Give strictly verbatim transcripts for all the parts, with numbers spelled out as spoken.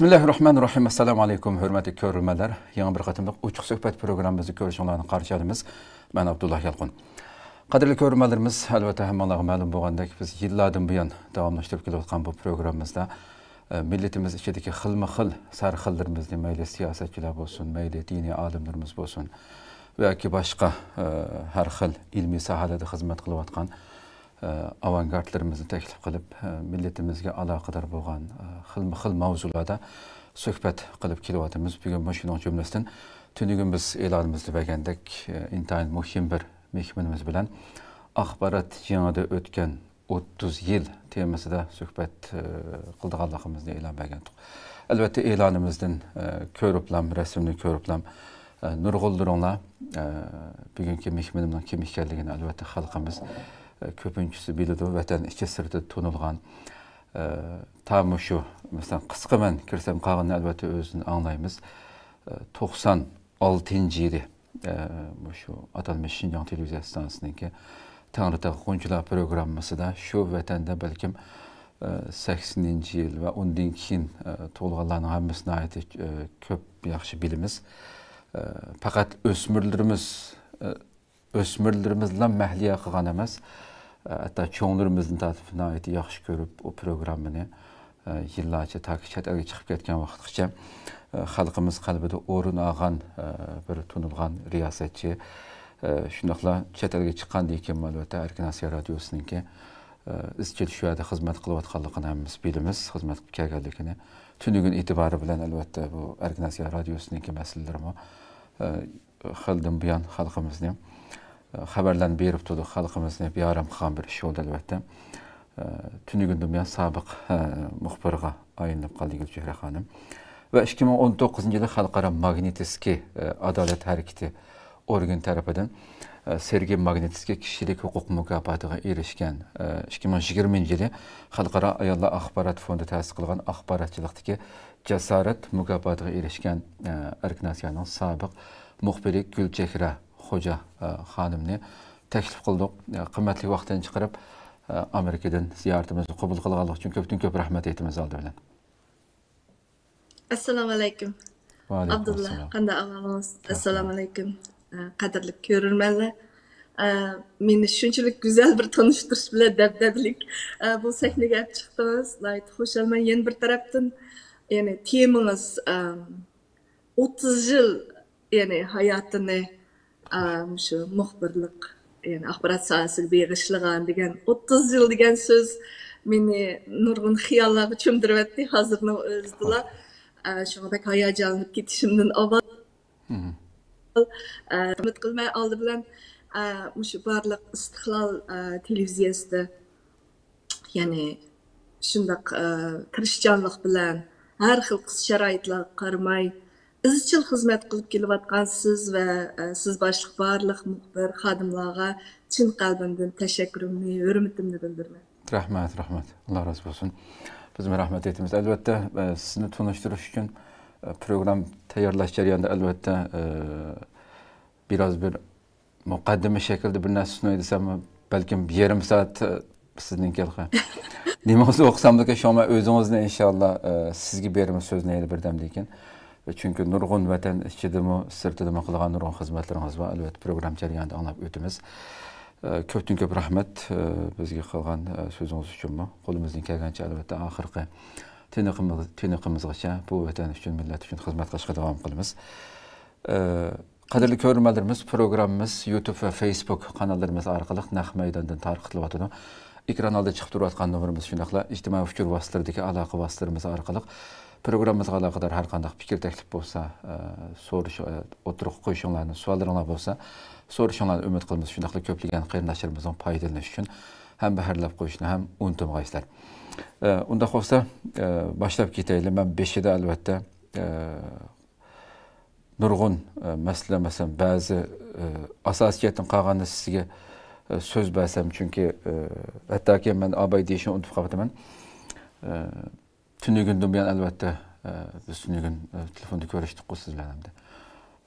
بىسمىللاھىررەھمانىررەھىم. ئەسسالامۇ ئەلەيكۇم، ھۆرمەتلىك كۆرۈرمەنلەر. يېڭى بىر قېتىملىق ئوچۇق سۆھبەت پروگراممىمىزدا كۆرۈشۈڭلارنى قارشى ئالىمىز. مەن ئابدۇللا يالقۇن. قەدىرلىك كۆرۈرمەنلىرىمىز، ئەلۋەتتە، ھەممىڭلارغا مەلۇم بولغاندەك، بىز يىللاردىن بۇيان داۋاملاشتۇرۇپ كېلىۋاتقان بۇ پروگراممىمىزدا، ئە، مىللىتىمىز ئىچىدىكى خىلمۇ خىل سەرخىللىرىمىزنى، مەيلى سىياسەتچىلەر بولسۇن، مەيلى دىنىي ئالىملىرىمىز بولسۇن ۋە ياكى باشقا، ئە، ھەر خىل ئىلمىي ساھەلەردە خىزمەت قىلىۋاتقان ئاۋانگارتلىرىمىزنى تەكلىپ قىلىپ، مىللىتىمىزگە ئالاقىدار بولغان خىلمۇ خىل ماۋزۇلاردا سۆھبەت قىلىپ كېلىۋاتىمىز. بۈگۈن مۇشۇنىڭ جۈملىسىدىن تۈنۈگۈن بىز ئېلانىمىزدا بەرگەندەك، ئىنتايىن مۇھىم بىر مېھمىنىمىز بىلەن ئاخبارات جېڭىدە ئۆتكەن ئوتتۇز يىل تېمىسىدا سۆھبەت قىلىدىغانلىقىمىزنى ئېلان بەرگەنتۇق. ئەلۋەتتە، ئېلانىمىزدىن كۆرۈپلام، رەسىمنى كۆرۈپلام، نۇرغۇنلىرىڭلار بۈگۈنكى مېھمىنىمنىڭ كىم ئىكەنلىكىنى، ئەلۋەتتە، خەلقىمىز ئە، كۆپىنچىسى بىلىدۇ، ۋەتەن ئىچى سىرتىدا تونۇلغان، ئە، تا مۇشۇ، مەسىلەن، قىسقا مەن كىرسەم، قالغىنىنى ئەلۋەتتە ئۆزىدىن ئاڭلايمىز. ئە، توقسان ئالتىنچى يىلى، ئە، مۇشۇ ئاتالمىش شىنجاڭ تېلېۋىزىيە ئىستانسىسىنىڭكى تەڭرىتاغ غۇنچىلار پروگراممىسىدا شۇ ۋەتەندە بەلكىم، ئە، سەكسىنىنچى يىل ۋە ئۇندىن كېيىن، ئە، تۇغۇلغانلارنىڭ ھەممىسى ناھايىتى، ئە، كۆپ ياخشى بىلىمىز. ئە، پەقەت ئۆسمۈرلىرىمىز، ئە، ئۆسمۈرلىرىمىزلا مەھلىيا قىلغان ئەمەس، ھەتتا چوڭلىرىمىزنى تارتىپ ناھايىتى ياخشى كۆرۈپ، ئۇ پروگراممىنى، يىللارچە تاكى چەت ئەلگە چىقىپ كەتكەن ۋاقىتقىچە، خەلقىمىز قەلبىدە ئورۇن ئالغان، بىر تونۇلغان رىياسەتچى. شۇنداقلا چەت ئەلگە چىققاندىن كېيىن، ئەلۋەتتە، ئەركىن ئاسىيا رادىيوسىنىڭكى، ئىزچىل شۇ يەردە خىزمەت قىلىۋاتقانلىقىنى ھەممىمىز بىلىمىز، خىزمەت قىلىپ كەلگەنلىكىنى. تۈنۈگۈن ئېتىبارى بىلەن، ئەلۋەتتە، بۇ ئەركىن ئاسىيا رادىيوسىنىڭكى مەسىلىلىرىمۇ، خېلىدىن بۇيان خەلقىمىزنى، خەۋەرلەرنى بېرىپ تۇردۇق، خەلقىمىزنى بىئارام قىلغان بىر ئىش بولدى، ئەلۋەتتە. تۈنۈگۈندىن بۇيان سابىق مۇخبىرغا ئايلىنىپ قالدى گۈلچېھرە خانىم. ۋە ئىككى مىڭ ئون توققۇزىنچى يىلى خەلقئارا ماگنىتسكىي ئادالەت ھەرىكىتى ئورگىنى تەرىپىدىن سېرگېي ماگنىتسكىي كىشىلىك ھوقۇق مۇكاپاتىغا ئېرىشكەن، ئىككى مىڭ يىگىرمىنچى يىلى خەلقئارا ئاياللار ئاخبارات فوندى تەسىس قىلغان ئاخباراتچىلىقتىكى جاسارەت مۇكاپاتىغا ئېرىشكەن، ئە، ئەركىن ئاسىيانىڭ سابىق مۇخبىرى گۈلچېھرە خوجا، ئە، خانىمنى تەكلىپ قىلدۇق. ئە، قىممەتلىك ۋاقتىنى چىقىرىپ، ئە، ئامېرىكىدىن زىيارىتىمىزنى قوبۇل قىلغانلىقى ئۈچۈن كۆپتىن كۆپ رەھمەت ئېيتىمىز ئالدى بىلەن. ئەسسالامۇ ئەلەيكۇم. ۋەئەلەيكۇم ئابدۇللا، ئەسسالام. قانداق ئەھۋالىڭىز؟ ياخشى. ئەسسالامۇ ئەلەيكۇم. ئە، قەدىرلىك كۆرۈرمەنلەر. ئە، مېنى شۇنچىلىك گۈزەل بىر تونۇشتۇرۇش بىلەن دەبدەبىلىك، ئە، بۇ سەھنىگە ئېلىپ چىقتىڭىز. ناھايىتى خۇشالمەن. يەنە بىر تەرەپتىن، يەنى تېمىڭىز، ئەم، ئوتتۇز يىل، يەنى ھاياتىنى، ئەم، شۇ مۇخبىرلىق، يەنى ئاخبارات ساھەسىگە بېغىشلىغان دېگەن ئوتتۇز يىل دېگەن سۆز مېنى نۇرغۇن خىياللارغا چۆمدۈرۈۋەتتى ھازىرنىڭ ئۆزىدىلا. ئە، شۇڭا بەك ھاياجانلىنىپ كېتىشىمدىن ئاۋۋال، ئە، ھۆرمەت قىلىمەن ئالدى بىلەن، ئە، مۇشۇ بارلىق ئىستىقلال، ئە، تېلېۋىزىيەسىدە، يەنى شۇنداق، ئە، تىرىشچانلىق بىلەن ھەر خىل قىس شارائىتلارغا قارىماي ئىزچىل خىزمەت قىلىپ كېلىۋاتقان سىز ۋە، ئە، سىز باشلىق بارلىق مۇخبىر خادىملارغا چىن قەلبىمدىن تەشەككۈرۈمنى، ھۆرمىتىمنى بىلدۈرىمەن. رەھمەت، رەھمەت. ئاللا رازى بولسۇن. بىزمۇ رەھمەت ئېيتىمىز. ئەلۋەتتە، ئە، سىزنى تونۇشتۇرۇش ئۈچۈن، ئە، پروگرامما تەييارلاش جەريانىدا، ئەلۋەتتە، ئە، بىراز بىر مۇقەددىمە شەكلىدە بىر نەرسە سۇناي دېسەم، بەلكىم يېرىم سائەت، ئە، سىزنىڭكى ھېلىقى نېمىڭىزنى ئوقۇسامدىكىن، شۇڭا مەن ئۆزىڭىزنى، ئىنشاللا، ئە، سىزگە بېرىمىز سۆزنى ھېلى بىردەمدىن كېيىن. چۈنكى نۇرغۇن ۋەتەن ئىچىدىمۇ، سىرتىدىمۇ قىلغان نۇرغۇن خىزمەتلىرىڭىز بار. ئەلۋەتتە، پروگرامما جەريانىدا ئاڭلاپ ئۆتىمىز. ئە، كۆپتىن كۆپ رەھمەت، ئە، بىزگە قىلغان، ئە، سۆزىڭىز ئۈچۈنمۇ. قولىمىزدىن كەلگەنچە، ئەلۋەتتە، ئاخىرقى تىنىقىمىز-، تىنىقىمىزغىچە بۇ ۋەتەن ئۈچۈن، مىللەت ئۈچۈن خىزمەت قىلىشقا داۋام قىلىمىز. ئە، قەدىرلىك كۆرۈرمەنلىرىمىز، پروگراممىمىز يۇتۇب ۋە فېيسبۇك قاناللىرىمىز ئارقىلىق نەق مەيداندىن تارقىتىلىۋاتىدۇ. ئېكران ئالدىدا چىقىپ تۇرۇۋاتقان نومۇرىمىز، شۇنداقلا ئىجتىمائىي ئۇچۇر ۋاسىتىلىرىدىكى ئالاقە ۋاسىتىلىرىمىز ئارقىلىق پروگراممىمىزغا ئالاقىدار ھەر قانداق پىكىر، تەكلىپ بولسا، ئە، سورىشىڭ، ئە، ئوتتۇرىغا قويۇشۇڭلارنى، سوئاللىرىڭلار بولسا، سورىشىڭلارنى ئۈمىد قىلىمىز. شۇنداقلا كۆپلىگەن قېرىنداشلىرىمىزنىڭ پايدىلىنىشى ئۈچۈن ھەم بەھرىلەپ قويۇشنى ھەم ئۇنتۇمىغايسىلەر. ئە، ئۇنداق بولسا، ئە، باشلاپ كېتەيلى. مەن بېشىدا، ئەلۋەتتە، ئە، نۇرغۇن، ئە، مەسىلە، مەسىلەن، بەزى، ئە، ئاساسىي جەھەتتىن قالغاندا سىزگە، ئە، سۆز بەرسەم، چۈنكى، ئە، ھەتتاكى مەن ئاباي دېيىشنى ئۇنتۇپ قاپتىمەن. ئە، تۈنۈگۈندىن بۇيان، ئەلۋەتتە، ئە، بىز تۈنۈگۈن، ئە، تېلېفوندا كۆرۈشتۇققۇ سىز بىلەن ئەمدى.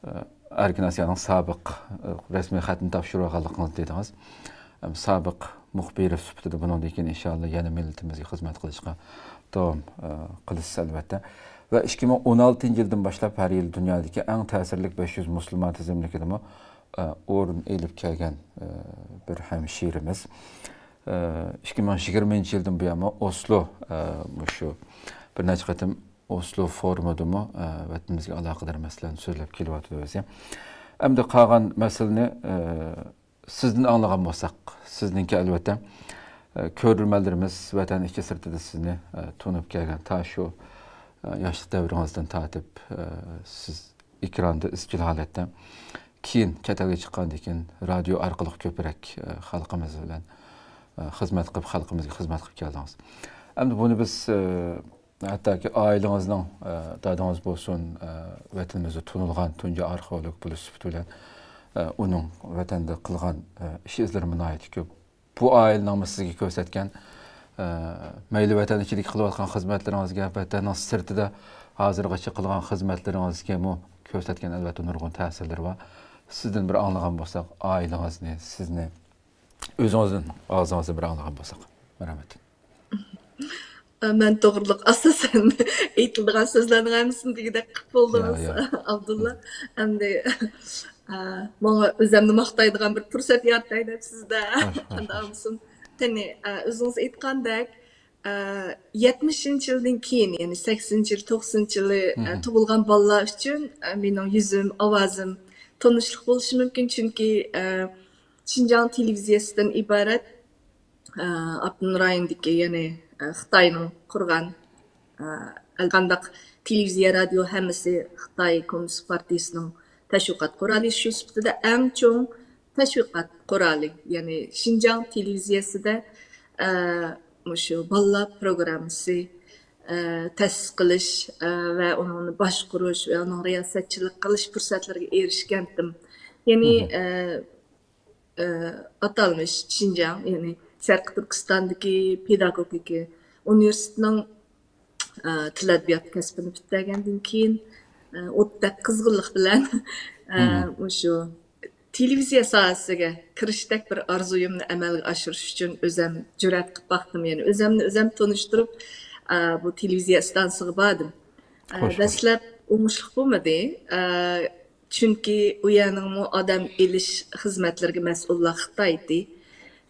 ئە، ئەركىن ئاسىيانىڭ سابىق، ئە، رەسمىي خەتنى تاپشۇرۇۋالغانلىقىڭىزنى دېدىڭىز. ئەم، سابىق مۇخبىرى سۈپىتىدە بۇنىڭدىن كېيىن ئىنشاللا يەنە مىللىتىمىزگە خىزمەت قىلىشقا داۋام، ئە، قىلىسىز، ئەلۋەتتە. ۋە ئىككى مىڭ ئون ئالتىنچى يىلدىن باشلاپ ھەر يىلى دۇنيادىكى ئەڭ تەسىرلىك بەش يۈز مۇسۇلمان تىزىملىكىدىمۇ، ئە، ئورۇن ئېلىپ كەلگەن، ئە، بىر ھەمشىرىمىز. ئە، ئىككى مىڭ يىگىرمىنچى يىلدىن بۇيانمۇ ئوسلو، ئە، مۇشۇ بىر نەچچە قېتىم ئوسلو فورۇمىدىمۇ، ئە، ۋەتىنىمىزگە ئالاقىدار مەسىلىلەرنى سۆزلەپ كېلىۋاتىدۇ ئۆزى. ئەمدى قالغان مەسىلىنى، ئە، سىزدىن ئاڭلىغان بولساق، سىزنىڭكى ئەلۋەتتە، ئە، كۆرۈرمەنلىرىمىز ۋەتەن ئىچى سىرتىدا سىزنى، ئە، تونۇپ كەلگەن، تا شۇ، ئە، ياشلىق دەۋرىڭىزدىن تارتىپ، ئە، سىز ئېكراندا ئىزچىل ھالەتتە، كېيىن چەت ئەلگە چىققاندىن كېيىن رادىيو ئارقىلىق كۆپرەك، ئە، خەلقىمىز بىلەن، ئە، خىزمەت قىلىپ، خەلقىمىزگە خىزمەت قىلىپ كەلدىڭىز. ئەمدى بۇنى بىز، ئە، ھەتتاكى ئائىلىڭىزنىڭ، ئە، دادىڭىز بولسۇن، ئە، ۋەتىنىمىزدە تونۇلغان تۇنجى ئارخېئولوگ بولۇش سۈپىتى بىلەن، ئە، ئۇنىڭ ۋەتەندە قىلغان، ئە، ئىش ئىزلىرىمۇ ناھايىتى كۆپ. بۇ ئائىلىنىڭمۇ سىزگە كۆرسەتكەن، ئە، مەيلى ۋەتەن ئىچىدىكى قىلىۋاتقان خىزمەتلىرىڭىزگە، ۋەتەننىڭ سىرتىدا ھازىرغىچە قىلغان خىزمەتلىرىڭىزگىمۇ كۆرسەتكەن، ئەلۋەتتە، نۇرغۇن تەسىرلىرى بار. سىزدىن بىر ئاڭلىغان بولساق، ئائىلىڭىزنى، سىزنى، ئۆزىڭىزدىن، ئاغزىڭىزدىن بىر ئاڭلىغان بولساق. مەرھەمەت. ئە، مەن توغرىلىق ئاساسەن ئېيتىلىدىغان سۆزلەرنىڭ ھەممىسىنى دېگۈدەك قىلىپ يا، بولدىڭىز، يا. ئابدۇللا. ئەمدى، ئە، ماڭا ئۆزەمنى ماختايدىغان بىر پۇرسەت يارىتاي دەپ سىزدە. خوش، خوش، قانداق خوش. بولسۇن؟ قېنى، ئە، ئۆزىڭىز ئېيتقاندەك، ئە، يەتمىشىنچى يىلدىن كېيىن، يەنى سەكسىنىنچى يىل، توقسىنىنچى يىلى، ئە، مم. تۇغۇلغان بالىلار ئۈچۈن، ئە، مېنىڭ يۈزۈم، ئاۋازىم تونۇشلۇق بولۇشى مۇمكىن، چۈنكى، ئە، شىنجاڭ تېلېۋىزىيەسىدىن ئىبارەت، ئە، ئاپتونوم رايوندىكى، يەنى، ئە، خىتاينىڭ قۇرغان، ئە، ھەرقانداق تېلېۋىزىيە، رادىيو ھەممىسى خىتاي كوممۇنىست پارتىيىسىنىڭ تەشۋىقات قورالى. شۇ سۈپىتىدە ئەڭ چوڭ تەشۋىقات قورالى، يەنى شىنجاڭ تېلېۋىزىيەسىدە، ئە، مۇشۇ بالىلار پروگراممىسى، ئە، تەسىس قىلىش، ئە، ۋە ئۇنىڭنى باشقۇرۇش ۋە ئۇنىڭ رىياسەتچىلىك قىلىش پۇرسەتلىرىگە ئېرىشكەنتىم. يەنى، مم. ئە، ئە، ئاتالمىش شىنجاڭ، يەنى شەرقىي تۈركىستاندىكى پېداگوگىكا ئۇنىۋېرسىتېتىنىڭ، ئە، تىل ئەدەبىيات كەسپىنى پۈتتۈرگەندىن كېيىن، ئە، ئوتتەك قىزغىنلىق بىلەن، ئە، مم. مۇشۇ تېلېۋىزىيە ساھەسىگە كىرىشتەك بىر ئارزۇيۇمنى ئەمەلگە ئاشۇرۇش ئۈچۈن ئۆزەم جۈرئەت قىلىپ باقتىم. يەنى ئۆزەمنى ئۆزەم تونۇشتۇرۇپ، ئە، بۇ تېلېۋىزىيە ئىستانسىسىغا باردىم. ئە، خوش، خوش. دەسلەپ ئوڭۇشلۇق بولمىدى. ئە، چۈنكى ئۇ يەرنىڭمۇ ئادەم ئېلىش خىزمەتلىرىگە مەسئۇللار خىتايتى.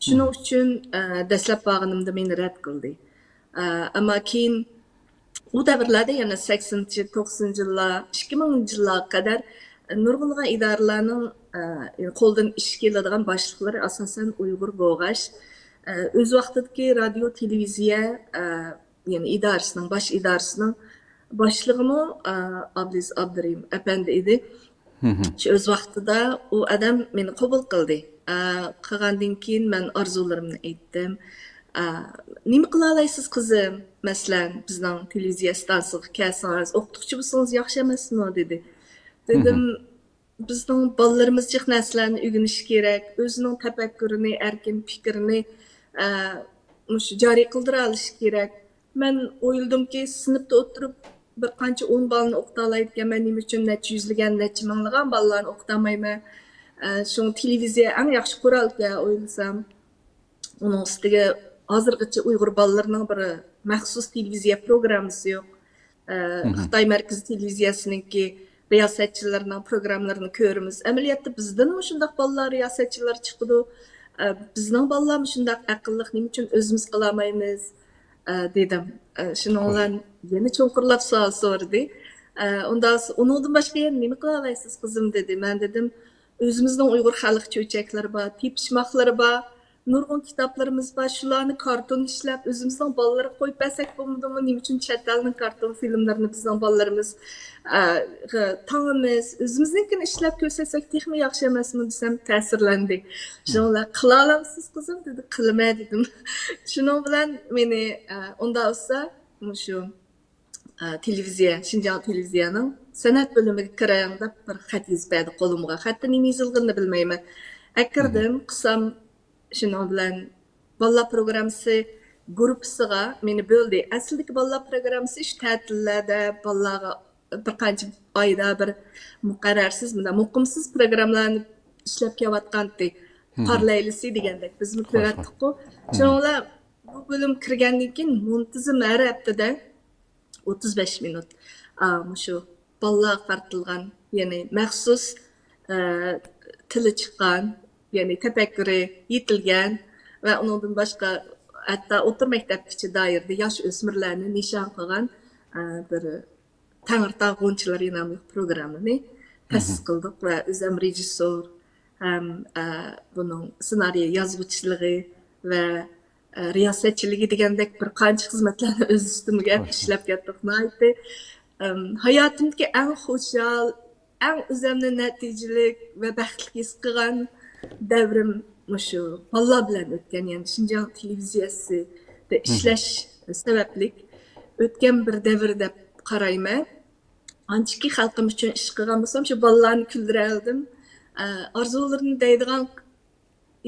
شۇنىڭ مم. ئۈچۈن، ئە، دەسلەپ بارغىنىمدا مېنى رەت قىلدى. ئە، ئەمما كېيىن ئۇ دەۋرلەردە، يەنە سەكسىنىنچى، توقسىنىنچى يىللار، ئىككى مىڭىنچى يىللارغا قەدەر نۇرغۇنلىغان ئىدارىلەرنىڭ، ئە، قولىدىن ئىش كېلىدىغان باشلىقلىرى ئاساسەن ئۇيغۇر بولغاچ، ئە، ئۆز ۋاقتىدىكى رادىيو، تېلېۋىزىيە، ئە، يەنى ئىدارىسىنىڭ، باش ئىدارىسىنىڭ باشلىقىمۇ، ئە، ئابلىز ئابدۇرېھىم ئەپەندى ئىدى. مم. شۇ ئۆز ۋاقتىدا ئۇ ئادەم مېنى قوبۇل قىلدى. ئە، قىلغاندىن كېيىن مەن ئارزۇلىرىمنى ئېيتتىم. ئە، «نېمە قىلالايسىز، قىزىم؟ مەسىلەن، بىزنىڭ تېلېۋىزىيە ئىستانسىسىغا كەلسىڭىز، ئوقۇتقۇچى بولسىڭىز ياخشى ئەمەسمۇ؟» دېدى. دېدىم، مم. «بىزنىڭ بالىلىرىمىز جىق نەرسىلەرنى ئۆگىنىشى كېرەك، ئۆزىنىڭ تەپەككۇرىنى، ئەركىن پىكرىنى، ئە، مۇشۇ جارى قىلدۇرالىشى كېرەك.» مەن ئويلىدىمكى، سىنىپتا ئولتۇرۇپ بىر قانچە ئون بالىنى ئوقۇتالايدىكەنمەن، نېمە ئۈچۈن نەچچە يۈزلىگەن، نەچچە مىڭلىغان بالىلارنى ئوقۇتالمايمەن؟ ئە، شۇڭا تېلېۋىزىيە ئەڭ ياخشى قورالكەن ئويلىسام. ئۇنىڭ ئۈستىگە ھازىرغىچە ئۇيغۇر بالىلىرىنىڭ بىر مەخسۇس تېلېۋىزىيە پروگراممىسى يوق. ئە، مم. خىتاي مەركىزىي تېلېۋىزىيەسىنىڭكى رىياسەتچىلىرىنىڭ پروگراممىلىرىنى كۆرىمىز. ئەمەلىيەتتە بىزدىنمۇ شۇنداق بالىلار رىياسەتچىلەر چىقىدۇ. ئە، بىزنىڭ بالىلارمۇ شۇنداق ئەقىللىق، نېمە ئۈچۈن ئۆزىمىز قىلالمايمىز؟ ئە، دېدىم. ئە، شۇنىڭ بىلەن يەنە چوڭقۇرلاپ سوئال سورىدى. ئە، ئۇنداق، ئۇنىڭدىن باشقا يەنە نېمە قىلالايسىز، قىزىم؟ دېدى. مەن دېدىم، ئۆزىمىزنىڭ ئۇيغۇر خەلق چۆچەكلىرى بار، تېپىشماقلىرى بار، نۇرغۇن كىتابلىرىمىز بار. شۇلارنى كارتون ئىشلەپ، ئۆزىمىزنىڭ بالىلىرىغا قويۇپ بەرسەك بولمىدىمۇ؟ نېمە ئۈچۈن چەت ئەلنىڭ كارتون فىلىملىرىنى بىزنىڭ بالىلىرىمىز، ئە، تاڭىمىز؟ ئۆزىمىزنىڭكىنى ئىشلەپ كۆرسەتسەك تېخىمۇ ياخشى ئەمەسمۇ دېسەم، تەسىرلەندى. شۇنىڭ بىلەن، «قىلالامسىز، قىزىم؟» دېدى. «قىلىمەن» دېدىم. شۇنىڭ بىلەن مېنى، ئە، ئۇنداق بولسا، مۇشۇ، ئە، تېلېۋىزىيە، شىنجاڭ تېلېۋىزىيەنىڭ سەنئەت بۆلۈمىگە كىرىڭ دەپ بىر خەت يېزىپ بەردى قولۇمغا. خەتتە نېمە يېزىلغىنىنى بىلمەيمەن. ئەكىردىم، قىلسام، شۇنىڭ بىلەن بالىلار پروگراممىسى گۇرۇپپىسىغا مېنى بۆلدى. ئەسلىدىكى بالىلار پروگراممىسى شۇ تەتىللەردە بالىلارغا بىر قانچە ئايدا بىر مۇقەررەرسىز، مۇنداق مۇقىمسىز پروگراممىلارنى ئىشلەپ كېلىۋاتقانتى. پارلايلىسى دېگەندەك بىزمۇ كۆرەتتۇققۇ. شۇنىڭ بىلەن بۇ بۆلۈم كىرگەندىن كېيىن مۇنتىزىم ھەر ھەپتىدە ئوتتۇز بەش مىنۇت. ئا، مۇشۇ بالىلارغا قارىتىلغان، يەنى مەخسۇس، ئە، تىلى چىققان، يەنى تەپەككۇرى يېتىلگەن ۋە ئۇنىڭدىن باشقا ھەتتا ئوتتۇرا مەكتەپكىچە دائىرىدە ياش ئۆسمۈرلەرنى نىشان قىلغان، ئە، بىر تەڭرىتاغ غۇنچىلىرى ناملىق پروگراممىنى تەسىس قىلدۇق ۋە ئۆزۈم رېژىسسور ھەم، ئە، بۇنىڭ سېنارىي يازغۇچىلىقى ۋە، ئە، رىياسەتچىلىكى دېگەندەك بىر قانچە خىزمەتلەرنى ئۆز ئۈستۈمگە ئېلىپ ئىشلەپ كەتتۇق. ناھايىتى، ئەم، ھاياتىمدىكى ئەڭ خۇشال، ئەڭ ئۆزۈمنى نەتىجىلىك ۋە بەختلىك ھېس قىلغان دەۋرىم مۇشۇ بالىلار بىلەن ئۆتكەن، يەنى شىنجاڭ تېلېۋىزىيەسىدە ئىشلەش سەۋەبلىك ئۆتكەن بىر دەۋر دەپ قارايمەن. ئانچىكى خەلقىم ئۈچۈن ئىش قىلغان بولسام، شۇ بالىلارنى كۈلدۈرەلىدىم. ئە، ئارزۇلىرىنى دەيدىغان،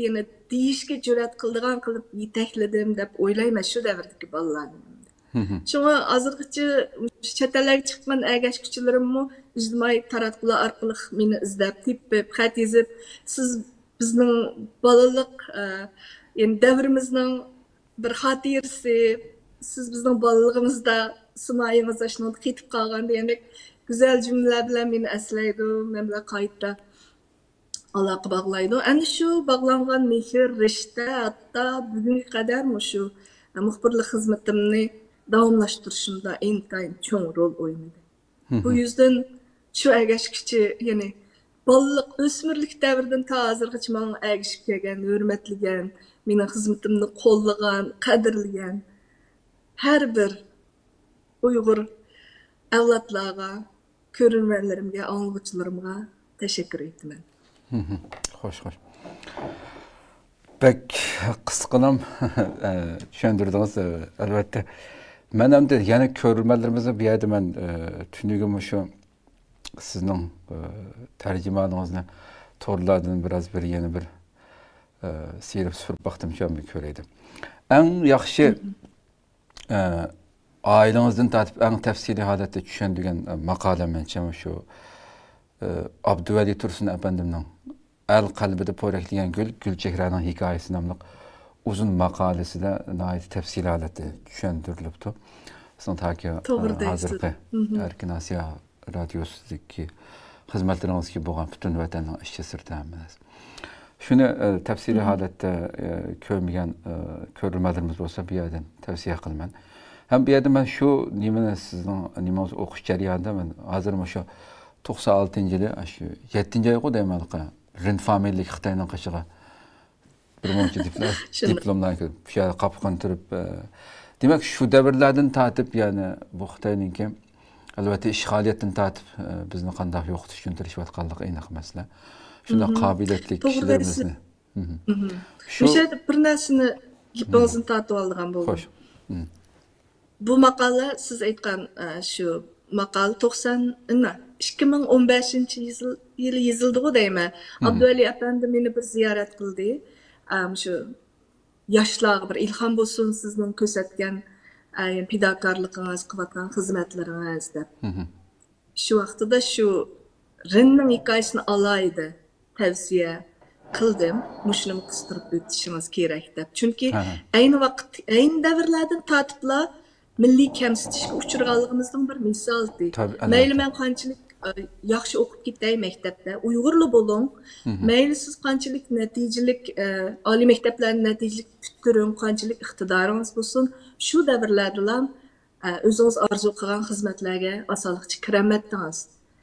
يەنى دېيىشكە جۈرئەت قىلىدىغان قىلىپ يېتەكلىدىم دەپ ئويلايمەن شۇ دەۋردىكى بالىلارنى. شۇڭا ھازىرغىچە چەت ئەللەرگە چىققان ئەگەشكۈچىلىرىممۇ ئىجتىمائىي تاراتقۇلار ئارقىلىق مېنى ئىزدەپ، تېپىپ، خەت يېزىپ، «سىز بىزنىڭ بالىلىق، ئە، يەنى دەۋرىمىزنىڭ بىر خاتىرىسى، سىز بىزنىڭ بالىلىقىمىزدا سىمايىڭىز ئاشۇنىڭدا قېتىپ قالغان» دېگەندەك گۈزەل جۈملىلەر بىلەن مېنى ئەسلەيدۇ. مەن بىلەن قايتا ئالاقە باغلايدۇ. ئەنە شۇ باغلانغان مېھىر، رىشتە ھەتتا بۈگۈنگە قەدەر مۇشۇ مۇخبىرلىق خىزمىتىمنى داۋاملاشتۇرۇشۇمدا ئىنتايىن چوڭ رول ئوينىدى. بۇ يۈزدىن شۇ ئەگەشكۈچى، يەنى بالىلىق، ئۆسمۈرلۈك دەۋردىن تا ھازىرغىچە ماڭا ئەگىشىپ كەلگەن، ھۆرمەتلىگەن، مېنىڭ خىزمىتىمنى قوللىغان، قەدىرلىگەن ھەر بىر ئۇيغۇر ئەۋلادلارغا، كۆرۈرمەنلىرىمگە، ئاڭلىغۇچىلىرىمغا تەشەككۈر ئېيتىمەن. خوش، خوش. بەك قىسقىنام چۈشەندۈردىڭىز، ئەلۋەتتە. مەن ئەمدى يەنە كۆرۈرمەنلىرىمىزنى بۇ يەردە مەن، ئە، تۈنۈگۈن مۇشۇ سىزنىڭ، ئە، تەرجىمانىڭىزنى تورلاردىن بىراز بىر، يەنە بىر، ئە، سىيرىپ سۈپۈرۈپ باقتىم، شۇ بىر كۆرەيدىم. ئەڭ ياخشى، ئە، ئائىلىڭىزدىن تارتىپ ئەڭ تەپسىلىي ھالەتتە چۈشەندۈرگەن، ئە، ماقالە مەنچە مۇشۇ، ئە، ئابدۇۋەلى تۇرسۇن ئەپەندىمنىڭ «ئەل قەلبىدە پورەكلىگەن گۈل، گۈلچېھرەنىڭ ھېكايىسى» ناملىق ئۇزۇن ماقالىسىدە ناھايىتى تەپسىلىي ھالەتتە چۈشەندۈرۈلۈپتۇ. سىزنىڭ تاكى، توغرا ئە، دەيسىز. ھازىرقى ئەركىن ئاسىيا رادىيوسىدىكى خىزمەتلىرىڭىزدىكى بولغان پۈتۈن ۋەتەننىڭ ئىچى سىرتى ھەممە نەرسە. شۇنى، ئە، تەپسىلىي ھالەتتە، ئە، كۆرمىگەن، ئە، كۆرۈرمەنلىرىمىز بولسا بۇ يەردىن تەۋسىيە قىلىمەن. ھەم بۇ يەردە مەن شۇ نېمىنى، سىزنىڭ نېمىڭىزنى ئوقۇش جەريانىدا مەن ھازىر مۇشۇ توقسان ئالتىنچى يىلى، شۇ يەتتىنچى ئايغۇ دەيمەن، رىن فامىلىلىك خىتاينىڭ قېشىغا بىر مۇنچە دىپلوم، شۇنداق. دىپلوملار كىرىپ، شۇ يەردە قاپقان تۇرۇپ، ئە، دېمەك، شۇ دەۋرلەردىن تارتىپ، يەنى بۇ خىتاينىڭكى، ئەلۋەتتە، ئىشغالىيەتتىن تارتىپ، ئە، بىزنى قانداق يوقىتىش ئۈچۈن تىرىشىۋاتقانلىقى ئېنىق مەسىلە. شۇنداق قابىلىيەتلىك كىشىلىرىمىزنى. مۇشۇ يەردە بىر نەرسىنى گېپىڭىزنى تارتىۋالىدىغان بولدۇم. خوش. بۇ ماقالە، سىز ئېيتقان، ئە، شۇ ماقالە توقسان، ئىككى مىڭ ئون بەشىنچى يىل، يىلى يېزىلدىغۇ دەيمەن. ئابدۇۋەلى ئەپەندى مېنى بىر زىيارەت قىلدى. ئە، شۇ ياشلارغا بىر ئىلھام بولسۇن سىزنىڭ كۆرسەتكەن، ئە، پىداكارلىقىڭىز، قىلىۋاتقان خىزمەتلىرىڭىز دەپ. شۇ ۋاقتىدا شۇ رىننىڭ ھېكايىسىنى ئالاھىدە تەۋسىيە قىلدىم، مۇشۇنىمۇ قىستۇرۇپ ئۆتۈشىڭىز كېرەك دەپ. چۈنكى ئەينى ۋاقىت، ئەينى دەۋرلەردىن تارتىپلا مىللىي كەمسىتىشكە ئۇچرىغانلىقىمىزنىڭ بىر مىسالى. مەيلى مەن قانچىلىك، ئە، ياخشى ئوقۇپ كېتەي مەكتەپتە، ئۇيغۇرلا بولۇڭ. مەيلى سىز قانچىلىك نەتىجىلىك، ئە، ئالىي مەكتەپلەرنى نەتىجىلىك پۈتتۈرۈڭ، قانچىلىك ئىقتىدارىڭىز بولسۇن، شۇ دەۋرلەردىلا، ئە، ئۆزىڭىز ئارزۇ قىلغان خىزمەتلەرگە ئاسانلىقچە كىرەلمەيتتىڭىز.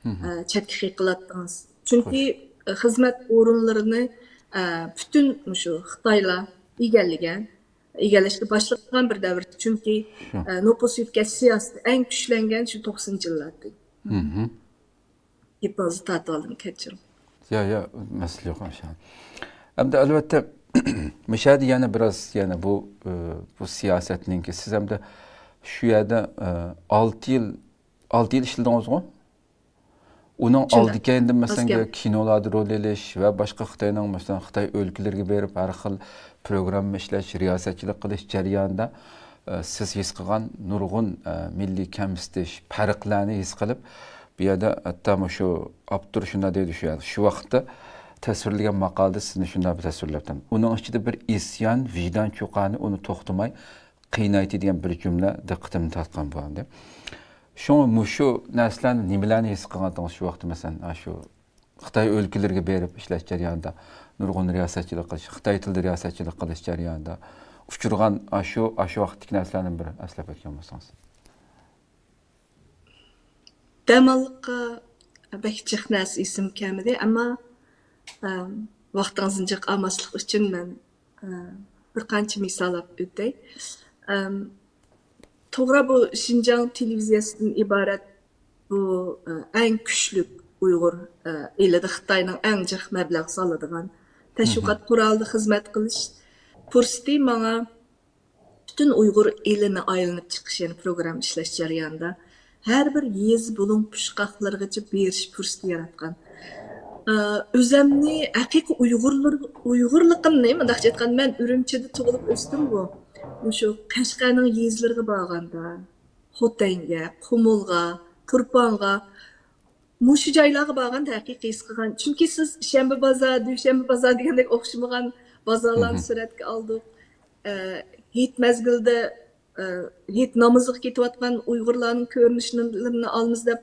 ئە، چەتكە قېقىلاتتىڭىز. چۈنكى، ئە، خىزمەت ئورۇنلىرىنى، ئە، پۈتۈن مۇشۇ خىتايلار ئىگىلىگەن، ئىگىلەشكە باشلىغان بىر دەۋر. چۈنكى، ئە، نوپۇس يۆتكەش سىياسىتى ئەڭ كۈچلەنگەن شۇ توقسىنىنچى يىللاردىن. گېپىڭىزنى تارتىۋالدىم، كەچۈرۈڭ. يا، يا، مەسىلە يوق، ماشائاللا. ئەمدى ئەلۋەتتە، مۇشۇ يەردە يەنە بىراز، يەنە بۇ، ئە، بۇ سىياسەتنىڭكى، سىز ئەمدى شۇ يەردە، ئە، ئالتە يىل، ئالتە يىل ئىشلىدىڭىزغۇ؟ ئۇنىڭ ئالدى كەينىدە، مەسىلەن، كىنولاردا رول ئېلىش ۋە باشقا خىتاينىڭ، مەسىلەن، خىتاي ئۆلكىلىرىگە بېرىپ، ھەر خىل پروگرامما ئىشلەش، رىياسەتچىلىك قىلىش جەريانىدا، ئە، سىز ھېس قىلغان نۇرغۇن، ئە، مىللىي كەمسىتىش، پەرقلەرنى ھېس قىلىپ، بۇ يەردە ھەتتا مۇشۇ ئاپتور شۇنداق دەيدۇ، شۇ يەردە، شۇ ۋاقىتتا تەسۋىرلىگەن ماقالىدە سىزنى شۇنداق بىر تەسۋىرلەپتۇ. ئۇنىڭ ئىچىدە بىر ئىسيان، ۋىجدان چۇقانى ئۇنى توختىماي قىينايتتى دېگەن بىر جۈملە دىققىتىمنى تارتقان بولدى. شۇڭا مۇشۇ نەرسىلەرنى، نېمىلەرنى ھېس قىلغانتىڭىز شۇ ۋاقىتتا؟ مەسىلەن، ئاشۇ خىتاي ئۆلكىلىرىگە بېرىپ ئىشلەش جەريانىدا نۇرغۇن رىياسەتچىلىك قىلىش، خىتاي تىلىدا رىياسەتچىلىك قىلىش جەريانىدا ئۇچرىغان ئاشۇ، ئاشۇ ۋاقىتتىكى نەرسىلەرنى بىر ئەسلەپ ئۆتكەن بولسىڭىز. دەماللىققا بەك جىق نەرسە ئېسىمگە كەلمىدى، ئەمما، ئەم، ۋاقتىڭىزنى جىق ئالماسلىق ئۈچۈن مەن، ئە، بىر قانچە مىسال ئېلىپ ئۆتەي. ئەم، توغرا، بۇ شىنجاڭ تېلېۋىزىيەسىدىن ئىبارەت بۇ، ئە، ئەڭ كۈچلۈك ئۇيغۇر، ئە، ئېلىدا خىتاينىڭ ئەڭ جىق مەبلەغ سالىدىغان تەشۋىقات قورالىدا خىزمەت قىلىش پۇرسىتى ماڭا پۈتۈن ئۇيغۇر ئېلىنى ئايلىنىپ چىقىش، يەنى پروگرامما ئىشلەش جەريانىدا ھەر بىر يېزا بۇلۇڭ پۇچقاقلىرىغىچە بېرىش پۇرسىتى ياراتقان. ئە، ئۆزەمنى، ھەقىقىي ئۇيغۇرلار، ئۇيغۇرلۇقۇمنى، مۇنداقچە ئېيتقاندا، مەن ئۈرۈمچىدە تۇغۇلۇپ ئۆستۈمغۇ. مۇشۇ قەشقەرنىڭ يېزىلىرىغا بارغاندا، خوتەنگە، قۇمۇلغا، تۇرپانغا، مۇشۇ جايلارغا بارغاندا ھەقىقىي ھېس قىلغان. چۈنكى سىز شەنبە بازار، دۈشەنبە بازار دېگەندەك ئوخشىمىغان بازارلارنى سۈرەتكە ئالدۇق. ئە، ھېيت مەزگىلىدە، ئە، ھېيت نامىزىغا كېتىۋاتقان ئۇيغۇرلارنىڭ كۆرۈنۈشلىرىنى ئالىمىز دەپ،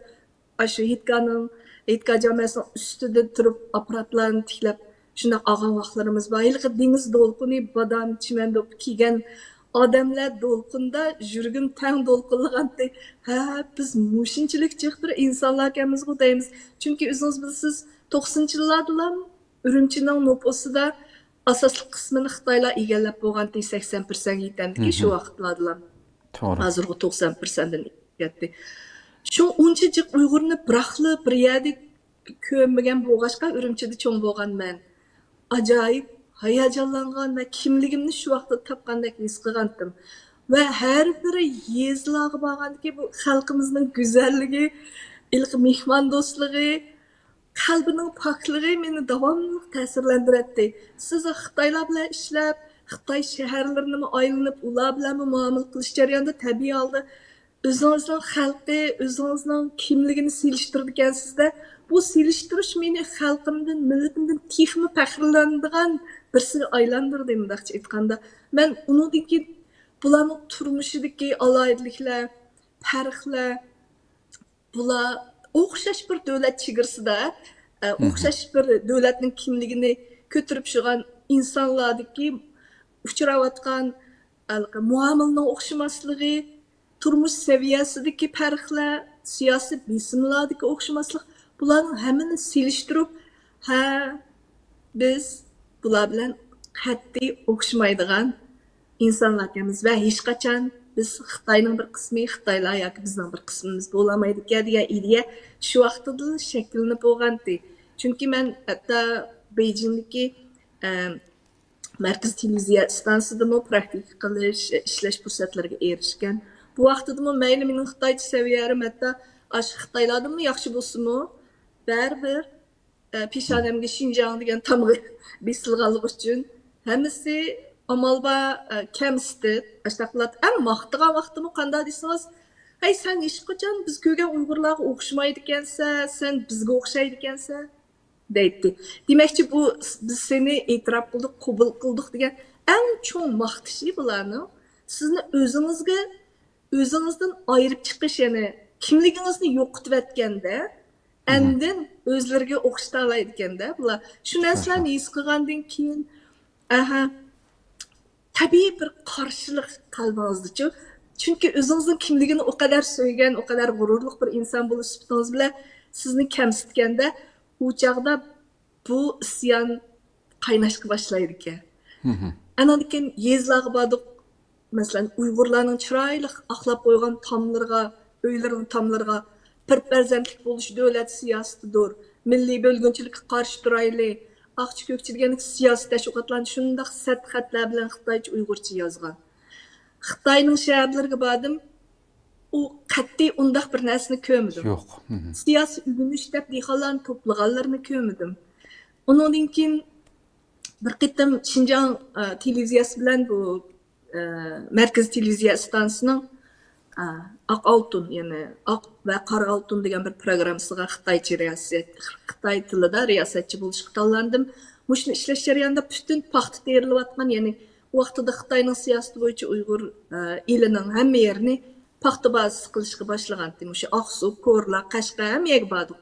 ئاشۇ ھېيتگاھنىڭ، ھېيتگاھ جامەسىنىڭ ئۈستىدە تۇرۇپ ئاپپاراتلارنى تىكلەپ، شۇنداق ئالغان ۋاقىتلىرىمىز بار. ھېلىقى دېڭىز دولقۇنى، بادام، چىمەن دوپپا كىيگەن ئادەملەر دولقۇندا يۈرىكىم تەڭ دولقۇنلىغانتى. ھە، بىز مۇشۇنچىلىك جىق بىر ئىنسانلاركەنمىزغۇ دەيمىز. چۈنكى ئۆزىڭىز بىلىسىز، توقسىنىنچى يىللاردىلا ئۈرۈمچىنىڭ نوپۇسىدا ئاساسلىق قىسمىنى خىتايلار ئىگىلەپ بولغانتى، سەكسەن پىرسەنتكە يېتەمدىكى شۇ ۋاقىتلاردىلا. توغرا. ھازىرغۇ توقسان پىرسەنتتىن ئېشىپ كەتتى. شۇ ئۇنچە جىق ئۇيغۇرنى بىراقلا بىر يەردە كۆرمىگەن بولغاچقا، ئۈرۈمچىدە چوڭ بولغان مەن ئاجايىپ ھاياجانلانغان ۋە كىملىكىمنى شۇ ۋاقىتتا تاپقاندەك ھېس قىلغانتىم. ۋە ھەر بىر يېزىلارغا بارغاندىكى بۇ خەلقىمىزنىڭ گۈزەللىكى، ھېلىقى مېھماندوستلۇقى، قەلبىنىڭ پاكلىقى مېنى داۋاملىق تەسىرلەندۈرەتتى. سىز خىتايلار بىلەن ئىشلەپ، خىتاي شەھەرلىرىنىمۇ ئايلىنىپ، ئۇلار بىلەنمۇ مۇئامىلە قىلىش جەريانىدا تەبىئىي ھالدا ئۆزىڭىزنىڭ خەلقى، ئۆزىڭىزنىڭ كىملىكىنى سېلىشتۇرىدىكەنسىز-دە. بۇ سېلىشتۇرۇش مېنى خەلقىمدىن، مىللىتىمدىن تېخىمۇ پەخىرلىنىدىغان بىرسىگە ئايلاندۇردى، مۇنداقچە ئېيتقاندا. مەن ئۇنىڭدىن كېيىن بۇلارنىڭ تۇرمۇشىدىكى ئالاھىدىلىكلەر، پەرقلەر، بۇلار ئوخشاش بىر دۆلەت چېگرىسىدا، ئە، ئوخشاش بىر دۆلەتنىڭ كىملىكىنى كۆتۈرۈپ شۇغان ئىنسانلاردىكى ئۇچراۋاتقان ھېلىقى مۇئامىلىنىڭ ئوخشىماسلىقى، تۇرمۇش سەۋىيەسىدىكى پەرقلەر، سىياسىي بېسىملاردىكى ئوخشىماسلىق، بۇلارنىڭ ھەممىنى سېلىشتۇرۇپ، ھە، بىز بۇلار بىلەن قەتئىي ئوخشىمايدىغان ئىنسانلاركەنمىز ۋە ھېچقاچان بىز خىتاينىڭ بىر قىسمى، خىتايلار ياكى بىزنىڭ بىر قىسمىمىز بولالمايدىكەن دېگەن ئىدىيە شۇ ۋاقتىدىلا شەكىللىنىپ بولغانتى. چۈنكى مەن ھەتتا بېيجىڭدىكى، ئە، مەركىزىي تېلېۋىزىيە ئىستانسىسىدىمۇ پراكتىكا قىلىش، ئىشلەش پۇرسەتلىرىگە ئېرىشكەن. بۇ ۋاقتىدىمۇ مەيلى مېنىڭ خىتايچە سەۋىيەم ھەتتا ئاشۇ خىتايلاردىنمۇ ياخشى بولسىمۇ، بەرىبىر، ئە، پېشانەمگە شىنجاڭ دېگەن تامغا بېسىلغانلىقى ئۈچۈن ھەممىسى ئامال بار، ئە، كەمسىتىپ، ئاشۇنداق قىلاتتى. ئەڭ ماختىغان ۋاقتىمۇ قانداق دېسىڭىز، ھەي، سەن ھېچقاچان بىز كۆرگەن ئۇيغۇرلارغا ئوخشىمايدىكەنسەن، سەن بىزگە ئوخشايدىكەنسەن. دەيتتى. دېمەكچى، بۇ بىز سېنى ئېتىراپ قىلدۇق، قوبۇل قىلدۇق دېگەن ئەڭ چوڭ ماختىشى بۇلارنىڭ. سىزنى ئۆزىڭىزگە، ئۆزىڭىزدىن ئايرىپ چىقىش، يەنى كىملىكىڭىزنى يوقىتىۋەتكەندە، ئاندىن ئۆزلىرىگە ئوخشىتالايدىكەندە بۇلار. شۇ نەرسىلەرنى ھېس قىلغاندىن كېيىن، ئەھە، تەبىئىي بىر قارشىلىق قەلبىڭىزدىچۇ. چۈنكى ئۆزىڭىزنىڭ كىملىكىنى ئۇ قەدەر سۆيگەن، ئۇ قەدەر غۇرۇرلۇق بىر ئىنسان بولۇش سۈپىتىڭىز بىلەن سىزنى كەمسىتكەندە، ئۇ چاغدا بۇ ئىسيان قايناشقا باشلايدىكەن. ئانان كېيىن يېزىلارغا باردۇق. مەسىلەن، ئۇيغۇرلارنىڭ چىرايلىق ئاقلاپ قويغان تاملىرىغا، ئۆيلىرىنىڭ تاملىرىغا، بىر پەرزەنتلىك بولۇش دۆلەت سىياسىتىدۇر، مىللىي بۆلگۈنچىلىككە قارشى تۇرايلى، ئاقچى كۆكچى دېگەندەك سىياسىي تەشۋىقاتلارنى شۇنداق سەت خەتلەر بىلەن خىتايچە ئۇيغۇرچە يازغان. خىتاينىڭ شەھەرلىرىگە باردىم، ئۇ قەتئىي ئۇنداق بىر نەرسىنى كۆرمىدىم. يوق. سىياسىي ئۆگىنىش دەپ دېھقانلارنى توپلىغانلىرىنى كۆرمىدىم. ئۇنىڭدىن كېيىن بىر قېتىم شىنجاڭ، ئە، تېلېۋىزىيەسى بىلەن بۇ، ئە، مەركىزىي تېلېۋىزىيە ئىستانسىسىنىڭ، ئە، ئاق ئالتۇن، يەنى ئاق ۋە قارا ئالتۇن دېگەن بىر پروگراممىسىغا خىتايچە رىياسەت، خىتاي تىلىدا رىياسەتچى بولۇشقا تاللاندىم. مۇشۇنى ئىشلەش جەريانىدا پۈتۈن پاختا تېرىلىۋاتقان، يەنى ئۇ ۋاقتىدا خىتاينىڭ سىياسىتى بويىچە ئۇيغۇر، ئە، ئېلىنىڭ ھەممە يېرىنى پاختا بازىسى قىلىشقا باشلىغانتى. مۇشۇ ئاقسۇ، كورلا، قەشقەر، ھەممە يەرگە باردۇق.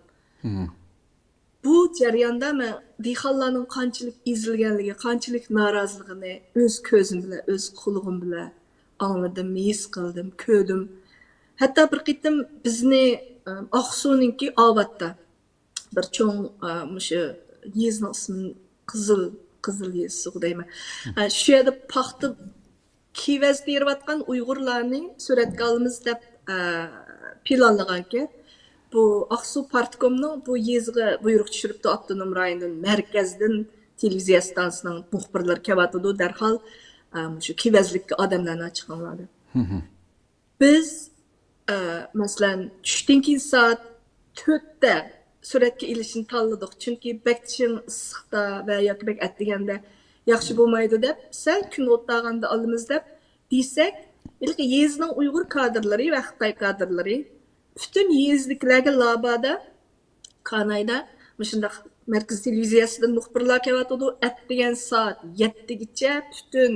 بۇ جەرياندا مەن دېھقانلارنىڭ قانچىلىك ئېزىلگەنلىكى، قانچىلىك نارازىلىقىنى ئۆز كۆزۈم بىلەن، ئۆز قۇلىقىم بىلەن ئاڭلىدىم، ھېس قىلدىم، كۆردۈم. ھەتتا بىر قېتىم بىزنى، ئە، ئاقسۇنىڭكى ئاۋاتتا بىر چوڭ، ئە، مۇشۇ يېزىنىڭ ئىسمىنى قىزىل، قىزىل يېزىسىغۇ دەيمەن. ئە، شۇ يەردە پاختا كېۋەز تېرىۋاتقان ئۇيغۇرلارنى سۈرەتكە ئالىمىز دەپ، ئە، پىلانلىغانىكەن. بۇ ئاقسۇ پارتكومنىڭ بۇ يېزىغا بۇيرۇق چۈشۈرۈپتۇ، ئاپتونوم رايوندىن، مەركەزدىن تېلېۋىزىيە ئىستانسىسىنىڭ مۇخبىرلىرى كېلىۋاتىدۇ، دەرھال، ئە، مۇشۇ كېۋەزلىككە ئادەملەرنى چىقىڭلار دەپ. بىز، ئە، مەسىلەن، چۈشتىن كېيىن سائەت تۆتتە سۈرەتكە ئېلىشنى تاللىدۇق. چۈنكى بەك چىڭ ئىسسىقتا ۋە ياكى بەك ئەتىگەندە ياخشى بولمايدۇ دەپ، سەل كۈن ئوتتاغاندا ئالىمىز دەپ دېسەك، ھېلىقى يېزىنىڭ ئۇيغۇر كادىرلىرى ۋە خىتاي كادىرلىرى پۈتۈن يېزىدىكىلەرگە لابادا كانايدا مۇشۇنداق مەركىزىي تېلېۋىزىيەسىدىن مۇخبىرلار كېلىۋاتىدۇ. ئەتىگەن سائەت يەتتىگىچە پۈتۈن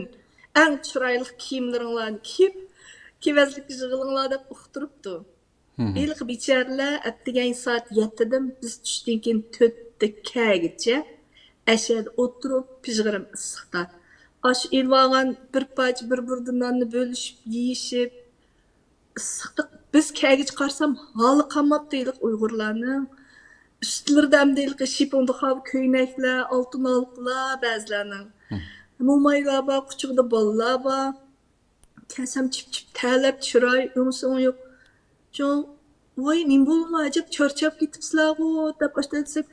ئەڭ چىرايلىق كىيىملىرىڭلارنى كىيىپ، كېۋەزلىككە يىغىلىڭلار دەپ ئۇقتۇرۇپتۇ. ھېلىقى بىچارىلەر ئەتىگەن سائەت يەتتىدىن بىز چۈشتىن كېيىن تۆتتە كەگىچە ئەشەدە ئولتۇرۇپ، پىژغىرىم ئىسسىقتا ئاشۇ ئېلىۋالغان بىر پارچە، بىر بۇردا ناننى بۆلۈشۈپ يېيىشىپ، ئىسسىقتا بىز كەگىچە قارىسام، ھالى قالماپتۇ ھېلىقى ئۇيغۇرلارنىڭ. ئۈستلىرىدە ئەمدى ھېلىقى شىپۇڭدۇخاۋ كۆينەكلەر، ئالتۇن ھالقىلار بەزىلەرنىڭ. مومايلار بار، قۇچىقىدا بالىلار بار. كەلسەم چىپ-چىپ تەرلەپ، چىراي ئۆڭسى ئوڭ يوق. چوڭ، ۋاي، نېمە بولدىڭلار، ئەجەب چارچاپ كېتىپسىلەرغۇ، دەپ باشتا دېسەك،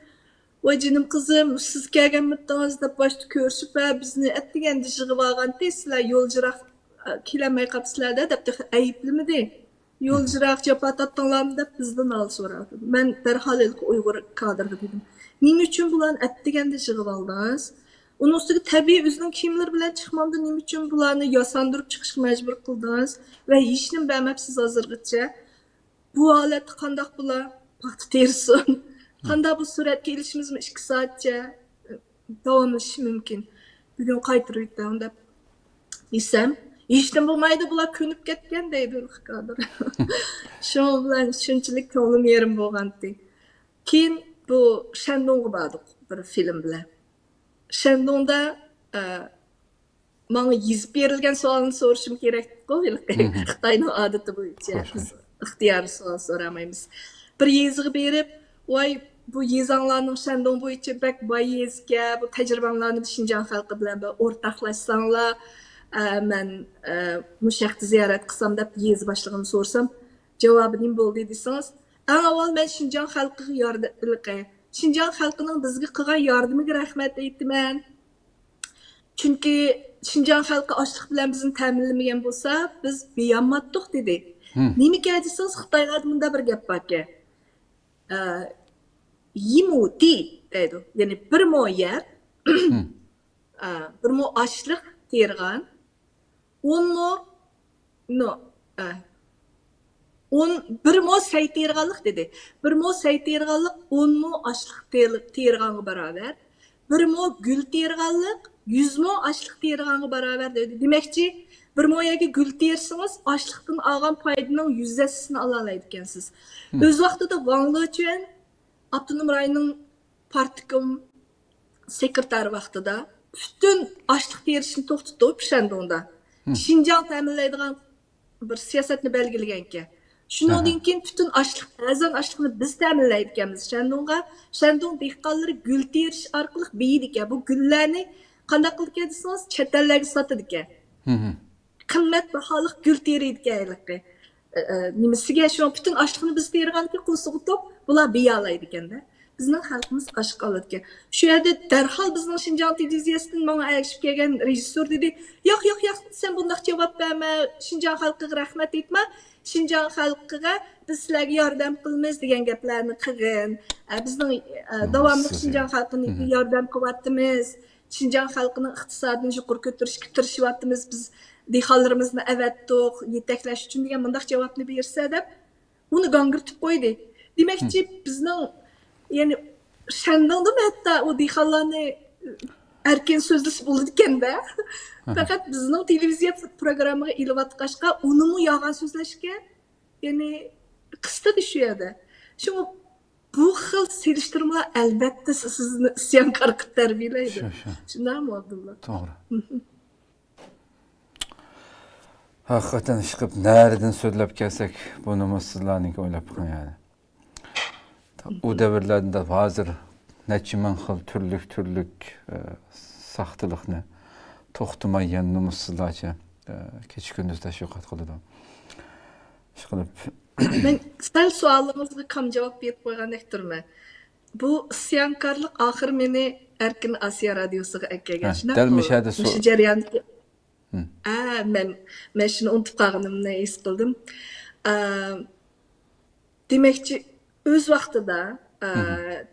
ۋاي جېنىم قىزىم، سىز كەلگەنمىتىڭىز دەپ باشتا كۆرۈشۈپ، ھە، بىزنى ئەتىگەندە يىغىۋالغانتى، سىلەر يولجىراق، ئە، كېلەلمەي قاپسىلەر-دە دەپ تېخى ئەيىبلىمىدى. يولجىراق، جاپا تارتتىڭلارمۇ دەپ بىزدىن ھال سوراپتۇ. مەن دەرھال ھېلىقى ئۇيغۇر كادىرغا دېدىم، نېمە ئۈچۈن بۇلارنى ئەتىگەندە يىغىۋالدىڭىز؟ ئۇنىڭ ئۈستىگە تەبىئىي ئۆزىنىڭ كىيىملىرى بىلەن چىقمامدۇ، نېمە ئۈچۈن بۇلارنى ياساندۇرۇپ چىقىشقا مەجبۇر قىلدىڭىز ۋە ھېچنېمە بەرمەپسىز ھازىرغىچە؟ بۇ ھالەتتە قانداق بۇلار پاختا تېرىسۇن؟ قانداق بۇ سۈرەتكە ئېلىشىمىزمۇ ئىككى سائەتچە داۋاملىشىشى مۇمكىن. بۈگۈن قايتۇرۇۋېتىڭ دەپ دېسەم، ھېچنېمە بولمايدۇ، بۇلار كۆنۈپ كەتكەن دەيدۇ كادىر. شۇنىڭ بىلەن شۇنچىلىك كۆڭلۈم يېرىم بولغانتى. كېيىن بۇ شەندۇڭغا باردۇق بىر فىلىم بىلەن. شەندۇڭدا، ئە، ماڭا يېزىپ بېرىلگەن سوئالنى سورىشىم كېرەكتىكۇ، ھېلىقى خىتاينىڭ ئادىتى بويىچە بىز ئىختىيارىي سوئال سورىمايمىز. بىر يېزىغا بېرىپ، ۋاي، بۇ يېزاڭلارنىڭ شەندۇڭ بويىچە بەك باي يېزىكەن، بۇ تەجرىبەڭلارنى شىنجاڭ خەلقى بىلەن بىر ئورتاقلاشساڭلار، ئە، مەن، ئە، مۇشۇ ياقتا زىيارەت قىلسام دەپ يېزا باشلىقىنى سورىسام، جاۋابى نېمە بولدى دېسىڭىز، ئەڭ ئاۋۋال مەن شىنجاڭ خەلقىگە ياردە-، ھېلىقى، شىنجاڭ خەلقىنىڭ بىزگە قىلغان ياردىمىگە رەھمەت ئېيتىمەن. چۈنكى شىنجاڭ خەلقى ئاشلىق بىلەن بىزنى تەمىنلىمىگەن بولسا، بىز بىيانماتتۇق، دېدى. نېمىكەن دېسىڭىز، خىتايلاردا مۇنداق بىر گەپ باركەن. ئە، يىمۇتى دەيدۇ. يەنى بىر مو يەر، ئە، بىر مو ئاشلىق تېرىغان، ئون مو، نو، ئە، ئون، بىر مو سەي تېرىغانلىق دېدى. بىر مو سەي تېرىغانلىق ئون مو ئاشلىق تېرى-، تېرىغانغا باراۋەر. بىر مو گۈل تېرىغانلىق يۈز مو ئاشلىق تېرىغانغا باراۋەر دېدى. دېمەكچى، بىر مو يەرگە گۈل تېرىسىڭىز، ئاشلىقتىن ئالغان پايدىنىڭ يۈز ھەسسىسىنى ئالالايدىكەنسىز. ئۆز ۋاقتىدا ۋاڭ لېچۈەن ئاپتونوم رايوننىڭ پارتكوم سېكرېتارى ۋاقتىدا پۈتۈن ئاشلىق تېرىشنى توختىتىپ، شەندۇڭدا شىنجاڭ تەمىنلەيدىغان بىر سىياسەتنى بەلگىلىگەنىكەن. شۇنىڭدىن كېيىن پۈتۈن ئاشلىق، ئەرزان ئاشلىقنى بىز تەمىنلەيدىكەنمىز شەندۇڭغا. شەندۇڭ دېھقانلىرى گۈل تېرىش ئارقىلىق بېيىيدىكەن. بۇ گۈللەرنى قانداق قىلىدىكەن دېسىڭىز، چەت ئەللەرگە ساتىدىكەن. قىممەت باھالىق گۈل تېرىيدىكەن ھېلىقى. ئە، ئە، نېمىسىگە، شۇ پۈتۈن ئاشلىقنى بىز تېرىغاندىكىن قورسىقى توق، بۇلار بېيىيالايدىكەندە. بىزنىڭ خەلقىمىز ئاچلىق ئالىدىكەن. شۇ يەردە دەرھال بىزنىڭ شىنجاڭ تېلېۋىزىيەسىدىن ماڭا ئەگىشىپ كەلگەن رېژىسسور دېدى، ياق، ياق، ياق، سەن بۇنداق جاۋاب بەرمە، شىنجاڭ خەلقىگە رەھمەت ئېيتما، شىنجاڭ خەلقىگە بىز سىلەرگە ياردەم قىلىمىز دېگەن گەپلەرنى قىلغىن. ئە، بىزنىڭ، ئە، داۋاملىق شىنجاڭ خەلقىنى ياردەم قىلىۋاتىمىز. شىنجاڭ خەلقىنىڭ ئىقتىسادىنى يۇقىرى كۆتۈرۈشكە تىرىشىۋاتىمىز، بىز دېھقانلىرىمىزنى ئەۋەتتۇق، يېتەكلەش ئۈچۈن دېگەن مۇنداق جاۋابنى بېرسە دەپ، ئۇنى گاڭگىرىتىپ قويدى. دېمەكچى، بىزنىڭ، يەنى، شەندۇڭدىمۇ ھەتتا ئۇ دېھقانلارنى ئەركىن سۆزلىسە بولىدىكەندە. پەقەت بىزنىڭ تېلېۋىزىيە پروگراممىغا ئېلىۋاتقاچقا، ئۇنىمۇ يالغان سۆزلەشكە، يەنى قىستىدى شۇ يەردە. شۇڭا بۇ خىل سېلىشتۇرمىلار ئەلۋەتتە سىزنى ئىسيانكار قىلىپ تەربىيەلەيدۇ. شۇ، شۇ. شۇنداقمۇ، ئابدۇللا؟ توغرا. ھەقىقەتەن ئىشقىلىپ نەرىدىن سۆزلەپ كەلسەك، بۇنىمۇ سىزلارنىڭكى ئويلاپ بېقىڭ يەنى. ئۇ دەۋرلەردە ھازىر نەچچە مىڭ خىل تۈرلۈك، تۈرلۈك، ئە، ساختىلىقنى توختىماي يەنە نومۇسسىزلارچە، ئە، كېچە-كۈندۈز تەشۋىقات قىلىدۇ. ئىشقىلىپ، مەن سەل سوئالىڭىزغا كام جاۋاب بېرىپ قويغاندەك تۇرىمەن. بۇ ئىسيانكارلىق ئاخىر مېنى ئەركىن ئاسىيا رادىيوسىغا ئەكەلگەن، ھە، شۇنداقمۇ؟ دەل مۇشۇ يەردە سو-، مۇشۇ جەرياندا. ھە، مەن، مەن شۇنى ئۇنتۇپ قالغىنىمنى ھېس قىلدىم. ئە، دېمەكچى، ئۆز ۋاقتىدا، ئە،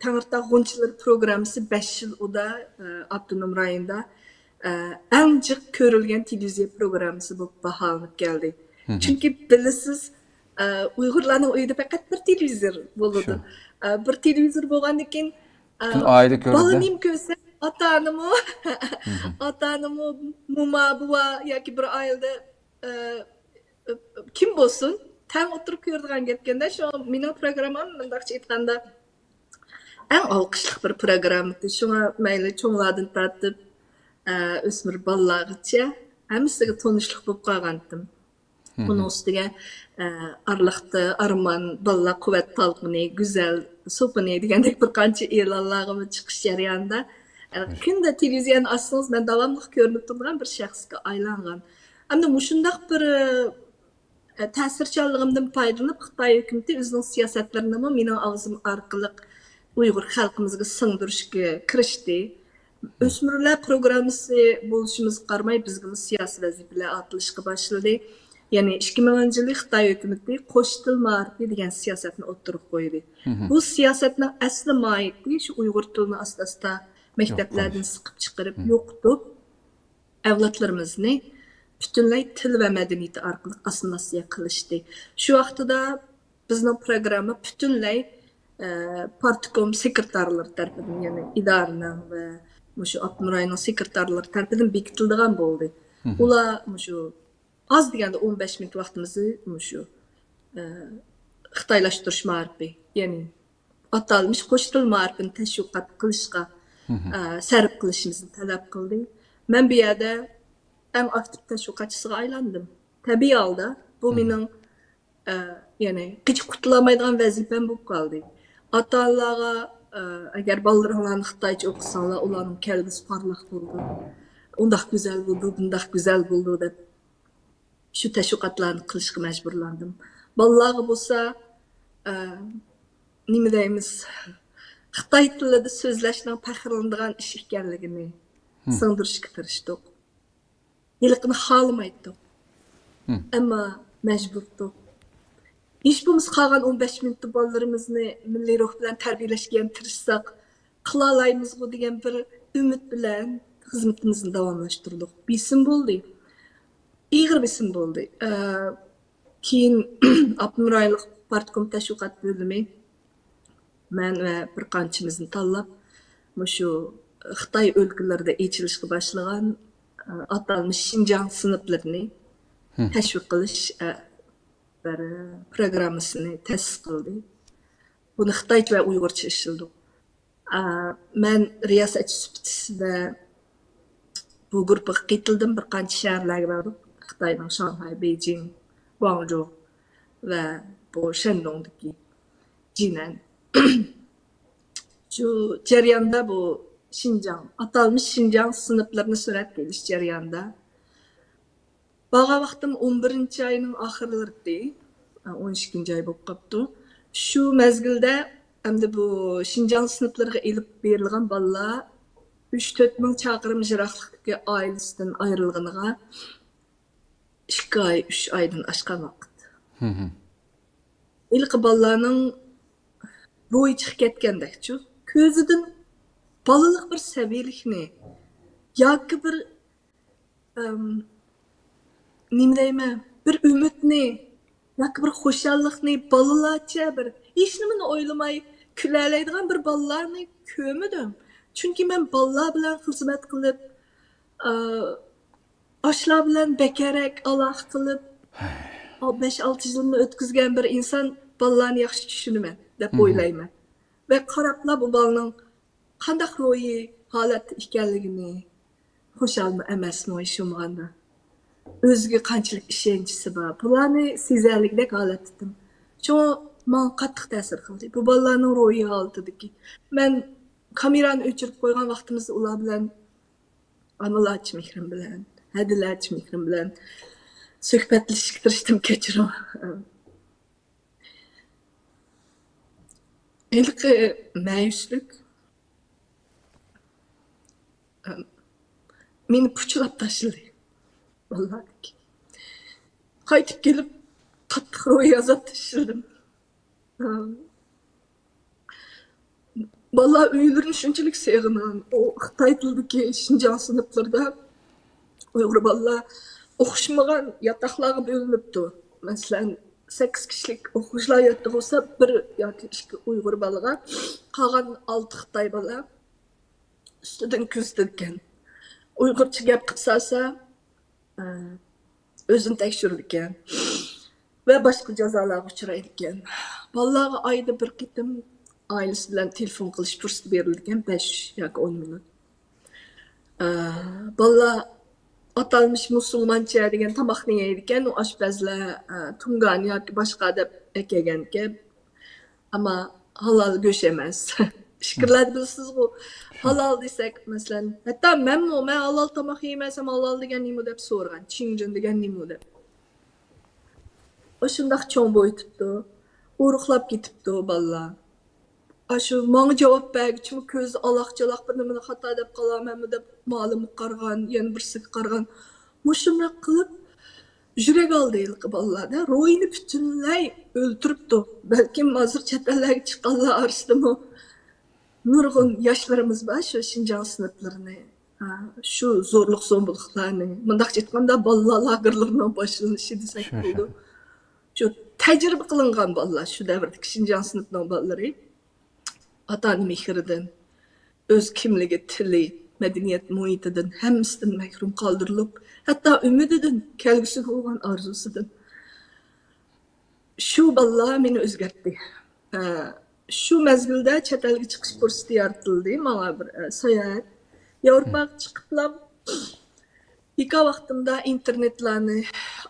تەڭرىتاغ غۇنچىلىرى پروگراممىسى بەش يىل ئۇدا، ئە، ئاپتونوم رايوندا، ئە، ئەڭ جىق كۆرۈلگەن تېلېۋىزىيە پروگراممىسى بولۇپ باھالىنىپ كەلدى. چۈنكى بىلىسىز، ئە، ئۇيغۇرلارنىڭ ئۆيىدە پەقەت بىر تېلېۋىزور بولىدۇ. شۇ. ئە، بىر تېلېۋىزور بولغاندىن كېيىن، ئە، پۈتۈن ئائىلە كۆرىدۇ. بالىنى كۆرسە، ئاتا-ئانىمۇ، ئاتا-ئانىمۇ، موما، بوۋا ياكى بىر ئائىلىدە، ئە، كىم بولسۇن، تەڭ ئولتۇرۇپ كۆرىدىغان گەپكەندە، شۇ مېنىڭ پروگراممام مۇنداقچە ئېيتقاندا، ئەڭ ئالقىشلىق بىر پروگرامما ئىدى. شۇڭا مەيلى چوڭلاردىن تارتىپ، ئە، ئۆسمۈر بالىلارغىچە ھەممىسىگە تونۇشلۇق بولۇپ قالغانتىم. ئۇنىڭ ئۈستىگە، ئە، ئارىلىقتا ئارمان، بالىلار قۇۋۋەت تالقىنى، گۈزەل سوپۇنى دېگەندەك بىر قانچە ئېلانلارغىمۇ چىقىش جەريانىدا، ئە، كۈندە تېلېۋىزىيەنى ئاچسىڭىز، مەن داۋاملىق كۆرۈنۈپ تۇرىدىغان بىر شەخسكە ئايلانغان. ئەمدى مۇشۇنداق بىر، ئە، تەسىرچانلىقىمدىن پايدىلىنىپ، خىتاي ھۆكۈمىتى ئۆزىنىڭ سىياسەتلىرىنىمۇ مېنىڭ ئاغزىم ئارقىلىق ئۇيغۇر خەلقىمىزگە سىڭدۈرۈشكە كىرىشتى. ئۆسمۈرلەر پروگراممىسى بولۇشىمىزغا قارىماي، بىزگىمۇ سىياسىي ۋەزىپىلەر ئارتىلىشقا باشلىدى. يەنى ئىككى مىڭىنچى يىلى خىتاي ھۆكۈمىتى قوش تىل مائارىپى دېگەن سىياسەتنى ئوتتۇرىغا قويدى. بۇ سىياسەتنىڭ ئەسلى ماھىيىتى شۇ ئۇيغۇر تىلىنى ئاستا-ئاستا مەكتەپلەردىن سىقىپ چىقىرىپ، يوقىتىپ، ئەۋلادلىرىمىزنى پۈتۈنلەي تىل ۋە مەدەنىيىتى ئارقىلىق ئاسسىمىلياتسىيە قىلىشتى. شۇ ۋاقتىدا بىزنىڭ پروگرامما پۈتۈنلەي، ئە، پارتكوم سېكرېتارلىرى تەرىپىدىن، يەنى ئىدارىنىڭ ۋە مۇشۇ ئاپتونوم رايوننىڭ سېكرېتارلىرى تەرىپىدىن بېكىتىلىدىغان بولدى. ئۇلار مۇشۇ ئاز دېگەندە ئون بەش مىنۇت ۋاقتىمىزنى مۇشۇ، ئە، خىتايلاشتۇرۇش مائارىپى، يەنى ئاتالمىش قوش تىل مائارىپىنى تەشۋىقات قىلىشقا، ئە، سەرپ قىلىشىمىزنى تەلەپ قىلدى. مەن بۇ يەردە ئەڭ ئاكتىپ تەشۋىقاتچىسىغا ئايلاندىم. تەبىئىي ھالدا بۇ مېنىڭ، ئە، يەنى قېچىپ قۇتۇلالمايدىغان ۋەزىپەم بولۇپ قالدى. ئاتا-ئانىلارغا، ئە، ئەگەر بالىلىرىڭلارنى خىتايچە ئوقۇتساڭلار، ئۇلارنىڭ كەلگۈسى پارلاق بولىدۇ، ئۇنداق گۈزەل بولىدۇ، بۇنداق گۈزەل بولىدۇ دەپ شۇ تەشۋىقاتلارنى قىلىشقا مەجبۇرلاندىم. بالىلارغا بولسا، ئە، نېمە دەيمىز، خىتاي تىلىدا سۆزلەشنىڭ پەخىرلىنىدىغان ئىش ئىكەنلىكىنى سىڭدۈرۈشكە تىرىشتۇق. ھېلىقىنى خالىمايتتۇق. ئەمما مەجبۇرتۇق. ھېچ بولمىسا قالغان ئون بەش مىنۇتتا بالىلىرىمىزنى مىللىي روھ بىلەن تەربىيەلەشكە يەنە تىرىشساق، قىلالايمىزغۇ دېگەن بىر ئۈمىد بىلەن خىزمىتىمىزنى داۋاملاشتۇردۇق. بېسىم بولدى. ئېغىر بېسىم بولدى. ئە، كېيىن ئاپتونوم رايونلۇق پارتكوم تەشۋىقات بۆلۈمى مەن ۋە بىر قانچىمىزنى تاللاپ، مۇشۇ خىتاي ئۆلكىلىرىدە ئېچىلىشقا باشلىغان، ئە، ئاتالمىش شىنجاڭ سىنىپلىرىنى تەشۋىق قىلىش، ئە، بىر پروگراممىسىنى تەسىس قىلدى. بۇنى خىتايچە ۋە ئۇيغۇرچە ئىشلىدۇق. ئا، مەن رىياسەتچى سۈپىتىدە بۇ گۇرۇپپىغا قېتىلدىم، بىر قانچە شەھەرلەرگە باردۇق. خىتاينىڭ شاڭخەي، بېيجىڭ، گۇاڭجۇ ۋە بۇ شەندۇڭدىكى جىنەن. شۇ جەرياندا بۇ شىنجاڭ، ئاتالمىش شىنجاڭ سىنىپلىرىنى سۈرەتكە ئېلىش جەريانىدا بارغان ۋاقتىم ئون بىرىنچى ئاينىڭ ئاخىرلىرىدى، ئون ئىككىنچى ئاي بولۇپ قاپتۇ. شۇ مەزگىلدە ئەمدى بۇ شىنجاڭ سىنىپلىرىغا ئېلىپ بېرىلغان بالىلار ئۈچ تۆت مىڭ چاقىرىم يىراقلىقتىكى ئائىلىسىدىن ئايرىلغىنىغا ئىككى ئاي، ئۈچ ئايدىن ئاشقان ۋاقىت. ھېلىقى بالىلارنىڭ روھى چىقىپ كەتكەندەكچۇ. كۆزىدىن بالىلىق بىر سەبىيلىكنى ياكى بىر، ئەم، نېمە دەيمەن، بىر ئۈمىدنى ياكى بىر خۇشاللىقنى، بالىلارچە بىر ھېچنېمىنى ئويلىماي كۈلەلەيدىغان بىر بالىلارنى كۆرمىدىم. چۈنكى مەن بالىلار بىلەن خىزمەت قىلىپ، ئا، ئاشۇلار بىلەن بەكرەك ئالاقە قىلىپ، بەش-ئالتە يىلنى ئۆتكۈزگەن بىر ئىنسان بالىلارنى ياخشى چۈشىنىمەن دەپ ئويلايمەن. ۋە قاراپلا بۇ بالىنىڭ قانداق روھىي ھالەتتە ئىكەنلىكىنى، خۇشالمۇ ئەمەسمۇ ھېچ بولمىغاندا، ئۆزىگە قانچىلىك ئىشەنچىسى بار، بۇلارنى سېزەلىگۈدەك ھالەتتە ئىدىم. شۇڭا ماڭا قاتتىق تەسىر قىلدى. بۇ بالىلارنىڭ روھىي ھالىتىدىكى، مەن كامېرانى ئۆچۈرۈپ قويغان ۋاقتىمىزدا ئۇلار بىلەن ئانىلارچە مېھرىم بىلەن، ھەدىلەرچە مېھرىم بىلەن سۆھبەتلىشىشكە تىرىشتىم، كەچۈرۈڭ. ھېلىقى مەيۈسلۈك مېنى پۇچىلاپ تاشلىدى. ۋاللاھى. قايتىپ كېلىپ قاتتىق روھىي ئازابتا ئىشلىدىم. بالىلار ئۆيلىرىنى شۇنچىلىك سېغىنغان، ئۇ خىتاي تىلىدىكى شىنجاڭ سىنىپلىرىدا ئۇيغۇر بالىلار ئوخشىمىغان ياتاقلارغا بۆلۈنۈپتۇ. مەسىلەن، سەككىز كىشىلىك ئوقۇغۇچىلار ياتىقى بولسا، بىر ياكى ئىككى ئۇيغۇر بالىغا، قالغان ئالتە خىتاي بالا ئۈستىدىن كۆزىتىدىكەن. ئۇيغۇرچە گەپ قىلسا، ئە، ئۆزىنى تەكشۈرىدىكەن ۋە باشقا جازالارغا ئۇچرايدىكەن. بالىلارغا ئايدا بىر قېتىم ئائىلىسى بىلەن تېلېفون قىلىش پۇرسىتى بېرىلىدىكەن، بەش ياكى ئون مىنۇت. ئە، بالىلار ئاتالمىش مۇسۇلمانچە دېگەن تاماقنى يەيدىكەن، ئۇ ئاشپەزلەر، ئە، تۇڭگان ياكى باشقا دەپ ئەكەلگەنكەن. ئەمما ھالال گۆش ئەمەس. ئىچكىرىلەردە بىلىسىزغۇ، ھالال دېسەك، مەسىلەن، ھەتتا مەنمۇ، مەن ھالال تاماق يېمەسەم، ھالال دېگەن نېمە دەپ سورىغان، چىڭجىن دېگەن نېمە دەپ. ئاشۇنداق چوڭ بويىتىپتۇ، ئورۇقلاپ كېتىپتۇ بالىلار. ئاشۇ ماڭا جاۋاب بەرگۈچىمۇ كۆزى ئالاق-چالاق، بىر نېمىنى خاتا دەپ قالامەنمۇ دەپ مالىمغا قارىغان، يەنە بىرسىگە قارىغان. مۇشۇنداق قىلىپ، يۈرەك ئالدى ھېلىقى بالىلاردا. روھىنى پۈتۈنلەي ئۆلتۈرۈپتۇ. بەلكىم ھازىر چەت ئەللەرگە چىققانلار ئارىسىدىمۇ نۇرغۇن ياشلىرىمىز بار، شۇ شىنجاڭ سىنىپلىرىنى، ھە، شۇ زورلۇق-زومىلىقلارنى، مۇنداقچە ئېيتقاندا، بالىلار لاگېرلىرىنىڭ باشلىنىشى دېسەك بولىدۇ. شۇ تەجرىبە قىلىنغان بالىلار، شۇ دەۋردىكى شىنجاڭ سىنىپىنىڭ بالىلىرى. ئاتا-ئانا مېھرىدىن، ئۆز كىملىكى، تىلى، مەدەنىيەت مۇھىتىدىن، ھەممىسىدىن مەھرۇم قالدۇرۇلۇپ، ھەتتا ئۈمىدىدىن، كەلگۈسىگە بولغان ئارزۇسىدىن. شۇ بالىلار مېنى ئۆزگەرتتى. ئە، شۇ مەزگىلدە چەت ئەلگە چىقىش پۇرسىتى يارىتىلدى ماڭا، بىر، ئە، ساياھەت. ياۋروپاغا چىقىپلا ھېكايە ۋاقتىمدا ئىنتېرنېتلارنى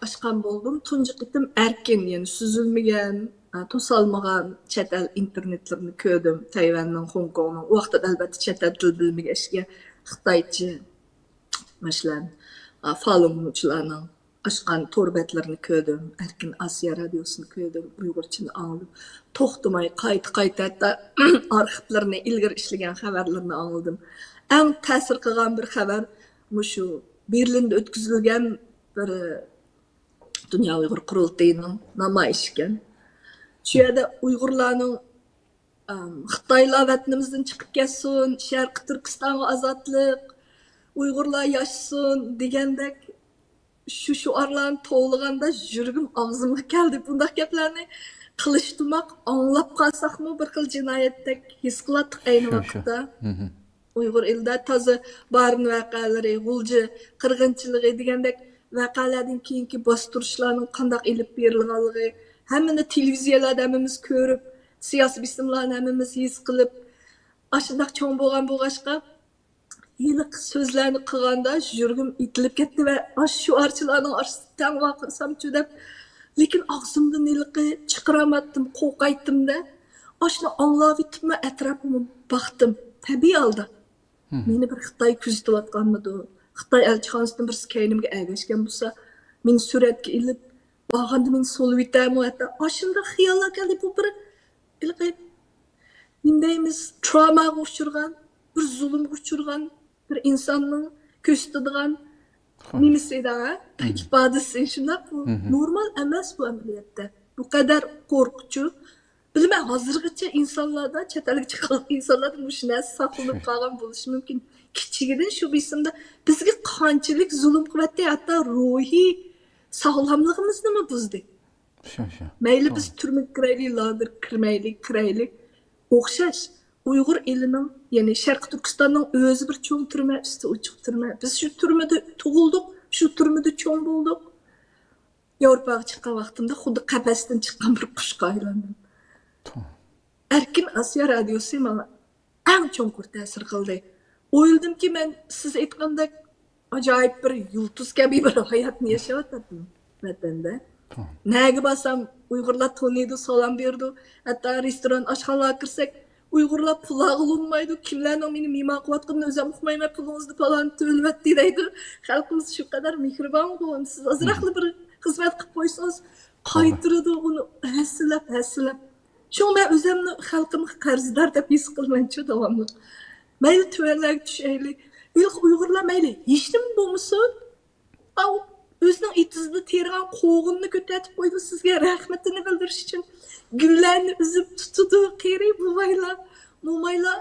ئاچقان بولدۇم. تۇنجى قېتىم ئەركىن، يەنى سۈزۈلمىگەن، ئە، توسالمىغان چەت ئەل ئىنتېرنېتلىرىنى كۆردۈم. تەيۋەننىڭ، خوڭكوڭنىڭ، ئۇ ۋاقىتتا ئەلۋەتتە چەت ئەل تىل بىلمىگەچكە خىتايچە، مەسىلەن، ئە، فالۇنگوچىلارنىڭ ئاچقان تور بەتلىرىنى كۆردۈم، ئەركىن ئاسىيا رادىيوسىنى كۆردۈم، ئۇيغۇرچىنى ئاڭلىدىم. توختىماي قايتا-قايتا ھەتتا ئارخىپلىرىنى، ئىلگىرى ئىشلىگەن خەۋەرلىرىنى ئاڭلىدىم. ئەڭ تەسىر قىلغان بىر خەۋەر مۇشۇ بېرلىندا ئۆتكۈزۈلگەن بىر دۇنيا ئۇيغۇر قۇرۇلتىيىنىڭ نامايىشى ئىكەن. شۇ يەردە ئۇيغۇرلارنىڭ، ئەم، «خىتايلار ۋەتىنىمىزدىن چىقىپ كەتسۇن، شەرقىي تۈركىستانغا ئازادلىق، ئۇيغۇرلار ياشىسۇن» دېگەندەك شۇ شوئارلارنى توۋلىغاندا يۈرىكىم ئاغزىمغا كەلدى. بۇنداق گەپلەرنى قىلىشتىماق ئاڭلاپ قالساقمۇ بىر خىل جىنايەتتەك ھېس قىلاتتۇق ئەينى ۋاقىتتا. ئۇيغۇر ئېلىدە تازا بارىن ۋەقەلىرى، غۇلجا قىرغىنچىلىقى دېگەندەك ۋەقەلەردىن كېيىنكى باستۇرۇشلارنىڭ قانداق ئېلىپ بېرىلغانلىقى، ھەممىنى تېلېۋىزىيەلەردە ھەممىمىز كۆرۈپ، سىياسىي بېسىملارنى ھەممىمىز ھېس قىلىپ، ئاشۇنداق چوڭ بولغان بولغاچقا، ھېلىقى سۆزلەرنى قىلغاندا يۈرىكىم ئېتىلىپ كەتتى ۋە ئاشۇ شوئارچىلارنىڭ ئارىسىدا تەڭ ۋارقىرىسامچۇ دەپ، لېكىن ئاغزىمدىن ھېلىقى چىقىرالمايتتىم، قورقايتتىم-دە. ئاشۇنى ئاڭلاۋېتىپمۇ ئەتراپىمغا باقتىم، تەبىئىي ھالدا. مېنى بىر خىتاي كۆزىتىۋاتقانمىدۇ؟ خىتاي ئەلچىخانىسىدىن بىرسى كەينىمگە ئەگەشكەن بولسا، مېنى سۈرەتكە ئېلىپ، بارغاندا مېنى سولىۋېتەرمۇ؟ ھەتتا ئاشۇنداق خىياللار كەلدى. بۇ بىر ھېلىقى نېمە دەيمىز، تراۋماغا ئۇچرىغان، بىر زۇلۇمغا ئۇچرىغان بىر ئىنساننىڭ كۆرسىتىدىغان نېمىسى ئىدى، ھە؟ ئىپادىسى. شۇنداق، بۇ نورمال ئەمەس بۇ ئەمەلىيەتتە. بۇ قەدەر قورقۇنچ. بىلمەن، ھازىرغىچە ئىنسانلاردا، چەت ئەلگە چىققان ئىنسانلاردا مۇشۇ نەرسە ساقلىنىپ قالغان بولۇشى مۇمكىن. كىچىكىدىن شۇ بېسىمدا بىزگە قانچىلىك زۇلۇم قىلىۋەتتى، ھەتتا روھىي ساغلاملىقىمىزنىمۇ بۇزدى. شۇ، شۇ. مەيلى بىز تۈرمىگە كىرەيلى، لاگېرغا كىرمەيلى، كىرەيلى. ئوخشاش. ئۇيغۇر ئېلىنىڭ، يەنى شەرقىي تۈركىستاننىڭ ئۆزى بىر چوڭ تۈرمە، ئۈستى ئوچۇق تۈرمە. بىز شۇ تۈرمىدە تۇغۇلدۇق، شۇ تۈرمىدە چوڭ بولدۇق. ياۋروپاغا چىققان ۋاقتىمدا خۇددى قەپەستىن چىققان بىر قۇشقا ئايلاندىم. ئەركىن ئاسىيا رادىيوسى ماڭا ئەڭ چوڭقۇر تەسىر قىلدى. ئويلىدىمكى، مەن سىز ئېيتقاندەك ئاجايىپ بىر يۇلتۇز كەبى بىر ھاياتنى ياشاۋاتاتتىم ۋەتەندە. نەگە بارسام ئۇيغۇرلار تونۇيدۇ، سالام بېرىدۇ. ھەتتا رېستوران، ئاشخانىلارغا كىرسەك، ئۇيغۇرلار پۇل ئالغىلى ئۇنىمايدۇ. كىملەرنىڭ مېنى مېھمان قىلىۋاتقىنىنى ئۆزۈم ئۇقمايمەن، پۇلىڭىزنى پالان تۆلىۋەتتى دەيدۇ. خەلقىمىز شۇ قەدەر مېھرىبانغۇ، سىز ئازراقلا بىر خىزمەت قىلىپ قويسىڭىز، قايتۇرىدۇ ئۇنى ھەسسىلەپ، ھەسسىلەپ. شۇڭا مەن ئۆزۈمنى خەلقىمگە قەرزدار دەپ ھېس قىلىمەنچۇ داۋاملىق. مەيلى تۆۋەنلەرگە چۈشەيلى. ھېلىقى ئۇيغۇرلار مەيلى ھېچنېمە بولمىسۇن، ئاۋۇ ئۆزىنىڭ ئېتىزىدا تېرىغان قوغۇننى كۆتەرتىپ قويىدۇ سىزگە رەھمىتىنى بىلدۈرۈش ئۈچۈن. گۈللەرنى ئۈزۈپ تۇتىدۇ قېرى بوۋايلار، مومايلار.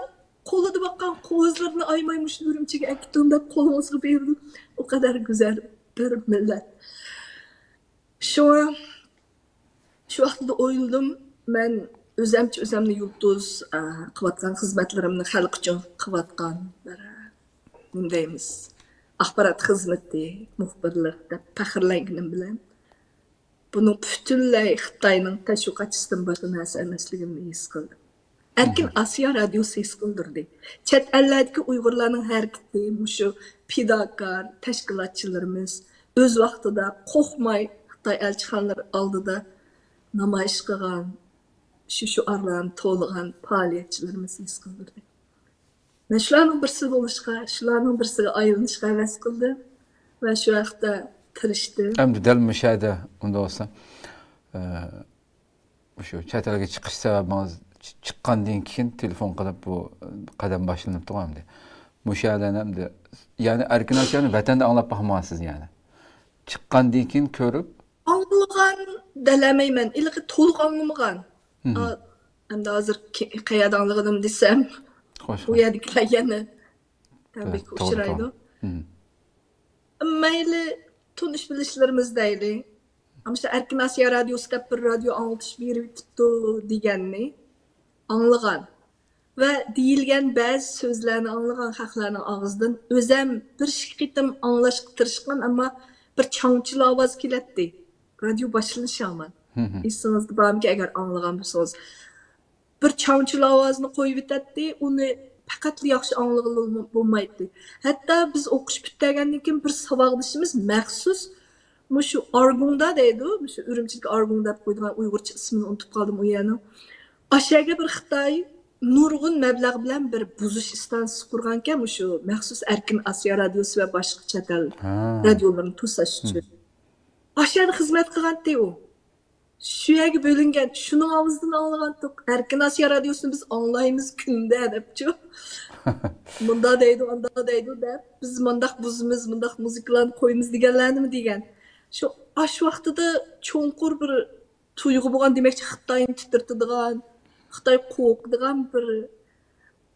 قولىدا باققان قوزىلىرىنى ئايىماي مۇشۇ ئۈرۈمچىگە ئەكېتىڭ دەپ قولىڭىزغا بېرىدۇ. ئۇ قەدەر گۈزەل بىر مىللەت. شۇڭا شۇ ۋاقىتتا ئويلىدىم، مەن ئۆزەمچە ئۆزەمنى يۇلتۇز، ئە، قىلىۋاتقان خىزمەتلىرىمنى خەلق ئۈچۈن قىلىۋاتقان بىر، نېمە دەيمىز، ئاخبارات خىزمىتى، مۇخبىرلىق دەپ پەخىرلەنگىنىم بىلەن، بۇنىڭ پۈتۈنلەي خىتاينىڭ تەشۋىقاتچىسىدىن باشقا نەرسە ئەمەسلىكىمنى ھېس قىلدىم. ئەركىن ئاسىيا رادىيوسى ھېس قىلدۇردى. چەت ئەللەردىكى ئۇيغۇرلارنىڭ ھەرىكىتى، مۇشۇ پىداكار تەشكىلاتچىلىرىمىز ئۆز ۋاقتىدا قورقماي خىتاي ئەلچىخانىلىرى ئالدىدا نامايىش قىلغان، شۇ شوئارلارنى تولىغان پائالىيەتچىلىرىمىز ھېس قىلدۇردى. مەن شۇلارنىڭ بىرسى بولۇشقا، شۇلارنىڭ بىرسىگە ئايلىنىشقا ھەۋەس قىلدىم ۋە شۇ ھەقتە تىرىشتىم. ئەمدى دەل مۇشۇ يەردە ئۇنداق بولسا، ئە، شۇ چەت ئەلگە چىقىش سەۋەبىڭىز، چىققاندىن كېيىن تېلېفون قىلىپ بۇ قەدەم باشلىنىپتىغۇ ئەمدى. مۇشۇ يەردىن ئەمدى، يەنى ئەركىن ئاسىيانى ۋەتەندە ئاڭلاپ باقمىغانسىز يەنى. چىققاندىن كېيىن كۆرۈپ. ئاڭلىغان دەلەمەيمەن، ئىلىقى تولۇق ئاڭلىمىغان. ئا، ئەمدى ھازىر كە-، قەيەردە ئاڭلىغىنىم دېسەم، بۇ يەردىكىلەر يەنە تەنبىھكە ئۇچرايدۇ. مەيلى، تونۇش بىلىشلىرىمىز دەيلى. مۇشۇ ئەركىن ئاسىيا رادىيوسى دەپ بىر رادىيو ئاڭلىتىش بېرىۋېتىپتۇ دېگەننى ئاڭلىغان ۋە دېيىلگەن بەزى سۆزلەرنى ئاڭلىغان خەقلەرنىڭ ئاغزىدىن ئۆزەم بىر ئىككى قېتىم ئاڭلاشقا تىرىشقان، ئەمما بىر چاڭچىلا ئاۋاز كېلەتتى. رادىيو باشلىنىشى ھامان. ئېسىڭىزدە بارمىكىن، ئەگەر ئاڭلىغان بولسىڭىز. بىر چاڭچىلا ئاۋازنى قويۇۋېتەتتى، ئۇنى پەقەتلا ياخشى ئاڭلىغىلى بولمايتتى. ھەتتا بىز ئوقۇش پۈتتۈرگەندىن كېيىن بىر ساۋاقدىشىمىز مەخسۇس مۇشۇ ئارگۇڭدا دەيدۇ، مۇشۇ ئۈرۈمچىدىكى ئارگۇڭ دەپ قويىدىغان، ئۇيغۇرچە ئىسمىنى ئۇنتۇپ قالدىم ئۇ يەرنىڭ. ئاشەگە بىر خىتاي نۇرغۇن مەبلەغ بىلەن بىر بۇزۇش ئىستانسىسى قۇرغانكەن، مۇشۇ مەخسۇس ئەركىن ئاسىيا رادىيوسى ۋە باشقا چەت ئەل رادىيولىرىنى توساش ئۈچۈن. ئاشۇ يەردە خىزمەت قىلغانتى ئۇ. شۇ يەرگە بۆلۈنگەن، شۇنىڭ ئاۋازىدىن ئاڭلىغانتۇق. ئەركىن ئاسىيا رادىيوسىنى بىز ئاڭلايمىز كۈندە دەپچۇ. مۇندا دەيدۇ، ئاندا دەيدۇ دەپ، بىز مۇنداق بۇزىمىز، مۇنداق مۇزىكىلارنى قويىمىز دېگەنلەرنىمۇ دېگەن. شۇ ئاش ۋاقتىدا چوڭقۇر بىر تۇيغۇ بولغان، دېمەكچى، خىتاينى تىترىتىدىغان، خىتاي قورقىدىغان بىر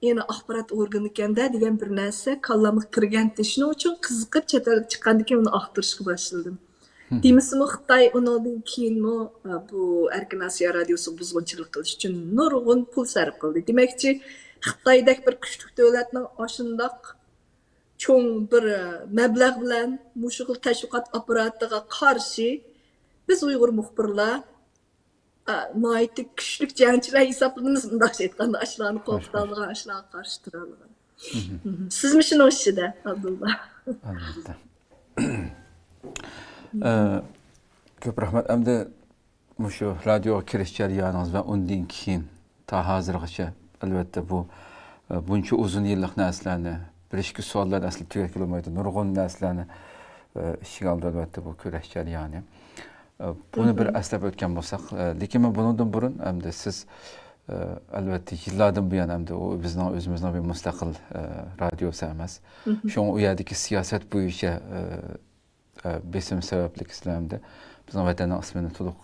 يەنە ئاخبارات ئورگىنىكەندە دېگەن بىر نەرسە كاللامغا كىرگەنتى. شۇنىڭ ئۈچۈن قىزىقىپ چەت ئەلگە چىققاندىن كېيىن ئۇنى ئاختۇرۇشقا باشلىدىم. دېمىسىمۇ خىتاي ئۇنىڭدىن كېيىنمۇ، ئە، بۇ ئەركىن ئاسىيا رادىيوسىغا بۇزغۇنچىلىق قىلىش ئۈچۈن نۇرغۇن پۇل سەرپ قىلدى. دېمەكچى، خىتايدەك بىر كۈچلۈك دۆلەتنىڭ ئاشۇنداق چوڭ بىر، ئە، مەبلەغ بىلەن مۇشۇ خىل تەشۋىقات ئاپپاراتىغا قارشى بىز ئۇيغۇر مۇخبىرلار ئا، ناھايىتى كۈچلۈك جەڭچىلەر ھېسابلىنىمىز، مۇنداقچە ئېيتقاندا، ئاشۇلارنى قورقۇتالىغان، ئاشۇلارغا قارشى تۇرالىغان. سىزمۇ شۇنىڭ ئىچىدە، ئابدۇللا. ئەلۋەتتە. ئە، كۆپ رەھمەت. ئەمدى مۇشۇ رادىيوغا كىرىش جەريانىڭىز ۋە ئۇندىن كېيىن تا ھازىرغىچە، ئەلۋەتتە، بۇ، ئە، بۇنچە ئۇزۇن يىللىق نەرسىلەرنى، بىر ئىككى سوئاللارنى ئەسلى تۈگەتكىلى بولمايدۇ. نۇرغۇن نەرسىلەرنى، ئە، ئىچىگە ئالىدۇ، ئەلۋەتتە، بۇ كۈرەش جەريانى. ئە، بۇنى بىر ئەسلەپ ئۆتكەن بولساق، ئە، لېكىن مەن بۇنىڭدىن بۇرۇن، ئەمدى سىز، ئە، ئەلۋەتتە، يىللاردىن بۇيان، ئەمدى ئۇ بىزنىڭ ئۆزىمىزنىڭ بىر مۇستەقىل، ئە، رادىيوسى ئەمەس. شۇڭا ئۇ يەردىكى سىياسەت بويىچە، ئە، ئە، بېسىم سەۋەبلىك سىلەر ئەمدى بىزنىڭ ۋەتەننىڭ ئىسمىنى تولۇق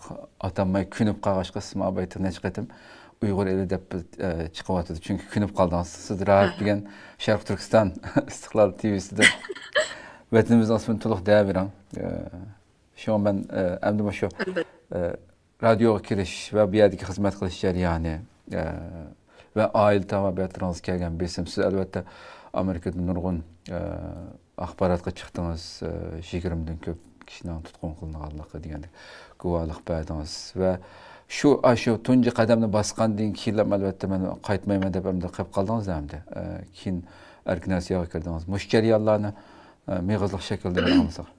ئاتالماي كۆنۈپ قالغاچقا، سىز ماۋۇ پەيتتە نەچچە قېتىم ئۇيغۇر ئېلى دەپ، ئە، چىقىۋاتىدۇ. چۈنكى كۆنۈپ قالدىڭىز. سىز راھەت دېگەن شەرقىي تۈركىستان ئىستىقلال تىۋىسىدا ۋەتىنىمىزنىڭ ئىسمىنى تولۇق دەۋېرىڭ. ئە، شۇڭا مەن، ئە، ئەمدى مۇشۇ، ئە، رادىيوغا كىرىش ۋە بۇ يەردىكى خىزمەت قىلىش جەريانى، ئە، ۋە ئائىلە تاۋابىئاتلىرىڭىزغا كەلگەن بېسىم. سىز، ئەلۋەتتە، ئامېرىكىدا نۇرغۇن، ئە، ئاخباراتقا چىقتىڭىز، ئە، يىگىرمىدىن كۆپ كىشىنىڭ تۇتقۇن قىلىنغانلىقى دېگەندەك گۇۋاھلىق بەردىڭىز. ۋە شۇ، ئاشۇ تۇنجى قەدەمنى باسقاندىن كېيىنلا، ئەلۋەتتە، مەن قايتمايمەن دەپ ئەمدى قېلىپ قالدىڭىز ئەمدى. ئە، كېيىن ئەركىن ئاسىياغا كىردىڭىز. مۇشۇ جەريانلارنى، ئە، مېغىزلىق شەكىلدە بىر ئاڭلىساق.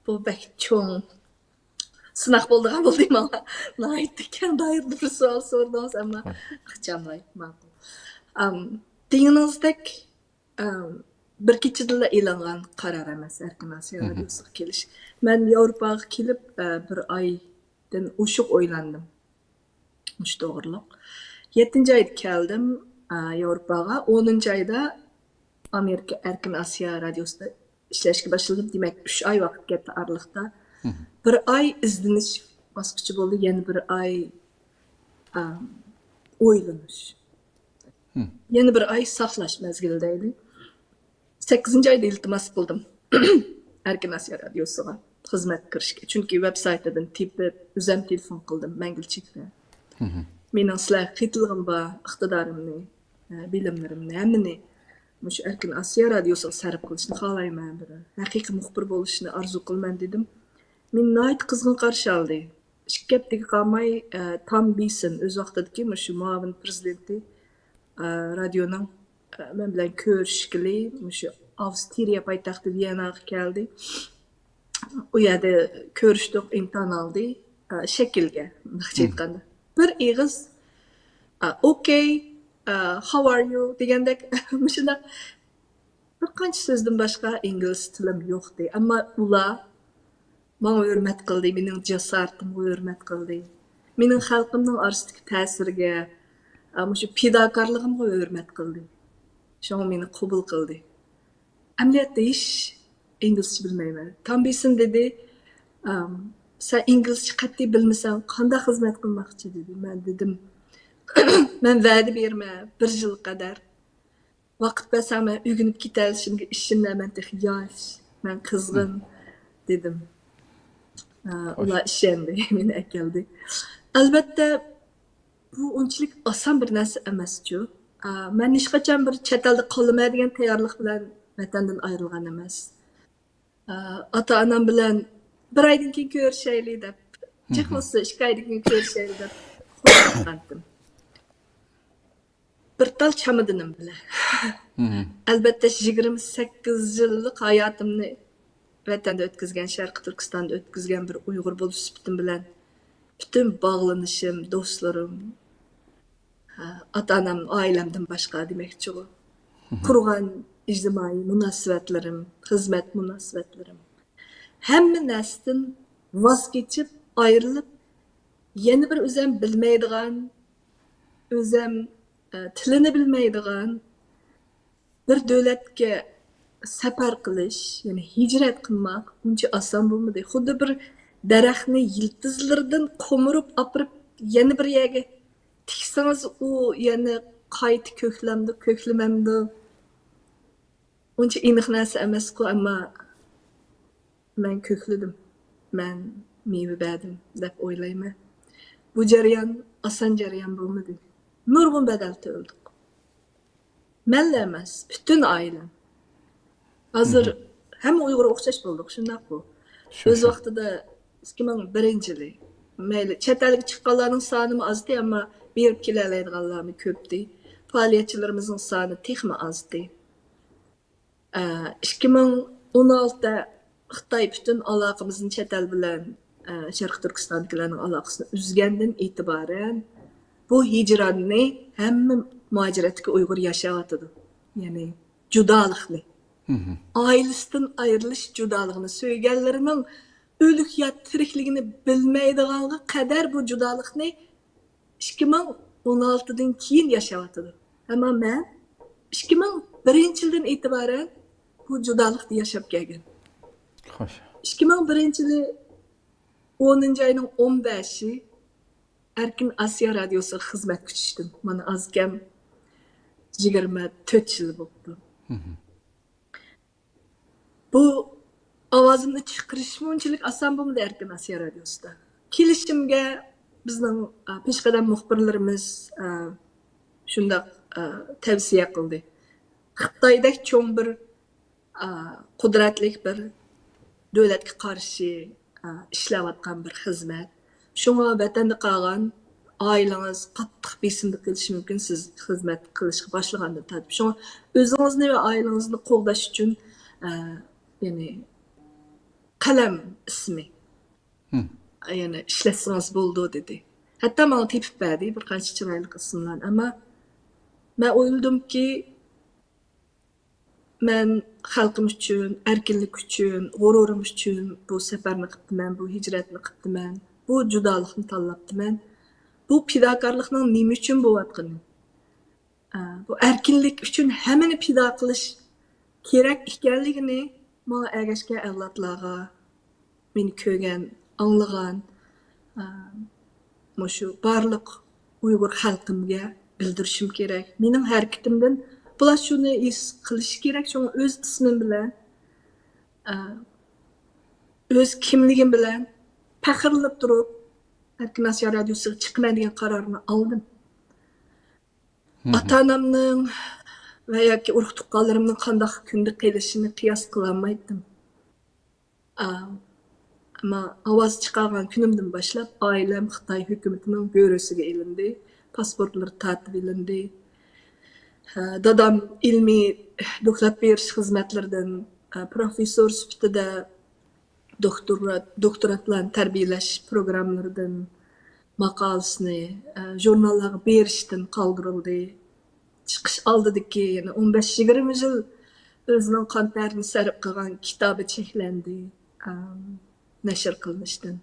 بۇ بەك چوڭ، سىناق بولىدىغان بولدى ماڭا. ناھايىتى كەڭ دائىرىدە بىر سوئال سورىدىڭىز، ئەمما ئىخچاملاي، ماقۇل. ئام، دېگىنىڭىزدەك، ئام، بىر كېچىدىلا ئېلىنغان قارار ئەمەس ئەركىن ئاسىيا رادىيوسىغا كېلىش. مەن ياۋروپاغا كېلىپ، ئە، بىر ئايدىن ئوشۇق ئويلاندىم مۇشۇ توغرىلىق. يەتتىنچى ئايدا كەلدىم، ئە، ياۋروپاغا. ئونىنچى ئايدا ئامېرىكا ئەركىن ئاسىيا رادىيوسىدا ئىشلەشكە باشلىدىم. دېمەك، ئۈچ ئاي ۋاقىت كەتتى ئارىلىقتا. بىر ئاي ئىزدىنىش باسقۇچى بولدى، يەنە بىر ئاي، ئا، ئويلىنىش. يەنە بىر ئاي ساقلاش مەزگىلى دەيلى. سەككىزىنچى ئايدا ئىلتىماس قىلدىم ئەركىن ئاسىيا رادىيوسىغا خىزمەتكە كىرىشكە. چۈنكى ۋېب سايتىدىن تېپىپ، ئۆزۈم تېلېفون قىلدىم مەڭگۈلچىككە. مېنىڭ سىلەرگە قېتىلغۇم بار، ئىقتىدارىمنى، ئە، بىلىملىرىمنى، ھەممىنى مۇشۇ ئەركىن ئاسىيا رادىيوسىغا سەرپ قىلىشنى خالايمەن، بىر ھەقىقىي مۇخبىر بولۇشنى ئارزۇ قىلىمەن دېدىم. مېنى ناھايىتى قىزغىن قارشى ئالدى. ئىككى ھەپتىگە قالماي، ئە، تام بىسېن، ئۆز ۋاقتىدىكى مۇشۇ مۇئاۋىن پىرېزىدېنتى، ئە، رادىيونىڭ، ئە، مەن بىلەن كۆرۈشكىلى مۇشۇ ئاۋسترىيە پايتەختى ۋىيەنناغا كەلدى. ئۇ يەردە كۆرۈشتۇق، ئىمتىھان ئالدى، ئە، شەكىلگە، مۇنداقچە ئېيتقاندا. بىر ئېغىز، ئە، «ئوكەي، ئە، how are you؟» دېگەندەك مۇشۇنداق بىر قانچە سۆزدىن باشقا ئىنگلىز تىلىم يوقتى. ئەمما ئۇلار ماڭا ھۆرمەت قىلدى، مېنىڭ جاسارىتىمغا ھۆرمەت قىلدى. مېنىڭ خەلقىمنىڭ ئارىسىدىكى تەسىرىگە، ئا، مۇشۇ پىداكارلىقىمغا ھۆرمەت قىلدى. شۇڭا مېنى قوبۇل قىلدى. ئەمەلىيەتتە ھېچ ئىنگلىزچە بىلمەيمەن. تام بىسېن دېدى، ئام، «سەن ئىنگلىزچە قەتئىي بىلمىسەڭ، قانداق خىزمەت قىلماقچى؟» دېدى. مەن دېدىم، «مەن ۋەدە بېرىمەن، بىر يىل قەدەر ۋاقىت بەرسەڭ، مەن ئۆگىنىپ كېتەلىشىمگە ئىشىنە، مەن تېخى ياش، مەن قىزغىن» دېدىم. ئا، ئۇلار ئىشەندى، مېنى ئەكەلدى. ئەلۋەتتە، بۇ ئۇنچىلىك ئاسان بىر نەرسە ئەمەسچۇ. ئا، مەن ھېچقاچان بىر چەت ئەلدە قالىمەن دېگەن تەييارلىق بىلەن ۋەتەندىن ئايرىلغان ئەمەس. ئا، ئاتا-ئانام بىلەن بىر ئايدىن كېيىن كۆرۈشەيلى دەپ، جىق بولسا ئىككى ئايدىن كېيىن كۆرۈشەيلى دەپ قورققانتىم. بىر تال چامادىنىم بىلەن. ئەلۋەتتە، يىگىرمە سەككىز يىللىق ھاياتىمنى ۋەتەندە ئۆتكۈزگەن، شەرقىي تۈركىستاندا ئۆتكۈزگەن بىر ئۇيغۇر بولۇش سۈپىتىم بىلەن پۈتۈن باغلىنىشىم، دوستلىرىم، ھە، ئاتا-ئانام، ئائىلەمدىن باشقا دېمەكچىغۇ. قۇرغان ئىجتىمائىي مۇناسىۋەتلىرىم، خىزمەت مۇناسىۋەتلىرىم، ھەممە نەرسىدىن ۋاز كېچىپ، ئايرىلىپ، يەنە بىر ئۆزەم بىلمەيدىغان، ئۆزەم، ئە، تىلىنى بىلمەيدىغان بىر دۆلەتكە سەپەر قىلىش، يەنى ھىجرەت قىلماق ئۇنچە ئاسان بولمىدى. خۇددى بىر دەرەخنى يىلتىزلىرىدىن قومۇرۇپ ئاپىرىپ يەنە بىر يەرگە تىكسىڭىز، ئۇ يەنە قايتا كۆكلەمدۇ، كۆكلىمەمدۇ؟ ئۇنچە ئېنىق نەرسە ئەمەسقۇ، ئەمما مەن كۆكلىدىم، مەن مېۋە بەردىم دەپ ئويلايمەن. بۇ جەريان ئاسان جەريان بولمىدى. نۇرغۇن بەدەل تۆلىدۇق. مەنلا ئەمەس، پۈتۈن ئائىلەم. ھازىر ھەممە ئۇيغۇرغا ئوخشاش بولدۇق، شۇنداققۇ؟ شۇ، ئۆز شۇ. ۋاقتىدا ئىككى مىڭ بىرىنچى يىلى. مەيلى، چەت ئەلگە چىققانلارنىڭ سانىمۇ ئازدى، ئەمما بېرىپ كېلەلەيدىغانلارمۇ كۆپتى. پائالىيەتچىلىرىمىزنىڭ سانى تېخىمۇ ئازدى. ئە، ئىككى مىڭ ئون ئالتىدە خىتاي پۈتۈن ئالاقىمىزنى چەت ئەل بىلەن، ئە، شەرقىي تۈركىستاندىكىلەرنىڭ ئالاقىسىنى ئۈزگەندىن ئېتىبارەن، بۇ ھىجراننى ھەممە مۇھاجىرەتتىكى ئۇيغۇر ياشاۋاتىدۇ. يەنى جۇدالىقنى. ئائىلىسىدىن ئايرىلىش جۇدالىقىنى، سۆيگەنلىرىنىڭ ئۆلۈك يا تىرىكلىكىنى بىلمەيدىغانغا قەدەر بۇ جۇدالىقنى ئىككى مىڭ ئون ئالتىدىن كېيىن ياشاۋاتىدۇ. ئەمما مەن ئىككى مىڭ بىرىنچى يىلدىن ئېتىبارەن بۇ جۇدالىقتا ياشاپ كەلگەن. خوش. ئىككى مىڭ بىرىنچى يىلى ئونىنچى ئاينىڭ ئون بەشى ئەركىن ئاسىيا رادىيوسىغا خىزمەتكە چۈشتۈم. مانا ئاز كەم يىگىرمە تۆت يىل بوپتۇ. بۇ ئاۋازىمنى چىقىرىشمۇ ئۇنچىلىك ئاسان بولمىدى ئەركىن ئاسىيا رادىيوسىدا. كېلىشىمگە بىزنىڭ، ئە، پېشقەدەم مۇخبىرلىرىمىز، ئە، شۇنداق، ئە، تەۋسىيە قىلدى. خىتايدەك چوڭ بىر ئا، قۇدرەتلىك بىر دۆلەتكە قارشى، ئا، ئىشلەۋاتقان بىر خىزمەت. شۇڭا ۋەتەندە قالغان ئائىلىڭىز قاتتىق بېسىمدا قېلىشى مۇمكىن، سىز خىزمەت قىلىشقا باشلىغاندىن تارتىپ. شۇڭا ئۆزىڭىزنى ۋە ئائىلىڭىزنى قوغداش ئۈچۈن، ئا، يەنى قەلەم ئىسمى، يەنى ئىشلەتسىڭىز بولىدۇ، دېدى. ھەتتا ماڭا تېپىپ بەردى بىر قانچە چىرايلىق ئىسىملارنى. ئەمما مەن ئويلىدىمكى، مەن خەلقىم ئۈچۈن، ئەركىنلىك ئۈچۈن، غۇرۇرۇم ئۈچۈن بۇ سەپەرنى قىپتىمەن، بۇ ھىجرەتنى قىپتىمەن، بۇ جۇدالىقنى تاللاپتىمەن. بۇ پىداكارلىقنىڭ نېمە ئۈچۈن بولۇۋاتقىنى، ئە، بۇ ئەركىنلىك ئۈچۈن ھەممىنى پىدا قىلىش كېرەك ئىكەنلىكىنى ماڭا ئەگەشكەن ئەۋلادلارغا، مېنى كۆرگەن، ئاڭلىغان، ئە، مۇشۇ بارلىق ئۇيغۇر خەلقىمگە بىلدۈرۈشۈم كېرەك. مېنىڭ ھەرىكىتىمدىن بۇلار شۇنى ھېس قىلىشى كېرەك، شۇڭا ئۆز ئىسمىم بىلەن، ئە، ئۆز كىملىكىم بىلەن پەخىرلىنىپ تۇرۇپ، ئەركىن ئاسىيا رادىيوسىغا چىقىمەن دېگەن قارارنى ئالدىم. ئاتا-ئانامنىڭ ۋە ياكى ئۇرۇق-تۇغقانلىرىمنىڭ قانداق كۈندە قېلىشىنى قىياس قىلالمايتتىم. ئا، ئەمما ئاۋاز چىقارغان كۈنۈمدىن باشلاپ، ئائىلەم خىتاي ھۆكۈمىتىنىڭ گۆرۈسىگە ئېلىندى، پاسپورتلىرى تارتىۋېلىندى. ھە، دادام ئىلمىي دوكلات بېرىش خىزمەتلىرىدىن، ئە، پروفېسسور سۈپىتىدە دوكتورات، دوكتورانتلارنى تەربىيەلەش پروگراممىلىرىدىن ماقالىسىنى، ئە، ژۇرناللارغا بېرىشتىن قالدۇرۇلدى. چىقىش ئالدىدىكى يەنە ئون بەش يىگىرمە يىل ئۆزىنىڭ قان تەرىنى سەرپ قىلغان كىتابى چەكلەندى، ئەم، نەشر قىلىنىشتىن.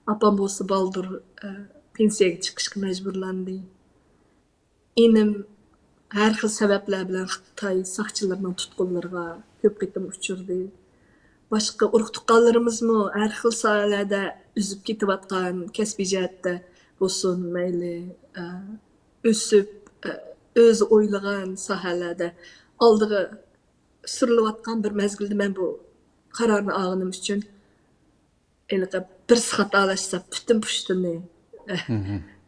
ئاپام بولسا بالدۇر، ئە، پېنسىيەگە چىقىشقا مەجبۇرلاندى. ئىنىم ھەر خىل سەۋەبلەر بىلەن خىتاي ساقچىلىرىنىڭ تۇتقۇنلىرىغا كۆپ قېتىم ئۇچرىدى. باشقا ئۇرۇق-تۇغقانلىرىمىزمۇ ھەر خىل ساھەلەردە ئۈزۈپ كېتىۋاتقان، كەسپىي جەھەتتە بولسۇن، مەيلى، ئە، ئۆسۈپ، ئۆزى ئويلىغان ساھەلەردە ئالدىغا سۈرۈلۈۋاتقان بىر مەزگىلدە مەن بۇ قارارنى ئالغىنىم ئۈچۈن ھېلىقى بىرسى خاتالاشسا پۈتۈن پۇشتىنى،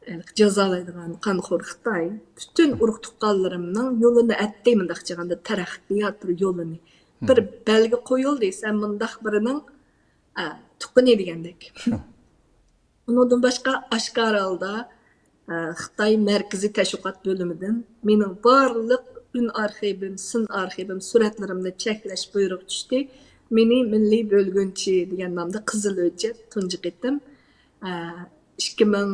ھېلىقى جازالايدىغان قانخور خىتاي پۈتۈن ئۇرۇق تۇغقانلىرىمنىڭ يولىنى ئەتتى، مۇنداق چىغاندا تەرەققىيات يولىنى بىر بەلگە قويۇلدى، سەن مۇنداق بىرىنىڭ، ئە، تۇغقىنى دېگەندەك. ئۇنىڭدىن باشقا ئاشكارا ھالدا، ئە، خىتاي مەركىزىي تەشۋىقات بۆلۈمىدىن مېنىڭ بارلىق ئۈن ئارخىۋىم، سىن ئارخىۋىم، سۈرەتلىرىمنى چەكلەش بۇيرۇقى چۈشتى. مېنى مىللىي بۆلگۈنچى دېگەن نامدا قىزىل ھۆججەت تۇنجى قېتىم، ئە، ئىككى مىڭ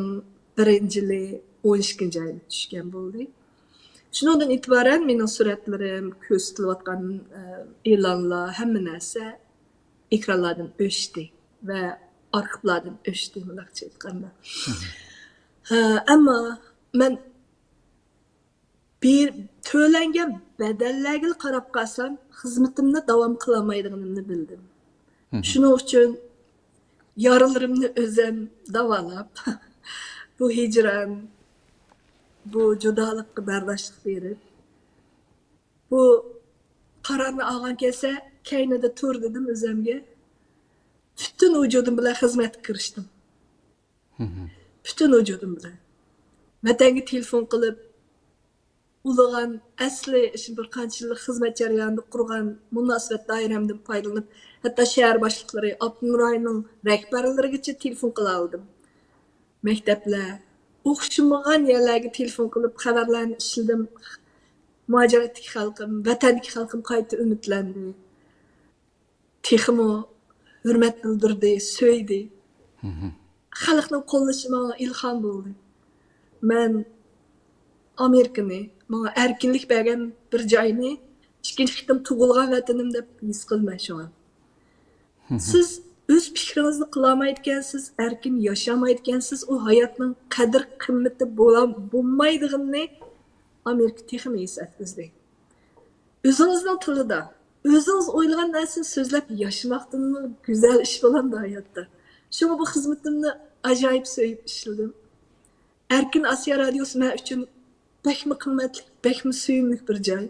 بىرىنچى يىلى ئون ئىككىنچى ئايدا چۈشكەن بولدى. شۇنىڭدىن ئېتىبارەن مېنىڭ سۈرەتلىرىم، كۆرسىتىلىۋاتقان، ئە، ئېلانلار، ھەممە نەرسە ئېكرانلاردىن ئۆچتى ۋە ئارخىپلاردىن ئۆچتى، مۇنداقچە ئېيتقاندا. ھە، ئەمما مەن بىر تۆلەنگەن بەدەللەرگىلا قاراپ قالسام، خىزمىتىمنى داۋام قىلالمايدىغىنىمنى بىلدىم. شۇنىڭ ئۈچۈن يارىلىرىمنى ئۆزۈم داۋالاپ، بۇ ھىجران، بۇ جۇدالىققا بەرداشلىق بېرىپ، بۇ قارارنى ئالغان كەلسە، كەينىدە تۇر دېدىم ئۆزۈمگە. پۈتۈن ۋۇجۇدۇم بىلەن خىزمەتكە كىرىشتىم. پۈتۈن ۋۇجۇدۇم بىلەن. ۋەتەنگە تېلېفون قىلىپ، ئۇلىغان ئەسلى شۇ بىر قانچە يىللىق خىزمەت جەريانىدا قۇرغان مۇناسىۋەت دائىرەمدىن پايدىلىنىپ، ھەتتا شەھەر باشلىقلىرى، ئاپتونوم رايوننىڭ رەھبەرلىرىگىچە تېلېفون قىلالىدىم. مەكتەپلەر، ئوخشىمىغان يەرلەرگە تېلېفون قىلىپ خەۋەرلەرنى ئىشلىدىم. مۇھاجىرەتتىكى خەلقىم، ۋەتەندىكى خەلقىم قايتا ئۈمىدلەندى. تېخىمۇ ھۆرمەت بىلدۈردى، سۆيدى. خەلقنىڭ قوللىشى ماڭا ئىلھام بولدى. مەن ئامېرىكىنى، ماڭا ئەركىنلىك بەرگەن بىر جاينى ئىككىنچى قېتىم تۇغۇلغان ۋەتىنىم دەپ ھېس قىلىمەن شۇڭا. سىز ئۆز پىكرىڭىزنى قىلالمايدىكەنسىز، ئەركىن ياشىيالمايدىكەنسىز، ئۇ ھاياتنىڭ قەدىر قىممىتى بولا-، بولمايدىغىنىنى ئامېرىكا تېخىمۇ ھېس ئەتكۈزدى. ئۆزىڭىزنىڭ تىلىدا، ئۆزىڭىز ئويلىغان نەرسىنى سۆزلەپ ياشىماقتىنمۇ گۈزەل ئىش بولامدۇ ھاياتتا؟ شۇڭا بۇ خىزمىتىمنى ئاجايىپ سۆيۈپ ئىشلىدىم. ئەركىن ئاسىيا رادىيوسى مەن ئۈچۈن بەكمۇ قىممەتلىك، بەكمۇ سۆيۈملۈك بىر جاي.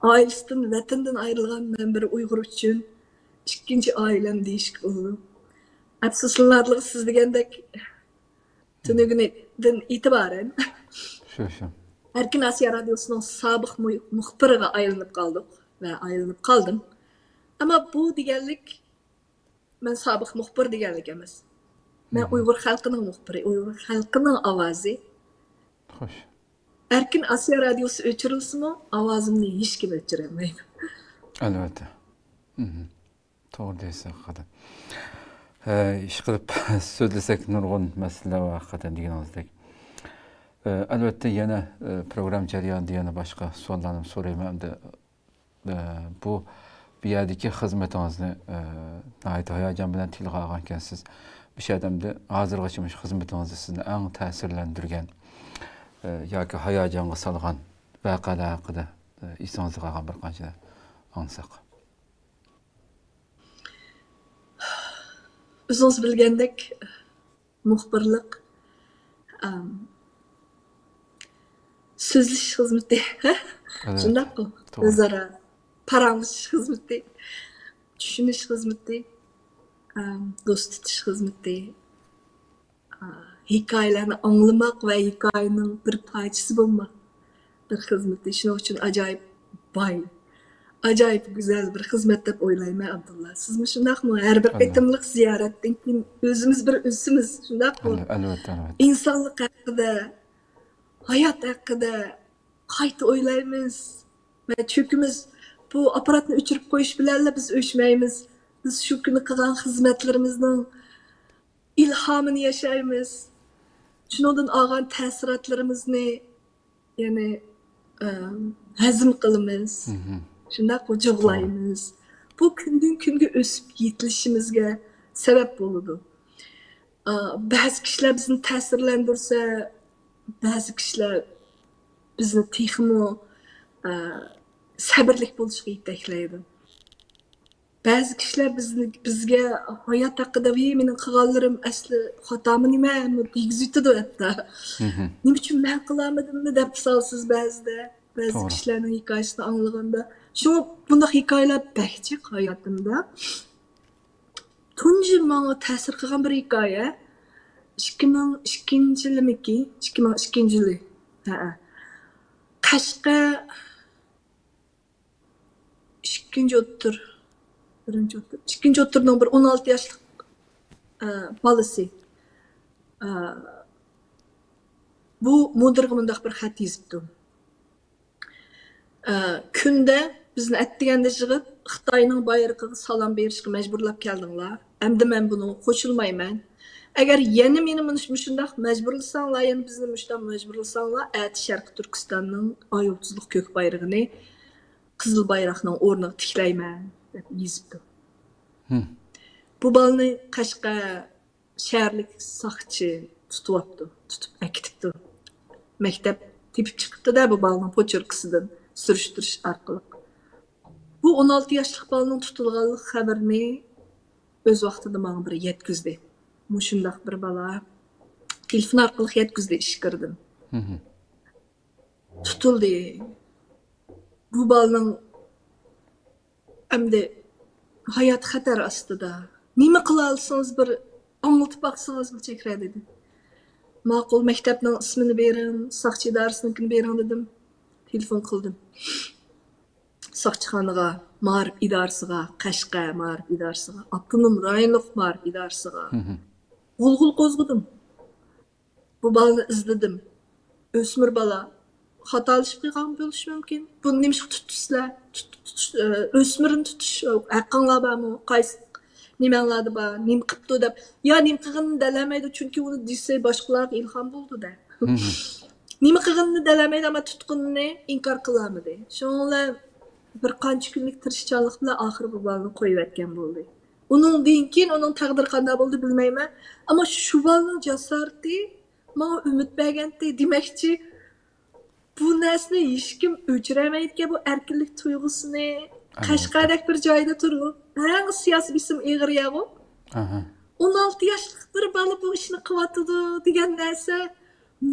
ئائىلىسىدىن، ۋەتىنىدىن ئايرىلغان مەن بىر ئۇيغۇر ئۈچۈن ئىككىنچى ئائىلەم دېيىشكە بولىدۇ. ئەپسۇسلىنارلىقى، سىز دېگەندەك تۈنۈگۈندىن ئېتىبارەن شۇ، شۇ. ئەركىن ئاسىيا رادىيوسىنىڭ سابىق مۇ-، مۇخبىرىغا ئايلىنىپ قالدۇق ۋە ئايلىنىپ قالدىم. ئەمما بۇ دېگەنلىك مەن سابىق مۇخبىر دېگەنلىك ئەمەس. مەن ئۇيغۇر خەلقىنىڭ مۇخبىرى، ئۇيغۇر خەلقىنىڭ ئاۋازى. خوش. ئەركىن ئاسىيا رادىيوسى ئۆچۈرۈلسىمۇ، ئاۋازىمنى ھېچكىم ئۆچۈرەلمەيدۇ. ئەلۋەتتە. مھم. توغرا دەيسىز، ھەقىقەتەن. ھە، ئىشقىلىپ سۆزلىسەك نۇرغۇن مەسىلىلەر بار، ھەقىقەتەن دېگىنىڭىزدەك. ئە، ئەلۋەتتە، يەنە، ئە، پروگرامما جەريانىدا يەنە باشقا سوئاللارنى سورايمەن. ئەمدى، ئە، بۇ، بۇ يەردىكى خىزمىتىڭىزنى، ئە، ناھايىتى ھاياجان بىلەن تىلغا ئالغانكەنسىز. مۇشۇ يەردە ئەمدى ھازىرغىچە مۇشۇ خىزمىتىڭىزدە سىزنى ئەڭ تەسىرلەندۈرگەن، ئە، ياكى ھاياجانغا سالغان ۋەقەلەر ھەققىدە، ئە، ئېسىڭىزدە قالغان بىر قانچە ئاڭلىساق. ئۆزىڭىز بىلگەندەك، مۇخبىرلىق، ئەم، سۆزلىشىش خىزمىتى. ئەلۋەتتە. شۇنداققۇ؟ توغرا. ئۆزئارا پاراڭلىشىش خىزمىتى، چۈشىنىش خىزمىتى، ئەم، دوست تۇتۇش خىزمىتى، ئا، ھېكايىلەرنى ئاڭلىماق ۋە ھېكايىنىڭ بىر پارچىسى بولماق بىر خىزمىتى. شۇنىڭ ئۈچۈن ئاجايىپ باي، ئاجايىپ گۈزەل بىر خىزمەت دەپ ئويلايمەن، ئابدۇللا. سىزمۇ شۇنداقمۇ؟ ھەر بىر قېتىملىق زىيارەتتىن كېيىن ئۆزىمىز بىر ئۆسىمىز، شۇنداقمۇ؟ ئەلۋەتتە، ئەلۋەتتە. ئىنسانلىق ھەققىدە، ھايات ھەققىدە قايتا ئويلايمىز. ۋە چۈنكى بىز بۇ ئاپپاراتنى ئۆچۈرۈپ قويۇش بىلەنلا بىز ئۆچمەيمىز. بىز شۇ كۈنى قىلغان خىزمەتلىرىمىزنىڭ ئىلھامىنى ياشايمىز. شۇنىڭدىن ئالغان تەسىراتلىرىمىزنى، يەنى، ئە، ھەزىم قىلىمىز. مھم. شۇنداق جۇغلايمىز. بۇ كۈندىن كۈنگە ئۆسۈپ يېتىلىشىمىزگە سەۋەب بولىدۇ. ئە، بەزى كىشىلەر بىزنى تەسىرلەندۈرسە، بەزى كىشىلەر بىزنى تېخىمۇ، ئە، سەبرلىك بولۇشقا يېتەكلەيدۇ. بەزى كىشىلەر بىزنى، بىزگە ھايات ھەققىدە، ۋىي، مېنىڭ قىلغانلىرىم ئەسلى خاتامۇ نېمە دېگۈزۈۋېتىدۇ ھەتتا. مھم. نېمە ئۈچۈن مەن قىلالمىدىممۇ دەپ سالىسىز بەزىدە. بەزى توغرا. كىشىلەرنىڭ ھېكايىسىنى ئاڭلىغاندا. شۇڭا بۇنداق ھېكايىلەر بەك جىق ھاياتىمدا. تۇنجى ماڭا تەسىر قىلغان بىر ھېكايە ئىككى مىڭ ئىككىنچى يىلىمىكى؟ ئىككى مىڭ ئىككىنچى يىلى. ھەئە. قەشقەر ئىككىنچى ئوتتۇر، بىرىنچى ئوتتۇر، ئىككىنچى ئوتتۇرنىڭ بىر ئون ئالتە ياشلىق، ئە، بالىسى، ئە، بۇ مۇدىرغا مۇنداق بىر خەت يېزىپتۇ. ئە، كۈندە بىزنى ئەتىگەندە يىغىپ، خىتاينىڭ بايرىقىغا سالام بېرىشكە مەجبۇرلاپ كەلدىڭلار. ئەمدى مەن بۇنىڭغا قوشۇلمايمەن. ئەگەر يەنە مېنى مۇنۇ-، مۇشۇنداق مەجبۇرلىساڭلار، يەنە بىزنى مۇشۇنداق مەجبۇرلىساڭلار، ئەتە شەرقىي تۈركىستاننىڭ ئاي يۇلتۇزلۇق كۆك بايرىقىنى قىزىل بايراقنىڭ ئورنىغا تىكلەيمەن، دەپ يېزىپتۇ. ھىم. بۇ بالىنى قەشقەر شەھەرلىك ساقچى تۇتۇۋاپتۇ، تۇتۇپ ئەكېتىپتۇ. مەكتەپ تېپىپ چىقىپتۇ-دە، بۇ بالىنىڭ پوچۇركىسىدىن سۈرۈشتۈرۈش ئارقىلىق. بۇ ئون ئالتە ياشلىق بالىنىڭ تۇتۇلغانلىق خەۋىرىنى ئۆز ۋاقتىدا ماڭا بىر يەتكۈزدى. مۇشۇنداق بىر بالا تېلېفون ئارقىلىق يەتكۈزدى ئىچكىرىدىن. ھىم. تۇتۇلدى. بۇ بالىنىڭ ئەمدى ھاياتى خەتەر ئاستىدا. نېمە قىلالىسىڭىز بىر ئاڭلىتىپ باقسىڭىز بولىدىكەن، دېدى. ماقۇل، مەكتەپنىڭ ئىسمىنى بېرىڭ، ساقچى ئىدارىسىنىڭكىنى بېرىڭ، دېدىم. تېلېفون قىلدىم. ساقچىخانىغا، مائارىپ ئىدارىسىغا، قەشقەر مائارىپ ئىدارىسىغا، ئاپتونوم رايونلۇق مائارىپ ئىدارىسىغا ھىم. غۇلغۇل قوزغىدىم. بۇ بالىنى ئىزدىدىم. ئۆسمۈر بالا. خاتالىشىپ قالغان بولۇشى مۇمكىن. بۇنى نېمىشقا تۇتتى سىلەر؟ تۇت-، تۇتۇش، ئۆ، ئۆسمۈرنى تۇتۇش ھەققىڭلار بارمۇ؟ قايسى نېمەڭلاردا بار؟ نېمە قىپتۇ دەپ. يا نېمە قىلغىنىنى دەلەمەيدۇ، چۈنكى ئۇنى دېسە باشقىلارغا ئىلھام بولىدۇ دە. ھىم. نېمە قىلغىنىنى دەلەمەيدۇ، ئەمما تۇتقىنىنى ئىنكار قىلالمىدى. شۇنىڭ بىلەن بىر قانچە كۈنلۈك تىرىشچانلىق بىلەن ئاخىرى بۇ بالىنى قويۇۋەتكەن بولدى. ئۇنىڭدىن كېيىن ئۇنىڭ تەقدىرى قانداق بولدى بىلمەيمەن. ئەمما شۇ بالىنىڭ جاسارىتى ماڭا ئۈمىد بەرگەنتى. دېمەكچى، بۇ نەرسىنى ھېچكىم ئۆچۈرەلمەيدىكەن، بۇ ئەركىنلىك تۇيغۇسىنى. ئەلۋەتتە. قەشقەردەك بىر جايدا تۇرۇپ، ئەڭ سىياسىي بېسىم ئېغىر يەرغۇ. ئاھا. ئون ئالتە ياشلىق بىر بالا بۇ ئىشنى قىلىۋاتىدۇ دېگەن نەرسە،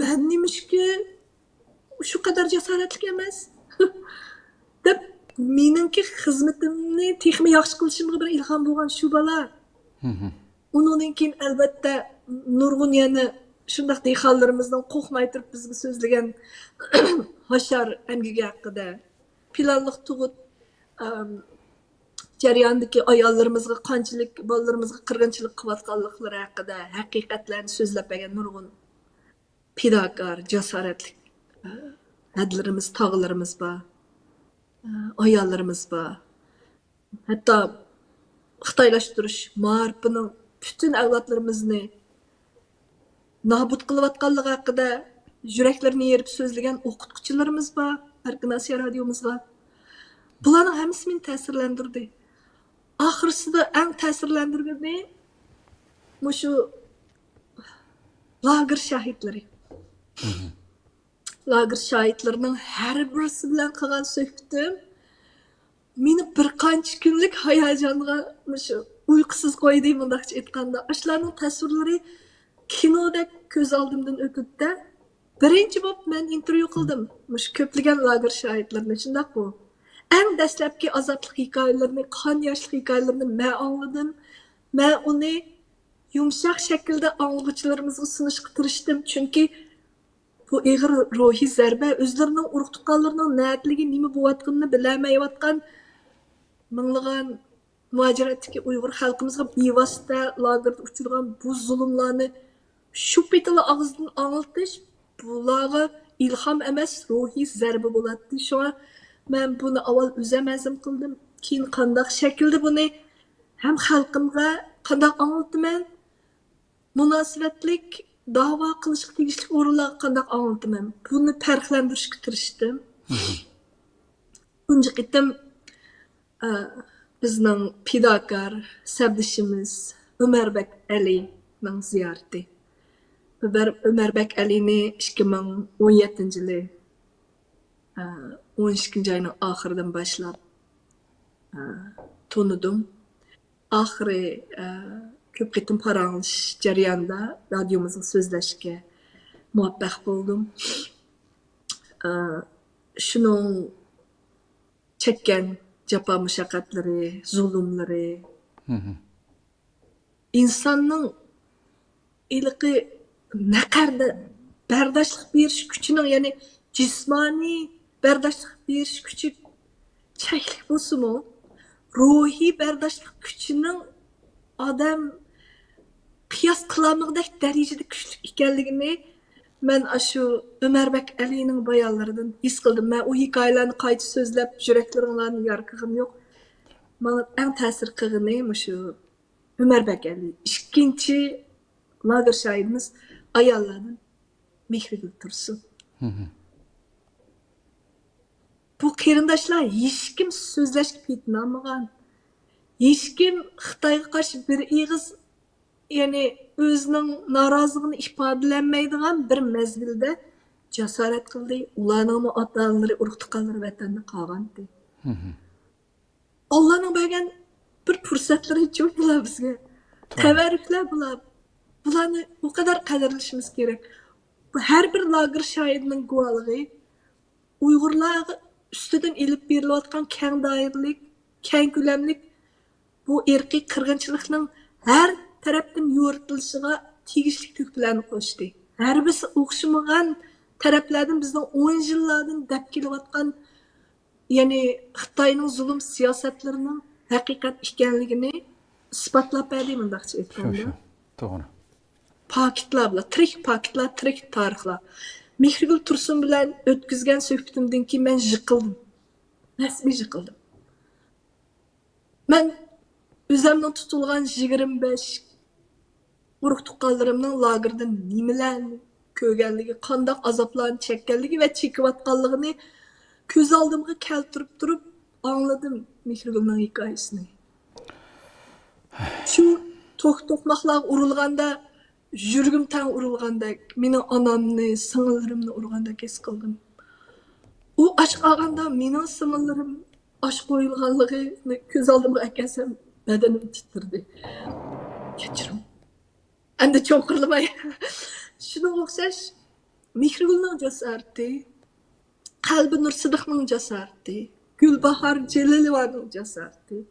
مەن نېمىشقا شۇ قەدەر جاسارەتلىك ئەمەس دەپ، مېنىڭكى خىزمىتىمنى تېخىمۇ ياخشى قىلىشىمغا بىر ئىلھام بولغان شۇ بالا. ھىم. ئۇنىڭدىن كېيىن، ئەلۋەتتە، نۇرغۇن يەنە شۇنداق دېھقانلىرىمىزنىڭ قورقماي تۇرۇپ بىزگە سۆزلىگەن ھاشار ئەمگىكى ھەققىدە، پىلانلىق تۇغۇت، ئەم، جەرياندىكى ئاياللىرىمىزغا قانچىلىك، بالىلىرىمىزغا قىرغىنچىلىق قىلىۋاتقانلىقلىرى ھەققىدە ھەقىقەتلەرنى سۆزلەپ بەرگەن نۇرغۇن پىداكار، جاسارەتلىك، ئە، ھەدىلىرىمىز، تاغىلىرىمىز بار، ئە، ئاياللىرىمىز بار. ھەتتا خىتايلاشتۇرۇش مائارىپىنىڭ پۈتۈن ئەۋلادلىرىمىزنى نابۇت قىلىۋاتقانلىقى ھەققىدە يۈرەكلىرىنى يېرىپ سۆزلىگەن ئوقۇتقۇچىلىرىمىز بار، ئەركىن ئاسىيا رادىيومىزغا. بۇلارنىڭ ھەممىسى مېنى تەسىرلەندۈردى. ئاخىرسىدا ئەڭ تەسىرلەندۈرگىنى مۇشۇ لاگېر شاھىتلىرى. لاگېر شاھىتلىرىنىڭ ھەر بىرسى بىلەن قىلغان سۆھبىتىم مېنى بىر قانچە كۈنلۈك ھاياجانغا، مۇشۇ ئۇيقۇسىز قويدى، مۇنداقچە ئېيتقاندا. ئاشۇلارنىڭ تەسۋىرلىرى كىنودەك كۆز ئالدىمدىن ئۆتۈپتە، بىرىنچى بولۇپ مەن ئىنتېرۋيۇ قىلدىم مۇشۇ كۆپلىگەن لاگېر شاھىتلىرىنى، شۇنداققۇ؟ ئەڭ دەسلەپكى ئازابلىق ھېكايىلىرىنى، قان ياشلىق ھېكايىلىرىنى مەن ئاڭلىدىم. مەن ئۇنى يۇمشاق شەكىلدە ئاڭلىغۇچىلىرىمىزغا سۇنۇشقا تىرىشتىم، چۈنكى بۇ ئېغىر روھىي زەربە، ئۆزلىرىنىڭ ئۇرۇق-تۇغقانلىرىنىڭ نەدىلىكى، نېمە بولۇۋاتقىنىنى بىلەلمەيۋاتقان مىڭلىغان مۇھاجىرەتتىكى ئۇيغۇر خەلقىمىزغا بىۋاسىتە لاگېردا ئۇچرىغان بۇ زۇلۇملارنى شۇ پېتىلا ئاغزىدىن ئاڭلىتىش بۇلارغا ئىلھام ئەمەس، روھىي زەربە بولاتتى. شۇڭا مەن بۇنى ئاۋۋال ئۆزۈم ھەزىم قىلدىم. كېيىن قانداق شەكىلدە بۇنى ھەم خەلقىمگە قانداق ئاڭلىتىمەن، مۇناسىۋەتلىك داۋا قىلىشقا تېگىشلىك ئورۇنلارغا قانداق ئاڭلىتىمەن، بۇنى پەرقلەندۈرۈشكە تىرىشتىم. تۇنجى قېتىم، ئە، بىزنىڭ پىداكار سەپدىشىمىز ئۆمەربەك ئەلىنىڭ زىيارىتى. ئۆمەر-، ئۆمەربەك ئەلىنى ئىككى مىڭ ئون يەتتىنچى يىلى، ئە، ئون ئىككىنچى ئاينىڭ ئاخىرىدىن باشلاپ، ئە، تونۇدۇم. ئاخىرى، ئە، كۆپ قېتىم پاراڭلىشىش جەريانىدا رادىيومىزغا سۆزلەشكە مۇۋەپپەق بولدۇم. ئە، شۇنىڭ چەككەن جاپا مۇشەققەتلىرى، زۇلۇملىرى، ئىنساننىڭ ھېلىقى نەقەردە بەرداشلىق بېرىش كۈچىنىڭ، يەنى جىسمانىي بەرداشلىق بېرىش كۈچى چەكلىك بولسىمۇ، روھىي بەرداشلىق كۈچىنىڭ ئادەم قىياس قىلالمىغۇدەك دەرىجىدە كۈچلۈك ئىكەنلىكىنى مەن ئاشۇ ئۆمەربەك ئەلىنىڭ بايانلىرىدىن ھېس قىلدىم. مەن ئۇ ھېكايىلەرنى قايتا سۆزلەپ، يۈرەكلىرىڭلارنى يارا قىلغۇم يوق. ماڭا ئەڭ تەسىر قىلغىنى مۇشۇ ئۆمەربەك ئەلى. ئىككىنچى لاگېر شاھىدىمىز ئاياللاردىن مېھرىگۈل تۇرسۇن. بۇ قېرىنداشلار ھېچكىم سۆزلەشكە پېتىنالمىغان. ھېچكىم خىتايغا قارشى بىر ئېغىز، يەنى ئۆزىنىڭ نارازىلىقىنى ئىپادىلەنمەيدىغان بىر مەزگىلدە جاسارەت قىلدى. ئۇلارنىڭمۇ ئاتا-ئانىلىرى، ئۇرۇق-تۇغقانلىرى ۋەتەندە قالغانىدى. ئاللانىڭ بەرگەن بىر پۇرسەتلىرى جۇ بۇلار بىزگە. تەۋەررۈكلەر بۇلار. بۇلارنى ئۇ قەدەر قەدىرلىشىمىز كېرەك. بۇ ھەر بىر لاگېر شاھىدىنىڭ گۇۋاھلىقى ئۇيغۇرلار ئۈستىدىن ئېلىپ بېرىلىۋاتقان كەڭ دائىرىلىك، كەڭ كۆلەملىك بۇ ئىرقىي قىرغىنچىلىقنىڭ ھەر تەرەپتىن يورۇتۇلۇشىغا تېگىشلىك تۆھپىلەرنى قوشتى. ھەر بىرسى ئوخشىمىغان تەرەپلەردىن بىزنىڭ ئون يىللاردىن دەپ كېلىۋاتقان، يەنى خىتاينىڭ زۇلۇم سىياسەتلىرىنىڭ ھەقىقەت ئىكەنلىكىنى ئىسپاتلاپ بەردى، مۇنداقچە شۇ، ئېيتقاندا. شۇ. توغرا. پاكىتلار بۇلار، تىرىك پاكىتلار، تىرىك تارىخلار. مېھرىگۈل تۇرسۇن بىلەن ئۆتكۈزگەن سۆھبىتىمدىن كېيىن مەن يىقىلدىم. رەسمىي يىقىلدىم. مەن ئۆزەمنىڭ تۇتۇلغان يىگىرمە بەش ئۇرۇق-تۇغقانلىرىمنىڭ لاگېردا نېمىلەرنى كۆرگەنلىكى، قانداق ئازابلارنى چەككەنلىكى ۋە چېكىۋاتقانلىقىنى كۆز ئالدىمغا كەلتۈرۈپ تۇرۇپ ئاڭلىدىم مېھرىگۈلنىڭ ھېكايىسىنى. شۇ توك-، توقماقلارغا ئۇرۇلغاندا يۈرىكىم تەڭ ئۇرۇلغاندەك، مېنىڭ ئانامنى، سىڭىللىرىمنى ئۇرغاندەك ھېس قىلدىم. ئۇ ئاچ قالغاندا مېنىڭ سىڭىللىرىم ئاچ قويۇلغانلىقىنى كۆز ئالدىمغا ئەكەلسەم، بەدىنىم تىترىدى. كەچۈرۈڭ. ئەمدى چوڭقۇرلىماي. شۇنىڭغا ئوخشاش مېھرىگۈلنىڭ جاسارىتى، قەلبىنۇر سىدىقنىڭ جاسارىتى، گۈلباھار جېلىلوۋانىڭ جاسارىتى،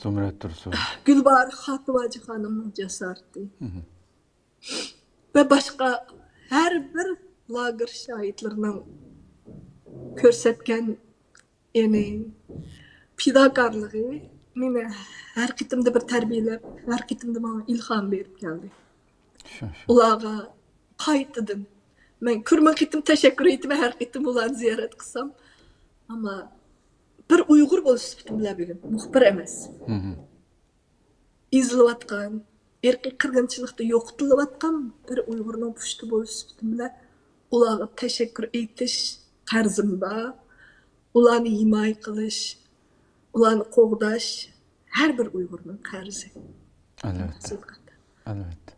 زۇمرەت تۇرسۇن. گۈلباھار خاتىۋاجى خانىمنىڭ جاسارىتى ۋە باشقا ھەر بىر لاگېر شاھىتلىرىنىڭ كۆرسەتكەن يەنى پىداكارلىقى مېنى ھەر قېتىمدا بىر تەربىيەلەپ، ھەر قېتىمدا ماڭا ئىلھام بېرىپ كەلدى. ئۇلارغا قايتىدىن مەن كۆرمىگەن قېتىم تەشەككۈر ئېيتىمەن، ھەر قېتىم ئۇلارنى زىيارەت قىلسام. ئەمما بىر ئۇيغۇر بولۇش سۈپىتىم بىلەن بۈگۈن مۇخبىر ئەمەس. ئېزىلىۋاتقان، ئىرقىي قىرغىنچىلىقتا يوقىتىلىۋاتقان بىر ئۇيغۇرنىڭ پۇشتى بولۇش سۈپىتىم بىلەن ئۇلارغا تەشەككۈر ئېيتىش قەرزىم بار. ئۇلارنى ھىمايە قىلىش، ئۇلارنى قوغداش ھەر بىر ئۇيغۇرنىڭ قەرزى. ئەلۋەتتە. ھەقىقەتەن. ئەلۋەتتە.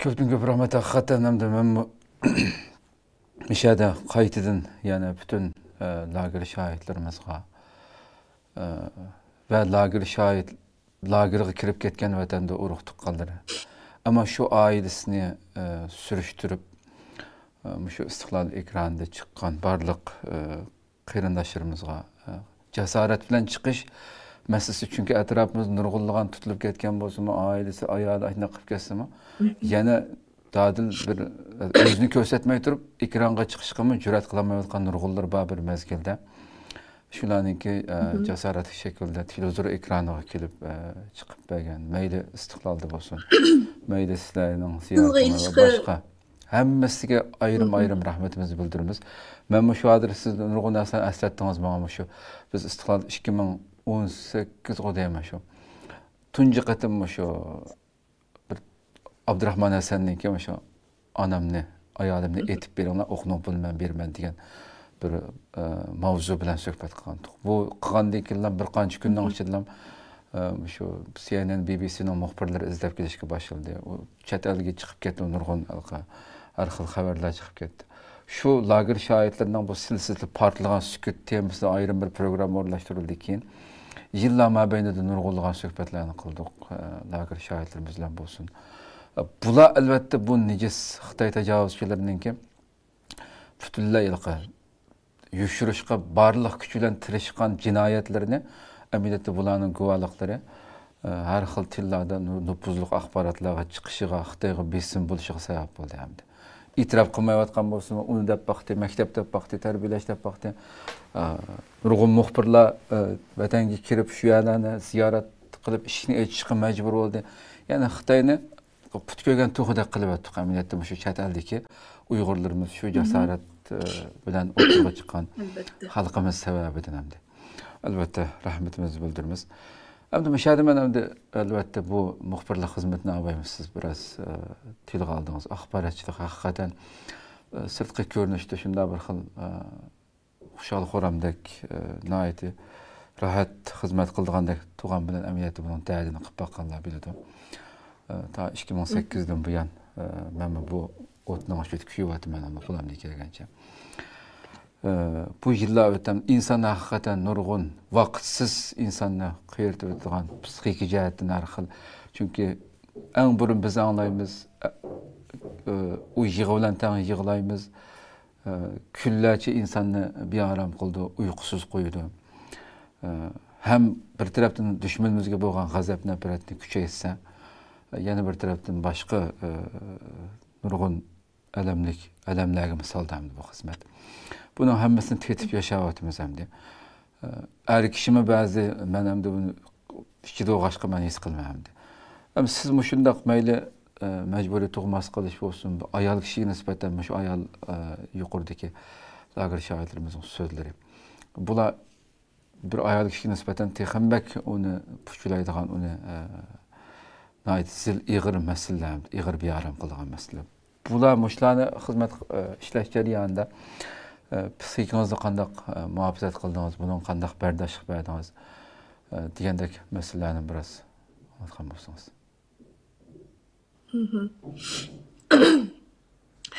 كۆپتىن كۆپ رەھمەت، ھەقىقەتەن. ئەمدى مەنمۇ مۇشۇ يەردە قايتىدىن يەنە پۈتۈن، ئە، لاگېر شاھىتلىرىمىزغا، ئە، ۋە لاگېر شاھىت، لاگېرغا كىرىپ كەتكەن ۋەتەندە ئۇرۇق تۇغقانلىرى، ئەمما شۇ ئائىلىسىنى، ئە، سۈرۈشتۈرۈپ، ئە، مۇشۇ ئىستىقلال ئېكرانىدا چىققان بارلىق، ئە، قېرىنداشلىرىمىزغا، ئە، جاسارەت بىلەن چىقىش مەسىلىسى، چۈنكى ئەتراپىمىزدا نۇرغۇنلىغان تۇتۇلۇپ كەتكەن بولسىمۇ، ئائىلىسى، ئايالى ئاشۇنداق قىلىپ كەتسىمۇ، يەنە دادىل بىر، ئۆزىنى كۆرسەتمەي تۇرۇپ، ئېكرانغا چىقىشقىمۇ جۈرئەت قىلالمايۋاتقان نۇرغۇنلىرى بار بىر مەزگىلدە. شۇلارنىڭكى، ئە، جاسارەتلىك شەكىلدە تېلېۋىزور ئېكرانىغا كېلىپ، ئە، چىقىپ بەرگەن، مەيلى ئىستىقلالدا بولسۇن، مەيلى سىلەرنىڭ زىيارىتىڭلار ۋە باشقا ھەممىسىگە ئايرىم-ئايرىم رەھمىتىمىزنى بىلدۈرىمىز. مەنمۇ شۇ ھازىر سىزدىن نۇرغۇن نەرسىلەرنى ئەسلەتتىڭىز ماڭا مۇشۇ. بىز ئىستىقلال ئىككى مىڭ ئون سەككىزغۇ دەيمەن شۇ. تۇنجى قېتىم مۇشۇ بىر ئابدۇراخمان ھەسەننىڭكى مۇشۇ «ئانامنى، ئايالىمنى ئېتىپ بېرىڭلار، ئوقنىڭ پۇلىنى مەن بېرىمەن» دېگەن بىر، ئە، ماۋزۇ بىلەن سۆھبەت قىلغانتۇق. بۇ قىلغاندىن كېيىنلا بىر قانچە كۈننىڭ ئىچىدىلا، ئە، مۇشۇ سىئېنئېن، بىبىسىنىڭ مۇخبىرلىرى ئىزدەپ كېلىشكە باشلىدى. ئۇ چەت ئەلگە چىقىپ كەتتى، نۇرغۇن ھېلىقى ھەر خىل خەۋەرلەر چىقىپ كەتتى. شۇ لاگېر شاھىتلىرىنىڭ بۇ سىلسىلىدە پارتلىغان سۈكۈت تېمىسىدا ئايرىم بىر پروگرامما ئورۇنلاشتۇرۇلدى. كېيىن يىللار مابەينىدە نۇرغۇنلىغان سۆھبەتلەرنى قىلدۇق، ئە، لاگېر شاھىتلىرىمىز بىلەن بولسۇن. ئە، بۇلار ئەلۋەتتە بۇ نىجىس خىتاي تاجاۋۇزچىلىرىنىڭكى پۈتۈنلەي ھېلىقى يوشۇرۇشقا بارلىق كۈچى بىلەن تىرىشقان جىنايەتلىرىنى، ئەمەلىيەتتە بۇلارنىڭ گۇۋاھلىقلىرى، ئە، ھەر خىل تىللاردا نۇ-، نوپۇزلۇق ئاخباراتلارغا چىقىشىغا، خىتايغا بېسىم بولۇشىغا سەۋەب بولدى ئەمدى. ئېتىراپ قىلمايۋاتقان بولسىمۇ، ئۇنى دەپ باقتى، مەكتەپ دەپ باقتى، تەربىيەلەش دەپ باقتى. ئە، نۇرغۇن مۇخبىرلار، ئە، ۋەتەنگە كىرىپ، شۇ يەرلەرنى زىيارەت قىلىپ، ئىشىكنى ئېچىشقا مەجبۇر بولدى. يەنى خىتاينى پۇت كۆرگەن توخۇدەك قىلىۋەتتۇق ئەمەلىيەتتە مۇشۇ چەت ئەلدىكى ئۇيغۇرلىرىمىز شۇ جاسارەت، ئە، بىلەن ئوتتۇرىغا چىققان ئەلۋەتتە. خەلقىمىز سەۋەبىدىن ئەمدى. ئەلۋەتتە، رەھمىتىمىزنى بىلدۈرىمىز. ئەمدى مۇشۇ يەردە مەن ئەمدى، ئەلۋەتتە، بۇ مۇخبىرلىق خىزمىتىنى ئاۋايمىز. سىز بىراز، ئە، تىلغا ئالدىڭىز. ئاخباراتچىلىق ھەقىقەتەن، ئە، سىرتقى كۆرۈنۈشتە شۇنداق بىر خىل، ئە، خۇشال-خۇرامدەك، ئە، ناھايىتى راھەت خىزمەت قىلىدىغاندەك تۇرغان بىلەن، ئەمەلىيەتتە بۇنىڭ دەردىنى قىلىپ باققانلار بىلىدۇ. ئە، تا ئىككى مىڭ سەككىزدىن بۇيان، ئە، مەنمۇ بۇ ئوتنىڭ ئۈستىدە كۆيۈۋاتىمەن، ئەمما قولۇمدىن كەلگەنچە. ئە، بۇ يىللار ئۆتەم ئىنسان ھەقىقەتەن نۇرغۇن ۋاقىتسىز ئىنساننى قېرىتىۋېتىدىغان، پسىخىكا جەھەتتىن ھەر خىل. چۈنكى ئەڭ بۇرۇن بىز ئاڭلايمىز، ئە، ئە، ئۇ يىغا بىلەن تەڭ يىغلايمىز. ئە، كۈنلەرچە ئىنساننى بىئارام قىلىدۇ، ئۇيقۇسىز قويىدۇ. ئە، ھەم بىر تەرەپتىن دۈشمىنىمىزگە بولغان غەزەپ-نەپرەتنى كۈچەيتسە، يەنە بىر تەرەپتىن باشقا، ئە، نۇرغۇن ئەلەملىك، ئەلەملەرگىمۇ سالدى ئەمدى بۇ خىزمەت. بۇنىڭ ھەممىسىنى تېتىپ ياشاۋاتىمىز ئەمدى. ئە، ئەر كىشىمۇ بەزى، مەن ئەمدى بۇنى ئىچىدە بولغاچقا مەن ھېس قىلىمەن ئەمدى. ئەمدى سىز مۇشۇنداق مەيلى، ئە، مەجبۇرىي تۇغماس قىلىش بولسۇن، بۇ ئايال كىشىگە نىسبەتەن مۇشۇ ئايال، ئە، يۇقىرىدىكى لاگېر شاھىتلىرىمىزنىڭ سۆزلىرى. بۇلار بىر ئايال كىشىگە نىسبەتەن تېخىمۇ بەك ئۇنى پۇچىلايدىغان، ئۇنى، ئە، ناھايىتى زىل ئېغىر مەسىلىلەر، ئېغىر بىئارام قىلىدىغان مەسىلە. بۇلار مۇشۇلارنى خىزمەت، ئە، ئىشلەش جەريانىدا، ئە، پسىخىكىڭىزنى قانداق، ئە، مۇھاپىزەت قىلدىڭىز، بۇنىڭغا قانداق بەرداشلىق بەردىڭىز، ئە، دېگەندەك مەسىلىلەرنى بىراز ئاڭلاتقان بولسىڭىز.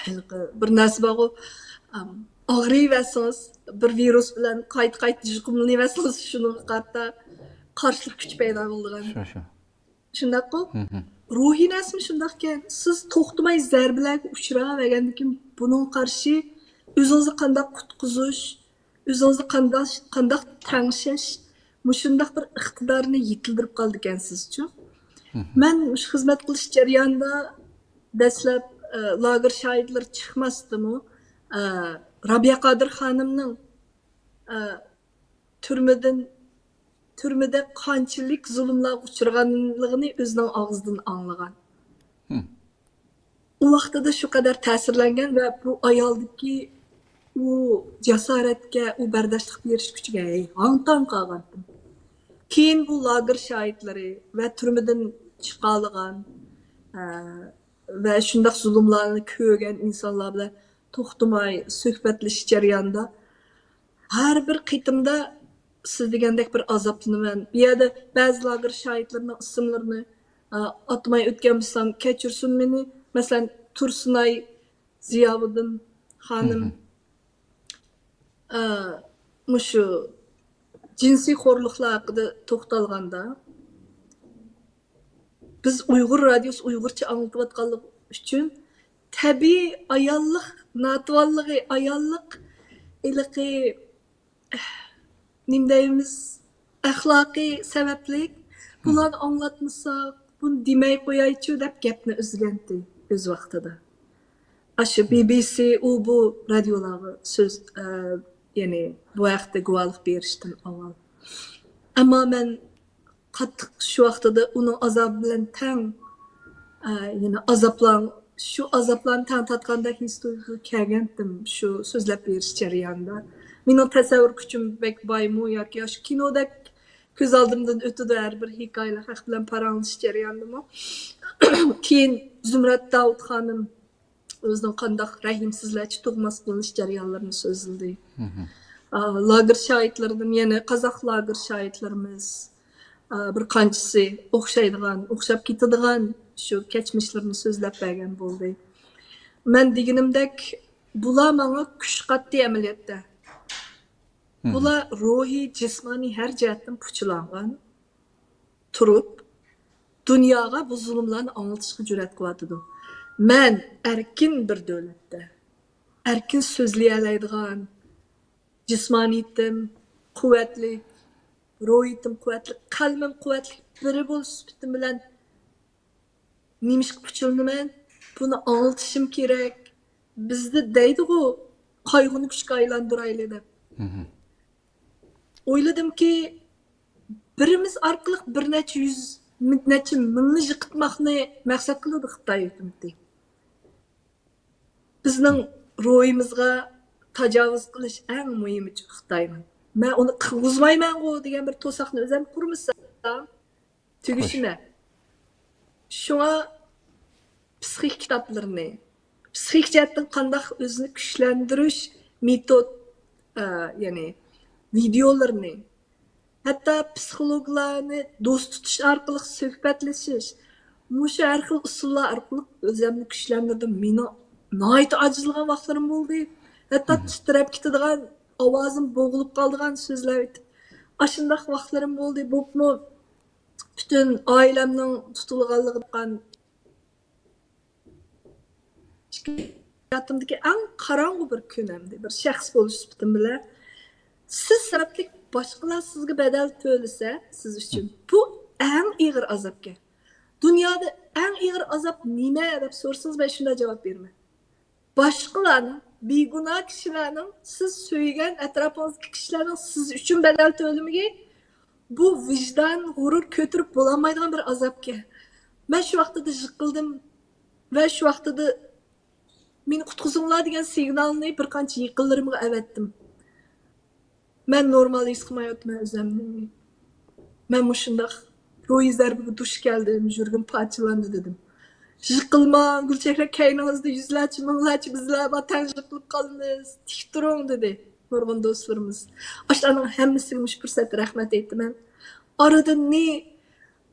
ھېلىقى بىر نەرسە بارغۇ، ئام، ئاغرىۋەرسىڭىز، بىر ۋىرۇس بىلەن قايتا-قايتا يۇقۇملىنىۋەرسىڭىز، شۇنىڭغا قارىتا قارشىلىق كۈچى پەيدا بولىدىغان. شۇ، شۇ. شۇنداققۇ؟ روھىي نەرسىمۇ شۇنداقكەن. سىز توختىماي زەربىلەرگە ئۇچراۋەرگەندىن كېيىن، بۇنىڭغا قارشى ئۆزىڭىزنى قانداق قۇتقۇزۇش، ئۆزىڭىزنى قانداق، قانداق تەڭشەش، مۇشۇنداق بىر ئىقتىدارنى يېتىلدۈرۈپ قالىدىكەنسىزچۇ؟ مەن مۇشۇ خىزمەت قىلىش جەريانىدا دەسلەپ، ئە، لاگېر شاھىتلىرى چىقماستىمۇ، ئە، رابىيە قادىر خانىمنىڭ ئە، تۈرمىدىن، تۈرمىدە قانچىلىك زۇلۇملارغا ئۇچرىغانلىقىنى ئۆزىنىڭ ئاغزىدىن ئاڭلىغان. ئۇ ۋاقتىدا شۇ قەدەر تەسىرلەنگەن ۋە بۇ ئايالدىكى ئۇ جاسارەتكە، ئۇ بەرداشلىق بېرىش كۈچىگە ھەي، ھاڭ-تاڭ قالغانتىم. كېيىن بۇ لاگېر شاھىتلىرى ۋە تۈرمىدىن چىقالىغان، ئە، ۋە شۇنداق زۇلۇملارنى كۆرگەن ئىنسانلار بىلەن توختىماي سۆھبەتلىشىش جەريانىدا، ھەر بىر قېتىمدا سىز دېگەندەك بىر ئازابلىنىمەن. بۇ يەردە بەزى لاگېر شاھىتلىرىنىڭ ئىسىملىرىنى، ئا، ئاتىماي ئۆتكەن بولسام، كەچۈرسۇن مېنى. مەسىلەن، تۇرسۇنئاي زىياۋۇدۇن خانىم، ئا، مۇشۇ جىنسىي خورلۇقلار ھەققىدە توختالغاندا، بىز ئۇيغۇر رادىيوسى ئۇيغۇرچە ئاڭلىتىۋاتقانلىقى ئۈچۈن تەبىئىي ئاياللىق ناتىۋانلىقى، ئاياللىق ھېلىقى، نېمە دەيمىز، ئەخلاقىي سەۋەبلىك، بۇلارنى ئاڭلاتمىساق، بۇنى دېمەي قويايچۇ دەپ گەپنى ئۈزگەنتى ئۆز ۋاقتىدا. ئاشۇ بى بى سى، ئۇ بۇ رادىيولارغا سۆز، ئە، يەنى بۇ ھەقتە گۇۋاھلىق بېرىشتىن ئاۋۋال. ئەمما مەن قاتتىق شۇ ۋاقتىدا ئۇنىڭ ئازابى بىلەن تەڭ، ئە، يەنە ئازابلار، شۇ ئازابلارنى تەڭ تارتقاندەك ھېس تۇيغۇغا كەلگەنتىم شۇ سۆزلەپ بېرىش جەريانىدا. مېنىڭ تەسەۋۋۇر كۈچۈم بەك بايمۇ ياكى ئاشۇ كىنودەك كۆز ئالدىمدىن ئۆتىدۇ ھەر بىر ھېكايىلەر ھەق بىلەن پاراڭلىشىش جەريانىدىمۇ. كېيىن زۇمرەت داۋۇت خانىم ئۆزىنىڭ قانداق رەھىمسىزلەرچە تۇغماس قىلىنىش جەريانلىرىنى سۆزلىدى. ئا، لاگېر شاھىتلىرىدىن يەنە قازاق لاگېر شاھىتلىرىمىز، ئا، بىر قانچىسى ئوخشايدىغان، ئوخشاپ كېتىدىغان شۇ كەچمىشلىرىنى سۆزلەپ بەرگەن بولدى. مەن دېگىنىمدەك، بۇلار ماڭا كۈچ قاتتى ئەمەلىيەتتە. بۇلار روھىي، جىسمانىي ھەر جەھەتتىن پۇچىلانغان تۇرۇپ، دۇنياغا بۇ زۇلۇملارنى ئاڭلىتىشقا جۈرئەت قىلىۋاتىدۇ. مەن ئەركىن بىر دۆلەتتە، ئەركىن سۆزلىيەلەيدىغان، جىسمانىيىتىم قۇۋۋەتلىك، روھىيىتىم قۇۋۋەتلىك، قەلبىم قۇۋۋەتلىك بىرى بولۇش سۈپىتىم بىلەن نېمىشقا پۇچىلىنىمەن؟ بۇنى ئاڭلىتىشىم كېرەك. بىزدە دەيدىغۇ، قايغۇنى كۈچكە ئايلاندۇرايلى دەپ. ئويلىدىمكى، بىرىمىز ئارقىلىق بىر نەچچە يۈز، نەچچە مىڭنى يىقىتماقنى مەقسەت قىلىدۇ خىتاي ھۆكۈمىتى. بىزنىڭ روھىمىزغا تاجاۋۇز قىلىش ئەڭ مۇھىمى خىتاينىڭ. مەن ئۇنى قىلغۇزمايمەنغۇ دېگەن بىر توساقنى ئۆزۈم قۇرمىسام، تۈگىشىمەن. شۇڭا پسىخىك كىتابلىرىنى، پسىخىك جەھەتتىن قانداق ئۆزىنى كۈچلەندۈرۈش مېتود، ئە، يەنى ۋىدېئولىرىنى، ھەتتا پسىخولوگلارنى دوست تۇتۇش ئارقىلىق سۆھبەتلىشىش، مۇشۇ ھەر خىل ئۇسۇللار ئارقىلىق ئۆزۈمنى كۈچلەندۈردۈم. مېنىڭ ناھايىتى ئاجىزلىغان ۋاقىتلىرىم بولدى. ھەتتا تىترەپ كېتىدىغان، ئاۋازىم بوغۇلۇپ قالىدىغان سۆزلەر ئېيتىپ، ئاشۇنداق ۋاقىتلىرىم بولدى. بولۇپمۇ پۈتۈن ئائىلەمنىڭ تۇتۇلغانلىقى، ھاياتىمدىكى ئەڭ قاراڭغۇ بىر كۈن ئەمدى، بىر شەخس بولۇش سۈپىتىم بىلەن. سىز سەۋەبلىك باشقىلار سىزگە بەدەل تۆلىسە، سىز ئۈچۈن بۇ ئەڭ ئېغىر ئازابكەن. دۇنيادا ئەڭ ئېغىر ئازاب نېمە دەپ سورىسىڭىز، مەن شۇنداق جاۋاب بېرىمەن. باشقىلارنىڭ، بىگۇناھ كىشىلەرنىڭ، سىز سۆيگەن ئەتراپىڭىزدىكى كىشىلەرنىڭ سىز ئۈچۈن بەدەل تۆلىمىكى، بۇ ۋىجدان، غۇرۇر كۆتۈرۈپ بولالمايدىغان بىر ئازابكەن. مەن شۇ ۋاقتىدا يىقىلدىم ۋە شۇ ۋاقتىدا مېنى قۇتقۇزۇڭلار دېگەن سىگنالنى بىر قانچە يېقىنلىرىمغا ئەۋەتتىم. مەن نورمال ھېس قىلمايۋاتىمەن ئۆزۈمنى. مەن مۇشۇنداق روھىي زەربىگە دۇچ كەلدىم، يۈرىكىم پارچىلاندى دېدىم. يىقىلماڭ، گۈلچېھرە، كەينىڭىزدە يۈزلەرچە، مىڭلارچە بىزلەر بار، تەڭ يىقىلىپ قالىمىز، تىك تۇرۇڭ دېدى نۇرغۇن دوستلىرىمىز. ئاشۇلارنىڭ ھەممىسىگە مۇشۇ پۇرسەتتە رەھمەت ئېيتىمەن. ئارىدىن نى-،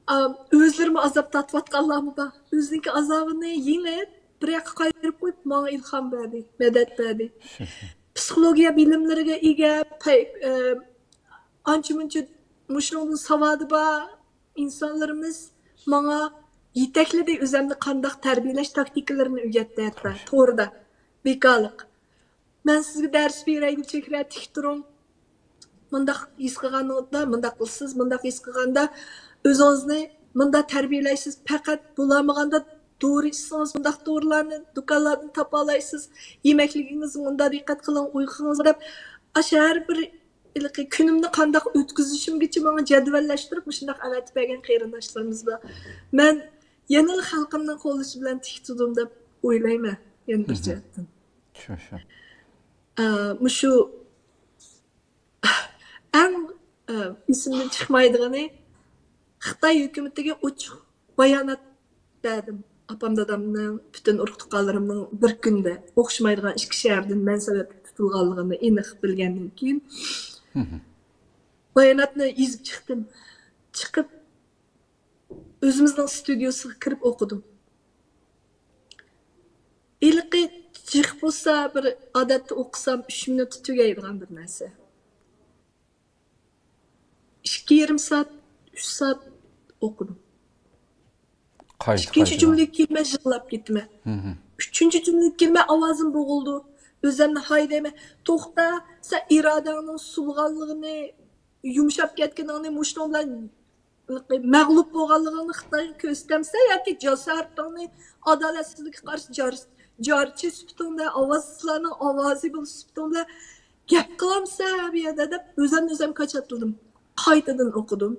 ئا، ئۆزلىرىمۇ ئازاب تارتىۋاتقانلارمۇ بار. ئۆزىنىڭكى ئازابىنى يېڭىپ، بىر ياققا قايرىپ قويۇپ، ماڭا ئىلھام بەردى، مەدەت بەردى. پسىخولوگىيە بىلىملىرىگە ئىگە، پەي-، ئە، ئانچە مۇنچە مۇشۇنىڭدىن ساۋادى بار ئىنسانلىرىمىز ماڭا يېتەكلىدى، ئۆزۈمنى قانداق تەربىيەلەش تاكتىكىلىرىنى ئۆگەتتى ھەتتا توردا. بىكارلىق. مەن سىزگە دەرس بېرەي، گۈلچېھرە، تىك تۇرۇڭ. مۇنداق ھېس قىلغاندا، مۇنداق قىلىسىز، مۇنداق ھېس قىلغاندا ئۆزىڭىزنى مۇنداق تەربىيەلەيسىز، پەقەت بولالمىغاندا دورا ئىچسىڭىز، مۇنداق دورىلارنى دۇكانلاردىن تاپالايسىز، يېمەكلىكىڭىزگە مۇنداق دىققەت قىلىڭ، ئۇيقۇڭىزغا دەپ، ئاشۇ ھەر بىر ھېلىقى كۈنۈمنى قانداق ئۆتكۈزۈشۈمگىچە ماڭا جەدۋەللەشتۈرۈپ، مۇشۇنداق ئەۋەتىپ بەرگەن قېرىنداشلىرىمىز بار. مەن يەنىلا خەلقىمنىڭ قوللىشى بىلەن تىك تۇردۇم دەپ ئويلايمەن، يەنە بىر جەھەتتىن. شۇ، شۇ. ئە، مۇشۇ ئەڭ، ئە، ئېسىمدىن چىقمايدىغىنى، خىتاي ھۆكۈمىتىگە ئوچۇق بايانات بەردىم. ئاپام دادامنىڭ، پۈتۈن ئۇرۇق تۇغقانلىرىمنىڭ بىر كۈندە ئوخشىمايدىغان ئىككى شەھەردىن مەن سەۋەبلىك تۇتۇلغانلىقىنى ئېنىق بىلگەندىن كېيىن، باياناتنى يېزىپ چىقتىم. چىقىپ، ئۆزىمىزنىڭ ستۇدىيوسىغا كىرىپ ئوقۇدۇم. ھېلىقى جىق بولسا، بىر ئادەتتە ئوقۇسام، ئۈچ مىنۇتتا تۈگەيدىغان بىر نەرسە. ئىككى يېرىم سائەت، ئۈچ سائەت ئوقۇدۇم. قايتا، ئىككىنچى قايتا. جۈملىگە كېلىمەن، يىغلاپ كېتىمەن. مھم. ئۈچىنچى جۈملىگە كېلىمەن، ئاۋازىم بوغۇلىدۇ. ئۆزۈمنى ھايدايمەن. توختا، سەن ئىرادەڭنىڭ سۇلغانلىقىنى، يۇمشاپ كەتكىنىڭنى، مۇشۇنىڭ بىلەن مەغلۇپ بولغانلىقىڭنى خىتايغا كۆرسىتەمسەن ياكى جاسارىتىڭنى، ئادالەتسىزلىككە قارشى جار-، جارچى سۈپىتىڭ بىلەن، ئاۋازسىزلارنىڭ ئاۋازى بولۇش سۈپىتىڭ بىلەن گەپ قىلامسەن بۇ يەردە دەپ ئۆزۈمنى ئۆزۈم كاچاتلىدىم. قايتىدىن ئوقۇدۇم.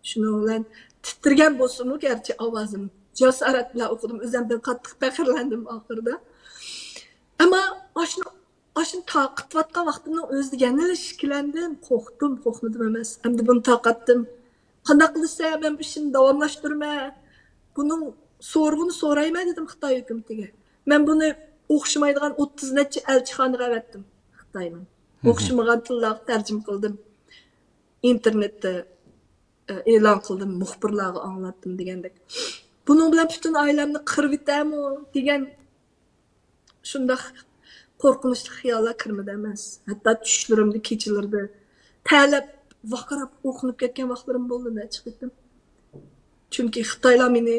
شۇنىڭ بىلەن تىترىگەن بولسىمۇ گەرچە ئاۋازىم، جاسارەت بىلەن ئوقۇدۇم. ئۆزۈمدىن قاتتىق پەخىرلەندىم ئاخىرىدا. ئەمما ئاشۇ، ئاشۇنى تارقىتىۋاتقان ۋاقتىمنىڭ ئۆزىدە يەنىلا ئىككىلەندىم، قورقتۇم، قورقمىدىم ئەمەس. ئەمدى بۇنى تارقاتتىم. قانداق قىلسا مەن بۇ ئىشنى داۋاملاشتۇرىمەن؟ بۇنىڭ سورىقىنى سورايمەن دېدىم خىتاي ھۆكۈمىتىگە. مەن بۇنى ئوخشىمايدىغان ئوتتۇز نەچچە ئەلچىخانىغا ئەۋەتتىم خىتاينىڭ. مھم. ئوخشىمىغان تىللارغا تەرجىمە قىلدىم. ئىنتېرنېتتە، ئە، ئېلان قىلدىم، مۇخبىرلارغا ئاڭلاتتىم دېگەندەك. بۇنىڭ بىلەن پۈتۈن ئائىلەمنى قىرىۋېتەرمۇ دېگەن شۇنداق قورقۇنچلۇق خىياللار كىرمىدى ئەمەس. ھەتتا چۈشلىرىمدە، كېچىلىرىدە تەلەپ، ۋارقىراپ، ئويقىنىپ كەتكەن ۋاقىتلىرىم بولدى نەچچە قېتىم. چۈنكى خىتايلار مېنى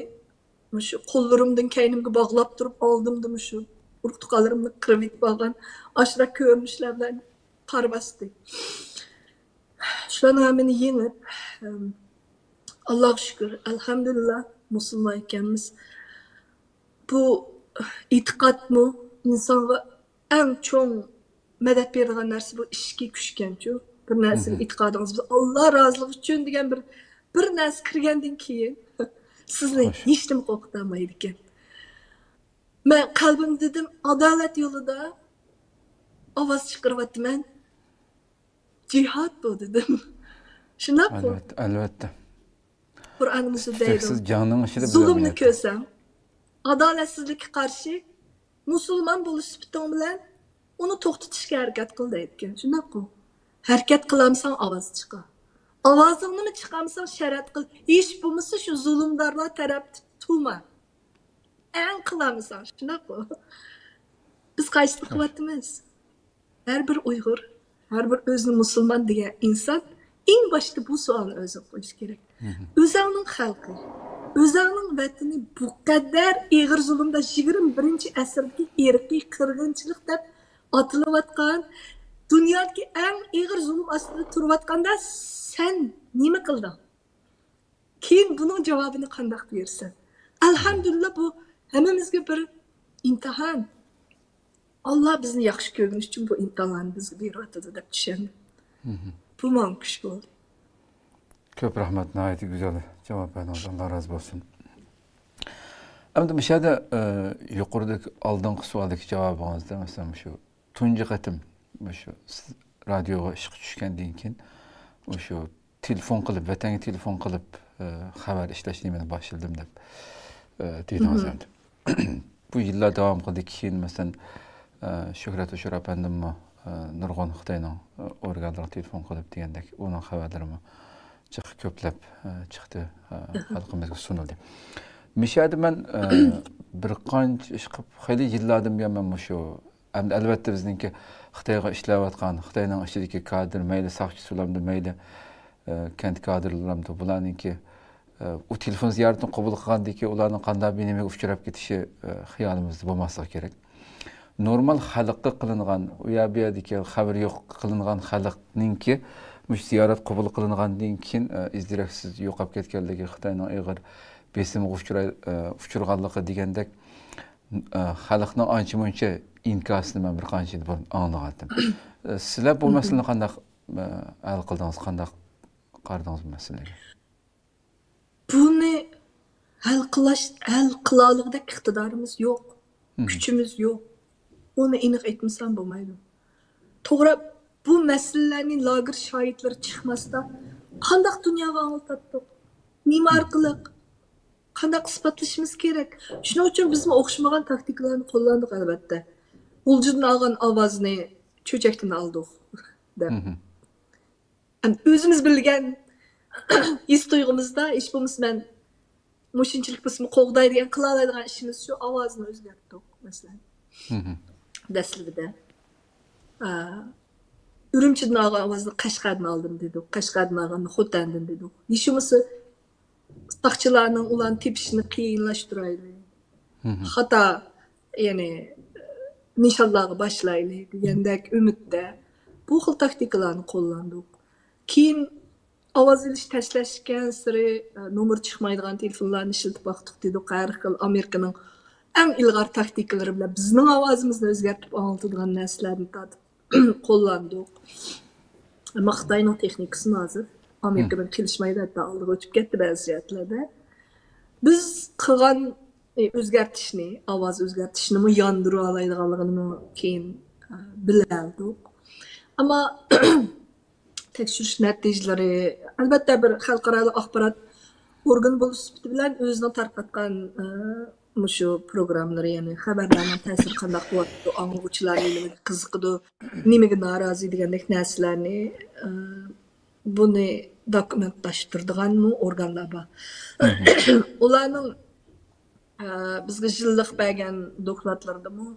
مۇشۇ قوللىرىمدىن كەينىمگە باغلاپ تۇرۇپ، ئالدىمدا مۇشۇ ئۇرۇق-تۇغقانلىرىمنى قىرىۋېتىپ ئالغان ئاشۇنداق كۆرۈنۈشلەر بىلەن قارىۋاستى. شۇلارنىڭ ھەممىنى يېڭىپ، ئەم، ئاللاغا شۈكۈر، ئەلھەمدۇلىللا، مۇسۇلمان ئىكەنمىز. بۇ ئېتىقادمۇ ئىنسانغا ئەڭ چوڭ مەدەت بېرىدىغان نەرسە، بۇ ئىچكى كۈچكەنچۇ. بىر نەرسىنى مھم. ئېتىقادىڭىز بىلەن، ئاللا رازىلىقى ئۈچۈن دېگەن بىر، بىر نەرسە كىرگەندىن كېيىن سىزنى خوش. ھېچنېمە قورقۇتالمايدىكەن. مەن قەلبىمدە دېدىم، ئادالەت يولىدا ئاۋاز چىقىرىۋاتىمەن. جىھاد بۇ دېدىم. شۇنداققۇ؟ ئەلۋەتتە، ئەلۋەتتە. قۇرئانىمىزدا دەيدۇ، تىكسىز جەڭنىڭ ئىچىدە بىز زۇلۇمنى ئەمەلىيەتتە. كۆرسەڭ، ئادالەتسىزلىككە قارشى مۇسۇلمان بولۇش سۈپىتىڭ بىلەن ئۇنى توختىتىشكە ھەرىكەت قىل دەيدىكەن. شۇنداققۇ؟ ھەرىكەت قىلالمىساڭ ئاۋاز چىقار. ئاۋازىڭنىمۇ چىقارمىساڭ شەرەت قىل. ھېچ بولمىسا شۇ زۇلۇمدارلار تەرەپتە تۇرما. ئەڭ قىلالمىساڭ، شۇنداققۇ؟ بىز قايسىنى قىلىۋاتىمىز؟ ھەر بىر ئۇيغۇر، ھەر بىر ئۆزىنى مۇسۇلمان دېگەن ئىنسان ئەڭ باشتا بۇ سوئالنى ئۆزىگە قويۇشى كېرەك. مھم. ئۆزۈڭنىڭ خەلقى، ئۆزۈڭنىڭ ۋەتىنى بۇ قەدەر ئېغىر زۇلۇمدا، يىگىرمە بىرىنچى ئەسىردىكى ئىرقىي قىرغىنچىلىق دەپ ئاتىلىۋاتقان، دۇنيادىكى ئەڭ ئېغىر زۇلۇم ئاستىدا تۇرۇۋاتقاندا سەن نېمە قىلدىڭ؟ كېيىن بۇنىڭ جاۋابىنى قانداق بېرىسەن؟ ئەلھەمدۇلىللا، بۇ ھەممىمىزگە بىر ئىمتىھان. ئاللا بىزنى ياخشى كۆرگىنى ئۈچۈن بۇ ئىمتىھانلارنى بىزگە بېرىۋاتىدۇ دەپ چۈشەندىم. مھم. بۇ ماڭا كۈچ بولدى. كۆپ رەھمەت، ناھايىتى گۈزەل جاۋاب بەردىڭىز، ئاللا رازى بولسۇن. ئەمدى مۇشۇ يەردە، ئە، يۇقىرىدىكى ئالدىنقى سوئالدىكى جاۋابىڭىزدا، مەسىلەن، مۇشۇ تۇنجى قېتىم مۇشۇ سىز رادىيوغا ئىشقا چۈشكەندىن كېيىن، مۇشۇ تېلېفون قىلىپ، ۋەتەنگە تېلېفون قىلىپ، ئە، خەۋەر ئىشلەشنى مەن باشلىدىم دەپ، ئە، دېدىڭىز ئەمدى. بۇ يىللار داۋام قىلدى. كېيىن، مەسىلەن، ئە، شۆھرەت ھوشۇر ئەپەندىممۇ، ئە، نۇرغۇن خىتاينىڭ، ئە، ئورگانلىرىغا تېلېفون قىلىپ دېگەندەك، ئۇنىڭ خەۋەرلىرىمۇ جىق كۆپلەپ، ئە، چىقتى، ئە، خەلقىمىزگە سۇنۇلدى. مۇشۇ يەردە مەن، ئە، بىر قانچە ئىش قىلىپ، خېلى يىللاردىن بۇيان مەن مۇشۇ ئەمدى ئەلۋەتتە بىزنىڭكى خىتايغا ئىشلەۋاتقان، خىتاينىڭ ئىچىدىكى كادىر، مەيلى ساقچى سۇلامدۇ، مەيلى، ئە، كەنت كادىرلىرامدۇ، بۇلارنىڭكى، ئە، ئۇ تېلېفون زىيارىتىنى قوبۇل قىلغاندىن كېيىن ئۇلارنىڭ قانداق بىر نېمىگە ئۇچراپ كېتىشى، ئە، خىيالىمىزدا بولماسلىقى كېرەك. نورمال خەلققە قىلىنغان، ئۇ يەر بۇ يەردىكى خەۋىرى يوق قىلىنغان خەلقنىڭكى مۇشۇ زىيارەت قوبۇل قىلىنغاندىن كېيىن، ئە، ئىز دېرەكسىز يوقاپ كەتكەنلىكى، خىتاينىڭ ئېغىر بېسىمىغا ئۇچراي-، ئە، ئۇچرىغانلىقى دېگەندەك، ئە، خەلقنىڭ ئانچە مۇنچە ئىنكاسىنى مەن بىر قانچە يىل بۇرۇن ئاڭلىغانتىم. ئە، سىلەر بۇ مەسىلىنى قانداق ھەل قىلدىڭىز؟ قانداق قارىدىڭىز بۇ مەسىلىگە؟ بۇنى ھەل قىلاش، ھەل قىلالىغۇدەك ئىقتىدارىمىز يوق، كۈچىمىز يوق. ئۇنى ئېنىق ئېيتمىسام بولمايدۇ. توغرا، بۇ مەسىلىلەرنى لاگېر شاھىتلىرى چىقماستا قانداق دۇنياغا ئاڭلىتاتتۇق؟ نېمە ئارقىلىق؟ قانداق ئىسپاتلىشىمىز كېرەك؟ شۇنىڭ ئۈچۈن بىزمۇ ئوخشىمىغان تاكتىكىلارنى قوللاندۇق، ئەلۋەتتە. غۇلجىدىن ئالغان ئاۋازنى چۆچەكتىن ئالدۇق، دەپ. ئەمدى ئۆزىمىز بىلگەن ھېس تۇيغۇمىزدا، ھېچ بولمىسا مەن مۇشۇنچىلىك بولسىمۇ قوغدايدىغان، قىلالايدىغان ئىشىمىز شۇ، ئاۋازنى ئۆزگەرتتۇق، مەسىلەن. دەسلىپىدە، ئا، ئۈرۈمچىدىن ئالغان ئاۋازنى قەشقەردىن ئالدىم دېدۇق، قەشقەردىن ئالغاننى خوتەندىن دېدۇق. ھېچ بولمىسا ساقچىلارنىڭ ئۇلارنى تېپىشىنى قىيىنلاشتۇرايلى. خاتا، يەنى، نىشانلارغا باشلايلى دېگەندەك ئۈمىدتە بۇ خىل تاكتىكىلارنى قوللاندۇق. كېيىن ئاۋاز ئېلىش تەسلەشكەنسېرى، ئە، نومۇر چىقمايدىغان تېلېفونلارنى ئىشلىتىپ باقتۇق دېدۇق. ھەر خىل ئامېرىكىنىڭ ئەڭ ئىلغار تاكتىكىلىرى بىلەن بىزنىڭ ئاۋازىمىزنى ئۆزگەرتىپ ئاڭلىتىدىغان نەرسىلەردىن تارتىپ قوللاندۇق. ئەمما خىتاينىڭ تېخنىكىسىمۇ ھازىر ئامېرىكىدىن قېلىشمايدۇ، ھەتتا ئالدىغا ئۆتۈپ كەتتى بەزى جەھەتلەردە. بىز قىلغان، ئى، ئۆزگەرتىشنى، ئاۋاز ئۆزگەرتىشنىمۇ ياندۇرۇۋالايدىغانلىقىنىمۇ كېيىن، ئە، بىلەلدۇق. ئەمما تەكشۈرۈش نەتىجىلىرى، ئەلۋەتتە، بىر خەلقئارالىق ئاخبارات ئورگىنى بولۇش سۈپىتى بىلەن ئۆزىنىڭ تارقاتقان، ئە، مۇشۇ پروگراممىلىرى، يەنى خەۋەرلەرنىڭ تەسىرى قانداق بولۇۋاتىدۇ، ئاڭلىغۇچىلار نېمىگە قىزىقىدۇ، نېمىگە نارازى دېگەندەك نەرسىلەرنى، ئە، بۇنى دوكۇمېنتلاشتۇرىدىغانمۇ ئورگانلار بار. ئۇلارنىڭ، ئە، بىزگە يىللىق بەرگەن دوكلاتلىرىدىمۇ،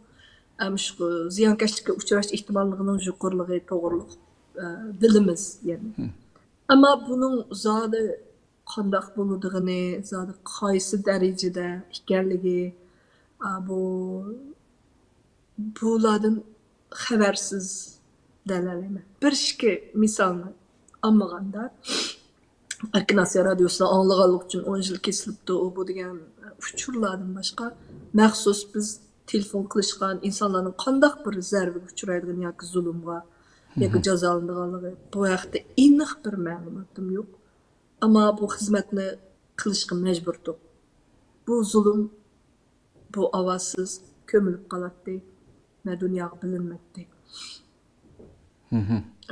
ئە، مۇشۇ زىيانكەشلىككە ئۇچراش ئېھتىماللىقىنىڭ يۇقىرىلىقى توغرۇلۇق، ئە، بىلىمىز يەنى. ئەمما بۇنىڭ زادى قانداق بولىدىغىنى، زادى قايسى دەرىجىدە ئىكەنلىكى، ئا، بۇ، بۇلاردىن خەۋەرسىز دەيەلەيمەن. بىر ئىككى مىسالنى ئالمىغاندا، ئەركىن ئاسىيا رادىيوسىنى ئاڭلىغانلىق ئۈچۈن ئون يىل كېسىلىپتۇ، ئۇ بۇ دېگەن ئۇچۇرلاردىن باشقا، مەخسۇس بىز تېلېفون قىلىشقان ئىنسانلارنىڭ قانداق بىر زەربىگە ئۇچرايدىغىنى ياكى زۇلۇمغا، ياكى جازالىنىدىغانلىقى، بۇ ھەقتە ئېنىق بىر مەلۇماتىم يوق. ئەمما بۇ خىزمەتنى قىلىشقا مەجبۇردۇق. بۇ زۇلۇم، بۇ ئاۋازسىز كۆمۈلۈپ قالاتتى ۋە دۇنياغا بىلىنمەيتتى.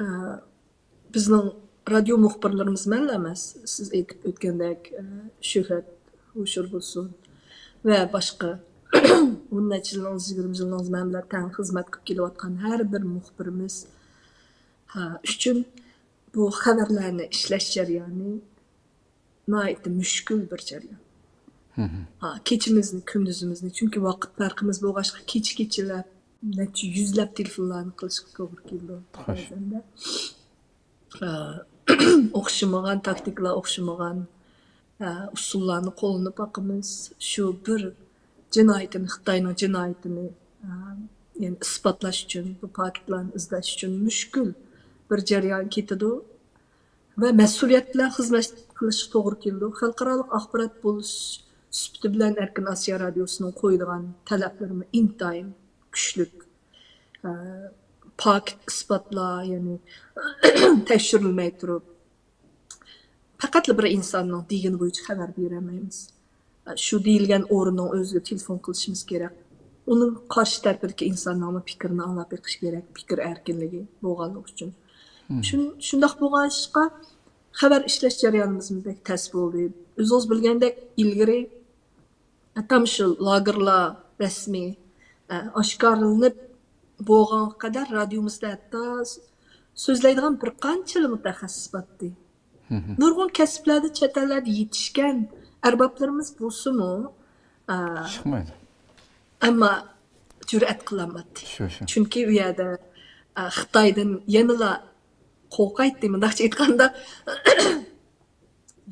ئە، بىزنىڭ رادىيو مۇخبىرلىرىمىز مەنلا ئەمەس، سىز ئېيتىپ ئۆتكەندەك، ئە، شۆھرەت ھوشۇر بولسۇن ۋە باشقا ئون نەچچە يىلىڭىز، يىگىرمە يىلىڭىز مەن بىلەن تەڭ خىزمەت قىلىپ كېلىۋاتقان ھەر بىر مۇخبىرىمىز، ھە، ئۈچۈن بۇ خەۋەرلەرنى ئىشلەش جەريانى ناھايىتى مۈشكۈل بىر جەريان. ھا، كېچىمىزنى، كۈندۈزىمىزنى، چۈنكى ۋاقىت پەرقىمىز بولغاچقا، كېچە-كېچىلەپ، نەچچە يۈزلەپ تېلېفونلارنى قىلىشقا توغرا كېلىدۇ بەزەندە. ئا، ئوخشىمىغان تاكتىكىلار، ئوخشىمىغان، ئا، ئۇسۇللارنى قوللىنىپ باقىمىز. شۇ بىر جىنايىتىنى، خىتاينىڭ جىنايىتىنى، ئا، يەنى ئىسپاتلاش ئۈچۈن، بۇ پاكىتلارنى ئىزدەش ئۈچۈن مۈشكۈل بىر جەريان كېتىدۇ. ۋە مەسئۇلىيەت بىلەن خىزمەت قىلىشقا توغرا كېلىدۇ. خەلقئارالىق ئاخبارات بولۇش سۈپىتى بىلەن ئەركىن ئاسىيا رادىيوسىنىڭ قويىدىغان تەلەپلىرىمۇ ئىنتايىن كۈچلۈك. ئە، پاكىت ئىسپاتلار، يەنى تەكشۈرۈلمەي تۇرۇپ، پەقەتلا بىر ئىنساننىڭ دېگىنى بويىچە خەۋەر بېرەلمەيمىز. شۇ دېيىلگەن ئورۇننىڭ ئۆزىگە تېلېفون قىلىشىمىز كېرەك. ئۇنىڭ قارشى تەرىپىدىكى ئىنساننىڭمۇ پىكرىنى ئاڭلاپ بېقىش كېرەك، پىكىر ئەركىنلىكى بولغانلىقى ئۈچۈن. شۇن-، شۇنداق بولغاچقا، خەۋەر ئىشلەش جەريانىمىزمۇ بەك تەس بولدى. ئۆزىڭىز بىلگەندەك، ئىلگىرى ئاتام شۇ لاگېرلار رەسمىي، ئە، ئاشكارىلىنىپ بولغانغا قەدەر رادىيومىزدا ھەتتا سۆزلەيدىغان بىر قانچىلا مۇتەخەسسىس بارتتى. نۇرغۇن كەسىپلەردە چەت ئەللەردە يېتىشكەن ئەربابلىرىمىز بولسىمۇ، ئە، چىقمايدۇ. ئەمما جۈرئەت قىلالماتتى. شۇ، شۇ. چۈنكى ئۇ يەردە، ئە، خىتايدىن يەنىلا قورقايتتى، مۇنداقچە ئېيتقاندا،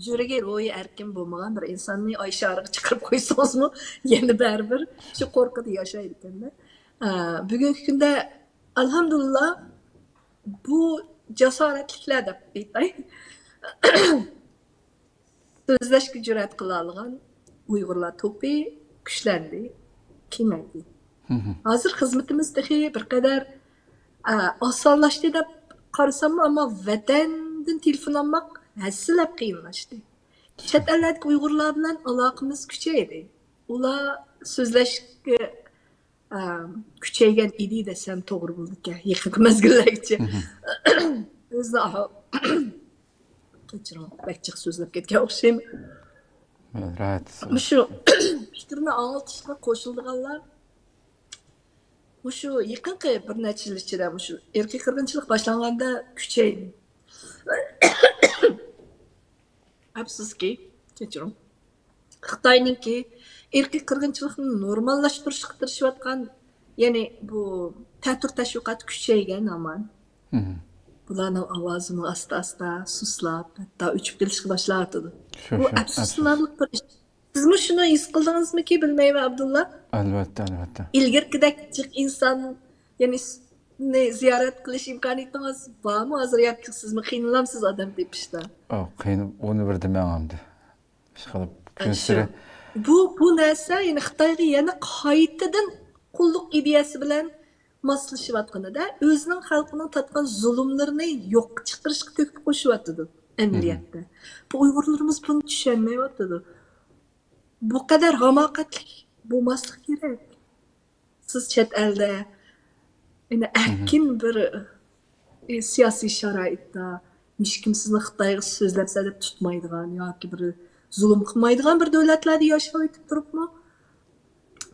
يۈرىكى، روھى ئەركىن بولمىغان بىر ئىنساننى ئاي شارىغا چىقىرىپ قويسىڭىزمۇ، يەنە بەرىبىر شۇ قورقۇدا ياشايدىكەن-دە. ئە، بۈگۈنكى كۈندە، ئەلھەمدۇلىللا، بۇ جاسارەتلىكلەر دەپ ئېيتاي. سۆزلەشكە جۈرئەت قىلالىغان ئۇيغۇرلار توپى كۈچلەندى، كېڭەيدى. ھازىر خىزمىتىمىز تېخى بىر قەدەر، ئە، ئاسانلاشتى دەپ قارىساممۇ، ئەمما ۋەتەندىن تېلېفون ئالماق ھەسسىلەپ قىيىنلاشتى. چەت ئەللەردىكى ئۇيغۇرلار بىلەن ئالاقىمىز كۈچەيدى. ئۇلار سۆزلەشكە، ئە، كۈچەيگەن ئىدى دېسەم توغرا بولىدىكەن، يېقىنقى مەزگىللەرگىچە. ئۆزى، كەچۈرۈڭ، بەك جىق سۆزلەپ كەتكەن ئوخشايمەن. راھەت. مۇشۇ پىكىرنى ئاڭلىتىشقا قوشۇلىدىغانلار مۇشۇ يېقىنقى بىر نەچچە يىل ئىچىدە، مۇشۇ ئىرقىي قىرغىنچىلىق باشلانغاندا كۈچەيدى. ئەپسۇسكى، كەچۈرۈڭ. خىتاينىڭكى ئىرقىي قىرغىنچىلىقنى نورماللاشتۇرۇشقا تىرىشىۋاتقان، يەنى بۇ تەتۈر تەشۋىقات كۈچەيگەن ھامان. بۇلارنىڭ ئاۋازىمۇ ئاستا-ئاستا سۇسلاپ، ھەتتا ئۆچۈپ كېلىشكە باشلاۋاتىدۇ. بۇ ئەپسۇسلىنارلىق بىر ئىش. سىزمۇ شۇنى ھېس قىلدىڭىزمىكى، بىلمەيمەن، ئابدۇللا؟ ئەلۋەتتە، ئەلۋەتتە. ئىلگىرىكىدەك جىق ئىنسان، يەنى س-، نى زىيارەت قىلىش ئىمكانىيىتىڭىز بارمۇ ھازىر ياكى سىزمۇ قىينىلامسىز ئادەم تېپىشتا؟ ئۇ قىينىلىپ، ئۇنى بىر دېمەڭ ئەمدى. ئىشقىلىپ، ئە، كۈنسېرى شۇ. بۇ، بۇ نەرسە يەنە خىتايغا يەنە قايتىدىن قۇللۇق ئىدىيەسى بىلەن ماسلىشىۋاتقىنىدا، ئۆزىنىڭ خەلقىنىڭ تارتقان زۇلۇملىرىنى يوققا چىقىرىشقا تۆھپە قوشۇۋاتىدۇ ئەمەلىيەتتە. بۇ ئۇيغۇرلىرىمىز بۇنى چۈشەنمەيۋاتىدۇ. بۇ قەدەر ھاماقەتلىك بولماسلىق كېرەك. سىز چەت ئەلدە، يەنە ئەركىن بىر، ئى، سىياسىي شارائىتتا، ھېچكىم سىزنى خىتايغا سۆزلەپسەن دەپ تۇتمايدىغان ياكى بىر زۇلۇم قىلمايدىغان بىر دۆلەتلەردە ياشاۋېتىپ تۇرۇپمۇ،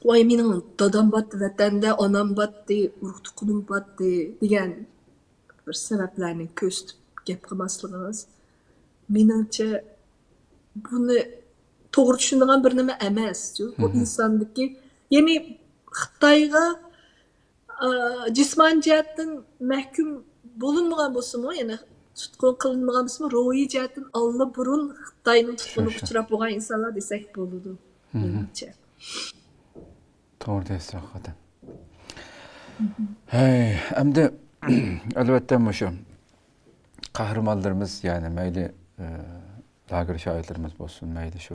ۋاي، مېنىڭ دادام باتتى ۋەتەندە، ئانام باتتى، ئۇرۇق تۇغقىنىم باتتى دېگەن بىر سەۋەبلەرنى كۆرسىتىپ گەپ قىلماسلىقىڭىز، مېنىڭچە، بۇنى توغرا چۈشىنىدىغان بىر نېمە ئەمەس. بۇ ئىنساندىكى، يەنى خىتايغا، ئا، جىسمانىي جەھەتتىن مەھكۇم بولۇنمىغان بولسىمۇ، يەنى تۇتقۇن قىلىنمىغان بولسىمۇ، روھىي جەھەتتىن ئاللىبۇرۇن خىتاينىڭ تۇتقۇنىغا ئۇچراپ بولغان ئىنسانلار دېسەك بولىدۇ، مېنىڭچە. توغرا دەيسىز، ھەقىقەتەن. ھەي، ئەمدى، ئەلۋەتتە، مۇشۇ قەھرىمانلىرىمىز، يەنى مەيلى، ئە، لاگېر شاھىتلىرىمىز بولسۇن، مەيلى شۇ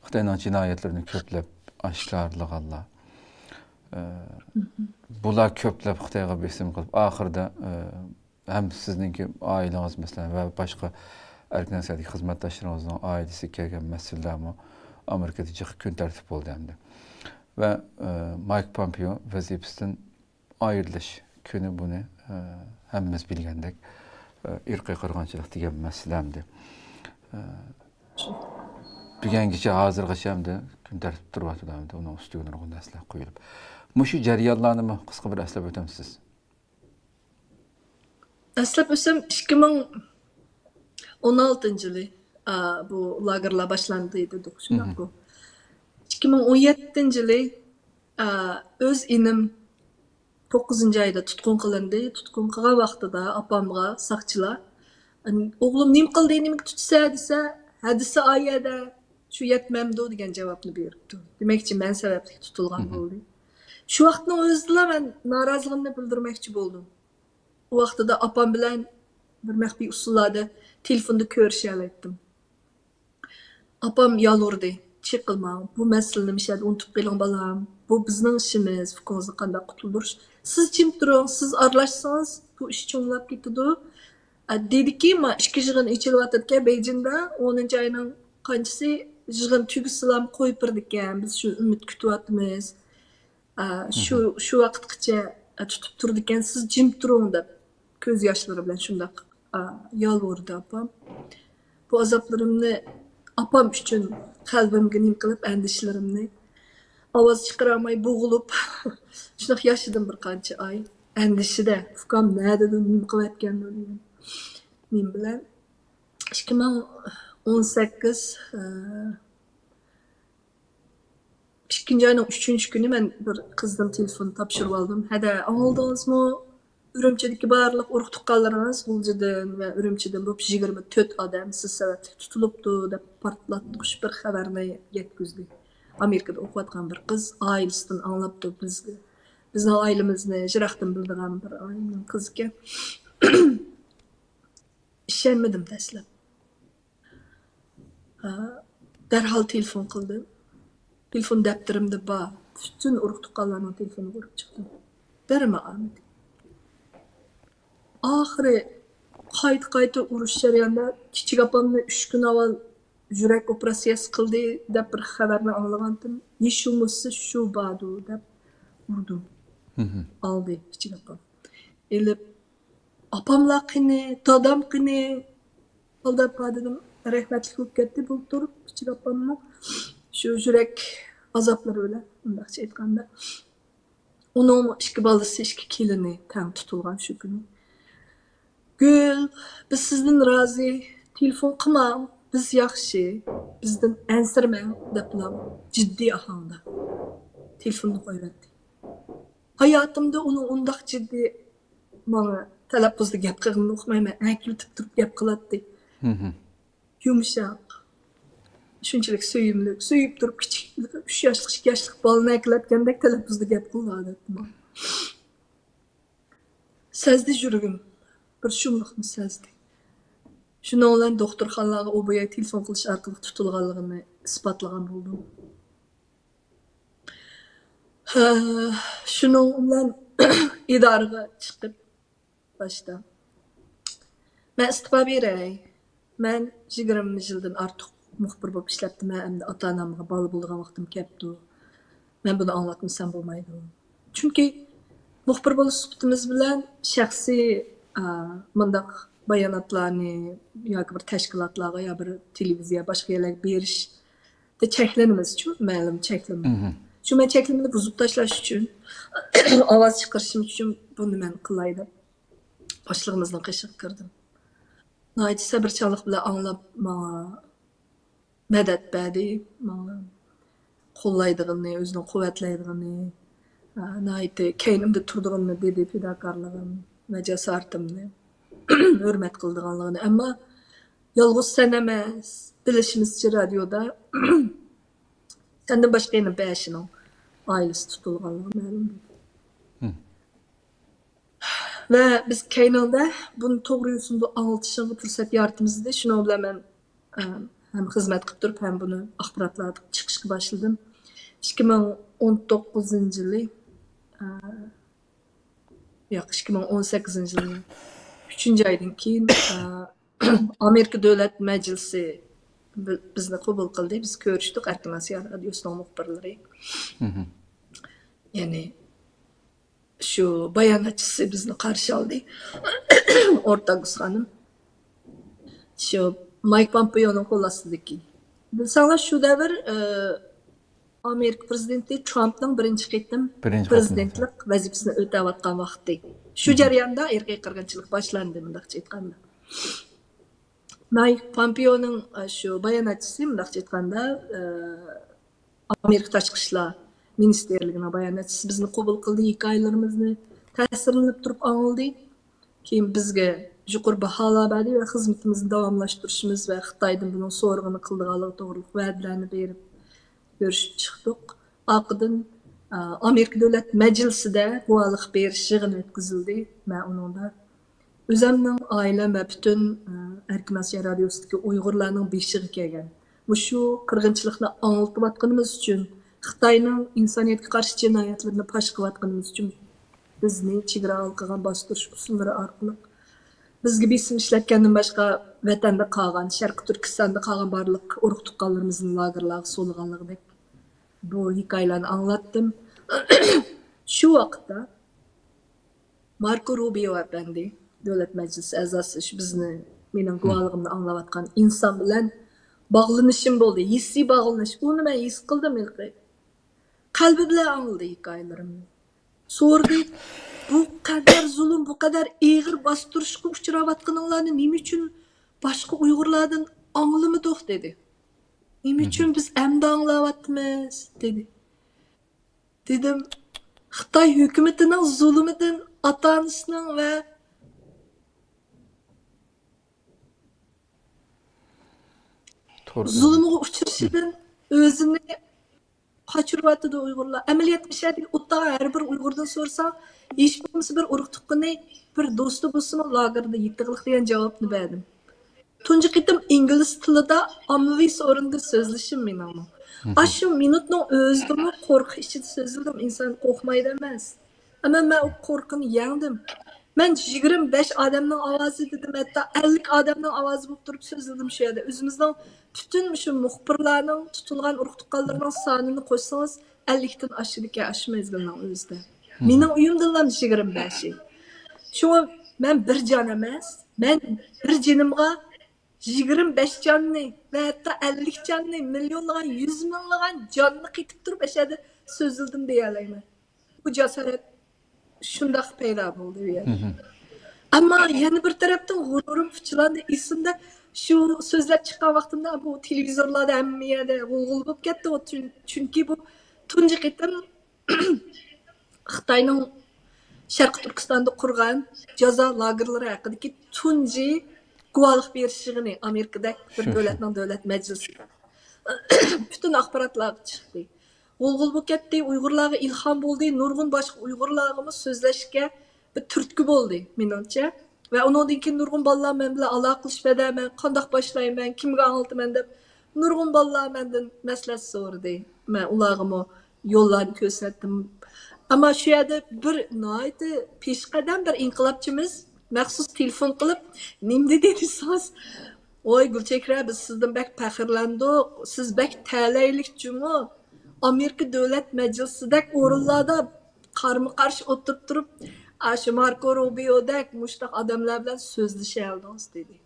خىتاينىڭ جىنايەتلىرىنى كۆپلەپ ئاشكارىلىغانلار، ئە، بۇلار كۆپلەپ خىتايغا بېسىم قىلىپ، ئاخىرىدا، ئە، ھەم سىزنىڭكى ئائىلىڭىز، مەسىلەن، ۋە باشقا ئەركىن ئەسكەردىكى خىزمەتداشلىرىڭىزنىڭ ئائىلىسىگە كەلگەن مەسىلىلەرمۇ ئامېرىكىدا جىق كۈن تەرتىپ بولدى ئەمدى. ۋە، ئە، مايك پومپېئو ۋەزىپىسىدىن ئايرىلىش كۈنى بۇنى، ئە، ھەممىمىز بىلگەندەك، ئە، ئىرقىي قىرغىنچىلىق دېگەن مەسىلە ئەمدى. ئە، بۈگۈنگىچە، ھازىرغىچە ئەمدى كۈن تەرتىپتە تۇرۇۋاتىدۇ ئەمدى، ئۇنىڭ ئۈستىگە نۇرغۇن نەرسىلەر قويۇلۇپ. مۇشۇ جەريانلارنىمۇ قىسقا بىر ئەسلەپ ئۆتەمسىز؟ ئەسلەپ ئۆتسەم، ئىككى مىڭ ئون ئالتىنچى يىلى، ئا، بۇ لاگېرلار باشلاندى دېدۇق، شۇنداققۇ؟ ئىككى مىڭ ئون يەتتىنچى يىلى، ئا، ئۆز ئىنىم توققۇزىنچى ئايدا تۇتقۇن قىلىندى. تۇتقۇن قىلغان ۋاقتىدا ئاپامغا ساقچىلار، «ئوغلۇم نېمە قىلدى، نېمىگە تۇتىسەن؟» دېسە، «ھەدىسە ئايەدە شۇ يەتمەمدۇ؟» دېگەن جاۋابنى بېرىپتۇ. دېمەكچى، مەن سەۋەبلىك تۇتۇلغان بولدى. شۇ ۋاقىتنىڭ ئۆزىدىلا مەن نارازىلىقىمنى بىلدۈرمەكچى بولدۇم. ئۇ ۋاقتىدا ئاپام بىلەن بىر مەخپىي ئۇسۇللاردا تېلېفوندا كۆرۈشەلەيتتىم. ئاپام يالۋۇردى، «چېقىلماڭ، بۇ مەسىلىنى مىشەدە ئۇنتۇپ قېلىڭ، بالام. بۇ بىزنىڭ ئىشىمىز، ئۇكىڭىزنى قانداق قۇتۇلدۇرۇش؟ سىز جىم تۇرۇڭ، سىز ئارىلاشسىڭىز، بۇ ئىش چوڭلاپ كېتىدۇ.» ئە، دېدىكى، ما، ئىككى يىغىن ئېچىلىۋاتىدىكەن بېيجىڭدا، ئونىنچى ئاينىڭ قانچىسى، يىغىن تۈگىسىلا قويۇپ بېرىدىكەن، بىز شۇ ئۈمىد كۈتۈۋاتىمىز. ئا، شۇ، شۇ ۋاقىتقىچە، ئا، تۇتۇپ تۇرىدىكەنسىز، جىم تۇرۇڭ دەپ، كۆز ياشلىرى بىلەن شۇنداق، ئا، يالۋۇردى ئاپام. بۇ ئازابلىرىمنى ئاپام ئۈچۈن قەلبىمگە نېمە قىلىپ، ئەندىشىلىرىمنى ئاۋاز چىقىرالماي بوغۇلۇپ، شۇنداق ياشىدىم بىر قانچە ئاي. ئەندىشىدە، ئۇكام نەدىدۇ، نېمە قىلىۋەتكەندۇ دېگەن نېمە بىلەن. ئىككى مىڭ ئون سەككىز، ئە، ئىككىنچى ئاينىڭ ئۈچىنچى كۈنى مەن بىر قىزدىن تېلېفون تاپشۇرۇۋالدىم. «ھەدە، ئاڭلىدىڭىزمۇ؟ ئۈرۈمچىدىكى بارلىق ئۇرۇق-تۇغقانلىرىڭىز غۇلجىدىن ۋە ئۈرۈمچىدىن بولۇپ يىگىرمە تۆت ئادەم سىز سەۋەبلىك تۇتۇلۇپتۇ» دەپ پارتلاتقۇچ بىر خەۋەرنى يەتكۈزدى. ئامېرىكىدا ئوقۇۋاتقان بىر قىز ئائىلىسىدىن ئاڭلاپتۇ. بىز، بىزنىڭ ئائىلىمىزنى يىراقتىن بىلىدىغان بىر ئائىلىنىڭ قىزىكەن. ئىشەنمىدىم دەسلەپ. ئا، دەرھال تېلېفون قىلدىم. تېلېفون دەپتىرىمدە بار. پۈتۈن ئۇرۇق-تۇغقانلارنىڭ تېلېفونىغا ئۇرۇپ چىقتىم. بىرىمۇ ئالمىدى. ئاخىرى قايتا-قايتا ئۇرۇش جەريانىدا كىچىك ئاپامنى ئۈچ كۈن ئاۋۋال يۈرەك ئوپېراتسىيەسى قىلدى دەپ بىر خەۋەرنى ئاڭلىغانتىم. ھېچ بولمىسا شۇ باردۇ دەپ ئۇردۇم. ئالدى كىچىك ئاپام. ئېلىپ، ئاپاملار قېنى، دادام قېنى؟ ئالداپ بار دېدىم. رەھمەتلىك بولۇپ كەتتى بۇلتۇر كىچىك ئاپاممۇ. شۇ يۈرەك ئازابلىرى بىلەن، مۇنداقچە ئېيتقاندا. ئۇنىڭ ئىككى بالىسى، ئىككى كېلىنى تەڭ تۇتۇلغان شۇ كۈنى. گۈل، بىز سىزدىن رازى، تېلېفون قىلماڭ، بىز ياخشى، بىزدىن ئەنسىرىمەڭ، دەپلا جىددىي ئاھاڭدا تېلېفوننى قويۇۋەتتى. ھاياتىمدا ئۇنىڭ ئۇنداق جىددىي ماڭا تەلەپپۇزدا گەپ قىلغىنىنى ئۇقمايمەن. ئەركىلىتىپ تۇرۇپ گەپ قىلاتتى. يۇمشاق. شۇنچىلىك سۆيۈملۈك. سۆيۈپ تۇرۇپ كىچىك ئۈچ ياشلىق، ئىككى ياشلىق بالىنى ئەكېلەتكەندەك تەلەپپۇزدا گەپ قىلىدۇ ئادەتتە ماڭا. سەزدى يۈرىكىم. بىر شۇملۇقنى سەزدى. شۇنىڭ بىلەن دوختۇرخانىلارغا ئۇ بۇ يەرگە تېلېفون قىلىش ئارقىلىق تۇتۇلغانلىقىنى ئىسپاتلىغان بولدۇم. ھە، شۇنىڭ بىلەن ئىدارىگە چىقىپ باشتا، مەن ئىستېپا بېرەي. مەن يىگىرمە يىلدىن ئارتۇق مۇخبىر بولۇپ ئىشلەپتىمەن. ئەمدى ئاتا-ئانامغا بالا بولىدىغان ۋاقتىم كەپتۇ. مەن بۇنى ئاڭلاتمىسام بولمايدۇ. چۈنكى مۇخبىر بولۇش سۈپىتىمىز بىلەن شەخسىي، ئا، مۇنداق باياناتلارنى ياكى بىر تەشكىلاتلارغا يا بىر تېلېۋىزىيە، باشقا يەرلەرگە بېرىشتە چەكلىنىمىزچۇ، مەلۇم چەكلىمە. شۇ مەن چەكلىمىنى بۇزۇپ تاشلاش ئۈچۈن ئاۋاز چىقىرىشىم ئۈچۈن بۇنى مەن قىلاي دەپ باشلىقىمىزنىڭ قېشىغا كىردىم. ناھايىتى سەۋرچانلىق بىلەن ئاڭلاپ، ماڭا مەدەت بەردى، ماڭا قوللايدىغىنى، ئۆزىنى قۇۋۋەتلەيدىغىنى، ئا، ناھايىتى كەينىمدە تۇرىدىغىنىنى دېدى، پىداكارلىقىم ۋە جاسارىتىمنى ھۆرمەت قىلىدىغانلىقىنى. ئەمما يالغۇز سەن ئەمەس، بىلىشىمىزچە رادىيودا سەندىن باشقا يەنە بەشىنىڭ ئائىلىسى تۇتۇلغانلىقى مەلۇم بولدى. ۋە بىز كەينىڭدە بۇنى توغرا يوسۇندا ئاڭلىتىشىڭغا پۇرسەت يارىتىمىز دېدى. شۇنىڭ بىلەن مەن، ئە، ھەم خىزمەت قىلىپ تۇرۇپ، ھەم بۇنى ئاخباراتلاردا چىقىشقا باشلىدىم. ئىككى مىڭ ئون توققۇزىنچى يىلى، ئە، ياق، ئىككى مىڭ ئون سەككىزىنچى يىلى ئۈچىنچى ئايدىن كېيىن، ئە، ئامېرىكا دۆلەت مەجلىسى بى-، بىزنى قوبۇل قىلدى. بىز كۆرۈشتۇق، ئەركىن ئاسىيا رادىيوسىنىڭ مۇخبىرلىرى. يەنى شۇ باياناتچىسى بىزنى قارشى ئالدى. ئورتاق خانىم. شۇ مايك پامپېئونىڭ قول ئاستىدىكى. بىلسەڭلار، شۇ دەۋر، ئە، ئامېرىكا پىرېزىدېنتى ترامپنىڭ بىرىنچى قېتىم بىرىنچى قېتىم پىرېزىدېنتلىق ۋەزىپىسىنى ئۆتەۋاتقان ۋاقتى. شۇ جەرياندا ئىرقىي قىرغىنچىلىق باشلاندى، مۇنداقچە ئېيتقاندا. مايك پامپېئونىڭ، ئە، شۇ باياناتچىسى، مۇنداقچە ئېيتقاندا، ئە، ئامېرىكا تاشقى ئىشلار مىنىستىرلىكىنىڭ باياناتچىسى بىزنى قوبۇل قىلدى، ھېكايىلىرىمىزنى تەسىرلىنىپ تۇرۇپ ئاڭلىدى. كېيىن بىزگە يۇقىرى باھالار بەردى ۋە خىزمىتىمىزنى داۋاملاشتۇرۇشىمىز ۋە خىتايدىن بۇنىڭ سورىقىنى قىلىدىغانلىقى توغرىلىق ۋەدىلەرنى بېرىپ كۆرۈشۈپ چىقتۇق. ئارقىدىن، ئا، ئامېرىكا دۆلەت مەجلىسىدە گۇۋاھلىق بېرىش يىغىنى ئۆتكۈزۈلدى. مەن ئۇنىڭدا ئۆزەمنىڭ، ئائىلەم ۋە پۈتۈن، ئە، ئەركىن ئاسىيا رادىيوسىدىكى ئۇيغۇرلارنىڭ بېشىغا كەلگەن مۇشۇ قىرغىنچىلىقنى ئاڭلىتىۋاتقىنىمىز ئۈچۈن، خىتاينىڭ ئىنسانىيەتكە قارشى جىنايەتلىرىنى پاش قىلىۋاتقىنىمىز ئۈچۈن بىزنى چېگرا ھالقىغان باستۇرۇش ئۇسۇللىرى ئارقىلىق بىزگە بېسىم ئىشلەتكەندىن باشقا، ۋەتەندە قالغان، شەرقىي تۈركىستاندا قالغان بارلىق ئۇرۇق-تۇغقانلىرىمىزنى لاگېرلارغا سولىغانلىقىدەك بۇ ھېكايىلەرنى ئاڭلاتتىم. شۇ ۋاقىتتا ماركو روبىيو ئەپەندى، دۆلەت مەجلىسى ئەزاسى، شۇ بىزنى، مېنىڭ گۇۋاھلىقىمنى ئاڭلاۋاتقان ئىنسان بىلەن باغلىنىشىم بولدى. ھېسسىي باغلىنىش. ئۇنى مەن ھېس قىلدىم ھېلىقى. قەلبى بىلەن ئاڭلىدى ھېكايىلىرىمنى. سورىدى، «بۇ قەدەر زۇلۇم، بۇ قەدەر ئېغىر باستۇرۇشقا ئۇچراۋاتقىنىڭلارنى نېمە ئۈچۈن باشقا ئۇيغۇرلاردىن ئاڭلىمىدۇق؟» دېدى. «نېمە ئۈچۈن بىز ئەمدى ئاڭلاۋاتىمىز؟» دېدى. دېدىم، خىتاي ھۆكۈمىتىنىڭ زۇلۇمىدىن، ئاتا-ئانىسىنىڭ ۋە زۇلۇمىغا ئۇچرىشىدىن ئۆزىنى قاچۇرۇۋاتىدۇ ئۇيغۇرلار. ئەمەلىيەتتە، مۇشۇ يەردىكى ئولتۇرغان ھەر بىر ئۇيغۇردىن سورىساڭ، ھېچ بولمىسا بىر ئۇرۇق-تۇغقىنى، بىر دوستى بولسىمۇ لاگېردا يېتىغلىق دېگەن جاۋابنى بەردىم. تۇنجى قېتىم ئىنگلىز تىلىدا ئاممىۋى سورۇندا سۆزلىشىم مېنىڭمۇ. ئاشۇ مىنۇتنىڭ ئۆزىدىمۇ قورقۇش ئىچىدە سۆزلىدىم. ئىنسان قورقمايدۇ ئەمەس. ئەمما مەن ئۇ قورقۇنى يەڭدىم. مەن يىگىرمە بەش ئادەمنىڭ ئاۋازى دېدىم، ھەتتا ئەللىك ئادەمنىڭ ئاۋازى بولۇپ تۇرۇپ سۆزلىدىم شۇ يەردە. ئۆزىمىزنىڭ پۈتۈن شۇ مۇخبىرلارنىڭ، تۇتۇلغان ئۇرۇق تۇغقانلىرىنىڭ سانىنى قوشسىڭىز، ئەللىكتىن ئاشىدىكەن شۇ مەزگىلنىڭ ئۆزىدە. مېنىڭ ئۆيۈمدىنلا يىگىرمە بەشى. شۇڭا مەن بىر جان ئەمەس، مەن بىر جېنىمغا يىگىرمە بەش جاننى ۋە ھەتتا ئەللىك جاننى، مىليونلىغان، يۈز مىڭلىغان جاننى قېتىپ تۇرۇپ ئەشەدە سۆزلىدىم دېيەلەيمەن. بۇ جاسارەت شۇنداق پەيدا بولدى بۇ يەردە. ئەمما يەنە بىر تەرەپتىن غۇرۇرۇم پۇچىلاندى. ئېسىمدە شۇ سۆزلەپ چىققان ۋاقتىمدا بۇ تېلېۋىزورلاردا ھەممە يەردە غۇلغۇلا بولۇپ كەتتى. چۈنكى بۇ تۇنجى قېتىم خىتاينىڭ شەرقىي تۈركىستاندا قۇرغان جازا لاگېرلىرى ھەققىدىكى تۇنجى گۇۋاھلىق بېرىش يىغىنى، ئامېرىكىدەك بىر دۆلەتنىڭ دۆلەت مەجلىسىدە پۈتۈن ئاخباراتلارغا چىقتى. غۇلغۇلا بولۇپ كەتتى، ئۇيغۇرلارغا ئىلھام بولدى، نۇرغۇن باشقا ئۇيغۇرلارغىمۇ سۆزلەشكە بىر تۈرتكە بولدى، مېنىڭچە. ۋە ئۇنىڭدىن كېيىن نۇرغۇن بالىلار مەن بىلەن ئالاقىلىشىپ، ھەدە، مەن قانداق باشلايمەن، كىمگە ئاڭلىتىمەن دەپ نۇرغۇن بالىلار مەندىن مەسلىھەت سورىدى. مەن ئۇلارغىمۇ يوللارنى كۆرسەتتىم. ئەمما شۇ يەردە بىر ناھايىتى پېشقەدەم بىر ئىنقىلابچىمىز مەخسۇس تېلېفون قىلىپ، نېمە دېدى دېسىڭىز، ۋاي گۈلچېھرە، بىز سىزدىن بەك پەخىرلەندۇق، سىز بەك تەلەيلىك جۇمۇ، ئامېرىكا دۆلەت مەجلىسىدەك ئورۇنلاردا قارمۇ قارشى ئولتۇرۇپ تۇرۇپ، ئاشۇ ماركو روبىيودەك مۇشتاق ئادەملەر بىلەن سۆزلىشەلىدىڭىز دېدى.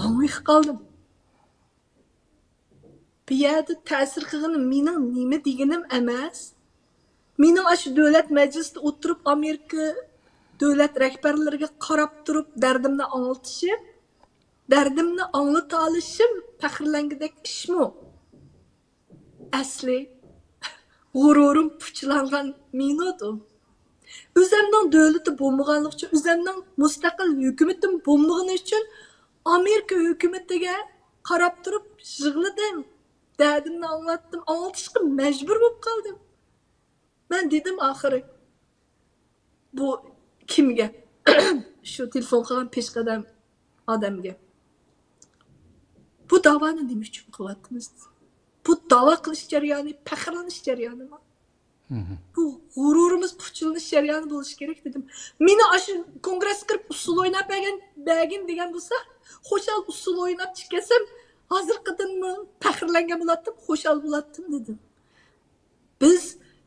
ھاڭۋېقىپ قالدىم. بۇ يەردە تەسىر قىلغىنى مېنىڭ نېمە دېگىنىم ئەمەس. مېنىڭ ئاشۇ دۆلەت مەجلىسىدە ئولتۇرۇپ ئامېرىكا دۆلەت رەھبەرلىرىگە قاراپ تۇرۇپ دەردىمنى ئاڭلىتىشىم، دەردىمنى ئاڭلىتالىشىم پەخىرلەنگۈدەك ئىشمۇ؟ ئەسلى غۇرۇرۇم پۇچىلانغان مىنۇت ئۇ. ئۆزەمنىڭ دۆلىتى بولمىغانلىقى ئۈچۈن، ئۆزەمنىڭ مۇستەقىل ھۆكۈمىتىم بولمىغىنى ئۈچۈن ئامېرىكا ھۆكۈمىتىگە قاراپ تۇرۇپ يىغلىدىم. دەردىمنى ئاڭلاتتىم، ئاڭلىتىشقا مەجبۇر بولۇپ قالدىم. مەن دېدىم ئاخىرى، بۇ كىمگە؟ شۇ تېلېفون قىلغان پېشقەدەم ئادەمگە. بۇ داۋانى نېمە ئۈچۈن قىلىۋاتىمىز؟ بۇ داۋا قىلىش جەريانى، پەخىرلىنىش جەريانىمۇ؟ بۇ غۇرۇرىمىز پۇچىلىنىش جەريانى بولۇشى كېرەك دېدىم. مېنى ئاشۇ كونگرېسقا كىرىپ ئۇسسۇل ئويناپ بەرگىن، بەرگىن دېگەن بولسا، خۇشال ئۇسسۇل ئويناپ چىقىپ كەلسەم، ھازىرقىدىنمۇ پەخىرلەنگەن بولاتتىم، خۇشال بولاتتىم دېدىم. بىز،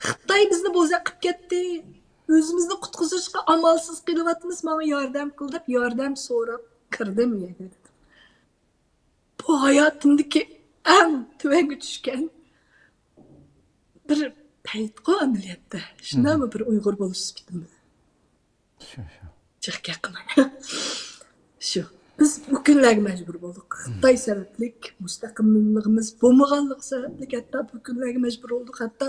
خىتاي بىزنى بوزەك قىلىپ كەتتى. ئۆزىمىزنى قۇتقۇزۇشقا ئامالسىز قېلىۋاتىمىز، ماڭا ياردەم قىل دەپ ياردەم سوراپ كىردىم ئۇ يەرگە دېدىم. بۇ ھاياتىمدىكى ئەڭ تۆۋەنگە چۈشكەن بىر پەيتقۇ ئەمەلىيەتتە. شۇنداقمۇ بىر ئۇيغۇر بولۇش سۈپىتىم بىلەن. شۇ، شۇ. جىق گەپ قىلماي. شۇ. بىز بۇ كۈنلەرگە مەجبۇر بولدۇق. خىتاي سەۋەبلىك مۇستەقىللىقىمىز بولمىغانلىقى سەۋەبلىك ھەتتا بۇ كۈنلەرگە مەجبۇر بولدۇق. ھەتتا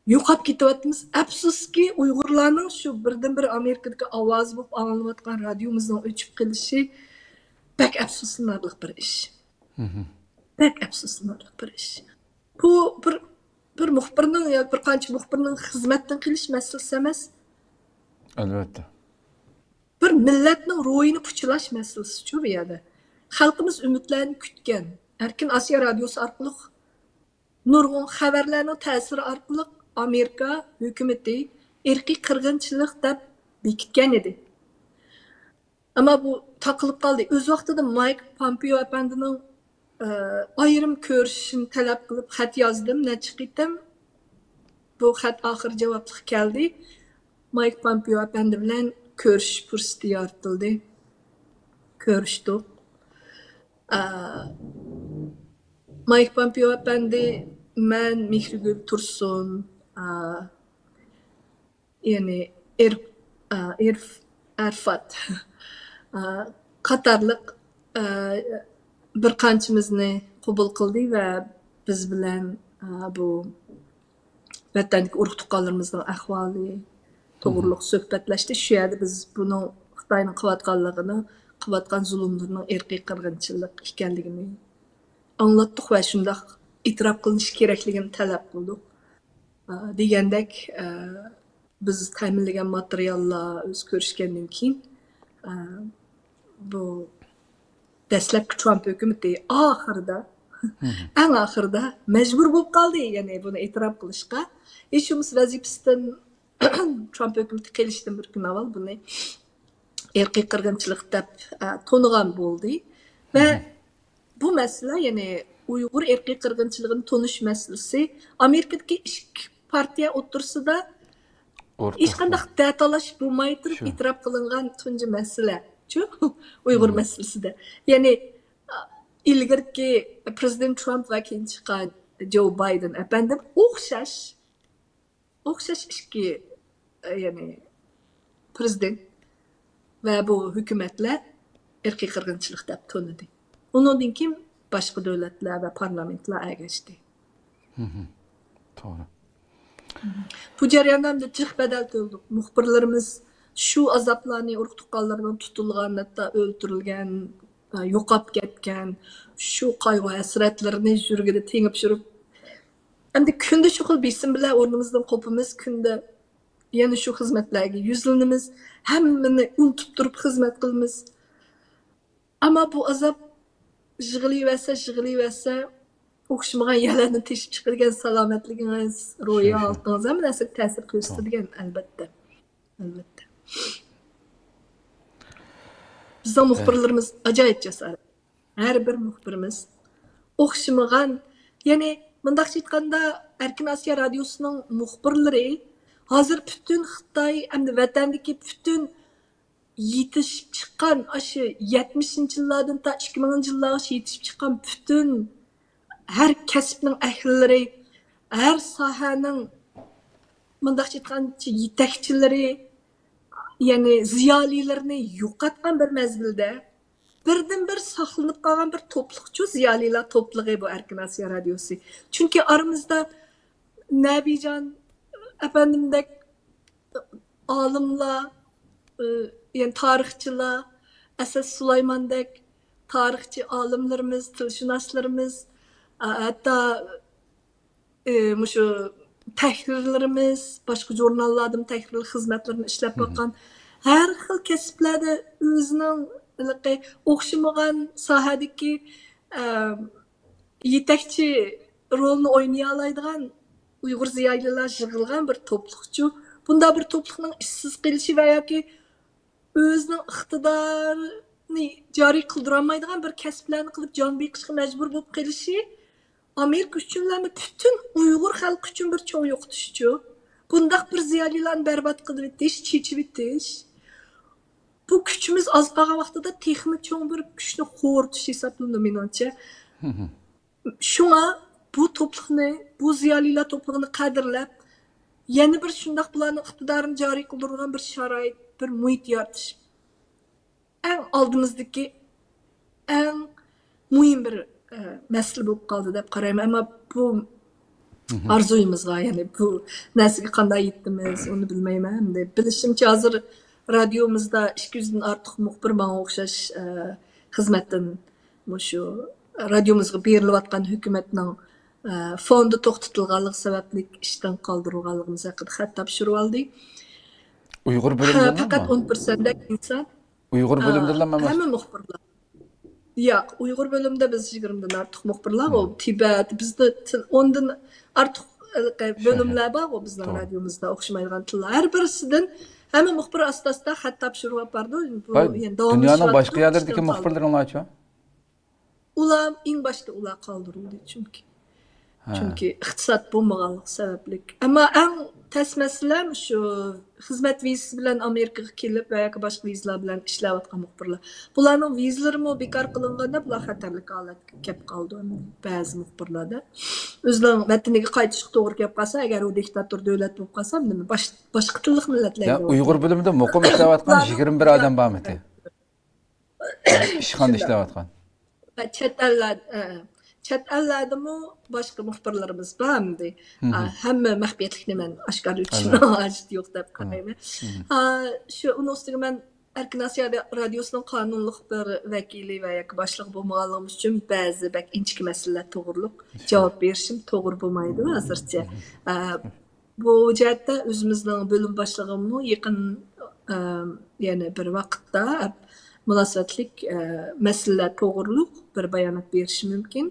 يوقاپ كېتىۋاتىمىز. ئەپسۇسكى، ئۇيغۇرلارنىڭ شۇ بىردىنبىر ئامېرىكىدىكى ئاۋازى بولۇپ ئاڭلىنىۋاتقان رادىيومىزنىڭ ئۆچۈپ قېلىشى بەك ئەپسۇسلىنارلىق بىر ئىش. بەك ئەپسۇسلىنارلىق بىر ئىش. بۇ بىر، بىر مۇخبىرنىڭ ياكى بىر قانچە مۇخبىرنىڭ خىزمەتتىن قېلىش مەسىلىسى ئەمەس. ئەلۋەتتە. بىر مىللەتنىڭ روھىنى پۇچىلاش مەسىلىسىچۇ بۇ يەردە. خەلقىمىز ئۈمىدلەرنى كۈتكەن، ئەركىن ئاسىيا رادىيوسى ئارقىلىق، نۇرغۇن خەۋەرلەرنىڭ تەسىرى ئارقىلىق ئامېرىكا ھۆكۈمىتى ئىرقىي قىرغىنچىلىق دەپ بېكىتكەن ئىدى. ئەمما بۇ تاقىلىپ قالدى. ئۆز ۋاقتىدا مايك پامپېئو ئەپەندىنىڭ، ئە، ئايرىم كۆرۈشۈشىنى تەلەپ قىلىپ خەت يازدىم نەچچە قېتىم. بۇ خەت ئاخىرى جاۋابلىق كەلدى. مايك پامپېئو ئەپەندى بىلەن كۆرۈشۈش پۇرسىتى يارىتىلدى. كۆرۈشتۇق. ئە، مايك پامپېئو ئەپەندى، مەن، مېھرىگۈل تۇرسۇن، ئە، يەنى ئېر-، ئە، ئېرف-، ئەرفات، ئە، قاتارلىق، ئە، بىر قانچىمىزنى قوبۇل قىلدى ۋە بىز بىلەن، ئە، بۇ ۋەتەندىكى ئۇرۇق-تۇغقانلىرىمىزنىڭ ئەھۋالى توغرۇلۇق سۆھبەتلەشتى. شۇ يەردە بىز بۇنىڭ خىتاينىڭ قىلىۋاتقانلىقىنى، قىلىۋاتقان زۇلۇملىرىنىڭ ئىرقىي قىرغىنچىلىق ئىكەنلىكىنى ئاڭلاتتۇق ۋە شۇنداق ئېتىراپ قىلىنىشى كېرەكلىكىنى تەلەپ قىلدۇق. ئا، دېگەندەك، ئا، بىز تەمىنلىگەن ماتېرىياللار، ئۆزى كۆرۈشكەندىن كېيىن، ئا، بۇ دەسلەپكى ترامپ ھۆكۈمىتى ئاخىرىدا، ئەڭ ئاخىرىدا مەجبۇر بولۇپ قالدى، يەنى بۇنى ئېتىراپ قىلىشقا. ھېچ بولمىسا ۋەزىپىسىدىن ترامپ ھۆكۈمىتى قېلىشتىن بىر كۈن ئاۋۋال بۇنى ئىرقىي قىرغىنچىلىق دەپ، ئە، تونۇغان بولدى. ۋە بۇ مەسىلە، يەنى ئۇيغۇر ئىرقىي قىرغىنچىلىقىنى تونۇش مەسىلىسى ئامېرىكىدىكى ئىككى پارتىيە ئوتتۇرىسىدا ھېچقانداق دەتالاش بولماي تۇرۇپ ئېتىراپ قىلىنغان تۇنجى مەسىلە. شۇ ئۇيغۇر مەسىلىسىدە. يەنى، ئىلگىرىكى پرېزىدېنت ترامپ ۋە كېيىن چىققان جو بايدېن ئەپەندىم ئوخشاش، ئوخشاش ئىككى، يەنى پرېزىدېنت ۋە بۇ ھۆكۈمەتلەر ئىرقىي قىرغىنچىلىق دەپ تونۇدى. ئۇنىڭدىن كېيىن باشقا دۆلەتلەر ۋە پارلامېنتلار ئەگەشتى. توغرا. بۇ جەرياندا ھەمدە جىق بەدەل تۆلىدۇق. مۇخبىرلىرىمىز شۇ ئازابلارنى، ئۇرۇق تۇغقانلىرىنىڭ تۇتۇلغان، ھەتتا ئۆلتۈرۈلگەن، يوقاپ كەتكەن، شۇ قايغۇ ھەسرەتلىرىنى يۈرىكىدە تېڭىپ يۈرۈپ، ئەمدى كۈندە شۇ خىل بېسىم بىلەن ئورنىمىزدىن قوپىمىز، كۈندە يەنە شۇ خىزمەتلەرگە يۈزلىنىمىز، ھەممىنى ئۇنتۇپ تۇرۇپ خىزمەت قىلىمىز. ئەمما بۇ ئازاب يىغىلىۋەرسە، يىغىلىۋەرسە، ئوخشىمىغان يەرلەردىن تېشىپ چىقىدىكەن. سالامەتلىكىڭىز، روھىي ھالىتىڭىز، ھەممە نەرسىگە تەسىر كۆرسىتىدىكەن، ئەلۋەتتە. ئەلۋەتتە. بىزنىڭ مۇخبىرلىرىمىز ئاجايىپ جاسارەت. ھەر بىر مۇخبىرىمىز ئوخشىمىغان، يەنى مۇنداقچە ئېيتقاندا، ئەركىن ئاسىيا رادىيوسىنىڭ مۇخبىرلىرى ھازىر پۈتۈن خىتاي ئەمدى ۋەتەندىكى پۈتۈن يېتىشىپ چىققان، ئاشۇ يەتمىشىنچى يىللاردىن تا ئىككى مىڭىنچى يىللارغىچە يېتىشىپ چىققان پۈتۈن ھەر كەسىپنىڭ ئەھلىلىرى، ھەر ساھەنىڭ مۇنداقچە ئېيتقانچە يېتەكچىلىرى، يەنى زىيالىيلىرىنى يوقاتقان بىر مەزگىلدە، بىردىنبىر ساقلىنىپ قالغان بىر توپلۇقچۇ، زىيالىيلار توپلۇقى بۇ ئەركىن ئاسىيا رادىيوسى. چۈنكى ئارىمىزدا نەبىجان ئەپەندىمدەك ئالىملار، ئى، يەنى تارىخچىلار، ئەسەت سۇلايماندەك تارىخچى ئالىملىرىمىز، تىلشۇناسلىرىمىز، ئە، ھەتتا، ئى، مۇشۇ تەھرىرلىرىمىز، باشقا ژۇرناللاردىمۇ تەھرىر خىزمەتلىرىنى ئىشلەپ باققان، ھەر خىل كەسىپلەردە ئۆزىنىڭ ھېلىقى ئوخشىمىغان ساھەدىكى، ئە، يېتەكچى رولنى ئوينىيالايدىغان ئۇيغۇر زىيالىيلار يىغىلغان بىر توپلۇقچۇ. بۇنداق بىر توپلۇقنىڭ ئىشسىز قېلىشى ۋە ياكى ئۆزىنىڭ ئىقتىدارىنى جارى قىلدۇرالمايدىغان بىر كەسىپلەرنى قىلىپ جان بېقىشقا مەجبۇر بولۇپ قېلىشى ئامېرىكا ئۈچۈنلا ئەمەس، پۈتۈن ئۇيغۇر خەلقى ئۈچۈن بىر چوڭ يوقىتىشچۇ. بۇنداق بىر زىيالىيلارنى بەربات قىلىۋېتىش، چېچىۋېتىش، بۇ كۈچىمىز ئاز قالغان ۋاقتىدا تېخىمۇ چوڭ بىر كۈچنى خورىتىش ھېسابلىنىدۇ، مېنىڭچە. شۇڭا بۇ توپلۇقنى، بۇ زىيالىيلار توپلۇقىنى قەدىرلەپ، يەنە بىر شۇنداق بۇلارنىڭ ئىقتىدارىنى جارى قىلدۇرىدىغان بىر شارائىت، بىر مۇھىت يارىتىش ئەڭ ئالدىمىزدىكى ئەڭ مۇھىم بىر، ئە، مەسىلە بولۇپ قالدى دەپ قارايمەن. ئەمما بۇ ئارزۇيىمىزغا، يەنى بۇ نەرسىگە قانداق يەتتىمىز، ئۇنى بىلمەيمەن. ئەمدى بىلىشىمچە، ھازىر رادىيومىزدا ئىككى يۈزدىن ئارتۇق مۇخبىر ماڭا ئوخشاش، ئە، خىزمەتتىن مۇشۇ رادىيومىزغا بېرىلىۋاتقان ھۆكۈمەتنىڭ، ئە، فوندى توختىتىلغانلىقى سەۋەبلىك ئىشتىن قالدۇرۇلغانلىقىمىز ھەققىدە خەت تاپشۇرۇۋالدى. ئۇيغۇر بۆلۈمىدىنمۇ؟ پەقەت ئون پىرسەنتتەك ئىنسان. ئۇيغۇر بۆلۈمىدىنلا ئەمەس؟ ھەممە مۇخبىرلار. ياق، ئۇيغۇر بۆلۈمىدە بىز يىگىرمىدىن ئارتۇق مۇخبىرلار، ئۇ تىبەت، بىزدە تىل، ئوندىن ئارتۇق بۆلۈملەر بارغۇ بىزنىڭ رادىيومىزدا ئوخشىمايدىغان تىللار. ھەر بىرسىدىن ھەممە مۇخبىر ئاستا-ئاستا خەت تاپشۇرۇپ بارىدۇ. بۇ، يەنى داۋاملىشىۋاتقان دۇنيانىڭ باشقا يەرلىرىدىكى مۇخبىرلىرىڭلارچۇ؟ ئۇلار ئىڭ باشتا ئۇلار قالدۇرۇلدى، چۈنكى. چۈنكى ئىقتىساد بولمىغانلىق سەۋەبلىك. ئەمما ئەڭ تەس مەسىلە شۇ خىزمەت ۋىزىسى بىلەن ئامېرىكىغا كېلىپ ۋە ياكى باشقا ۋىزىلار بىلەن ئىشلەۋاتقان مۇخبىرلار. بۇلارنىڭ ۋىزىلىرىمۇ بىكار قىلىنغاندا بۇلار خەتەرلىك ھالەتكە كەپ قالىدۇ بەزى مۇخبىرلاردا. ئۆزىنىڭ ۋەتىنىگە قايتىشقا توغرا كەپ قالسا، ئەگەر ئۇ دىكتاتور دۆلەت بولۇپ قالسا، نېمە باش-، باشقا تىللىق مىللەتلەرگە. ئۇيغۇر بۆلۈمىدە مۇقىم ئىشلەۋاتقان يىگىرمە بىر ئادەم بارمىدى؟ ئىشخانىدا ئىشلەۋاتقان. چەت ئەللەر، ئە، چەت ئەللەردىمۇ باشقا مۇخبىرلىرىمىز بار ئەمدى. ئە، ھەممە مەخپىيەتلىكنى مەن ئاشكارىلىشىمنىڭ ھاجىتى يوق دەپ قارايمەن. ئە، شۇ، ئۇنىڭ ئۈستىگە مەن ئەركىن ئاسىيا رادىيوسىنىڭ قانۇنلۇق بىر ۋەكىلى ۋە ياكى باشلىقى بولمىغانلىقىمىز ئۈچۈن بەزى بەك ئىنچىكە مەسىلىلەر توغرۇلۇق جاۋاب بېرىشىم توغرا بولمايدۇ ھازىرچە. ئە، بۇ جەھەتتە ئۆزىمىزنىڭ بۆلۈم باشلىقىمۇ يېقىن، ئە، يەنە بىر ۋاقىتتا مۇناسىۋەتلىك، ئە، مەسىلىلەر توغرۇلۇق بىر بايانات بېرىشى مۇمكىن.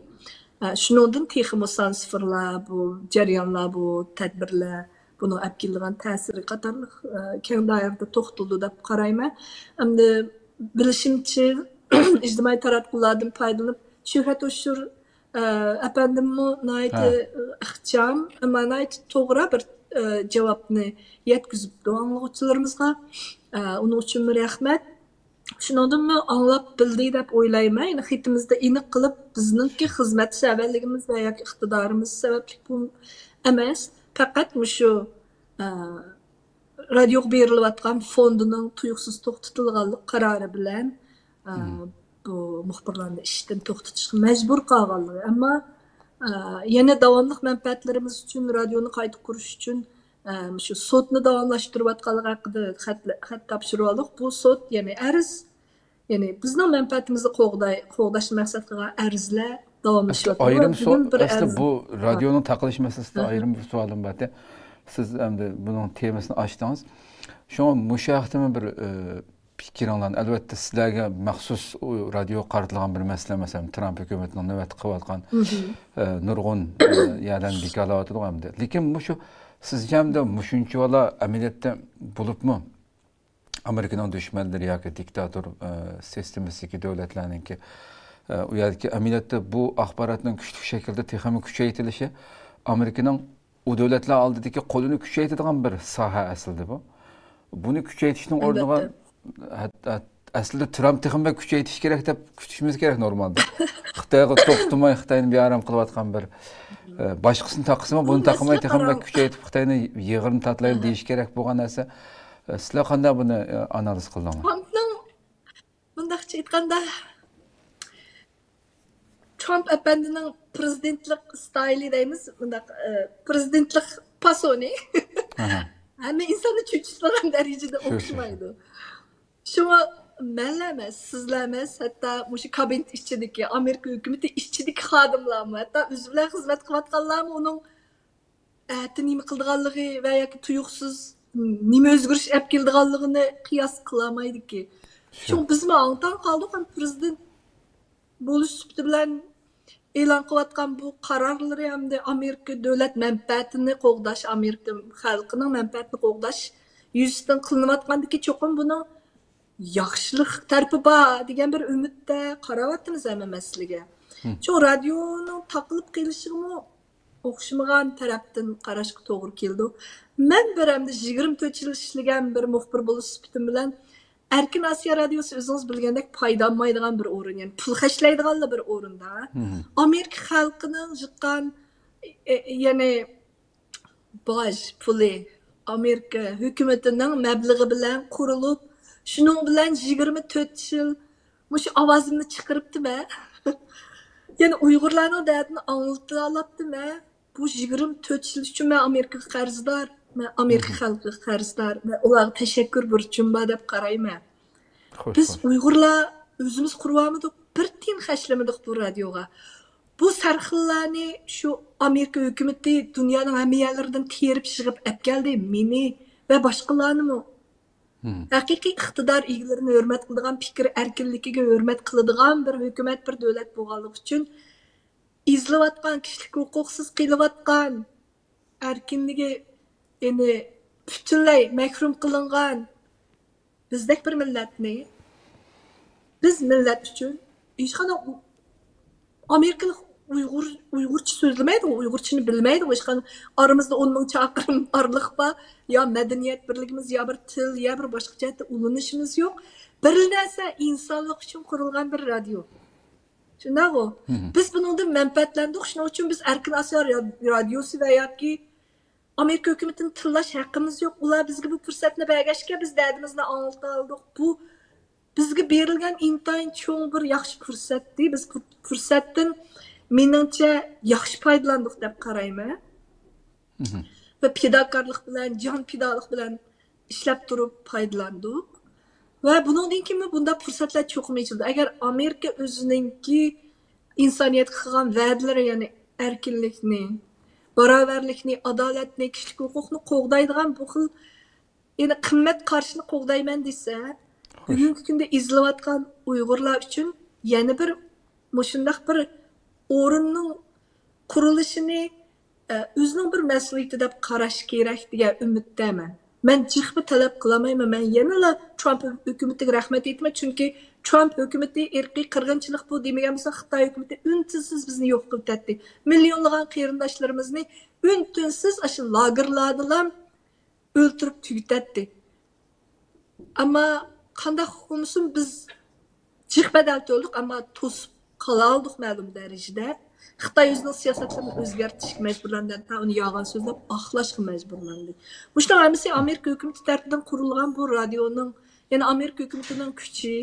ئە، شۇنىڭدىن تېخىمۇ سان سىفىرلار، بۇ جەريانلار، بۇ تەدبىرلەر بۇنىڭ ئەپ كېلىدىغان تەسىرى قاتارلىق، ئە، كەڭ دائىرىدە توختىلىدۇ دەپ قارايمەن. ئەمدى بىلىشىمچە، ئىجتىمائىي تاراتقۇلاردىن پايدىلىنىپ، شۆھرەت ھوشۇر، ئە، ئەپەندىممۇ ناھايىتى، ھە. ئە، ئىخچام، ئەمما ناھايىتى توغرا بىر، ئە، جاۋابنى يەتكۈزۈپتۇ ئاڭلىغۇچىلىرىمىزغا. ئە، ئۇنىڭ ئۈچۈنمۇ رەھمەت. شۇنىڭدىنمۇ ئاڭلاپ بىلدى دەپ ئويلايمەن. يەنى خېتىمىزدە ئېنىق قىلىپ، بىزنىڭكى خىزمەت سەۋەنلىكىمىز ۋە ياكى ئىقتىدارىمىز سەۋەبلىك بۇ ئەمەس. پەقەت مۇشۇ، ئە، رادىيوغا بېرىلىۋاتقان فوندىنىڭ تۇيۇقسىز توختىتىلغانلىق قارارى بىلەن، ئە، مم. بۇ مۇخبىرلارنى ئىشتىن توختىتىشقا مەجبۇر قالغانلىقى. ئەمما، ئە، يەنە داۋاملىق مەنپەئەتلىرىمىز ئۈچۈن، رادىيونى قايتا قۇرۇش ئۈچۈن، ئە، شۇ سوتنى داۋاملاشتۇرۇۋاتقانلىقى ھەققىدە خەت، خەت تاپشۇرۇۋالدۇق. بۇ سوت، يەنى ئەرز، يەنى بىزنىڭ مەنپەئەتىمىزنى قوغداي، قوغداشنى مەقسەت قىلغان ئەرزلەر ئەسلى داۋاملىشىۋاتىدۇ. ئايرىم بۈگۈن سوئال، بىر ئەسلى ئەرز. بۇ رادىيونىڭ تارقىلىش مەسىلىسىدە ئايرىم بىر سوئالىم بار. سىز ئەمدى بۇنىڭ تېمىسىنى ئاچتىڭىز. شۇڭا مۇشۇ ھەقتىمۇ بىر، ئە، پىكرىڭلارنى، ئەلۋەتتە، سىلەرگە مەخسۇس ئۇ رادىيوغا قارىتىلغان بىر مەسىلە، مەسىلەن، ترامپ ھۆكۈمىتىنىڭ نۆۋەتتە قىلىۋاتقان، ئە، نۇرغۇن، ئە، يەرلەرنى بىكارلاۋاتىدۇ ئەمدى. لېكىن مۇشۇ سىزچە ئەمدى مۇشۇنچىۋالا ئەمەلىيەتتە بولۇپمۇ ئامېرىكىنىڭ دۈشمەنلىرى ياكى دىكتاتور، ئە، سىستېمىسىدىكى دۆلەتلەرنىڭكى، ئە، ئۇ يەردىكى ئەمەلىيەتتە بۇ ئاخباراتنىڭ كۈچلۈك شەكىلدە تېخىمۇ كۈچەيتىلىشى ئامېرىكىنىڭ ئۇ دۆلەتلەر ئالدىدىكى قولىنى كۈچەيتىدىغان بىر ساھە ئەسلىدە بۇ. بۇنى كۈچەيتىشنىڭ ئورنىغا ئەلۋەتتە. ھەت-، ھەت-، ئەسلىدە ترامپ تېخىمۇ بەك كۈچەيتىش كېرەك دەپ كۈتۈشىمىز كېرەك نورمالدا. خىتايغا توختىماي، خىتاينى بىئارام قىلىۋاتقان بىر، ئە، باشقىسىنى تاقىسىمۇ، بۇ بۇنى تاقىماي مەسىلە تېخىمۇ بەك قاراڭ. كۈچەيتىپ، خىتاينى يىغىرىنى تاتىلايلى دېيىش كېرەك بولغان نەرسە. ئە، سىلەر قانداق بۇنى، ئە، ئانالىز قىلدىڭلار؟ ترامپنىڭ، مۇنداقچە ئېيتقاندا، ترامپ ئەپەندىنىڭ پىرېزىدېنتلىق ستايلى دەيمىز، مۇنداق، ئە، پىرېزىدېنتلىق پاسونى ئاھا. ھەممە ئىنساننى چۆچۈتىدىغان دەرىجىدە شۇ، شۇ، شۇ. ئوخشىمايدۇ. شۇڭا مەنلا ئەمەس، سىزلا ئەمەس، ھەتتا مۇشۇ كابىنېت ئىچىدىكى، ئامېرىكا ھۆكۈمىتى ئىچىدىكى خادىملارمۇ، ھەتتا ئۆزى بىلەن خىزمەت قىلىۋاتقانلارمۇ ئۇنىڭ ئەتە نېمە قىلىدىغانلىقى ۋە ياكى تۇيۇقسىز نېمە ئۆزگىرىش ئەپ كېلىدىغانلىقىنى قىياس قىلالمايدىكى. شۇ. شۇڭا بىزمۇ ھاڭ-تاڭ قالدۇق، ھەم پىرېزىدېنت بولۇش سۈپىتى بىلەن ئېلان قىلىۋاتقان بۇ قارارلىرى ھەمدە ئامېرىكا دۆلەت مەنپەئەتىنى قوغداش، ئامېرىكا خەلقىنىڭ مەنپەئەتىنى قوغداش يۈزىسىدىن قىلىنىۋاتقاندىكى چوقۇم بۇنىڭ ياخشىلىق تەرىپى بار دېگەن بىر ئۈمىدتە قاراۋاتىمىز ھەممە مەسىلىگە. مم. شۇ رادىيونىڭ تاقىلىپ قېلىشىغىمۇ ئوخشىمىغان تەرەپتىن قاراشقا توغرا كېلىدۇ. مەن بىر ئەمدى يىگىرمە تۆت يىل ئىشلىگەن بىر مۇخبىر بولۇش سۈپىتىم بىلەن ئەركىن ئاسىيا رادىيوسى ئۆزىڭىز بىلگەندەك پايدالانمايدىغان بىر ئورۇن، يەنى پۇل خەجلەيدىغانلا بىر ئورۇندا. مم. ئامېرىكا خەلقىنىڭ يىغقان، ئە، ئە، يەنى باج پۇلى ئامېرىكا ھۆكۈمىتىنىڭ مەبلىغى بىلەن قۇرۇلۇپ، شۇنىڭ بىلەن يىگىرمە تۆت يىل مۇشۇ ئاۋازىمنى چىقىرىپتىمەن. يەنى ئۇيغۇرلارنىڭ دەردىنى ئاڭلىتالاپتىمەن. بۇ يىگىرمە تۆت يىل ئۈچۈن مەن ئامېرىكىغا قەرزدار، مەن ئامېرىكا مم. خەلقىگە قەرزدار، مەن ئۇلارغا تەشەككۈر بۇرچۇم بار دەپ قارايمەن. خوش، بىز خوش. ئۇيغۇرلار ئۆزىمىز قۇرۇۋالمىدۇق، بىر تىيىن خەجلىمىدۇق بۇ رادىيوغا. بۇ سەرخىللارنى شۇ ئامېرىكا ھۆكۈمىتى دۇنيانىڭ ھەممە يەرلىرىدىن تېرىپ يىغىپ ئەپ كەلدى، مېنى ۋە باشقىلارنىمۇ. مم. ھەقىقىي ئىقتىدار ئىگىلىرىنى ھۆرمەت قىلىدىغان، پىكىر ئەركىنلىكىگە ھۆرمەت قىلىدىغان بىر ھۆكۈمەت، بىر دۆلەت بولغانلىقى ئۈچۈن ئېزىلىۋاتقان، كىشىلىك ھوقۇقسىز قېلىۋاتقان، ئەركىنلىكى، يەنى پۈتۈنلەي مەھرۇم قىلىنغان بىزدەك بىر مىللەتنى، بىز مىللەت ئۈچۈن ھېچقانداق ئۇ-، ئامېرىكىلىق ئۇيغۇر، ئۇيغۇرچە سۆزلىمەيدىغۇ، ئۇيغۇرچىنى بىلمەيدىغۇ، ھېچقانداق ئارىمىزدا ئون مىڭ چاقىرىم ئارىلىق بار، يا مەدەنىيەت بىرلىكىمىز، يا بىر تىل، يا بىر باشقا جەھەتتە ئۇلىنىشىمىز يوق. بىر نەرسە، ئىنسانلىق ئۈچۈن قۇرۇلغان بىر رادىيو. شۇنداقغۇ؟ مم. بىز بۇنىڭدىن مەنپەئەتلەندۇق، شۇنىڭ ئۈچۈن بىز ئەركىن ئاسىيا را-، رادىيوسى ۋە ياكى ئامېرىكا ھۆكۈمىتىنى تىللاش ھەققىمىز يوق. ئۇلار بىزگە بۇ پۇرسەتنى بەرگەچكە، بىز دەردىمىزنى ئاڭلىتالىدۇق. بۇ بىزگە بېرىلگەن ئىنتايىن چوڭ بىر ياخشى پۇرسەتتى. بىز بۇ پۇرسەتتىن، مېنىڭچە، ياخشى پايدىلاندۇق دەپ قارايمەن. مم. ۋە پىداكارلىق بىلەن، جان پىدالىق بىلەن ئىشلەپ تۇرۇپ پايدىلاندۇق. ۋە بۇنىڭدىن كېيىنمۇ بۇنداق پۇرسەتلەر چوقۇم ئېچىلىدۇ. ئەگەر ئامېرىكا ئۆزىنىڭكى ئىنسانىيەتكە قىلغان ۋەدىلىرى، يەنى ئەركىنلىكنى، باراۋەرلىكنى، ئادالەتنى، كىشىلىك ھوقۇقنى قوغدايدىغان بۇ خىل، يەنى قىممەت قارىشىنى قوغدايمەن دېسە، خوش. بۈگۈنكى كۈندە ئېزىلىۋاتقان ئۇيغۇرلار ئۈچۈن يەنە بىر مۇشۇنداق بىر ئورۇننىڭ قۇرۇلۇشىنى ئۆزىنىڭ بىر مەسئۇلىيىتى دەپ قاراش كېرەك دېگەن ئۈمىدتە مەن. مەن جىقمۇ تەلەپ قىلالمايمەن. مەن يەنىلا ترامپ ھۆكۈمىتىگە رەھمەت ئېيتىمەن، چۈنكى ترامپ ھۆكۈمىتى ئىرقىي قىرغىنچىلىق بۇ دېمىگەن بولسا، خىتاي ھۆكۈمىتى ئۈن-تىنسىز بىزنى يوق قىلىۋېتەتتى. مىليونلىغان قېرىنداشلىرىمىزنى ئۈن-تىنسىز ئاشۇ لاگېرلاردىلا ئۆلتۈرۈپ تۈگىتەتتى. ئەمما قانداق بولمىسۇن، بىز جىق بەدەل تۆلىدۇق، ئەمما توسۇپ قالالىدۇق مەلۇم دەرىجىدە. خىتاي ئۆزىنىڭ سىياسەتلىرىنى ئۆزگەرتىشكە مەجبۇرلاندى، ھەتتا ئۇنى يالغان سۆزلەپ ئاقلاشقا مەجبۇرلاندى. مۇشۇنداق ھەممىسى ئامېرىكا ھۆكۈمىتى تەرىپىدىن قۇرۇلغان بۇ رادىيونىڭ، يەنى ئامېرىكا ھۆكۈمىتىنىڭ كۈچى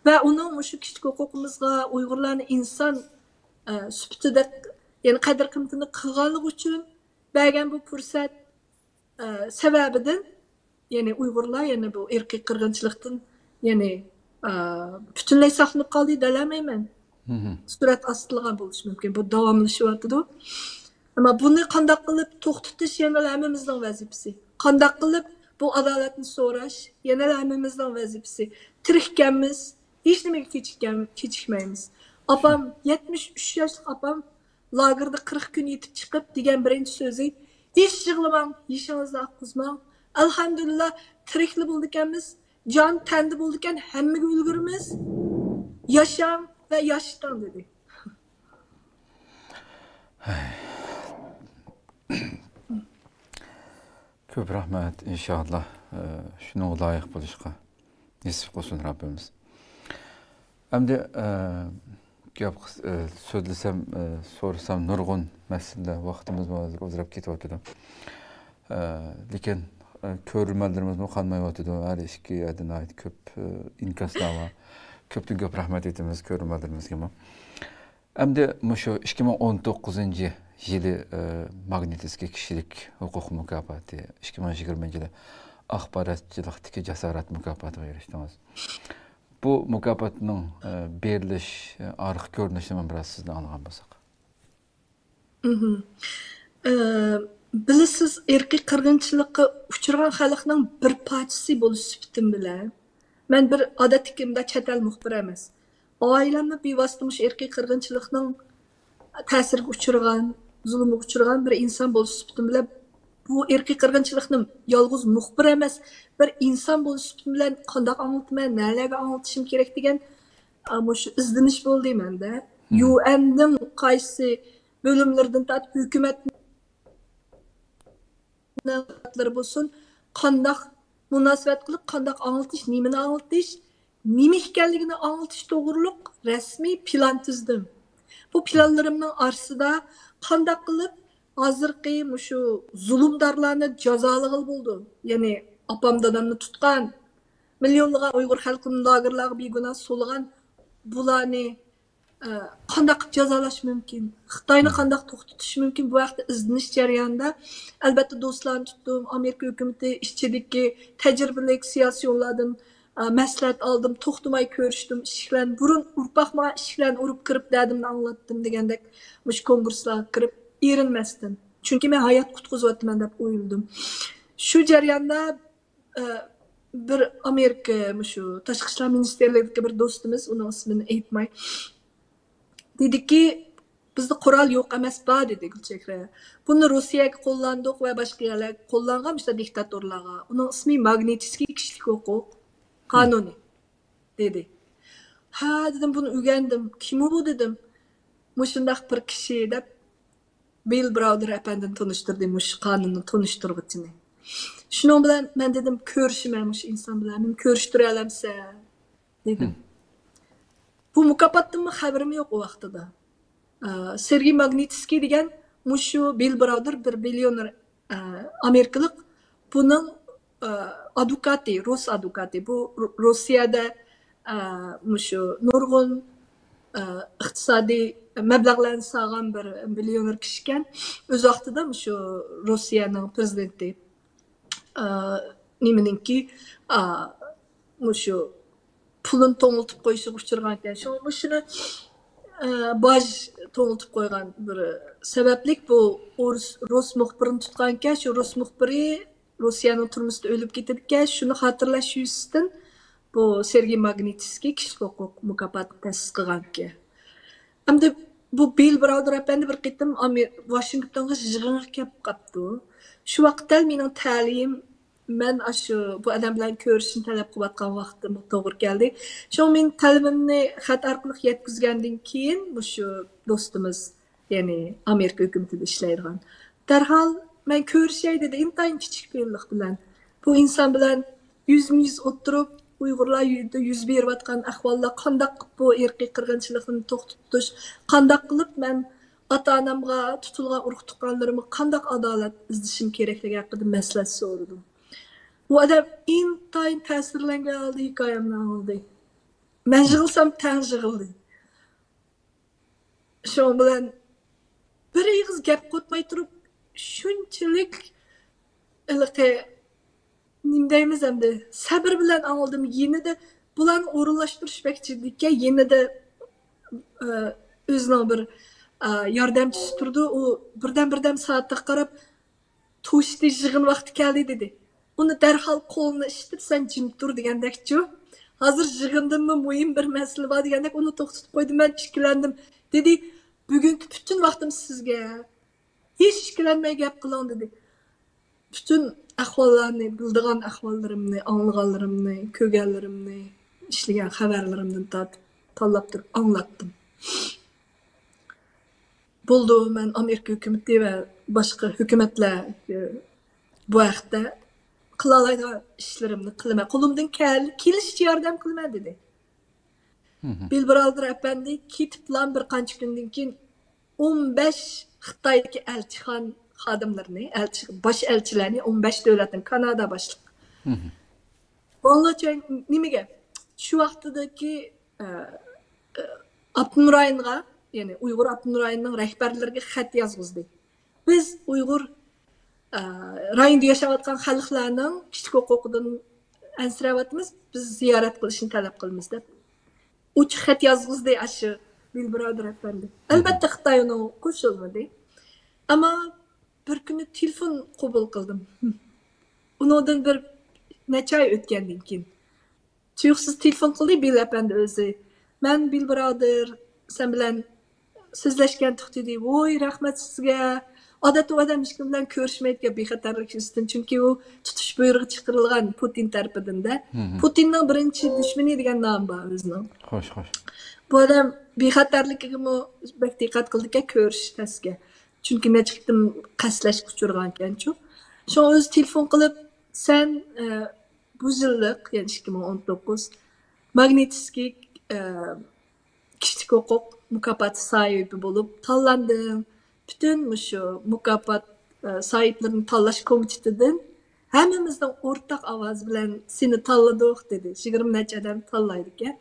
ۋە ئۇنىڭ مۇشۇ كىشىلىك ھوقۇقىمىزغا، ئۇيغۇرلارنى ئىنسان، ئە، سۈپىتىدە، يەنى قەدىر قىممىتىنى قىلغانلىقى ئۈچۈن بەرگەن بۇ پۇرسەت، ئە، سەۋەبىدىن، يەنى ئۇيغۇرلار يەنە بۇ ئىرقىي قىرغىنچىلىقتىن، يەنى، ئە، پۈتۈنلەي ساقلىنىپ قالدى دەلەيمەن. سۈرئەت ئاستىلىغان بولۇشى مۇمكىن. بۇ داۋاملىشىۋاتىدۇ. ئەمما بۇنى قانداق قىلىپ توختىتىش يەنىلا ھەممىمىزنىڭ ۋەزىپىسى. قانداق قىلىپ بۇ ئادالەتنى سوراش يەنىلا ھەممىمىزنىڭ ۋەزىپىسى. تىرىككەنمىز، ھېچ نېمىگە كېچىككەن-، كېچىكمەيمىز. ئاپام، يەتمىش ئۈچ ياشلىق ئاپام لاگېردا قىرىق كۈن يېتىپ چىقىپ دېگەن بىرىنچى سۆزى، ھېچ يىغلىماڭ، يېشىڭىزنى ئاققۇزماڭ. ئەلھەمدۇلىللا، تىرىكلا بولىدىكەنمىز، جان تەندە بولىدىكەن، ھەممىگە ئۈلگۈرىمىز. ياشاڭ ۋە ياشىتىڭ، دېدى. كۆپ رەھمەت، ئىنشائاللا، ئە، شۇنىڭغا لايىق بولۇشقا نېسىپ قىلسۇن رەببىمىز. ئەمدى، ئە، گەپ قىس-، ئە، سۆزلىسەم، ئە، سورىسام نۇرغۇن مەسىلىلەر، ۋاقتىمىزمۇ ھازىر ئازراپ كېتىۋاتىدۇ. ئە، لېكىن، ئە، كۆرۈرمەنلىرىمىزمۇ قانمايۋاتىدۇ. ھەر ئىككى يەردە ناھايىتى كۆپ، ئە، ئىنكاسلار بار. كۆپتىن كۆپ رەھمەت ئېيتىمىز كۆرۈرمەنلىرىمىزگىمۇ. ئەمدى مۇشۇ ئىككى مىڭ ئون توققۇزىنچى يىلى، ئە، ماگنىتسكىي كىشىلىك ھوقۇق مۇكاپاتى، ئىككى مىڭ يىگىرمىنچى يىلى ئاخباراتچىلىقتىكى جاسارەت مۇكاپاتىغا ئېرىشتىڭىز. بۇ مۇكاپاتنىڭ، ئە، بېرىلىش، ئە، ئارقا كۆرۈنۈشىنى بىراز سىزدىن ئاڭلىغان بولساق. مهم. ئە، بىلىسىز، ئىرقىي قىرغىنچىلىققا ئۇچرىغان خەلقنىڭ بىر پارچىسى بولۇش سۈپىتىم بىلەن، مەن بىر ئادەتتىكى مۇنداق چەت ئەل مۇخبىرى ئەمەس. ئائىلەممۇ بىۋاسىتە مۇشۇ ئىرقىي قىرغىنچىلىقنىڭ تەسىرىگە ئۇچرىغان، زۇلۇمغا ئۇچرىغان بىر ئىنسان بولۇش سۈپىتىم بىلەن، بۇ ئىرقىي قىرغىنچىلىقنى يالغۇز مۇخبىر ئەمەس، بىر ئىنسان بولۇش سۈپىتىم بىلەن قانداق ئاڭلىتىمەن، نەلەرگە ئاڭلىتىشىم كېرەك دېگەن، ئا، مۇشۇ ئىزدىنىش بولدى مەندە. يۇئەننىڭ قايسى بۆلۈملىرىدىن تارتىپ ھۆكۈمەتنىڭ بولسۇن، قانداق مۇناسىۋەت قىلىپ، قانداق ئاڭلىتىش، نېمىنى ئاڭلىتىش، نېمە ئىكەنلىكىنى ئاڭلىتىش توغرۇلۇق رەسمىي پىلان تۈزدۈم. بۇ پىلانلىرىمنىڭ ئارىسىدا قانداق قىلىپ ھازىرقى مۇشۇ زۇلۇمدارلارنى جازالىغىلى بولىدۇ. يەنى ئاپام دادامنى تۇتقان، مىليونلىغان ئۇيغۇر خەلقىنى لاگېرلارغا بىگۇناھ سولىغان بۇلارنى، ئە، قانداق قىلىپ جازالاش مۇمكىن؟ خىتاينى قانداق توختىتىش مۇمكىن؟ بۇ ھەقتە ئىزدىنىش جەريانىدا، ئەلبەتتە، دوستلارنى تۇتتۇم. ئامېرىكا ھۆكۈمىتى ئىچىدىكى تەجرىبىلىك سىياسىيونلاردىن، ئە، مەسلىھەت ئالدىم، توختىماي كۆرۈشتۈم. ئىشىكلەرنى، بۇرۇن ئۇرۇپ باقمىغان ئىشىكلەرنى ئۇرۇپ كىرىپ دەردىمنى ئاڭلاتتىم دېگەندەك، مۇشۇ كونگرېسلارغا كىرىپ ئېرىنمەستىن. چۈنكى مەن ھايات قۇتقۇزۇۋاتىمەن دەپ ئويلىدىم. شۇ جەرياندا، ئە، بىر ئامېرىكا مۇشۇ تاشقى ئىشلار مىنىستىرلىكىدىكى بىر دوستىمىز، ئۇنىڭ ئىسمىنى ئېيتماي، دېدىكى، بىزدە قورال يوق ئەمەس، بار، دېدى گۈلچېھرە. بۇنى روسىيەگە قوللاندۇق ۋە باشقا يەرلەرگە قوللانغان مۇشۇنداق دىكتاتورلارغا. ئۇنىڭ ئىسمى ماگنىتسكىي كىشىلىك ھوقۇق قانۇنى، دېدى. ھە، دېدىم، بۇنى ئۆگەندىم. كىم ئۇ، دېدىم. مۇشۇنداق بىر كىشى، دەپ، بىل براۋدېر ئەپەندىنى تونۇشتۇردى، مۇشۇ قانۇننى تونۇشتۇرغۇچىنى. شۇنىڭ بىلەن مەن دېدىم، كۆرۈشىمەن مۇشۇ ئىنسان بىلەن، مېنى كۆرۈشتۈرەلەمسەن، دېدىم. بۇ مۇكاپاتتىنمۇ خەۋىرىم يوق ئۇ ۋاقتىدا. ئە، سېرگېي ماگنىتسكىي دېگەن مۇشۇ بىل براۋدېر، بىر بىليونېر، ئە، ئامېرىكىلىق. بۇنىڭ، ئە، ئادۋوكاتى، رۇس ئادۋوكاتى. بۇ رۇ-، روسىيەدە، ئە، مۇشۇ نۇرغۇن، ئە، ئىقتىسادىي مەبلەغلەرنى سالغان بىر مىليونېر كىشىكەن. ئۆز ۋاقتىدا مۇشۇ روسىيەنىڭ پرېزىدېنتى، ئە، نېمىنىڭكى، ئە، مۇشۇ پۇلىنى توڭلىتىپ قويۇشىغا ئۇچرىغانىكەن. شۇڭا مۇشۇنى، ئە، باج توڭلىتىپ قويغان بىر سەۋەبلىك بۇ ئورۇس، رۇس مۇخبىرىنى تۇتقانىكەن. شۇ رۇس مۇخبىرى روسىيەنىڭ تۈرمىسىدە ئۆلۈپ كېتىدىكەن. شۇنى خاتىرىلەش يۈزىسىدىن بۇ سېرگېي ماگنىتسكىي كىشىلىك ھوقۇق مۇكاپاتىنى تەسىس قىلغانىكەن. ئەمدى بۇ بىل براۋدېر ئەپەندى بىر قېتىم ئامېر-، ۋاشىنگتونغا يىغىنغا كەپ قاپتۇ. شۇ ۋاقىت دەل مېنىڭ تەلىيىم، مەن ئاشۇ بۇ ئادەم بىلەن كۆرۈشۈشنى تەلەپ قىلىۋاتقان ۋاقتىمغا توغرا كەلدى. شۇڭا مېنىڭ تەلىپىمنى خەت ئارقىلىق يەتكۈزگەندىن كېيىن، مۇشۇ دوستىمىز، يەنى ئامېرىكا ھۆكۈمىتىدە ئىشلەيدىغان، دەرھال مەن كۆرۈشەي دېدى، ئىنتايىن كىچىك پېئىللىق بىلەن. بۇ ئىنسان بىلەن يۈزمۇ يۈز ئولتۇرۇپ، ئۇيغۇرلار يۈ-، يۈز بېرىۋاتقان ئەھۋاللار قانداق قىلىپ بۇ ئىرقىي قىرغىنچىلىقنى توختىتىش، قانداق قىلىپ مەن ئاتا-ئانامغا، تۇتۇلغان ئۇرۇق-تۇغقانلىرىمغا قانداق ئادالەت ئىزدىشىم كېرەكلىكى ھەققىدە مەسلىھەت سورىدىم. بۇ ئادەم ئىنتايىن تەسىرلەنگەن ھالدا ھېكايەمنى ئاڭلىدى. مەن يىغلىسام تەڭ يىغلىدى. شۇنىڭ بىلەن بىر ئېغىز گەپ قوتماي تۇرۇپ، شۇنچىلىك ھېلىقى نېمە دەيمىز ئەمدى، سەبرى بىلەن ئاڭلىدىم. يېنىدا بۇلارنى ئورۇنلاشتۇرۇش بەك جىددىيكەن، يېنىدا، ئە، ئۆزىنىڭ بىر، ئە، ياردەمچىسى تۇرىدۇ. ئۇ بىردەم-بىردەم سائەتكە قاراپ، توشتى، يىغىن ۋاقتى كەلدى دېدى. ئۇنى دەرھال قولىنى ئىشىتىپ، سەن جىم تۇر دېگەندەكچۇ. ھازىر يىغىندىنمۇ مۇھىم بىر مەسىلە بار دېگەندەك ئۇنى توختىتىپ قويدۇم، مەن ئىككىلەندىم. دېدى، بۈگۈنكى پۈتۈن ۋاقتىم سىزگە. ھېچ ئىككىلەنمەي گەپ قىلىڭ دېدى. پۈتۈن ئەھۋاللارنى، بىلىدىغان ئەھۋاللىرىمنى، ئاڭلىغانلىرىمنى، كۆرگەنلىرىمنى، ئىشلىگەن خەۋەرلىرىمدىن تارتىپ تاللاپ تۇرۇپ ئاڭلاتتىم. بولدى، مەن ئامېرىكا ھۆكۈمىتى ۋە باشقا ھۆكۈمەتلەر، ئى، بۇ ھەقتە قىلالايدىغان ئىشلىرىمنى قىلىمەن. قولۇمدىن كەل-، كېلىشىچە ياردەم قىلىمەن دېدى. بىل براۋدېر ئەپەندى كېتىپلا بىر قانچە كۈندىن كېيىن ئون بەش خىتايدىكى ئەلچىخانا خادىملىرىنى، ئەلچى-، باش ئەلچىلەرنى، ئون بەش دۆلەتنىڭ، كانادا باشلىق. بالىلار نېمىگە؟ شۇ ۋاقتىدىكى، ئە، ئە، ئاپتونوم رايونغا، يەنى ئۇيغۇر ئاپتونوم رايونىنىڭ رەھبەرلىرىگە خەت يازغۇزدى. بىز ئۇيغۇر، ئە، رايوندا ياشاۋاتقان خەلقلەرنىڭ كىشىلىك ھوقۇقىدىن ئەنسىرەۋاتىمىز، بىز زىيارەت قىلىشنى تەلەپ قىلىمىز دەپ ئوچۇق خەت يازغۇزدى ئاشۇ بىل براۋدېر ئەپەندى. ئەلبەتتە، خىتاي ئۇنىڭغا قوشۇلمىدى. ئەمما بىر كۈنى تېلېفون قوبۇل قىلدىم. ئۇنىڭدىن بىر نەچچە ئاي ئۆتكەندىن كېيىن تۇيۇقسىز تېلېفون قىلدى بىل ئەپەندى ئۆزى. مەن بىل براۋدېر، سەن بىلەن سۆزلەشكەن توختىدى. ۋوي، رەھمەت سىزگە. ئادەتتە ئۇ ئادەم ھېچكىم بىلەن كۆرۈشمەيدىكەن بىخەتەرلىك يۈزىسىدىن، چۈنكى ئۇ تۇتۇش بۇيرۇقى چىقىرىلغان پۇتىن تەرىپىدىن-دە. پۇتىننىڭ بىرىنچى دۈشمىنى دېگەن نامى بار ئۆزىنىڭ. خوش، خوش. بۇ ئادەم بىخەتەرلىكىگىمۇ بەك دىققەت قىلىدىكەن، كۆرۈش تەسكە. چۈنكى نەچچە قېتىم قەستلەشكە ئۇچرىغانىكەنچۇ. شۇڭا ئۆزى تېلېفون قىلىپ، سەن، ئە، بۇ يىللىق، يەنى ئىككى مىڭ ئون توققۇز، ماگنىتسكىي، ئە، كىشىلىك ھوقۇق مۇكاپاتى ساھىبى بولۇپ تاللاندىڭ. پۈتۈن مۇشۇ مۇكاپات، ئە، ساھىبلىرىنى تاللاش كومىتېتىدىن ھەممىمىزنىڭ ئورتاق ئاۋازى بىلەن سېنى تاللىدۇق، دېدى. يىگىرمە نەچچە ئادەم تاللايدىكەن.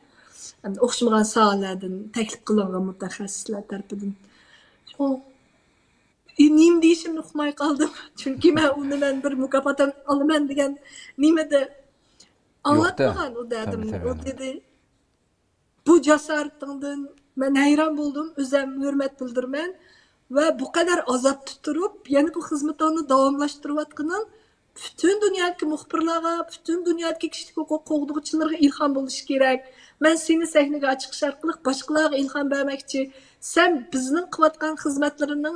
ئەمدى ئوخشىمىغان ساھەلەردىن تەكلىپ قىلىنغان مۇتەخەسسىسلەر تەرىپىدىن. ئۇ، ئى، نېمە دېيىشىمنى ئۇقماي قالدىم. چۈنكى مەن ئۇنى مەن بىر مۇكاپات ئالىمەن دېگەن نېمىدە ئاڭلاتمىغان ئۇ دەدىم. ئۇ دېدى، بۇ جاسارىتىڭدىن مەن ھەيران بولدۇم، ئۆزۈم ھۆرمەت بىلدۈرىمەن ۋە بۇ قەدەر ئازابتا تۇرۇپ، يەنە بۇ خىزمىتىڭنى داۋاملاشتۇرۇۋاتقىنىڭ پۈتۈن دۇنيادىكى مۇخبىرلارغا، پۈتۈن دۇنيادىكى كىشىلىك ھوقۇق قوغدىغۇچىلارغا ئىلھام بولۇشى كېرەك. مەن سېنى سەھنىگە چىقىش ئارقىلىق باشقىلارغا ئىلھام بەرمەكچى. سەن بىزنىڭ قىلىۋاتقان خىزمەتلىرىنىڭ،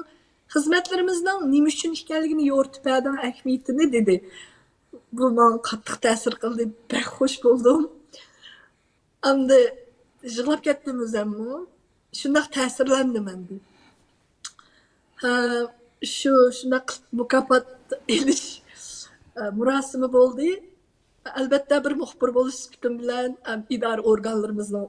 خىزمەتلىرىمىزنىڭ نېمە ئۈچۈن ئىكەنلىكىنى يورۇتۇپ بەردىڭ، ئەھمىيىتىنى، دېدى. بۇ ماڭا قاتتىق تەسىر قىلدى، بەك خوش بولدۇم. ئەمدى يىغلاپ كەتتىم ئۆزەممۇ. شۇنداق تەسىرلەندىم ئەمدى. ھە، شۇ، شۇنداق قىلىپ مۇكاپات ئېلىش، ئە، مۇراسىمى بولدى. ئەلبەتتە، بىر مۇخبىر بولۇش سۈپىتىم بىلەن، ئەم، ئىدارە ئورگانلىرىمىزنىڭ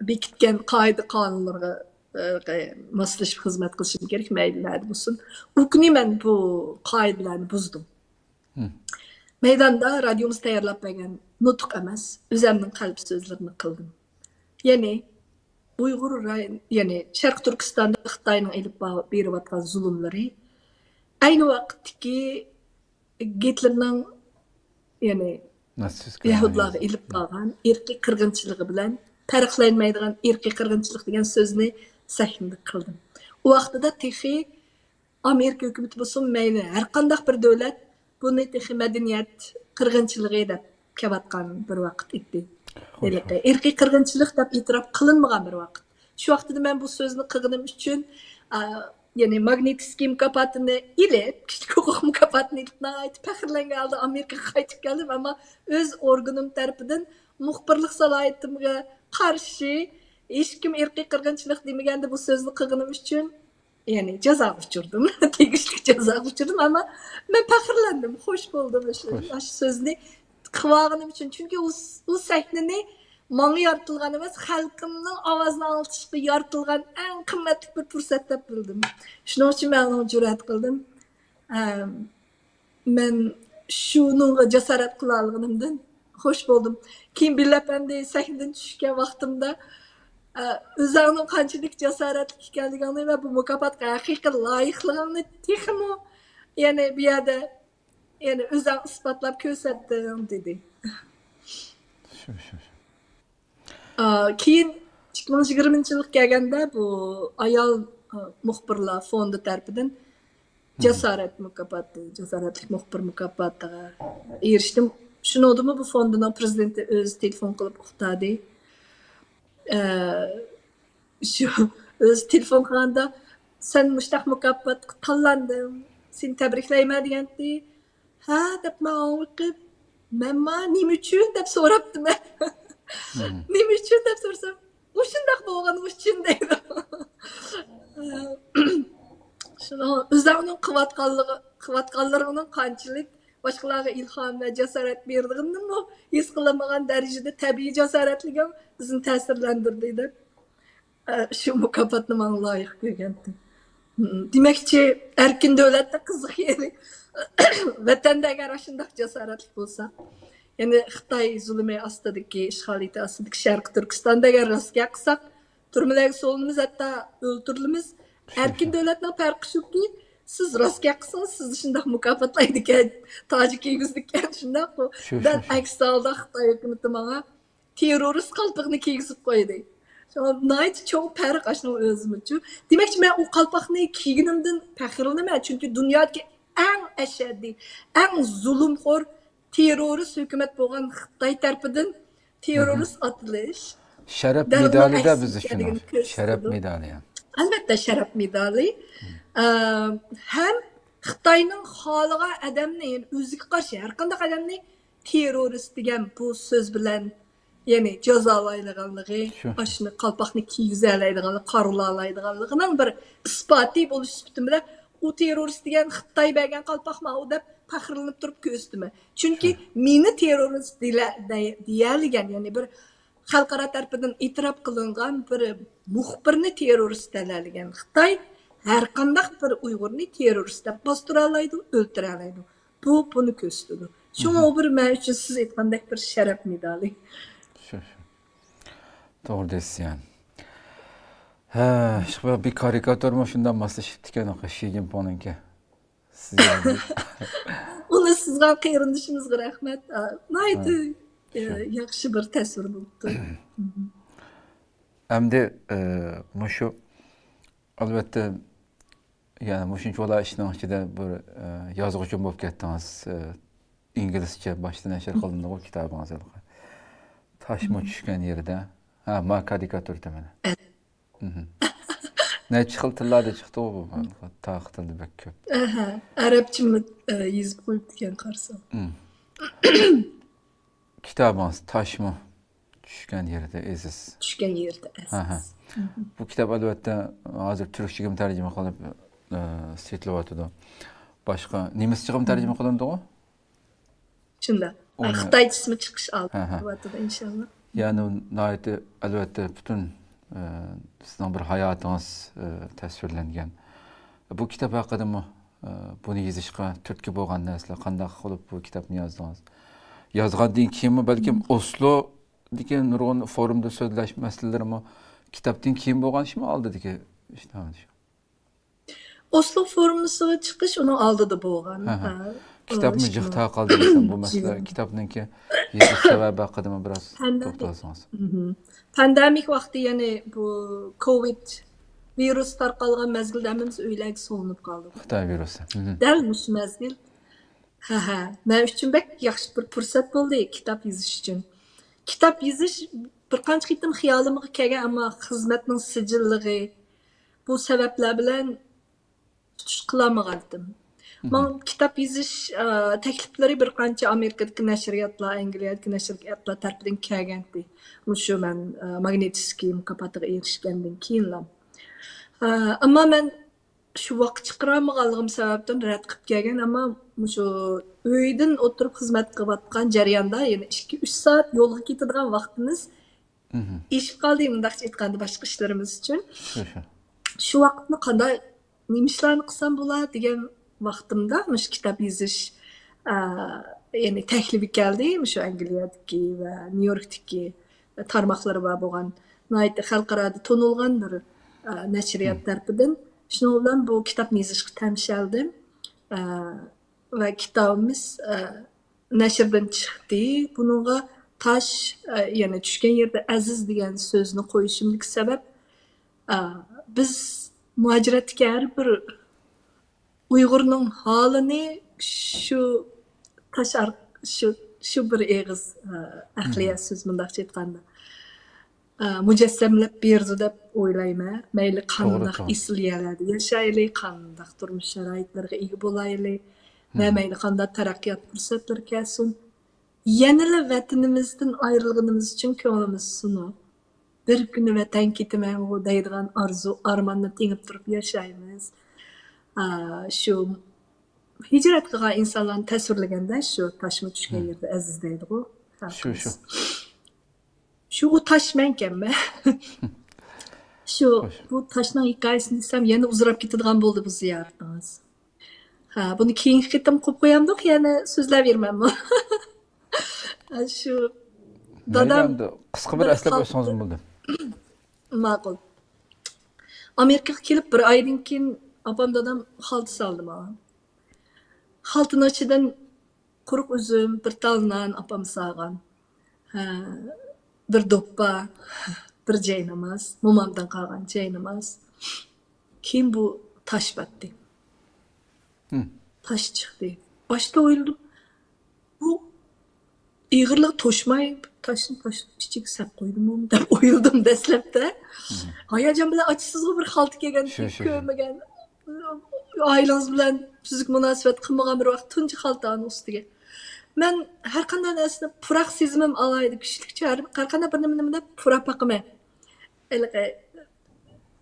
بېكىتكەن قائىدە قانۇنلىرىغا، ئە، ماسلىشىپ خىزمەت قىلىشىم كېرەك، مەيلى نەدە بولسۇن. ئۇ كۈنى مەن بۇ قائىدىلەرنى بۇزدۇم. مەيداندا رادىيومىز تەييارلاپ بەرگەن نۇتۇق ئەمەس، ئۆزەمنىڭ قەلب سۆزلىرىنى قىلدىم. يەنى ئۇيغۇر راي-، يەنى شەرقىي تۈركىستاندا خىتاينىڭ ئېلىپ با-، بېرىۋاتقان زۇلۇملىرى، ئەينى ۋاقىتتىكى گىتلېرنىڭ، يەنى يەھۇدلارغا ئېلىپ بارغان ئىرقىي قىرغىنچىلىقى بىلەن پەرقلەنمەيدىغان ئىرقىي قىرغىنچىلىق دېگەن سۆزنى سەھنىدە قىلدىم. ئۇ ۋاقتىدا تېخى ئامېرىكا ھۆكۈمىتى بولسۇن، مەيلى، ھەر قانداق بىر دۆلەت بۇنى تېخى مەدەنىيەت قىرغىنچىلىقى دەپ كېلىۋاتقان بىر ۋاقىت ئىدى. ھېلىقى ئىرقىي قىرغىنچىلىق دەپ ئېتىراپ قىلىنمىغان بىر ۋاقىت. شۇ ۋاقتىدا مەن بۇ سۆزنى قىلغىنىم ئۈچۈن، ئا، يەنى ماگنىتسكىي مۇكاپاتىنى ئېلىپ، كىشىلىك ھوقۇق مۇكاپاتىنى ئېلىپ، ناھايىتى پەخىرلەنگەن ھالدا ئامېرىكىغا قايتىپ كەلدىم. ئەمما ئۆز ئورگىنىم تەرىپىدىن مۇخبىرلىق سالاھىيىتىمگە قارشى، ھېچكىم ئىرقىي قىرغىنچىلىق دېمىگەندە بۇ سۆزنى قىلغىنىم ئۈچۈن، يەنى جازاغا ئۇچرىدىم. تېگىشلىك جازاغا ئۇچرىدىم، ئەمما مەن پەخىرلەندىم، خوش بولدۇم شۇ، شۇ سۆزنى قىلىۋالغىنىم ئۈچۈن. چۈنكى ئۇ، ئۇ سەھنىنى ماڭا يارىتىلغان ئەمەس، خەلقىمنىڭ ئاۋازىنى ئاڭلىتىشقا يارىتىلغان ئەڭ قىممەتلىك بىر پۇرسەت دەپ بىلدىم. شۇنىڭ ئۈچۈن مەن ئۇنىڭغا جۈرئەت قىلدىم. ئەم، مەن شۇنىڭغا جاسارەت قىلالىغىنىمدىن خوش بولدۇم. كېيىن بىللە ئەپەندى سەھنىدىن چۈشكەن ۋاقتىمدا، ئە، ئۆزۈڭنىڭ قانچىلىك جاسارەتلىك ئىكەنلىكىڭنى ۋە بۇ مۇكاپاتقا ھەقىقىي لايىقلىقىڭنى تېخىمۇ، يەنى بۇ يەردە، يەنى ئۆزۈڭ ئىسپاتلاپ كۆرسەتتىڭ، دېدى. شۇ، شۇ، شۇ. ئا، كېيىن ئىككى مىڭ يىگىرمىنچى يىلغا كەلگەندە بۇ ئايال، ئا، مۇخبىرلار فوندى تەرىپىدىن جاسارەت مۇكاپاتى، جاسارەتلىك مۇخبىر مۇكاپاتىغا ئېرىشتىم. شۇنىڭدىمۇ بۇ فوندىنىڭ پرېزىدېنتى ئۆزى تېلېفون قىلىپ ئۇقتۇردى. ئە، شۇ ئۆزى تېلېفون قىلغاندا، «سەن مۇشتاق مۇكاپاتقا تاللاندىڭ، سېنى تەبرىكلەيمەن» دېگەنتى. «ھە» دەپ ماڭا بېقىپ، «مەنما نېمە ئۈچۈن؟» دەپ سوراپتىمەن. «نېمە ئۈچۈن؟» دەپ سورىسام، «ئۇ شۇنداق بولغىنى ئۈچۈن» دەيدۇ. شۇنىڭ ئۆزۈڭنىڭ قىلىۋاتقانلىقى، قىلىۋاتقانلىرىڭنىڭ قانچىلىك باشقىلارغا ئىلھام ۋە جاسارەت بېرىدىغىنىنىمۇ ھېس قىلالمىغان دەرىجىدە تەبىئىي جاسارەتلىكىڭ بىزنى تەسىرلەندۈردى دەپ، ئە، شۇ مۇكاپاتنى ماڭا لايىق كۆرگەنتى. ھىم، دېمەكچى، ئەركىن دۆلەتنىڭ قىزىق يېرى، ۋەتەندە ئەگەر ئاشۇنداق جاسارەتلىك بولسا، يەنى خىتاي زۇلۇمى ئاستىدىكى، ئىشغالىيىتى ئاستىدىكى شەرقىي تۈركىستاندا ئەگەر راست گەپ قىلساق، تۈرمىلەرگە سولىنىمىز، ھەتتا ئۆلتۈرۈلىمىز. شۇ، ئەركىن شۇ. دۆلەتنىڭ پەرقى شۇكى، سىز راست گەپ قىلسىڭىز، سىزنى شۇنداق مۇكاپاتلايدىكەن، تاجى كىيگۈزىدىكەن، شۇنداققۇ؟ شۇ، دەل شۇ، شۇ. ئەكسى ھالدا خىتاي ھۆكۈمىتى ماڭا تېررورىست قالپىقىنى كىيگۈزۈپ قويدى. شۇڭا ناھايىتى چوڭ پەرق ئاشۇنىڭ ئۆزىمۇچۇ. دېمەكچى، مەن ئۇ قالپاقنى كىيگىنىمدىن پەخىرلىنىمەن، چۈنكى دۇنيادىكى ئەڭ ئەشەددىي، ئەڭ زۇلۇمخور تېررورىست ھۆكۈمەت بولغان خىتاي تەرىپىدىن تېررورىست ئاتىلىش شەرەپ دەل ئۇنىڭ مېدالى-دە ئەكس بىز ئۈچۈن ئىكەنلىكىنى ئۇ. شەرەپ كۆرسىتىدۇ. مېدالى. ئەلۋەتتە، شەرەپ مېدالى. ئە، ھەم خىتاينىڭ خالىغان ئادەمنى، يەنى ئۆزىگە قارشى ھەر قانداق ئادەمنى تېررورىست دېگەن بۇ سۆز بىلەن، يەنى جازالايدىغانلىقى، شۇ. ئاشۇنى قالپاقنى كىيگۈزەلەيدىغانلىقى، قارىلالايدىغانلىقىنىڭ بىر ئىسپاتى بولۇش سۈپىتىم بىلەن، ئۇ تېررورىست دېگەن خىتاي بەرگەن قالپاقما ئۇ دەپ پەخىرلىنىپ تۇرۇپ كۆرسىتىمەن. چۈنكى شۇ. مېنى تېررورىست دېيىلە-، دە-، دېيەلىگەن، يەنى بىر خەلقئارا تەرىپىدىن ئېتىراپ قىلىنغان بىر مۇخبىرنى تېررورىست دەلەلىگەن خىتاي ھەر قانداق بىر ئۇيغۇرنى تېررورىست دەپ باستۇرالايدۇ، ئۆلتۈرەلەيدۇ. بۇ بۇنى كۆرسىتىدۇ. شۇڭا ئۇ بىر مەن ئۈچۈن سىز ئېيتقاندەك بىر شەرەپ مېدالى. شۇ، شۇ. توغرا دەيسىز يەنى. ھە، شۇ بىر كارىكاتۇرمۇ شۇنداق ماسلىشىپتىكەن شى جىنپىڭنىڭكى. سىز يەنى. ئۇنى سىزغان قېرىندىشىمىزغا رەھمەت. ئا، ناھايىتى، ھە، ئە، شۇ. ياخشى بىر تەسۋىر بولۇپتۇ. ئەمدى، ئە، مۇشۇ، ئەلۋەتتە، يەنى مۇشۇنچىۋالا ئىشنىڭ ئىچىدە بىر، ئە، يازغۇچىمۇ بولۇپ كەتتىڭىز. ئە، ئىنگلىزچە باشتا نەشر قىلىندىغۇ كىتابىڭىز ھېلىقى. تاشمۇ چۈشكەن يېرىدە. ھە، ما كارىكاتۇر تېمىنى. مھم. نەچچە خىل تىللاردا چىقتىغۇ بۇ؟ تاخىر تىلدا بەك كۆپ. ئەھە، ئەرەبچىمۇ، ئە، يېزىپ قويۇپتىكەن قارىسام. مم. كىتابىڭىز تاشمۇ چۈشكەن يېرىدە ئەزىز. چۈشكەن يېرىدە ئەزىز. ھە، ھە. مھم. بۇ كىتاب ئەلۋەتتە ھازىر تۈركچىگىمۇ تەرجىمە قىلىپ، ئە، سېتىلىۋاتىدۇ. باشقا نېمىسچىغىمۇ تەرجىمە قىلىندىغۇ؟ شۇنداق. ئۇنى خىتايچىسىمۇ چىقىش ھە، ھە. ئالدىدا، ئىنشاللا. يەنى ناھايىتى، ئەلۋەتتە، پۈتۈن، ئە، سىزنىڭ بىر ھاياتىڭىز، ئە، تەسۋىرلەنگەن. بۇ كىتاب ھەققىدىمۇ، ئە، بۇنى يېزىشقا تۈرتكە بولغان نەرسىلەر، قانداق قىلىپ بۇ كىتابنى يازدىڭىز؟ يازغاندىن كېيىنمۇ، بەلكىم ئوسلودىكى نۇرغۇن فورۇمدا سۆزلەش مەسىلىلىرىمۇ كىتابتىن كېيىن بولغان ئىشمۇ، ئالدىدىكى ئىش؟ ئوسلو فورۇمىسىغا چىقىش ئۇنىڭ ئالدىدا بولغان. ھە، ھە. ھە. كىتابمۇ جىق تارقالدى دېسەم، بۇ مەسىلە كىتابنىڭكى يېزىش سەۋەبى ھەققىدىمۇ بىراز توختالسىڭىز. مھم. پاندېمىك ۋاقتى، يەنى بۇ كوۋىد ۋىرۇس تارقالغان مەزگىلدە ھەممىمىز ئۆيلەرگە سولىنىپ قالدۇق. خىتاي ۋىرۇسى. مھم. دەل مۇشۇ مەزگىل. ھە، ھە. مەن ئۈچۈن بەك ياخشى بىر پۇرسەت بولدى كىتاب يېزىش ئۈچۈن. كىتاب يېزىش بىر قانچە قېتىم خىيالىمغا كەلگەن، ئەمما خىزمەتنىڭ سىجىللىقى، بۇ سەۋەبلەر بىلەن تۇتۇش قىلالمىغانتىم. ماڭا كىتاب يېزىش، ئە، تەكلىپلىرى بىر قانچە ئامېرىكىدىكى نەشرىياتلار، ئەنگلىيەدىكى نەشرىياتلار تەرىپىدىن كەلگەنتى. مۇشۇ مەن، ئە، ماگنىتسكىي مۇكاپاتىغا ئېرىشكەندىن كېيىنلا. ئە، ئەمما مەن شۇ ۋاقىت چىقىرالمىغانلىقىم سەۋەبتىن رەت قىلىپ كەلگەن، ئەمما مۇشۇ ئۆيدىن ئولتۇرۇپ خىزمەت قىلىۋاتقان جەرياندا يەنە ئىككى، ئۈچ سائەت يولغا كېتىدىغان ۋاقتىمىز ئېشىپ قالدى، مۇنداقچە ئېيتقاندا، باشقا ئىشلىرىمىز ئۈچۈن. شۇ، شۇ. شۇ ۋاقىتنى قانداق، نېمە ئىشلارنى قىلسام بولا دېگەن ۋاقتىمدا مۇشۇ كىتاب يېزىش، ئە، يەنى تەكلىپى كەلدى. مۇشۇ ئەنگلىيەدىكى ۋە نيۇ يوركتىكى تارماقلىرى بار بولغان ناھايىتى خەلقئارادا تونۇلغان بىر، ئە، نەشرىيات تەرىپىدىن. شۇنىڭ بىلەن بۇ كىتابنى يېزىشقا تەمشەلدىم. ئە، ۋە كىتابىمىز، ئە، نەشردىن چىقتى. بۇنىڭغا تاش، ئە، يەنى چۈشكەن يېرىدە ئەزىز دېگەن سۆزنى قويۇشۇمدىكى سەۋەب، ئە، بىز مۇھاجىرەتتىكى ھەر بىر ئۇيغۇرنىڭ ھالىنى شۇ تاش ئار-، شۇ، شۇ بىر ئېغىز، ئە، ئەقلىيە سۆز، مۇنداقچە ئېيتقاندا، ئە، مۇجەسسەملەپ بېرىدۇ دەپ ئويلايمەن. مەيلى قانداق ئېسىل يەرلەردە ياشايلى، قانداق تۇرمۇش شارائىتلىرىغا ئىگە بولايلى ۋە مەيلى قانداق تەرەققىيات پۇرسەتلىرى كەلسۇن، يەنىلا ۋەتىنىمىزدىن ئايرىلغىنىمىز ئۈچۈن كۆڭلىمىز سۇنۇق. بىر كۈنى ۋەتەنگە كېتىمەنغۇ دەيدىغان ئارزۇ، ئارماننى تېڭىپ تۇرۇپ ياشايمىز. ئا، شۇ ھىجرەت قىلغان ئىنسانلارنى تەسۋىرلىگەندە، شۇ تاشمۇ چۈشكەن يېرىدە ئەزىز دەيدىغۇ. شۇ، شۇ. شۇ ئۇ تاش مەنكەنمەن. شۇ، بۇ تاشنىڭ ھېكايىسىنى دېسەم، يەنە ئۇزىراپ كېتىدىغان بولدى بۇ زىيارىتىڭىز. ھە، بۇنى كېيىنكى قېتىم قىلىپ قويامدۇق، يەنە سۆزلەپ بېرىمەنمۇ؟ ھە، شۇ دادام ئەمدى قىسقا بىر ئەسلەپ ئۆتسىڭىزمۇ بولدى. ماقۇل. ئامېرىكىغا كېلىپ بىر ئايدىن كېيىن ئاپام دادام خالتا سالدى ماڭا. خالتىنىڭ ئىچىدىن قۇرۇق ئۈزۈم، بىر تال نان ئاپام سالغان. ھە، بىر دوپپا، بىر جايناماز، مومامدىن قالغان جايناماز. كېيىن بۇ تاش پاتتى. تاش چىقتى. باشتا ئويلىدىم، بۇ ئېغىرلىقى توشماي، تاشنى تاشنىڭ ئىچىگە سەپ قويدۇممۇ دەپ ئويلىدىم دەسلەپتە. ھاياجان بىلەن ئاچىسىزغۇ بىر خالتا كەلگەن، شۇ، شۇ، شۇ. كۆرمىگەن. ئائىلىڭىز بىلەن تۈزۈك مۇناسىۋەت قىلمىغان بىر ۋاقىت تۇنجى خالتا ئۇنىڭ ئۈستىگە. مەن ھەر قانداق نەرسىنى پۇراق سېزىمىم ئالاھىدە كۈچلۈكچە، ھەر قانداق بىر نېمە، نېمە دەپ پۇراپ باقىمەن. ھېلىقى،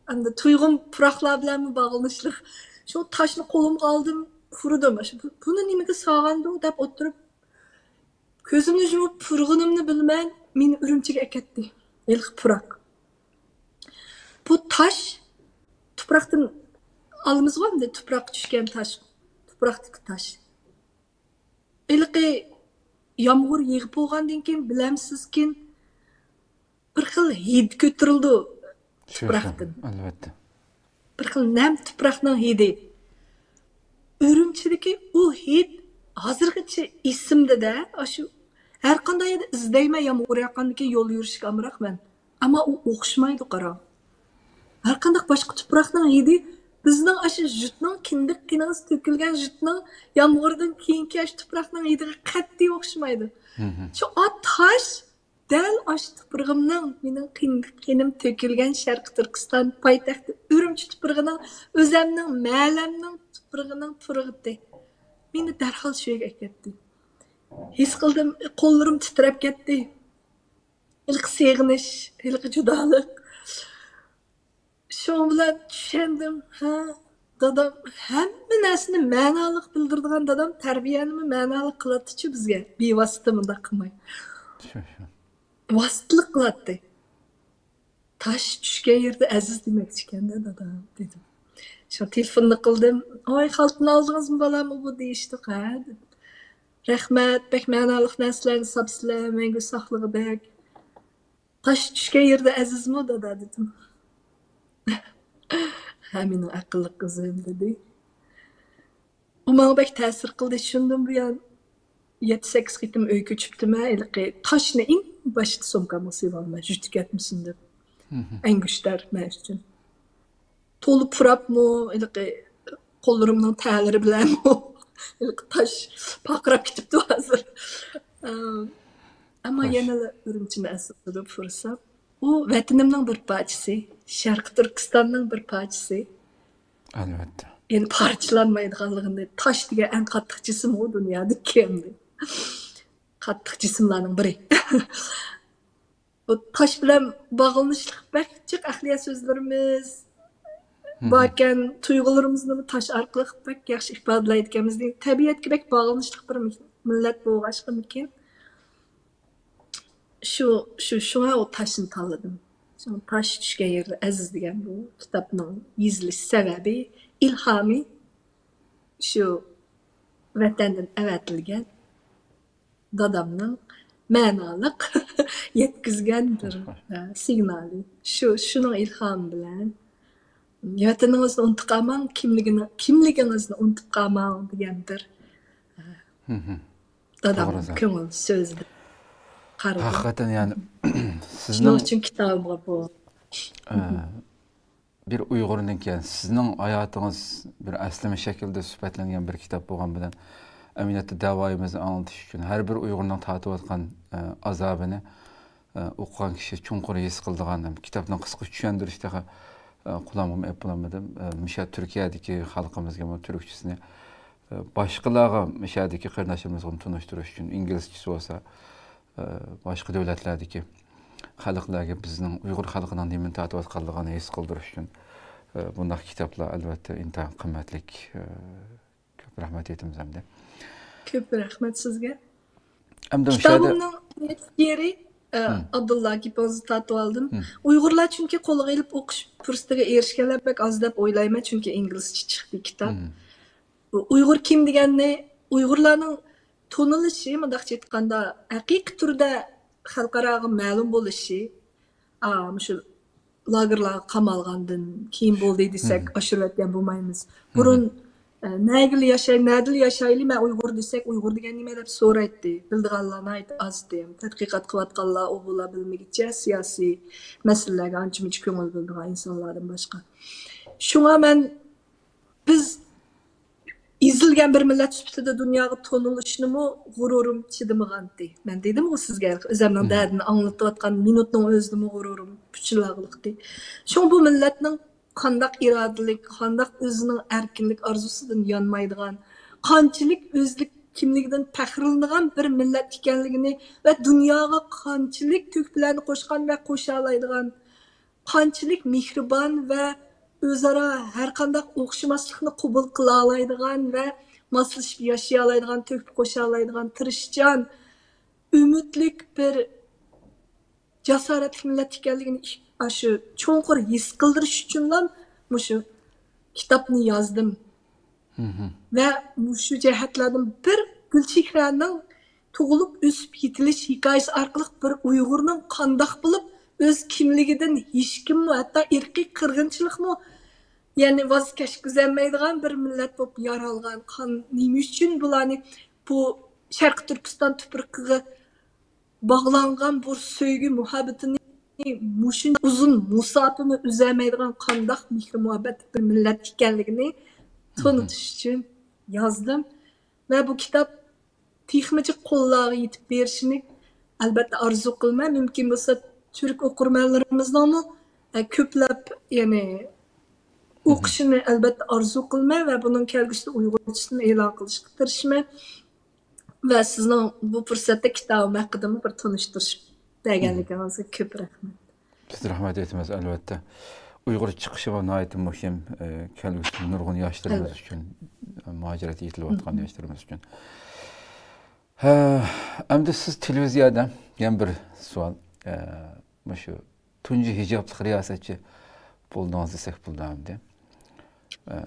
ئەمدى تۇيغۇم پۇراقلار بىلەنمۇ باغلىنىشلىق. شۇ تاشنى قولۇمغا ئالدىم، پۇرىدىم. شۇ، بۇ-، بۇنى نېمىگە سالغاندۇ دەپ ئولتۇرۇپ، كۆزۈمنى يۇمۇپ پۇرىغىنىمنى بىلمەن، مېنى ئۈرۈمچىگە ئەكەتتى. ھېلىقى پۇراق. بۇ تاش تۇپراقتىن ئالىمىزغۇ ئەمدى، تۇپراققا چۈشكەن تاش، تۇپراقتىكى تاش. ھېلىقى يامغۇر يېغىپ بولغاندىن كېيىن بىلەمسىزكىن، بىر خىل ھىد كۆتۈرۈلىدۇ تۇپراقتىن. ئەلۋەتتە. بىر خىل نەم تۇپراقنىڭ ھىدى. ئۈرۈمچىدىكى ئۇ ھىد ھازىرغىچە ئېسىمدە-دە، ئاشۇ ھەر قانداق يەردە ئىزدەيمەن، يامغۇر ياغقاندىن كېيىن يول يۈرۈشكە ئامراق مەن. ئەمما ئۇ ئوخشىمايدۇ، قاراڭ. ھەر قانداق باشقا تۇپراقنىڭ ھىدى بىزنىڭ ئاشۇ جۈتنىڭ، كىندىك قېنىڭىز تۆكۈلگەن جۈتنىڭ يامغۇردىن كېيىنكى ئاشۇ تۇپراقنىڭ ھىدىغا قەتئىي ئوخشىمايدۇ. شۇ ئات تاش دەل ئاشۇ تۇپرىقىمنىڭ، مېنىڭ قېنىم تۆكۈلگەن شەرقىي تۈركىستان پايتەختى ئۈرۈمچى تۇپرىقىنىڭ، ئۆزەمنىڭ، مەھەللەمنىڭ تۇپرىقىنىڭ پۇرىقى. مېنى دەرھال شۇ يەرگە ئەكەتتى. ھېس قىلدىم، قوللىرىم تىترەپ كەتتى. ھېلىقى سېغىنىش، ھېلىقى جۇدالىق. شۇنىڭ بىلەن چۈشەندىم، ھە، دادام ھەممە نەرسىنى مەنالىق بىلدۈرىدىغان دادام تەربىيەنىمۇ مەنالىق قىلاتتىچۇ بىزگە، بىۋاسىتە مۇنداق قىلماي. شۇ، شۇ. ۋاسىتىلىق قىلاتتى. تاش چۈشكەن يېرىدە ئەزىز دېمەكچىكەن-دە دادام، دېدىم. شۇ تېلېفوننى قىلدىم. «ئاي، خالتىنى ئالدىڭىزمۇ بالام؟» ئۇ بۇ دېيىشتۇق، ھە، دېدىم. «رەھمەت، بەك مەنالىق نەرسىلەرنى ساپسىلەر، مەڭگۈ ساقلىغۇدەك.» «تاش چۈشكەن يېرىدە ئەزىزمۇ، دادا؟» دېدىم. «ھە، مېنىڭ ئەقىللىق قىزىم»، دېدى. ئۇ ماڭا بەك تەسىر قىلدى. شۇندىن بۇيان يەتتە، سەككىز قېتىم ئۆي كۆچۈپتىمەن. ھېلىقى تاشنى ئەڭ باشتا سومكامغا سېلىۋالىمەن، يۈتۈپ كەتمىسۇن دەپ. ئەڭگۈشتەر مەن ئۈچۈن. تولا پۇراپمۇ، ھېلىقى قوللىرىمنىڭ تەرلىرى بىلەنمۇ، ھېلىقى تاش پارقىراپ كېتىپتۇ ھازىر. ئەم، ئەمما يەنىلا ئۈرۈمچىنى ئەسلىتىدۇ پۇرسەت. ئۇ ۋەتىنىمنىڭ بىر پارچىسى، شەرقىي تۈركىستاننىڭ بىر پارچىسى. ئەلۋەتتە. يەنى پارچىلانمايدىغانلىقىنى، تاش دېگەن ئەڭ قاتتىق جىسىمغۇ دۇنيادىكى ئەمدى. قاتتىق جىسىملارنىڭ بىرى. بۇ تاش بىلەن باغلىنىشلىق بەك جىق ئەقلىيە سۆزلىرىمىز باركەن، تۇيغۇلىرىمىزنىمۇ تاش ئارقىلىق بەك ياخشى ئىپادىلەيدىكەنمىز. تەبىئەتكە بەك باغلىنىشلىق بىر مىللەت بولغاچقىمىكىن. شۇ، شۇ، شۇڭا ئۇ تاشنى تاللىدىم. شۇ تاش چۈشكەن يەرلەر ئەزىز دېگەن بۇ كىتابنىڭ يېزىلىش سەۋەبى، ئىلھامى شۇ ۋەتەندىن ئەۋەتىلگەن دادامنىڭ مەنالىق يەتكۈزگەن بىر، ئە، سىگنالى. شۇ، شۇنىڭ ئىلھامى بىلەن ۋەتىنىڭىزنى ئۇنتۇپ قالماڭ، كىملىكىنى، كىملىكىڭىزنى ئۇنتۇپ قالماڭ دېگەن بىر، ئە، دادامنىڭ كۆڭۈل سۆزىدىن قارىدىم. ھەقىقەتەن، يەنى، شۇنىڭ ئۈچۈن كىتابىمغا بۇ. بىر ئۇيغۇرنىڭكى، سىزنىڭ ھاياتىڭىز بىر ئەسلىمە شەكلىدە سۈپەتلەنگەن بىر كىتاب بولغان بىلەن، ئەمەلىيەتتە دەۋايىمىزنى ئاڭلىتىش ئۈچۈن ھەر بىر ئۇيغۇرنىڭ تارتىۋاتقان، ئە، ئازابىنى، ئە، ئوقۇغان كىشى چوڭقۇر ھېس قىلىدىغان، ھەم كىتابنىڭ قىسقا چۈشەندۈرۈشى تېخى، ئە، قۇلىقىمغىمۇ ئېلىپ بولالمىدىم. ئە، مۇشۇ تۈركىيەدىكى خەلقىمىزگىمۇ تۈركچىسىنى، ئە، باشقىلارغا، مۇشۇ يەردىكى قېرىنداشلىرىمىزغىمۇ تونۇشتۇرۇش ئۈچۈن ئىنگلىزچىسى بولسا، ئە، باشقا دۆلەتلەردىكى خەلقلەرگە بىزنىڭ ئۇيغۇر خەلقىنىڭ نېمىنى تارتىۋاتقانلىقىنى ھېس قىلدۇرۇش ئۈچۈن، ئە، بۇنداق كىتابلار ئەلۋەتتە ئىنتايىن قىممەتلىك. ئە، كۆپ رەھمەت ئېيتىمىز ئەمدى. كۆپ رەھمەت سىزگە. ئەمدى مۇشۇ يەردە كىتابىمنىڭ يېرى، ئە، ئابدۇللا، گېپىڭىزنى تارتىۋالدىم. ئۇيغۇرلار چۈنكى قولىغا ئېلىپ ئوقۇش پۇرسىتىگە ئېرىشكەنلەر بەك ئاز دەپ ئويلايمەن، چۈنكى ئىنگلىزچە چىقتى كىتاب. ئۇيغۇر كىم دېگەننى، ئۇيغۇرلارنىڭ تونۇلۇشى، مۇنداقچە ئېيتقاندا، ھەقىقىي تۈردە خەلقئاراغا مەلۇم بولۇشى، ئا، مۇشۇ لاگېرلارغا قامالغاندىن كېيىن بولدى دېسەك، ئاشۇرۇۋەتكەن بولمايمىز. بۇرۇن، ئە، نەگىلا ياشاي، نەدىلا ياشايلى، مەن ئۇيغۇر دېسەك، ئۇيغۇر دېگەن نېمە دەپ سورايتتى. بىلىدىغانلار ناھايىتى ئاز ئىدى. تەتقىقات قىلىۋاتقانلار ئۇ بۇلار بىلمىگۈچە سىياسىي مەسىلىلەرگە ئانچە-مۇنچە كۆڭۈل بۆلىدىغان ئىنسانلاردىن باشقا. شۇڭا مەن بىز ئېزىلگەن بىر مىللەت سۈپىتىدە دۇنياغا تونۇلۇشنىمۇ غۇرۇرۇم چىدىمىغانتى. مەن دېدىمغۇ سىزگە، ئۆزۈمنىڭ دەردىنى ئاڭلىتىۋاتقان مىنۇتنىڭ ئۆزىدىمۇ غۇرۇرۇم پۇچىلاغلىقتى. شۇڭا بۇ مىللەتنىڭ قانداق ئىرادىلىك، قانداق ئۆزىنىڭ ئەركىنلىك ئارزۇسىدىن يانمايدىغان، قانچىلىك ئۆزلۈك كىملىكىدىن پەخىرلىنىدىغان بىر مىللەت ئىكەنلىكىنى ۋە دۇنياغا قانچىلىك تۆھپىلەرنى قوشقان ۋە قوشالايدىغان، قانچىلىك مېھرىبان ۋە ئۆزئارا ھەرقانداق ئوخشىماسلىقنى قوبۇل قىلالايدىغان ۋە ماسلىشىپ ياشىيالايدىغان، تۆھپە قوشالايدىغان، تىرىشچان، ئۈمىدلىك بىر جاسارەتلىك مىللەت ئىكەنلىكىنى ئاشۇ چوڭقۇر ھېس قىلدۇرۇش ئۈچۈنلا مۇشۇ كىتابنى يازدىم. ۋە مۇشۇ جەھەتلەردىن بىر گۈلچېھرەنىڭ تۇغۇلۇپ ئۆسۈپ يېتىلىش ھېكايىسى ئارقىلىق بىر ئۇيغۇرنىڭ قانداق بولۇپ ئۆز كىملىكىدىن ھېچكىممۇ ھەتتا ئىرقىي قىرغىنچىلىقمۇ، يەنى ۋاز كەچكۈزەلمەيدىغان بىر مىللەت بولۇپ يارالغان. قان-، نېمە ئۈچۈن بۇلارنى بۇ شەرقىي تۈركىستان تۇپرىقىغا باغلانغان بۇ سۆيگۈ مۇھەببىتىنى مۇشۇنچە ئۇزۇن مۇساپىنى ئۈزەلمەيدىغان قانداق مېھرى مۇھەببەتلىك بىر مىللەت ئىكەنلىكىنى تونۇتۇش ئۈچۈن يازدىم. ۋە بۇ كىتاب تېخىمۇ جىق قوللارغا يېتىپ بېرىشىنى ئەلۋەتتە ئارزۇ قىلىمەن. مۇمكىن بولسا تۈرك ئوقۇرمەنلىرىمىزنىڭمۇ، ئە، كۆپلەپ، يەنى ئوقۇشىنى ئەلۋەتتە ئارزۇ قىلىمەن ۋە بۇنىڭ كەلگۈسىدە ئۇيغۇرچىسىنى ئېلان قىلىشقا تىرىشىمەن. ۋە سىزنىڭ بۇ پۇرسەتتە كىتابىم ھەققىدىمۇ بىر تونۇشتۇرۇش بەرگەنلىكىڭىزگە كۆپ رەھمەت. بىز رەھمەت ئېيتىمىز، ئەلۋەتتە. ئۇيغۇرچە چىقىشىمۇ ناھايىتى مۇھىم، ئە، كەلگۈسىدە نۇرغۇن ياشلىرىمىز ئۈچۈن، ئە، مۇھاجىرەتتە يېتىلىۋاتقان ياشلىرىمىز ئۈچۈن. ھە، ئەمدى سىز تېلېۋىزىيەدە يەنە بىر سوئال. ئە، مۇشۇ تۇنجى ھىجابلىق رىياسەتچى بولدىڭىز دېسەك بولىدۇ ئەمدى. ئە،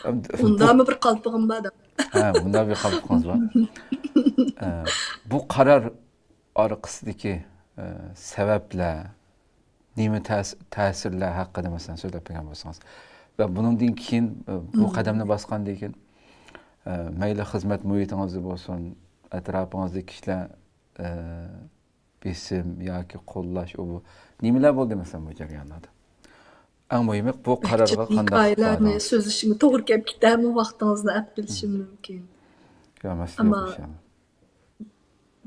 ئەمدى بۇ ئۇنداقمۇ بىر قالپىقىم بار دەپ. ھە، بۇنداق بىر قالپىقىڭىز بار. ئە، بۇ قارار ئارقىسىدىكى، ئە، سەۋەبلەر، نېمە تەس-، تەسىرلەر ھەققىدە، مەسىلەن، سۆزلەپ بەرگەن بولسىڭىز. ۋە بۇنىڭدىن كېيىن، ئە، بۇ قەدەمنى باسقاندىن كېيىن، ئە، مەيلى خىزمەت مۇھىتىڭىزدا بولسۇن، ئەتراپىڭىزدىكى كىشىلەر، ئە، بېسىم ياكى قوللاش، ئۇ بۇ نېمىلەر بولدى، مەسىلەن، بۇ جەريانلاردا؟ ئەڭ مۇھىمى، بۇ قارارغا قانداق ھېكايىلەرنى سۆزلىشىمگە توغرا كەپ كېتەرمۇ، ۋاقتىڭىزنى ئەپ قېلىشىم مۇمكىن. يا، مەسىلە يوق، ئەمما ئىنشاللا.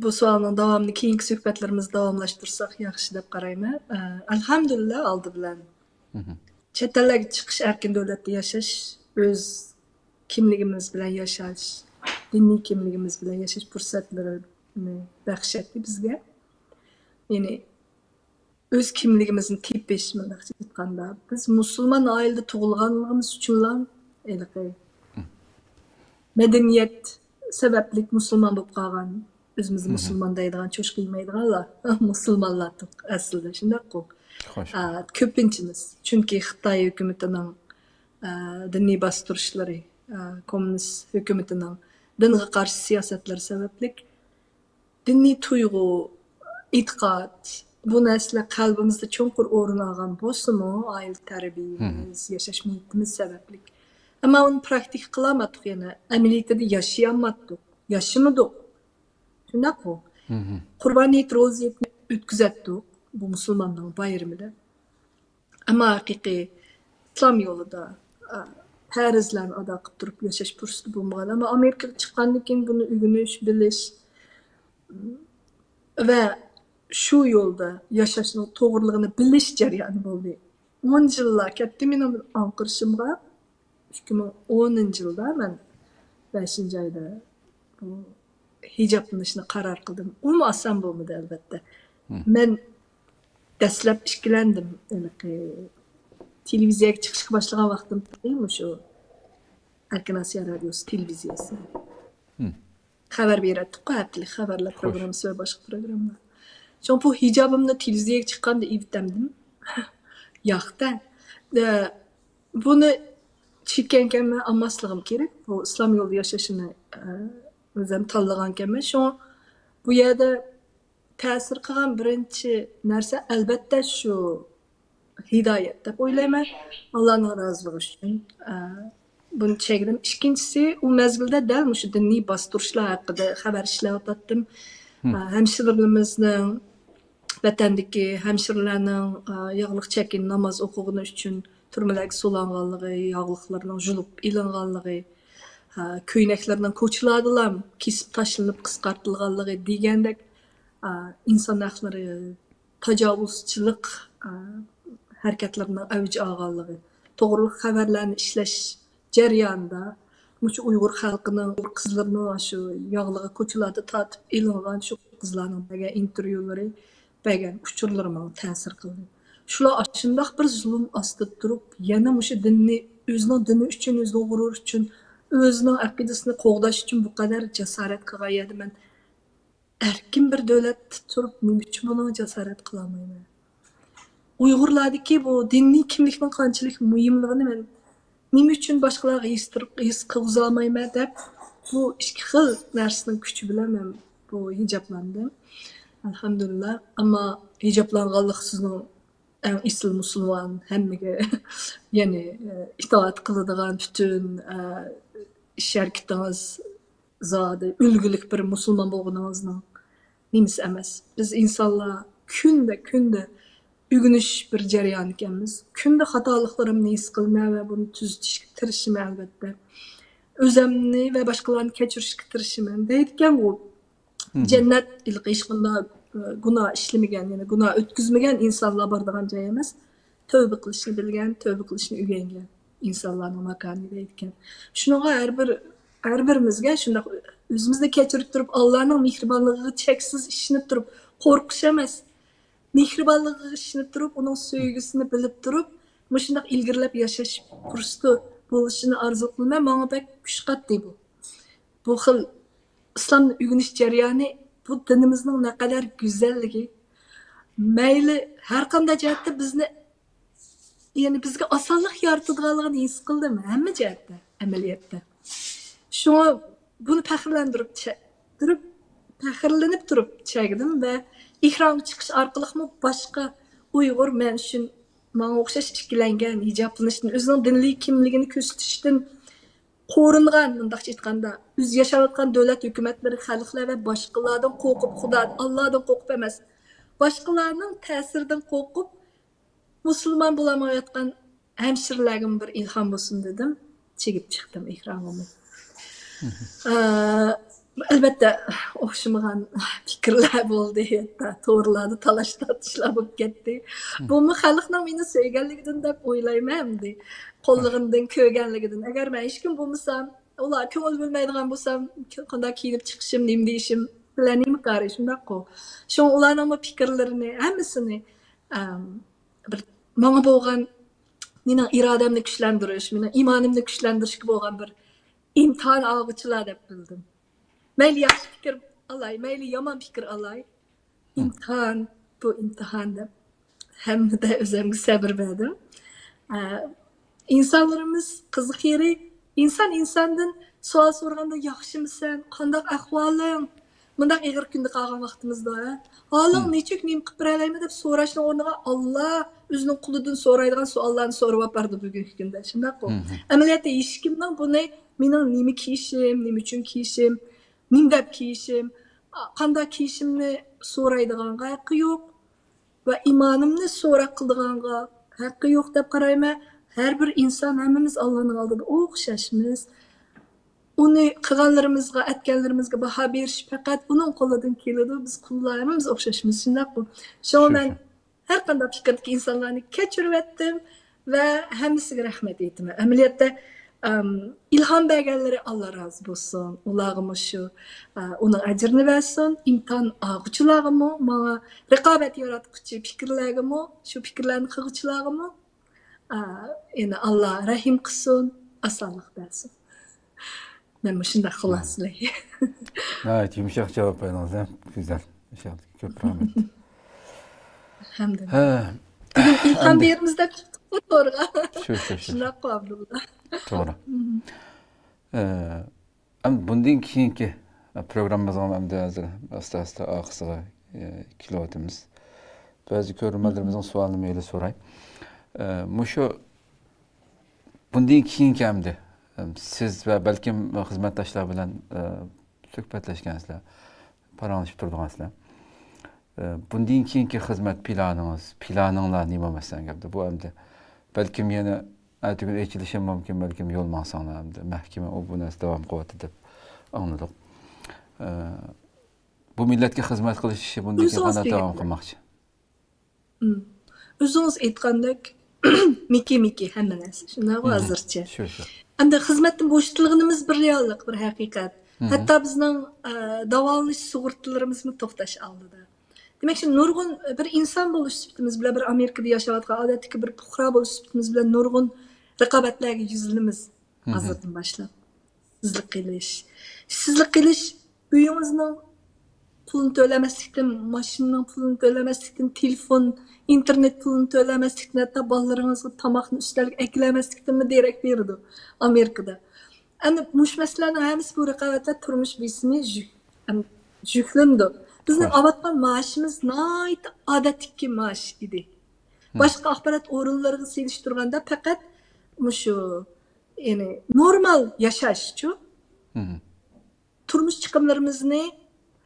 بۇ سوئالنىڭ داۋامىنى كېيىنكى سۆھبەتلىرىمىزدە داۋاملاشتۇرساق ياخشى دەپ قارايمەن. ئە، ئەلھەمدۇلىللا، ئالدى بىلەن چەت ئەللەرگە چىقىش، ئەركىن دۆلەتتە ياشاش، ئۆز كىملىكىمىز بىلەن ياشاش، دىنىي كىملىكىمىز بىلەن ياشاش پۇرسەتلىرىنى بەخش ئەتتى بىزگە. يەنى ئۆز كىملىكىمىزنى تېپىش، مۇنداقچە ئېيتقاندا، بىز مۇسۇلمان ئائىلىدە تۇغۇلغانلىقىمىز ئۈچۈنلا ھېلىقى مەدەنىيەت سەۋەبلىك مۇسۇلمان بولۇپ قالغان، ئۆزىمىزنى مۇسۇلمان دەيدىغان، چوشقا يېمەيدىغانلار مۇسۇلمانلاردۇق ئەسلىدە، شۇنداققۇ؟ ئا، كۆپىنچىمىز. چۈنكى خىتاي ھۆكۈمىتىنىڭ، ئا، دىنىي باستۇرۇشلىرى، ئا، كوممۇنىست ھۆكۈمىتىنىڭ دىنغا قارشى سىياسەتلىرى سەۋەبلىك دىنىي تۇيغۇ، ئېتىقاد، بۇ نەرسىلەر قەلبىمىزدە چوڭقۇر ئورۇن ئالغان بولسىمۇ، ئائىلە تەربىيەمىز، ياشاش مۇھىتىمىز سەۋەبلىك. ئەمما ئۇنى پراكتىكا قىلالماتتۇق يەنە. ئەمەلىيىتىدە ياشىيالماتتۇق، ياشىمىدۇق. شۇنداققۇ؟ قۇربان ھېيت، روزا ھېيتنى ئۆتكۈزەتتۇق. بۇ مۇسۇلماننىڭ بايرىمى دەپ. ئەمما ھەقىقىي ئىسلام يولىدا، ئە، پەرزلەرنى ئادا قىلىپ تۇرۇپ ياشاش پۇرسىتى بولمىغان. ئەمما ئامېرىكىغا چىققاندىن كېيىن بۇنى ئۆگىنىش، بىلىش ۋە شۇ يولدا ياشاشنىڭ توغرىلىقىنى بىلىش جەريانى بولدى. ئون يىللار كەتتى مېنىڭ ئاڭقىرىشىمغا. ئىككى مىڭ ئونىنچى يىلدا مەن بەشىنچى ئايدا بۇ ھىجابلىنىشنى قارار قىلدىم. ئۇمۇ ئاسان بولمىدى، ئەلۋەتتە. مەن دەسلەپ ئىككىلەندىم. ھېلىقى تېلېۋىزىيەگە چىقىشقا باشلىغان ۋاقتىمدا مۇشۇ ئەركىن ئاسىيا رادىيوسى تېلېۋىزىيەسى. خەۋەر بېرەتتۇققۇ، ھەپتىلىك خەۋەرلەر پروگراممىسى ۋە باشقا پروگراممىلار. شۇڭا بۇ ھىجابىمنى تېلېۋىزىيەگە چىققاندا ئېيتتىم. ياقتە. ئە، بۇنى چېككەنكەنمەن، ئالماسلىقىم كېرەك. بۇ ئىسلام يولىدا ياشاشنى، ئە، ئۆزۈم تاللىغانكەنمەن. شۇڭا بۇ يەردە تەسىر قىلغان بىرىنچى نەرسە، ئەلۋەتتە، شۇ ھىدايەت دەپ ئويلايمەن. ئاللانىڭ رازىلىقى ئۈچۈن، ئە، بۇنى چەكلىدىم. ئىككىنچىسى، ئۇ مەزگىلدە دەل مۇشۇ دىنىي باستۇرۇشلار ھەققىدە خەۋەر ئىشلەۋاتاتتىم. ئە، ھەمشىرىلىرىمىزنىڭ، ۋەتەندىكى ھەمشىرىلەرنىڭ، ئە، ياغلىق چەككىنى ناماز ئوقۇغىنى ئۈچۈن تۈرمىلەرگە سولانغانلىقى، ياغلىقلىرىنىڭ يۇلۇپ ئېلىنغانلىقى، ئە، كۆينەكلىرىنىڭ كوچىلاردىلا كېسىپ تاشلىنىپ قىسقارتىلغانلىقى دېگەندەك، ئە، ئىنسان ھەقلىرى تاجاۋۇزچىلىق، ئە، ھەرىكەتلىرىنىڭ ئەۋج ئالغانلىقى توغرۇلۇق خەۋەرلەرنى ئىشلەش جەريانىدا مۇشۇ ئۇيغۇر خەلقىنىڭ، ئۇيغۇر قىزلىرىنىڭ شۇ ياغلىقى كوچىلاردا تارتىپ ئېلىنغان، شۇ قىزلارنىڭ بەرگەن ئىنتېرۋيۇلىرى، بەرگەن ئۇچۇرلىرى ماڭا تەسىر قىلدى. شۇلار ئاشۇنداق بىر زۇلۇم ئاستىدا تۇرۇپ، يەنە مۇشۇ دىننى، ئۆزىنىڭ دىنى ئۈچۈن، ئۆزىنىڭ غۇرۇرى ئۈچۈن، ئۆزىنىڭ ئەقىدىسىنى قوغداش ئۈچۈن بۇ قەدەر جاسارەت قىلغان يەردە مەن ئەركىن بىر دۆلەتتە تۇرۇپ، نېمە ئۈچۈن بۇنىڭغا جاسارەت قىلالمايمەن؟ ئۇيغۇرلاردىكى بۇ دىنىي كىملىكنىڭ قانچىلىك مۇھىملىقىنى مەن نېمە ئۈچۈن باشقىلارغا ھېس تۇر-، ھېس قىلغۇزالمايمەن دەپ، بۇ ئىككى خىل نەرسىنىڭ كۈچى بىلەن مەن بۇ ھىجابلاندىم. ئەلھەمدۇلىللا. ئەمما ھىجابلانغانلىق سىزنىڭ ئەڭ ئېسىل مۇسۇلمان، ھەممىگە، يەنى، ئە، ئىتائەت قىلىدىغان پۈتۈن، ئە، ئىش ھەرىكىتىڭىز زادى ئۈلگىلىك بىر مۇسۇلمان بولغىنىڭىزنىڭ نېمىسى ئەمەس. بىز ئىنسانلار كۈندە، كۈندە ئۆگىنىش بىر جەريانى ئىكەنمىز. كۈندە خاتالىقلىرىمنى ھېس قىلىمەن ۋە بۇنى تۈزىتىشكە تىرىشىمەن، ئەلۋەتتە. ئۆزۈمنى ۋە باشقىلارنى كەچۈرۈشكە تىرىشىمەن، دەيدىكەنغۇ. جەننەت ھېلىقى ھېچقانداق، ئە، گۇناھ ئىشلىمىگەن، يەنى گۇناھ ئۆتكۈزمىگەن ئىنسانلار بارىدىغان جاي ئەمەس. تەۋبە قىلىشنى بىلگەن، تەۋبە قىلىشنى ئۆگەنگەن ئىنسانلارنىڭ ماكانى دەيدىكەن. شۇنىڭغا ھەر بىر، ھەر بىرىمىزگە شۇنداق ئۆزىمىزنى كەچۈرۈپ تۇرۇپ، ئاللانىڭ مېھرىبانلىقىغا چەكسىز ئىشىنىپ تۇرۇپ، قورقۇش ئەمەس، مېھرىبانلىقىغا ئىشىنىپ تۇرۇپ، ئۇنىڭ سۆيگۈسىنى بىلىپ تۇرۇپ، مۇشۇنداق ئىلگىرىلەپ ياشاش پۇرسىتى بولۇشىنى ئارزۇ قىلىمەن. ماڭا بەك كۈچ قاتتى بۇ. بۇ خىل ئىسلامنى ئۆگىنىش جەريانى، بۇ دىنىمىزنىڭ نەقەدەر گۈزەللىكى، مەيلى ھەر قانداق جەھەتتە بىزنى، يەنى بىزگە ئاسانلىق يارىتىدىغانلىقىنى ھېس قىلدىم ھەممە جەھەتتە، ئەمەلىيەتتە. شۇڭا بۇنى پەخىرلەندۈرۈپ چە-، تۇرۇپ، پەخىرلىنىپ تۇرۇپ چەكلىدىم ۋە ئېكرانغا چىقىش ئارقىلىقمۇ باشقا ئۇيغۇر مەن ئۈچۈن ماڭا ئوخشاش ئىككىلەنگەن، ھىجابلىنىشتىن، ئۆزىنىڭ دىنىي كىملىكىنى كۆرسىتىشتىن قورۇنغان، مۇنداقچە ئېيتقاندا، ئۆزى ياشاۋاتقان دۆلەت ھۆكۈمەتلىرى، خەلقلەر ۋە باشقىلاردىن قورقۇپ، خۇدا، ئاللادىن قورقۇپ ئەمەس، باشقىلارنىڭ تەسىرىدىن قورقۇپ، مۇسۇلمان بولالمايۋاتقان ھەمشىرىلەرگىمۇ بىر ئىلھام بولسۇن دېدىم. چىگىپ چىقتىم ئېكرانغىمۇ. ئە، ئەلۋەتتە، ئوخشىمىغان پىكىرلەر بولدى، ھەتتا تورلاردا تالاش-تارتىشلار بولۇپ كەتتى. بۇمۇ خەلقنىڭ مېنى سۆيگەنلىكىدىن دەپ ئويلايمەن ئەمدى. قوللىغىنىدىن، كۆرگەنلىكىدىن. ئەگەر مەن ھېچكىم بولمىسام، ئۇلار كۆڭۈل بۆلمەيدىغان بولسام، قانداق كىيىنىپ چىقىشىم، نېمە دېيىشىم بىلەن نېمە كارى، شۇنداققۇ؟ شۇڭا ئۇلارنىڭمۇ پىكىرلىرىنى، ھەممىسىنى، ئەم، بىر ماڭا بولغان، مېنىڭ ئىرادەمنى كۈچلەندۈرۈش، مېنىڭ ئىمانىمنى كۈچلەندۈرۈشكە بولغان بىر ئىمتىھان ئالغۇچىلار دەپ بىلدىم. مەيلى ياخشى پىكىر ئالاي، مەيلى يامان پىكىر ئالاي. ئىمتىھان، بۇ ئىمتىھان دەپ ھەممىدە ئۆزۈمگە سەبىر بەردىم. ئە، ئىنسانلىرىمىز قىزىق يېرى، ئىنسان ئىنساندىن سوئال سورىغاندا، ياخشىمۇسەن، قانداق ئەھۋالىڭ؟ مۇنداق ئېغىر كۈندە قالغان ۋاقتىمىزدا، ھە؟ ھالىڭ نېچۈك، نېمە قىلىپ بېرەلەيمەن دەپ سوراشنىڭ ئورنىغا، ئاللا ئۆزىنىڭ قۇلىدىن سورايدىغان سوئاللارنى سوراپ بارىدۇ بۈگۈنكى كۈندە. شۇنداققۇ؟ ئەمەلىيەتتە ھېچكىمنىڭ بۇنى مېنىڭ نېمە كىيىشىم، نېمە ئۈچۈن كىيىشىم، نېمە دەپ كىيىشىم، قانداق كىيىشىمنى سورايدىغانغا ھەققى يوق ۋە ئىمانىمنى سوراق قىلىدىغانغا ھەققى يوق دەپ قارايمەن. ھەر بىر ئىنسان، ھەممىمىز ئاللانىڭ ئالدىدا ئوخشاشمىز. ئۇنى قىلغانلىرىمىزغا، ئەتكەنلىرىمىزگە باھا بېرىش پەقەت ئۇنىڭ قولىدىن كېلىدۇ. بىز قۇللار، ھەممىمىز ئوخشاشمىز، شۇنداققۇ؟ شۇڭا مەن ھەر قانداق پىكىردىكى ئىنسانلارنى كەچۈرۈۋەتتىم ۋە ھەممىسىگە رەھمەت ئېيتىمەن. ئەمەلىيەتتە، ئەم، ئىلھام بەرگەنلىرى ئاللا رازى بولسۇن. ئۇلارغىمۇ شۇ، ئە، ئۇنىڭ ئەجرىنى بەرسۇن. ئىمتىھان ئالغۇچىلارغىمۇ، ماڭا رىقابەت ياراتقۇچى پىكىرلەرگىمۇ، شۇ پىكىرلەرنى قىلغۇچىلارغىمۇ، ئا، يەنە ئاللا رەھىم قىلسۇن، ئاسانلىق بەرسۇن. مەن مۇشۇنداق خۇلاسىلەي. ناھايىتى يۇمشاق جاۋاب بەردىڭىز، ھە؟ گۈزەل. ئىنشاللا. كۆپ رەھمەت. ئەلھەمدۇلىللا. ھە. بۈگۈن ئىلھام بېرىمىز دەپ چىقتۇققۇ تورغا. شۇ، شۇ، شۇ، شۇ. شۇنداققۇ، ئابدۇللا. توغرا. ئە، ئەمدى بۇندىن كېيىنكى پروگراممىمىزغا ئەمدى ھازىر ئاستا-ئاستا ئارقىسىغا، ئە، كېلىۋاتىمىز. بەزى كۆرۈرمەنلىرىمىزنىڭ سوئالىنى مەيلى سوراي. ئە، مۇشۇ بۇندىن كېيىنكى ئەمدى، ئە، سىز ۋە بەلكىم خىزمەتداشلار بىلەن، ئە، سۆھبەتلەشكەنسىلەر، پاراڭلىشىپ تۇرىدىغانسىلەر. ئە، بۇندىن كېيىنكى خىزمەت پىلانىڭىز، پىلانىڭلار نېمە مەسىلەن گەپتە؟ بۇ ئەمدى بەلكىم يەنە ئەتىگۈن ئېچىلىشى مۇمكىن، بەلكىم يول ماڭساڭلار ئەمدى مەھكىمە ئۇ بۇ نەرسە داۋام قىلىۋاتىدۇ دەپ ئاڭلىدۇق. ئە، بۇ مىللەتكە خىزمەت قىلىش ئىشى بۇندىن كېيىن قانداق داۋام قىلماقچى؟ ئۆزىڭىز ئېيتقاندەك، مىكى-مىكى ھەممە نەرسە. شۇنداقغۇ ھازىرچە؟ شۇ، شۇ. ئەمدى خىزمەتتىن بوشىتىلغىنىمىز بىر رېئاللىق، بىر ھەقىقەت. ھەتتا بىزنىڭ، ئە، داۋالىنىش سۇغۇرتىلىرىمىزمۇ توختاش ئالدىدا. دېمەك، شۇ نۇرغۇن، بىر ئىنسان بولۇش سۈپىتىمىز بىلەن، بىر ئامېرىكىدا ياشاۋاتقان ئادەتتىكى بىر پۇقرا بولۇش سۈپىتىمىز بىلەن نۇرغۇن رىقابەتلەرگە يۈزلىنىمىز ھازىردىن باشلاپ. ئىشسىزلىق قىلىش. ئىشسىزلىق قىلىش، ئۆيىڭىزنىڭ پۇلىنى تۆلەمەسلىكتىن، ماشىنىنىڭ پۇلىنى تۆلەمەسلىكتىن، تېلېفون، ئىنتېرنېت پۇلىنى تۆلەمەسلىكتىن، ھەتتا بالىلىرىڭىزغا تاماقنى ئۈستەلگە ئەكېلەلمەسلىكتىنمۇ دېرەك بېرىدۇ ئامېرىكىدا. ئەمدى مۇشۇ مەسىلىلەرنىڭ ھەممىسى بۇ رىقابەتلەر تۇرمۇش بېسىمى يۈك-، ئەم، يۈكلىنىدۇ. بىزنىڭ ئاۋاتقان مائاشىمىز ناھايىتى ئادەتتىكى مائاش ئىدى. باشقا ئاخبارات ئورۇنلىرىغا سېلىشتۇرغاندا پەقەت مۇشۇ، يەنى نورمال ياشاشچۇ. تۇرمۇش چىقىملىرىمىزنى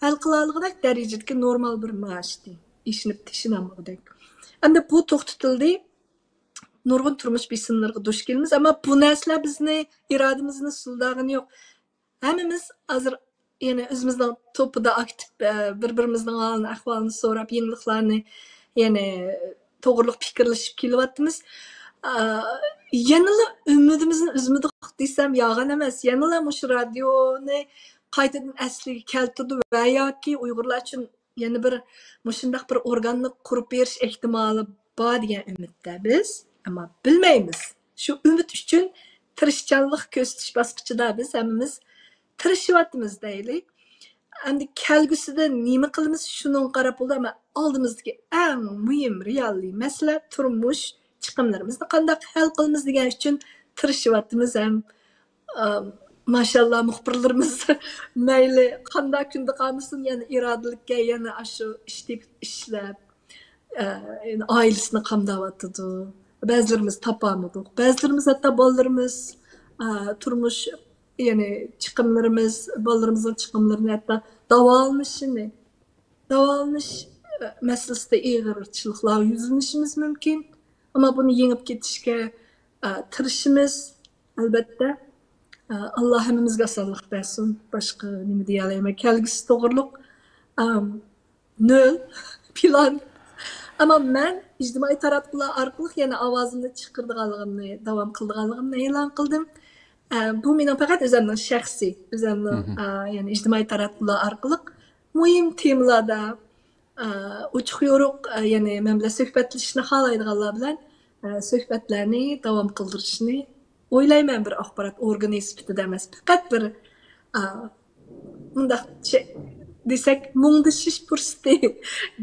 ھەل قىلالىغۇدەك دەرىجىدىكى نورمال بىر مائاش ئىدى. ئېشىنىپ تېشىنالمىغۇدەك. ئەمدى بۇ توختىتىلدى. نۇرغۇن تۇرمۇش بېسىملىرىغا دۇچ كېلىمىز. ئەمما بۇ نەرسىلەر بىزنى، ئىرادىمىزنى سۇلىداغىنى يوق. ھەممىمىز ھازىر يەنە ئۆزىمىزنىڭ توپىدا ئاكتىپ، ئە، بىر-بىرىمىزنىڭ ھالىنى، ئەھۋالىنى سوراپ، يېڭىلىقلارنى يەنە توغرىلىق پىكىرلىشىپ كېلىۋاتىمىز. ئا، يەنىلا ئۈمىدىمىزنى ئۈزمىدۇق دېسەم يالغان ئەمەس. يەنىلا مۇشۇ رادىيونى قايتىدىن ئەسلىگە كەلتۈرىدۇ ۋە ياكى ئۇيغۇرلار ئۈچۈن يەنە بىر مۇشۇنداق بىر ئورگاننى قۇرۇپ بېرىش ئېھتىمالى بار دېگەن ئۈمىدتە بىز. ئەمما بىلمەيمىز. شۇ ئۈمىد ئۈچۈن تىرىشچانلىق كۆرسىتىش باسقۇچىدا بىز ھەممىمىز تىرىشىۋاتىمىز دەيلى. ئەمدى كەلگۈسىدە نېمە قىلىمىز، شۇنىڭغا قاراپ بولىدۇ. ئەمما ئالدىمىزدىكى ئەڭ مۇھىم رېئالىي مەسىلە تۇرمۇش چىقىملىرىمىزنى قانداق ھەل قىلىمىز دېگەن ئۈچۈن تىرىشىۋاتىمىز ھەم. ئا، ماشاللا، مۇخبىرلىرىمىز مەيلى قانداق كۈندە قالمىسۇن، يەنە ئىرادىلىككە، يەنە ئاشۇ ئىش تېپىپ ئىشلەپ، ئە، ئائىلىسىنى قامداۋاتىدۇ. بەزىلىرىمىز تاپالمىدۇق. بەزىلىرىمىز ھەتتا بالىلىرىمىز، ئە، تۇرمۇش، يەنى چىقىملىرىمىز، بالىلىرىمىزنىڭ چىقىملىرىنى، ھەتتا داۋالىنىشىنى، داۋالىنىش، ئە، مەسىلىسىدە ئېغىرچىلىقلارغا يۈزلىنىشىمىز مۇمكىن. ئەمما بۇنى يېڭىپ كېتىشكە، ئە، تىرىشىمىز، ئەلۋەتتە. ئاللا ھەممىمىزگە ئاسانلىق بەرسۇن. باشقا نېمە دېيەلەيمەن؟ كەلگۈسى توغرۇلۇق، ئام، نۆل پىلان. ئەمما مەن ئىجتىمائىي تاراتقۇلار ئارقىلىق يەنە ئاۋازىمنى چىقىرىدىغانلىقىمنى، داۋام قىلىدىغانلىقىمنى ئېلان قىلدىم. ئە، بۇ مېنىڭ پەقەت ئۆزۈمنىڭ شەخسىي، ئۆزۈمنىڭ، ئە، يەنى ئىجتىمائىي تاراتقۇلار ئارقىلىق مۇھىم تېمىلاردا، ئە، ئوچۇق يورۇق، ئە، يەنى مەن بىلەن سۆھبەتلىشىشنى خالايدىغانلار بىلەن، ئە، سۆھبەتلەرنى داۋام قىلدۇرۇشنى ئويلايمەن بىر ئاخبارات ئورگىنى سۈپىتىدە ئەمەس، پەقەت بىر، ئا، مۇنداق چە-، دېسەك، مۇڭدىشىش پۇرسىتى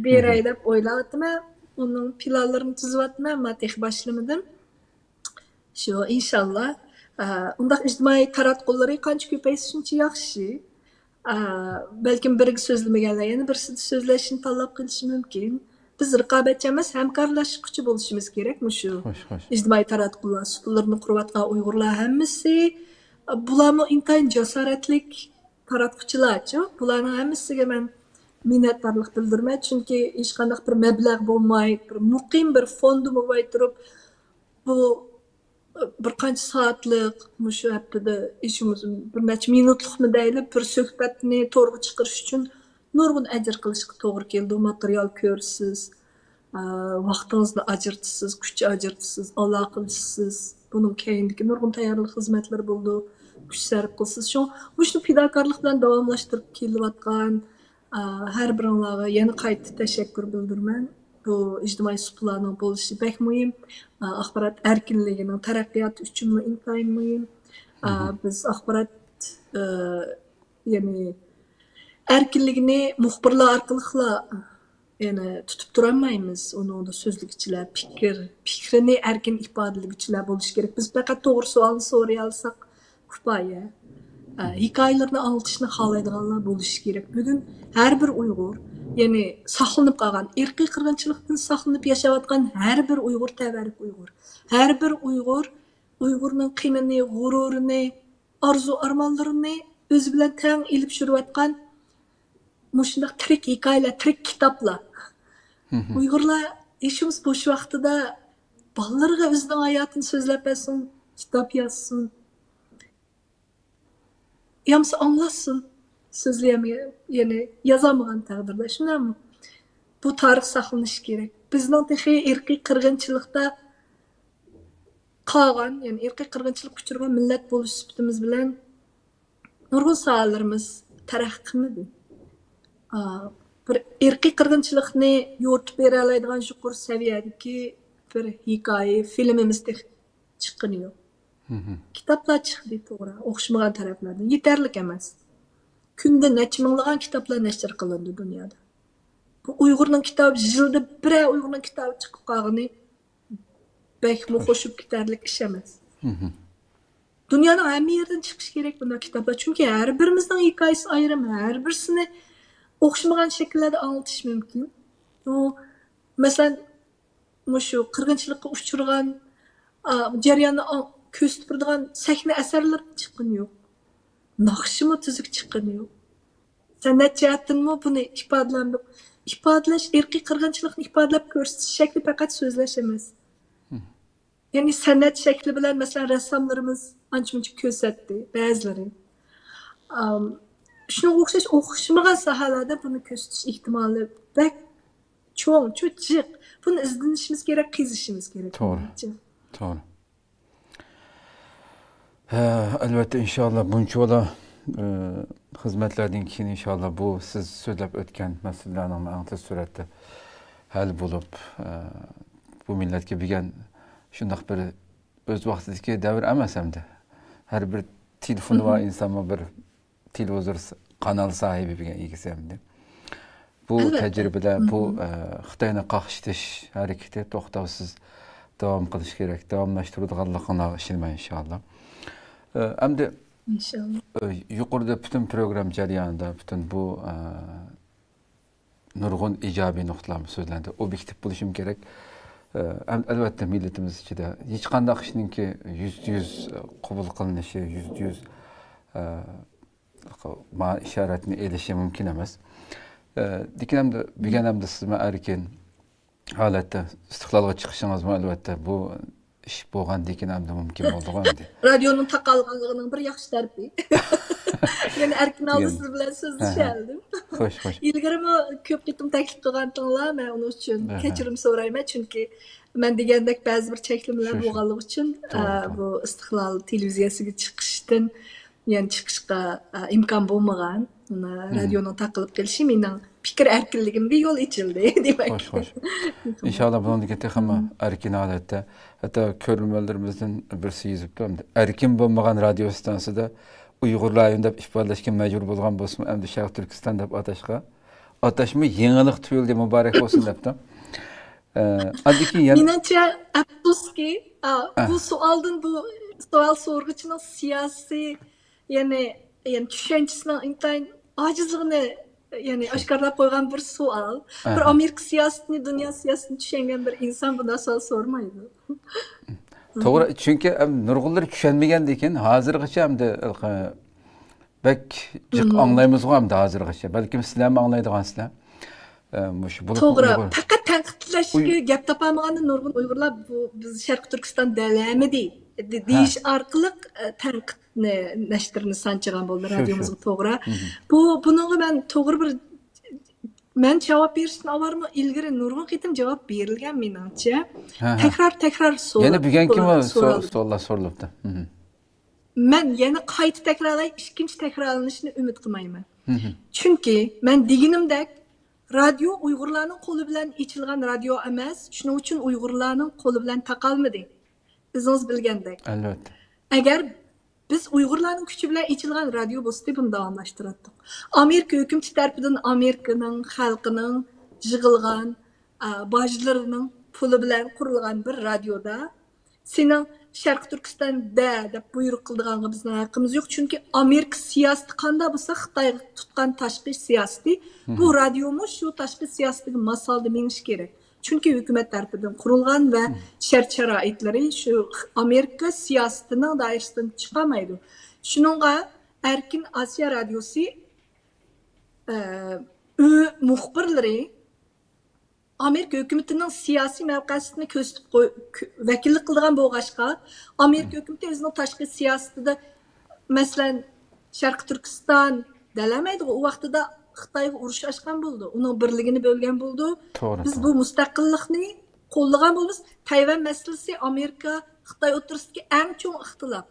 بېرەي دەپ ئويلاۋاتىمەن. ئۇنىڭ پىلانلىرىنى تۈزۈۋاتىمەن، ئەمما تېخى باشلىمىدىم. شۇ، ئىنشاللا. ئا، ئۇنداق ئىجتىمائىي تاراتقۇلىرى قانچە كۆپەيسە، شۇنچە ياخشى. ئا، بەلكىم بىرگە سۆزلىمىگەنلەر يەنە بىرسىدە سۆزلەشنى تاللاپ قېلىشى مۇمكىن. بىز رىقابەتچى ئەمەس، ھەمكارلاشقۇچى بولۇشىمىز كېرەك مۇشۇ خوش، خوش. ئىجتىمائىي تاراتقۇلار سۇپىلىرىنى قۇرۇۋاتقان ئۇيغۇرلار ھەممىسى. بۇلارمۇ ئىنتايىن جاسارەتلىك تاراتقۇچىلارچۇ. بۇلارنىڭ ھەممىسىگە مەن مىننەتدارلىق بىلدۈرىمەن. چۈنكى ھېچقانداق بىر مەبلەغ بولماي، بىر مۇقىم بىر فوندى بولماي تۇرۇپ، بۇ بىر قانچە سائەتلىك، مۇشۇ ھەپتىدە ئىشىمىز بىر نەچچە مىنۇتلۇقمۇ دەيلى، بىر سۆھبەتنى تورغا چىقىرىش ئۈچۈن نۇرغۇن ئەجىر قىلىشقا توغرا كېلىدۇ. ماتېرىيال كۆرىسىز، ئە، ۋاقتىڭىزنى ئاجرىتىسىز، كۈچ ئاجرىتىسىز، ئالاقىلىشىسىز. بۇنىڭ كەينىدىكى نۇرغۇن تەييارلىق خىزمەتلىرى بولىدۇ، كۈچ سەرپ قىلىسىز. شۇڭا مۇشۇنى پىداكارلىق بىلەن داۋاملاشتۇرۇپ كېلىۋاتقان، ئە، ھەر بىرىڭلارغا يەنە قايتا تەشەككۈر بىلدۈرىمەن. بۇ ئىجتىمائىي سۇپىلارنىڭ بولۇشى بەك مۇھىم. ئە، ئاخبارات ئەركىنلىكىنىڭ تەرەققىياتى ئۈچۈنمۇ ئىنتايىن مۇھىم. ئە، بىز ئاخبارات، ئە، يەنى ئەركىنلىكىنى مۇخبىرلار ئارقىلىقلا، يەنى، تۇتۇپ تۇرالمايمىز. ئۇنىڭدا سۆزلىگۈچىلەر، پىكىر، پىكرىنى ئەركىن ئىپادىلىگۈچىلەر بولۇشى كېرەك. بىز پەقەت توغرا سوئالنى سورىيالىساق كۇپايە. ئە، ھېكايىلىرىنى ئاڭلىتىشنى خالايدىغانلار بولۇشى كېرەك. بۈگۈن ھەر بىر ئۇيغۇر، يەنى ساقلىنىپ قالغان، ئىرقىي قىرغىنچىلىقتىن ساقلىنىپ ياشاۋاتقان ھەر بىر ئۇيغۇر تەۋەلىك ئۇيغۇر. ھەر بىر ئۇيغۇر ئۇيغۇرنىڭ قېنىنى، غۇرۇرىنى، ئارزۇ-ئارمانلىرىنى ئۆزى بىلەن تەڭ ئېلىپ يۈرۈۋاتقان مۇشۇنداق تىرىك ھېكايىلەر، تىرىك كىتابلار. ئۇيغۇرلار ھېچ بولمىسا بوش ۋاقتىدا بالىلىرىغا ئۆزىنىڭ ھاياتىنى سۆزلەپ بەرسۇن، كىتاب يازسۇن. يامسا ئاڭلاتسۇن. سۆزلىيەلمىگەن، يەنى يازالمىغان تەقدىردە، شۇنداقمۇ؟ بۇ تارىخ ساقلىنىشى كېرەك. بىزنىڭ تېخى ئىرقىي قىرغىنچىلىقتا قالغان، يەنى ئىرقىي قىرغىنچىلىققا ئۇچرىغان مىللەت بولۇش سۈپىتىمىز بىلەن نۇرغۇن ساھەلىرىمىز تەرەققىي قىلمىدى. ئا، بىر ئىرقىي قىرغىنچىلىقنى يورۇتۇپ بېرەلەيدىغان يۇقىرى سەۋىيەدىكى بىر ھېكايە، فىلىمىمىز تېخى چىققىنى يوق. كىتابلار چىقتى، توغرا، ئوخشىمىغان تەرەپلەردىن. يېتەرلىك ئەمەس. كۈندە نەچچە مىڭلىغان كىتابلار نەشر قىلىنىدۇ دۇنيادا. بۇ ئۇيغۇرنىڭ كىتابى، يىلدا بىرەر ئۇيغۇرنىڭ كىتابى چىقىپ قالغىنى بەكمۇ خوش. قوشۇپ كېتەرلىك ئىش ئەمەس. دۇنيانىڭ ھەممە يېرىدىن چىقىشى كېرەك بۇنداق كىتابلار. چۈنكى ھەر بىرىمىزنىڭ ھېكايىسى ئايرىم، ھەر بىرسىنى ئوخشىمىغان شەكىللەردە ئاڭلىتىش مۇمكىن. بۇ، مەسىلەن، مۇشۇ قىرغىنچىلىققا ئۇچرىغان، ئا، جەرياننى ئاڭ-، كۆرسىتىپ بېرىدىغان سەھنە ئەسەرلىرىمۇ چىققىنى يوق. ناخشىمۇ تۈزۈك چىققىنى يوق. سەنئەت جەھەتتىنمۇ بۇنى ئىپادىلەندۇق. ئىپادىلەش، ئىرقىي قىرغىنچىلىقنى ئىپادىلەپ كۆرسىتىش شەكلى پەقەت سۆزلەش ئەمەس. يەنى سەنئەت شەكلى بىلەن، مەسىلەن، رەسساملىرىمىز ئانچە-مۇنچە كۆرسەتتى، بەزىلىرى. ئام، شۇنىڭغا ئوخشاش ئوخشىمىغان ساھەلەردە بۇنى كۆرسىتىش ئېھتىمالى بەك چوڭ، چوڭ، جىق. بۇنى ئىزدىنىشىمىز كېرەك، قېزىشىمىز كېرەك. توغرا. مېنىڭچە. توغرا. ھە، ئەلۋەتتە، ئىنشاللا، بۇنچىۋالا، ئە، خىزمەتلەردىن كېيىن، ئىنشاللا، بۇ سىز سۆزلەپ ئۆتكەن مەسىلىلەرنىڭ ئەڭ تېز سۈرئەتتە ھەل بولۇپ، ئە، بۇ مىللەتكە بەرگەن شۇنداق بىر ئۆز ۋاقتىدىكى دەۋر ئەمەس ئەمدى. ھەر بىر تېلېفونى بار ئىنسانمۇ بىر تېلېۋىزور س-، قانال ساھىبى بولغان ئىگىسى ئەمدى. بۇ ئەلۋەتتە. تەجرىبىلەر، بۇ، ئە، خىتاينى قاقشىتىش ھەرىكىتى توختاۋسىز داۋام قىلىشى كېرەك. داۋاملاشتۇرىدىغانلىقىڭلارغا ئىشىنىمەن، ئىنشاللا. ئە، ئەمدى، ئىنشاللا. ئە، يۇقىرىدا پۈتۈن پروگرامما جەريانىدا پۈتۈن بۇ، ئە، نۇرغۇن ئىجابىي نۇقتىلارمۇ سۆزلەندى. ئوبيېكتىپ بولۇشىمۇ كېرەك. ئە، ئەم-، ئەلۋەتتە، مىللىتىمىز ئىچىدە ھېچقانداق ئىشنىڭكى يۈزدە يۈز قوبۇل قىلىنىشى، يۈزدە يۈز، ئە، ما ئىشارەتنى ئېلىشى مۇمكىن ئەمەس. ئە، لېكىن ئەمدى بۈگۈن ئەمدى سىزمۇ ئەركىن ھالەتتە ئىستىقلالغا چىقىشىڭىزمۇ، ئەلۋەتتە، بۇ ئىش بولغاندىن كېيىن ئەمدى مۇمكىن بولدىغۇ ئەمدى. رادىيونىڭ تاقالغانلىقىنىڭ بىر ياخشى تەرىپى. يەنە ئەركىن ئالدى دېگەن. سىز بىلەن ھە، ھە. سۆزلىشەلىدىم. خوش، خوش. ئىلگىرىمۇ كۆپ قېتىم تەكلىپ قىلغانتىڭلار، مەن ئۇنىڭ ئۈچۈن ھە، ھە. كەچۈرۈم سورايمەن، چۈنكى مەن دېگەندەك بەزى بىر چەكلىمىلەر شۇ، شۇ. بولغانلىقى ئۈچۈن، ئە، توغرا، توغرا. بۇ ئىستىقلال تېلېۋىزىيەسىگە چىقىشتىن، يەنى چىقىشقا، ئە، ئىمكان بولمىغان. مانا، مم. رادىيونىڭ تاقىلىپ قېلىشى مېنىڭ پىكىر ئەركىنلىكىمگە يول ئېچىلدى، دېمەك. خوش، خوش. ئىنشاللا بۇنىڭدىن كېيىن تېخىمۇ ئەركىن ھالەتتە، ھەتتا كۆرۈرمەنلىرىمىزدىن بىرسى يېزىپتۇ، ئەركىن بولمىغان رادىيو ئىستانسىسىدا ئۇيغۇر رايونى دەپ ئىپادىلەشكە مەجبۇر بولغان بولسىمۇ، ئەمدى شەرقىي تۈركىستان دەپ ئاتاشقا، ئاتاشمۇ يېڭىلىق تۇيۇلدى، مۇبارەك بولسۇن دەپتۇ. ئە، ئاندىن كېيىن يەنە مېنىڭچە، ئەپسۇسكى، ئا، ئە. بۇ سوئالدىن بۇ سوئال سورىغۇچىنىڭ سىياسىي، يەنى، يەنى چۈشەنچىسىنىڭ ئىنتايىن ئاجىزلىقىنى، يەنى شۇ. ئاشكارىلاپ قويغان بىر سوئال. بىر ئەھە. ئامېرىكا سىياسىتىنى، دۇنيا سىياسىتىنى چۈشەنگەن بىر ئىنسان بۇنداق سوئال سورىمايدۇ. توغرا، چۈنكى ئەم، نۇرغۇنلىرى چۈشەنمىگەندىكىن ھازىرغىچە ئەمدى، ئە، بەك جىق مم. ئاڭلايمىزغۇ ئەمدى ھازىرغىچە. بەلكىم سىلەرمۇ ئاڭلايدىغانسىلەر. ئە، مۇشۇ بولۇپمۇ توغرا. ئۇيغۇر پەقەت تەنقىدلەشكە ئۇي- گەپ تاپالمىغاندا نۇرغۇن ئۇيغۇرلار بۇ بىز شەرقىي تۈركىستان دەلەمىدى دە-، ھە. دېيىش ئارقىلىق، ئە، تەنقىدنى نەشتىرىنى سانچىغان بولدى شۇ، شۇ. رادىيومىزغا توغرا. مم. بۇ، بۇنىڭغا مەن توغرا بىر، مەن جاۋاب بېرىشتىن ئاۋارمۇ ئىلگىرى نۇرغۇن قېتىم جاۋاب بېرىلگەن مېنىڭچە. ھە، ھە. تەكرار، تەكرار سوئال يەنە بۈگۈنكىمۇ سوئال، سوئال، سوئاللار سورىلىپتۇ. مم. مەن يەنە قايتا تەكرارلاي، ئىككىنچى تەكرارلىنىشىنى ئۈمىد قىلمايمەن. مم. چۈنكى مەن دېگىنىمدەك، رادىيو ئۇيغۇرلارنىڭ قولى بىلەن ئېچىلغان رادىيو ئەمەس، شۇنىڭ ئۈچۈن ئۇيغۇرلارنىڭ قولى بىلەن تاقالمىدى. ئۆزىڭىز بىلگەندەك. ئەلۋەتتە. ئەگەر بىز ئۇيغۇرلارنىڭ كۈچى بىلەن ئېچىلغان رادىيو بولسىدى، بۇنى داۋاملاشتۇراتتۇق. ئامېرىكا ھۆكۈمىتى تەرىپىدىن ئامېرىكىنىڭ خەلقىنىڭ يىغىلغان، ئا، باجلىرىنىڭ پۇلى بىلەن قۇرۇلغان بىر رادىيودا سېنىڭ شەرقىي تۈركىستان دە دەپ بۇيرۇق قىلىدىغانغا بىزنىڭ ھەققىمىز يوق. چۈنكى ئامېرىكا سىياسىتى قانداق بولسا، خىتايغا تۇتقان تاشقى سىياسىتى، بۇ مم. رادىيومۇ شۇ تاشقى سىياسىتىگە ماس ھالدا مېڭىشى كېرەك. چۈنكى ھۆكۈمەت تەرىپىدىن قۇرۇلغان ۋە مم. شەرت-شارائىتلىرى شۇ ئامېرىكا سىياسىتىنىڭ دائىرىسىدىن چىقالمايدۇ. شۇنىڭغا ئەركىن ئاسىيا رادىيوسى، ئە، ئۆ مۇخبىرلىرى ئامېرىكا ھۆكۈمىتىنىڭ سىياسىي مەۋقەسىنى كۆرسىتىپ قوي-، كۆ-، ۋەكىللىك قىلىدىغان بولغاچقا، ئامېرىكا ھۆكۈمىتى ئۆزىنىڭ تاشقى سىياسىتىدە، مەسىلەن، شەرقىي تۈركىستان دەلەمەيدىغۇ، ئۇ ۋاقتىدا خىتايغا ئۇرۇش ئاچقان بولىدۇ، ئۇنىڭ بىرلىكىنى بۆلگەن بولىدۇ. توغرا، بىز بۇ توغرا. مۇستەقىللىقنى قوللىغان بولىمىز. تەيۋەن مەسىلىسى ئامېرىكا، خىتاي ئوتتۇرىسىدىكى ئەڭ چوڭ ئىختىلاپ.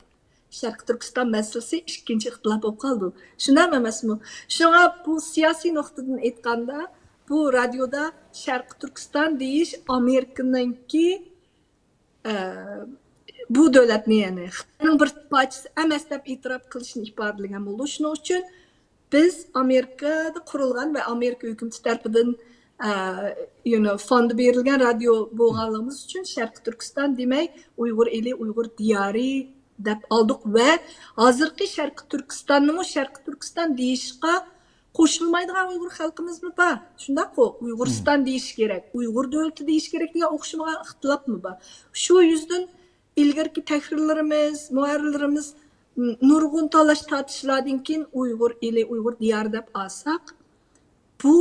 شەرقىي تۈركىستان مەسىلىسى ئىككىنچى ئىختىلاپ بولۇپ قالىدۇ. شۇنداقمۇ ئەمەسمۇ؟ شۇڭا بۇ سىياسىي نۇقتىدىن ئېيتقاندا، بۇ رادىيودا شەرقىي تۈركىستان دېيىش ئامېرىكىنىڭكى، ئە، بۇ دۆلەتنى، يەنى خىتاينىڭ بىر پارچىسى ئەمەس دەپ ئېتىراپ قىلىشنى ئىپادىلىگەن بولىدۇ. شۇنىڭ ئۈچۈن بىز ئامېرىكىدا قۇرۇلغان ۋە ئامېرىكا ھۆكۈمىتى تەرىپىدىن، ئە، يۇنو، فوندى بېرىلگەن رادىيو بولغانلىقىمىز ئۈچۈن شەرقىي تۈركىستان دېمەي، ئۇيغۇر ئېلى، ئۇيغۇر دىيارى دەپ ئالدۇق ۋە ھازىرقى شەرقىي تۈركىستاننىمۇ شەرقىي تۈركىستان دېيىشقا قوشۇلمايدىغان ئۇيغۇر خەلقىمىزمۇ بار. شۇنداققۇ؟ ئۇيغۇرىستان دېيىش كېرەك، ئۇيغۇر دۆلىتى دېيىش كېرەك دېگەن ئوخشىمىغان ئىختىلاپمۇ بار. شۇ يۈزدىن ئىلگىرىكى تەھرىرلىرىمىز، مۇھەررىرلىرىمىز نۇرغۇن تالاش-تارتىشلاردىن كېيىن ئۇيغۇر ئېلى، ئۇيغۇر دىيارى دەپ ئالساق، بۇ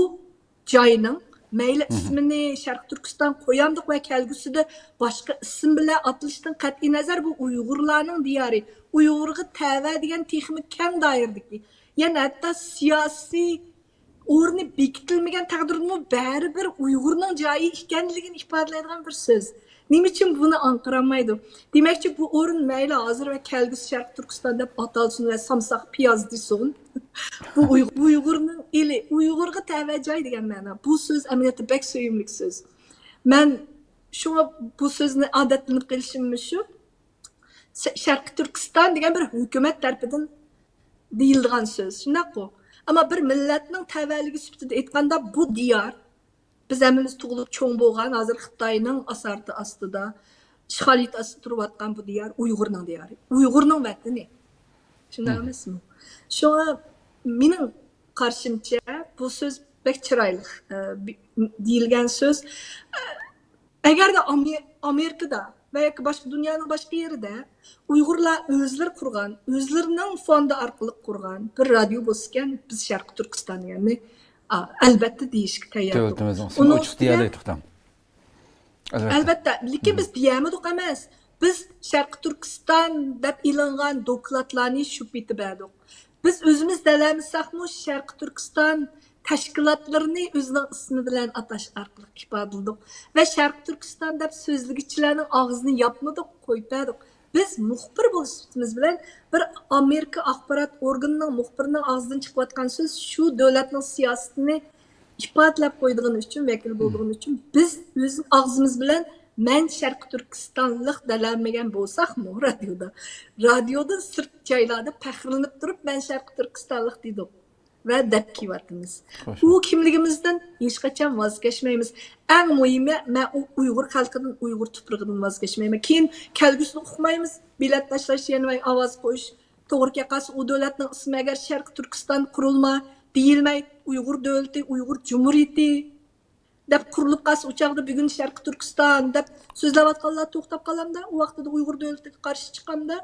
جاينىڭ مەيلى ئىسمىنى شەرقىي تۈركىستان قويامدۇق ۋە كەلگۈسىدە باشقا ئىسىم بىلەن ئاتىلىشىدىن قەتئىينەزەر، بۇ ئۇيغۇرلارنىڭ دىيارى، ئۇيغۇرغا تەۋە دېگەن تېخىمۇ كەڭ دائىرىدىكى، يەنى ھەتتا سىياسىي ئورنى بېكىتىلمىگەن تەقدىردىمۇ بەرىبىر ئۇيغۇرنىڭ جايى ئىكەنلىكىنى ئىپادىلەيدىغان بىر سۆز. نېمە ئۈچۈن بۇنى ئاڭقىرالمايدۇ؟ دېمەكچى، بۇ ئورۇن مەيلى ھازىر ۋە كەلگۈسى شەرقىي تۈركىستان دەپ ئاتالسۇن ۋە سامساق پىياز دېسۇن. بۇ ئۇيغۇر، ئۇيغۇرنىڭ ئېلى، ئۇيغۇرغا تەۋە جاي دېگەن مەنا. بۇ سۆز ئەمەلىيەتتە بەك سۆيۈملۈك سۆز. مەن شۇڭا بۇ سۆزنى ئادەتلىنىپ قېلىشىم مۇشۇ. شەرقىي تۈركىستان دېگەن بىر ھۆكۈمەت تەرىپىدىن دېيىلىدىغان سۆز، شۇنداققۇ؟ ئەمما بىر مىللەتنىڭ تەۋەلىكى سۈپىتىدە ئېيتقاندا، بۇ دىيار، بىز ھەممىمىز تۇغۇلۇپ چوڭ بولغان، ھازىر خىتاينىڭ ئاسارىتى ئاستىدا، ئىشغالىيىتى ئاستىدا تۇرۇۋاتقان بۇ دىيار ئۇيغۇرنىڭ دىيارى، ئۇيغۇرنىڭ ۋەتىنى. شۇنداق ئەمەسمۇ؟ شۇڭا مېنىڭ قارىشىمچە، بۇ سۆز بەك چىرايلىق، ئە، بى-، دېيىلگەن سۆز. ئەگەردە ئامېرىكىدا ۋە ياكى باشقا دۇنيانىڭ باشقا يېرىدە ئۇيغۇرلار ئۆزلىرى قۇرغان، ئۆزلىرىنىڭ فوندى ئارقىلىق قۇرغان بىر رادىيو بولسىكەن، بىز شەرقىي تۈركىستان دېگەننى، ئا، ئەلۋەتتە دېيىشكە تەييار. دۆلىتىمىزنىڭ ئۇنىڭ ئۈستىدە ئوچۇق دېيەلەيتتۇق. ئەلۋەتتە. ئەلۋەتتە، لېكىن بىز دېيەلمىدۇق ئەمەس. بىز شەرقىي تۈركىستان دەپ ئېلىنغان دوكلاتلارنى شۇ پېتى بەردۇق. بىز ئۆزىمىز دەلەمىسەكمۇ، شەرقىي تۈركىستان تەشكىلاتلىرىنى ئۆزىنىڭ ئىسمى بىلەن ئاتاش ئارقىلىق ئىپادىلىدۇق. ۋە شەرقىي تۈركىستان دەپ سۆزلىگۈچىلەرنىڭ ئاغزىنى ياپمىدۇق، قويۇپ بەردۇق. بىز مۇخبىر بولۇش سۈپىتىمىز بىلەن بىر ئامېرىكا ئاخبارات ئورگىنىنىڭ مۇخبىرىنىڭ ئاغزىدىن چىقىۋاتقان سۆز شۇ دۆلەتنىڭ سىياسىتىنى ئىپادىلەپ قويىدىغىنى ئۈچۈن، ۋەكىل بولىدىغىنى ئۈچۈن، بىز ئۆز ئاغزىمىز بىلەن «مەن شەرقىي تۈركىستانلىق» دەلەلمىگەن بولساقمۇ رادىيودا، رادىيودىن سىرت جايلاردا پەخىرلىنىپ تۇرۇپ «مەن شەرقىي تۈركىستانلىق» دېدۇق ۋە دەپ كېلىۋاتىمىز. خوش. ئۇ كىملىكىمىزدىن ھېچقاچان ۋاز كەچمەيمىز. ئەڭ مۇھىمى، مەن ئۇ ئۇيغۇر خەلقىدىن، ئۇيغۇر تۇپرىقىدىن ۋاز كەچمەيمەن. كېيىن كەلگۈسىدە ئۇقمايمىز، بېلەت تاشلاش يەنە ئاۋاز قويۇش. توغرا كەپ قالسا، ئۇ دۆلەتنىڭ ئىسمى ئەگەر شەرقىي تۈركىستان قۇرۇلما دېيىلمەي، ئۇيغۇر دۆلىتى، ئۇيغۇر جۇمھۇرىيىتى دەپ قۇرۇلۇپ قالسا، ئۇ چاغدا بۈگۈن شەرقىي تۈركىستان دەپ سۆزلەۋاتقانلار توختاپ قالامدا، ئۇ ۋاقتىدا ئۇيغۇر دۆلىتىگە قارشى چىقامدا،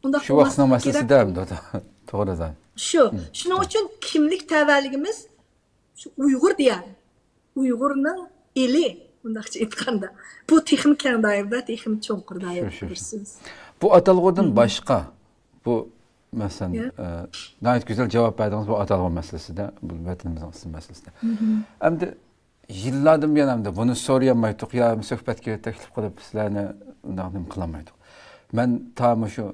ئۇنداق شۇ ۋاقىتنىڭ بولماسلىقى مەسىلىسى كېرەك. دە، توغرا. شۇ. شۇنىڭ ئۈچۈن كىملىك تەۋەلىكىمىز شۇ ئۇيغۇر دىيارى، ئۇيغۇرنىڭ ئېلى، مۇنداقچە ئېيتقاندا. بۇ تېخىمۇ كەڭ دائىرىدە، تېخىمۇ چوڭقۇر دائىرىدە بىر سۆز. بۇ ئاتالغۇدىن باشقا، بۇ، مەسىلەن، يا. ئە، ناھايىتى گۈزەل جاۋاب بەردىڭىز بۇ ئاتالغۇ مەسىلىسىدە، بۇ ۋەتىنىمىزنىڭ ئىسمى مەسىلىسىدە. ئەمدى يىللاردىن بۇيان ئەمدى بۇنى سورىيالمايتتۇق يا سۆھبەتكە تەكلىپ قىلىپ سىلەرنى ئۇنداق نېمە قىلالمايتتۇق. مەن تا مۇشۇ،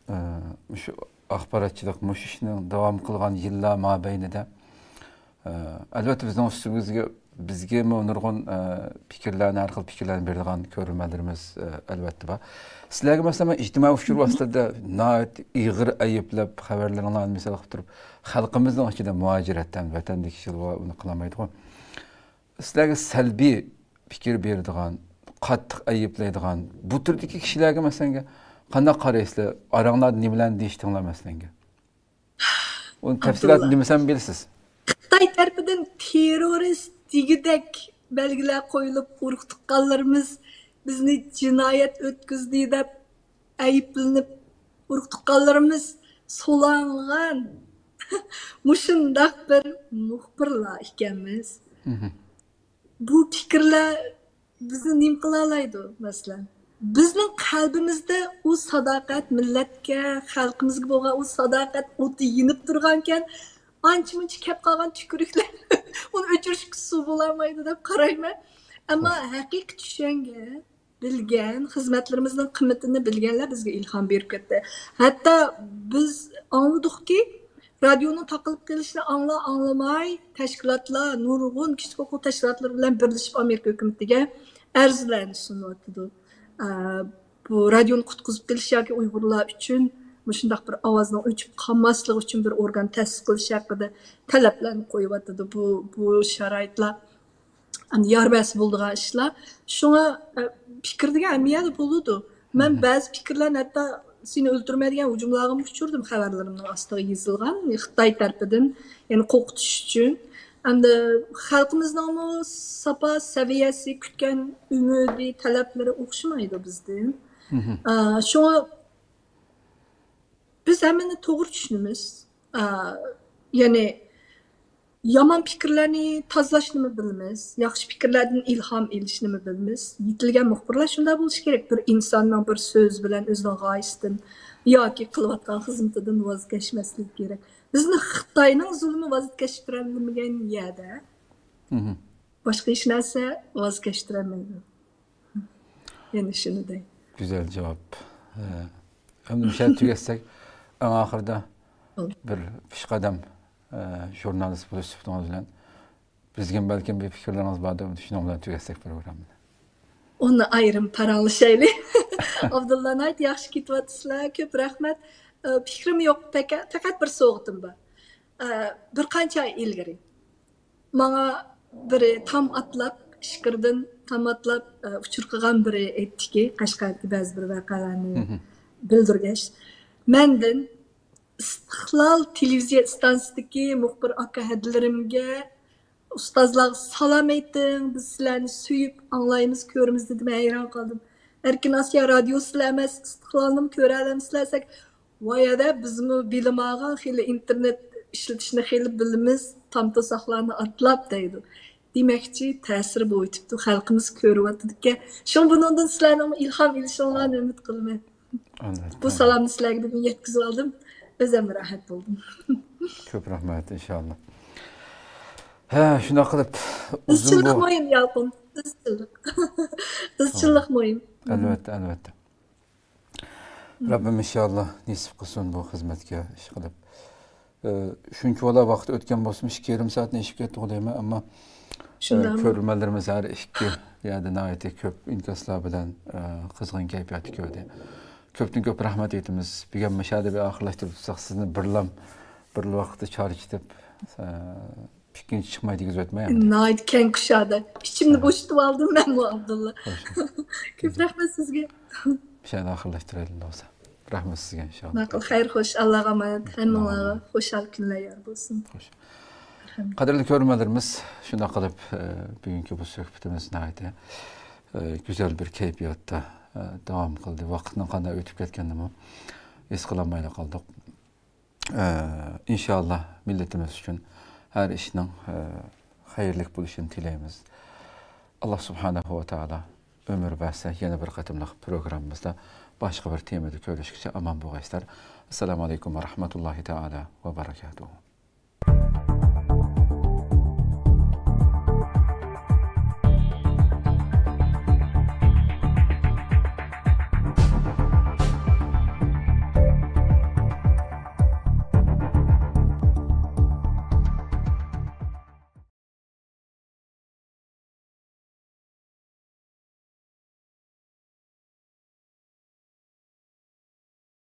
ئە، مۇشۇ ئاخباراتچىلىق، مۇشۇ ئىشنىڭ داۋام قىلغان يىللار مابەينىدە، ئە، ئەلۋەتتە بىزنىڭ ئۈستىمىزگە، بىزگىمۇ نۇرغۇن، ئە، پىكىرلەرنى، ھەر خىل پىكىرلەرنى بېرىدىغان كۆرۈرمەنلىرىمىز، ئە، ئەلۋەتتە بار. سىلەرگە مەسىلەن، مەن ئىجتىمائىي ئۇچۇر ۋاسىتىلىرىدا ناھايىتى ئېغىر ئەيىبلەپ، خەۋەرلىرىڭلارنى مىسال قىلىپ تۇرۇپ، خەلقىمىزنىڭ ئىچىدە مۇھاجىرەتتە ۋەتەندىكى كىشىلەر ئۇنى قىلالمايدىغۇ. سىلەرگە سەلبىي پىكىر بېرىدىغان، قاتتىق ئەيىبلەيدىغان، بۇ تۈردىكى كىشىلەرگە، مەسىلەن، قانداق قارايسىلەر؟ ئاراڭلاردا نېمىلەرنى دېيىشتىڭلار، مەسىلەن؟ ئۇنى تەپسىلاتىنى ئابدۇللا. نېمىسەن بىلىسىز؟ خىتاي تەرىپىدىن تېررورىست دېگۈدەك بەلگىلەر قويۇلۇپ، ئۇرۇق تۇغقانلىرىمىز بىزنى جىنايەت ئۆتكۈزدى دەپ ئەيىبلىنىپ، ئۇرۇق تۇغقانلىرىمىز سولانغان مۇشۇنداق بىر مۇخبىرلار ئىكەنمىز. بۇ پىكىرلەر بىزنى نېمە قىلالايدۇ، مەسىلەن؟ بىزنىڭ قەلبىمىزدە ئۇ ساداقەت، مىللەتكە، خەلقىمىزگە بولغان ئۇ ساداقەت ئوتى يېنىپ تۇرغانكەن، ئانچە-مۇنچە كەپ قالغان تۈكۈرۈكلەر ئۇنى ئۆچۈرۈشكە سۇ بولالمايدۇ دەپ قارايمەن. ئەمما ھەقىقىي چۈشەنگەن، بىلگەن، خىزمەتلىرىمىزنىڭ قىممىتىنى بىلگەنلەر بىزگە ئىلھام بېرىپ كەتتى. ھەتتا بىز ئاڭلىدۇقكى، رادىيونىڭ تاقىلىپ قېلىشىنى ئاڭلا-ئاڭلىماي، تەشكىلاتلار، نۇرغۇن كىشىلىك ھوقۇق تەشكىلاتلىرى بىلەن بىرلىشىپ ئامېرىكا ھۆكۈمىتىگە ئەرزلەرنى سۇنۇۋاتىدۇ. ئە، بۇ رادىيونى قۇتقۇزۇپ قېلىش ياكى ئۇيغۇرلار ئۈچۈن مۇشۇنداق بىر ئاۋازنىڭ ئۆچۈپ قالماسلىقى ئۈچۈن بىر ئورگان تەسىس قىلىش ھەققىدە تەلەپلەرنى قويۇۋاتىدۇ. بۇ، بۇ شارائىتلار ئەمدى يار بەرسە بولىدىغان ئىشلار. شۇڭا، ئە، پىكىر دېگەن ھەممە يەردە بولىدۇ. مەن بەزى پىكىرلەرنى ھەتتا «سېنى ئۆلتۈرمەيدىغان» ھۇجۇملارغىمۇ ئۇچرىدىم، خەۋەرلىرىمنىڭ ئاستىغا يېزىلغان، خىتاي تەرىپىدىن، يەنى قورقۇتۇش ئۈچۈن. ئەمدى خەلقىمىزنىڭمۇ ساپا سەۋىيەسى، كۈتكەن ئۈمىدى، تەلەپلىرى ئوخشىمايدۇ بىزدىن. ئە، شۇڭا بىز ھەممىنى توغرا چۈشىنىمىز. ئا، يەنى يامان پىكىرلەرنى تازىلاشنىمۇ بىلىمىز، ياخشى پىكىرلەردىن ئىلھام ئېلىشنىمۇ بىلىمىز. يېتىلگەن مۇخبىرلار شۇنداق بولۇشى كېرەك. بىر ئىنساننىڭ بىر سۆزى بىلەن ئۆزىنىڭ غايىسىدىن ياكى قىلىۋاتقان خىزمىتىدىن ۋاز كەچمەسلىكى كېرەك. بىزنى خىتاينىڭ زۇلۇمى ۋاز كەچتۈرەلمىگەن يەردە، باشقا ھېچ نەرسە ۋاز كەچتۈرەلمەيدۇ. يەنە شۇنى دەي. گۈزەل جاۋاب. ئە، ئەمدى مۇشۇ يەردە تۈگەتسەك، ئەڭ ئاخىرىدا بىر پېشقەدەم، ئە، ژۇرنالىست بولۇش سۈپىتىڭىز بىلەن بىزگىمۇ بەلكىم بىر پىكىرلىرىڭىز باردۇ، شۇنىڭ بىلەن تۈگەتسەك پروگراممىنى. ئۇنى ئايرىم پاراڭلىشايلى. ئابدۇللا، ناھايىتى ياخشى كېتىۋاتىسىلەر. كۆپ رەھمەت. ئە، پىكرىم يوق، پەقەت، پەقەت بىر سوغىتىم بار. ئە، بىر قانچە ئاي ئىلگىرى ماڭا بىرى تام ئاتلاپ، ئىچكىرىدىن تام ئاتلاپ، ئە، ئۇچۇر قىلغان بىرى ئېيتتىكى، قەشقەردىكى بەزى بىر ۋەقەلەرنى بىلدۈرگەچ، مەندىن ئىستىقلال تېلېۋىزىيە ئىستانسىسىدىكى مۇخبىر ئاكا ھەدىلىرىمگە، ئۇستازلارغا سالام ئېيتىڭ، بىز سىلەرنى سۆيۈپ ئاڭلايمىز، كۆرىمىز دېدى. مەن ھەيران قالدىم. ئەركىن ئاسىيا رادىيوسى سىلەر ئەمەس، ئىستىقلالنىمۇ كۆرەلەمسىلەر دېسەك، ۋاي ھەدە، بىزمۇ بىلىم ئالغان، خېلى ئىنتېرنېت ئىشلىتىشنى خېلى بىلىمىز، تام توساقلارنى ئاتلاپ دەيدۇ. دېمەكچى، تەسىرى بولۇۋېتىپتۇ، خەلقىمىز كۆرۈۋاتىدىكەن. شۇڭا بۇنىڭدىن سىلەرنىڭمۇ ئىلھام ئېلىشىڭلارنى ئۈمىد قىلىمەن. بۇ سالامنى سىلەرگە بۈگۈن يەتكۈزۈۋالدىم. ئۆزۈممۇ راھەت بولدۇم. كۆپ رەھمەت، ئىنشاللا. ھە، شۇنداق قىلىپ ئۇزۇن ئىزچىللىق مۇھىم، يالقۇن. ئىزچىللىق. ئىزچىللىق مۇھىم. ئەلۋەتتە، ئەلۋەتتە. رەببىم ئىنشاللا نېسىپ قىلسۇن بۇ خىزمەتكە ئىش قىلىپ. ئى، شۇنچىۋالا ۋاقىت ئۆتكەن بولسىمۇ، ئىككى يېرىم سائەتنى ئېشىپ كەتتىغۇ دەيمەن، ئەمما، ئى، كۆرۈرمەنلىرىمىز ھەر ئىككى يەردە ناھايىتى كۆپ ئىنكاسلار بىلەن، ئى، قىزغىن كەيپىياتتا كۆردى. كۆپتىن كۆپ رەھمەت ئېيتىمىز. بۈگۈن مۇشۇ يەردە بىر ئاخىرلاشتۇرۇپ تۇرساق، سىزنى بىرلام، بىر ۋاقىتتا چارچىتىپ، ئى، پىكىنچى چىقماي دېگۈزۈۋەتمەي ئەمدى. ناھايىتى كەڭ كۇشادە. ئىچىمنى بوشىتىۋالدىم مەنمۇ ئابدۇللا. كۆپ رەھمەت سىزگە. مۇشۇ يەردە ئاخىرلاشتۇرايلى بولسا. رەھمەت سىزگە ئىنشاللا. ماقۇل، خەير خوش، ئاللاغا ئامانەت. ھەممىڭلارغا خۇشال كۈنلەر يار بولسۇن. قەدىرلىك كۆرۈرمەنلىرىمىز، شۇنداق قىلىپ، ئە، بۈگۈنكى بۇ سۆھبىتىمىز ناھايىتى، ئە، گۈزەل بىر كەيپىياتتا، ئە، داۋام قىلدى. ۋاقىتنىڭ قانداق ئۆتۈپ كەتكىنىنىمۇ ھېس قىلالمايلا قالدۇق. ئە، ئىنشاللا مىللىتىمىز ئۈچۈن ھەر ئىشنىڭ، ئە، خەيرلىك بولۇشىنى تىلەيمىز. ئاللا سۇبھانەھۇ ۋە تائالا ئۆمۈر بەرسە، يەنە بىر قېتىملىق پروگراممىمىزدا باشقا بىر تېمىدا كۆرۈشكىچە ئامان بولغايسىلەر. ئەسسالامۇ ئەلەيكۇم ۋە رەھمەتۇللاھى تائالا ۋە بەرەكاتۇھۇ.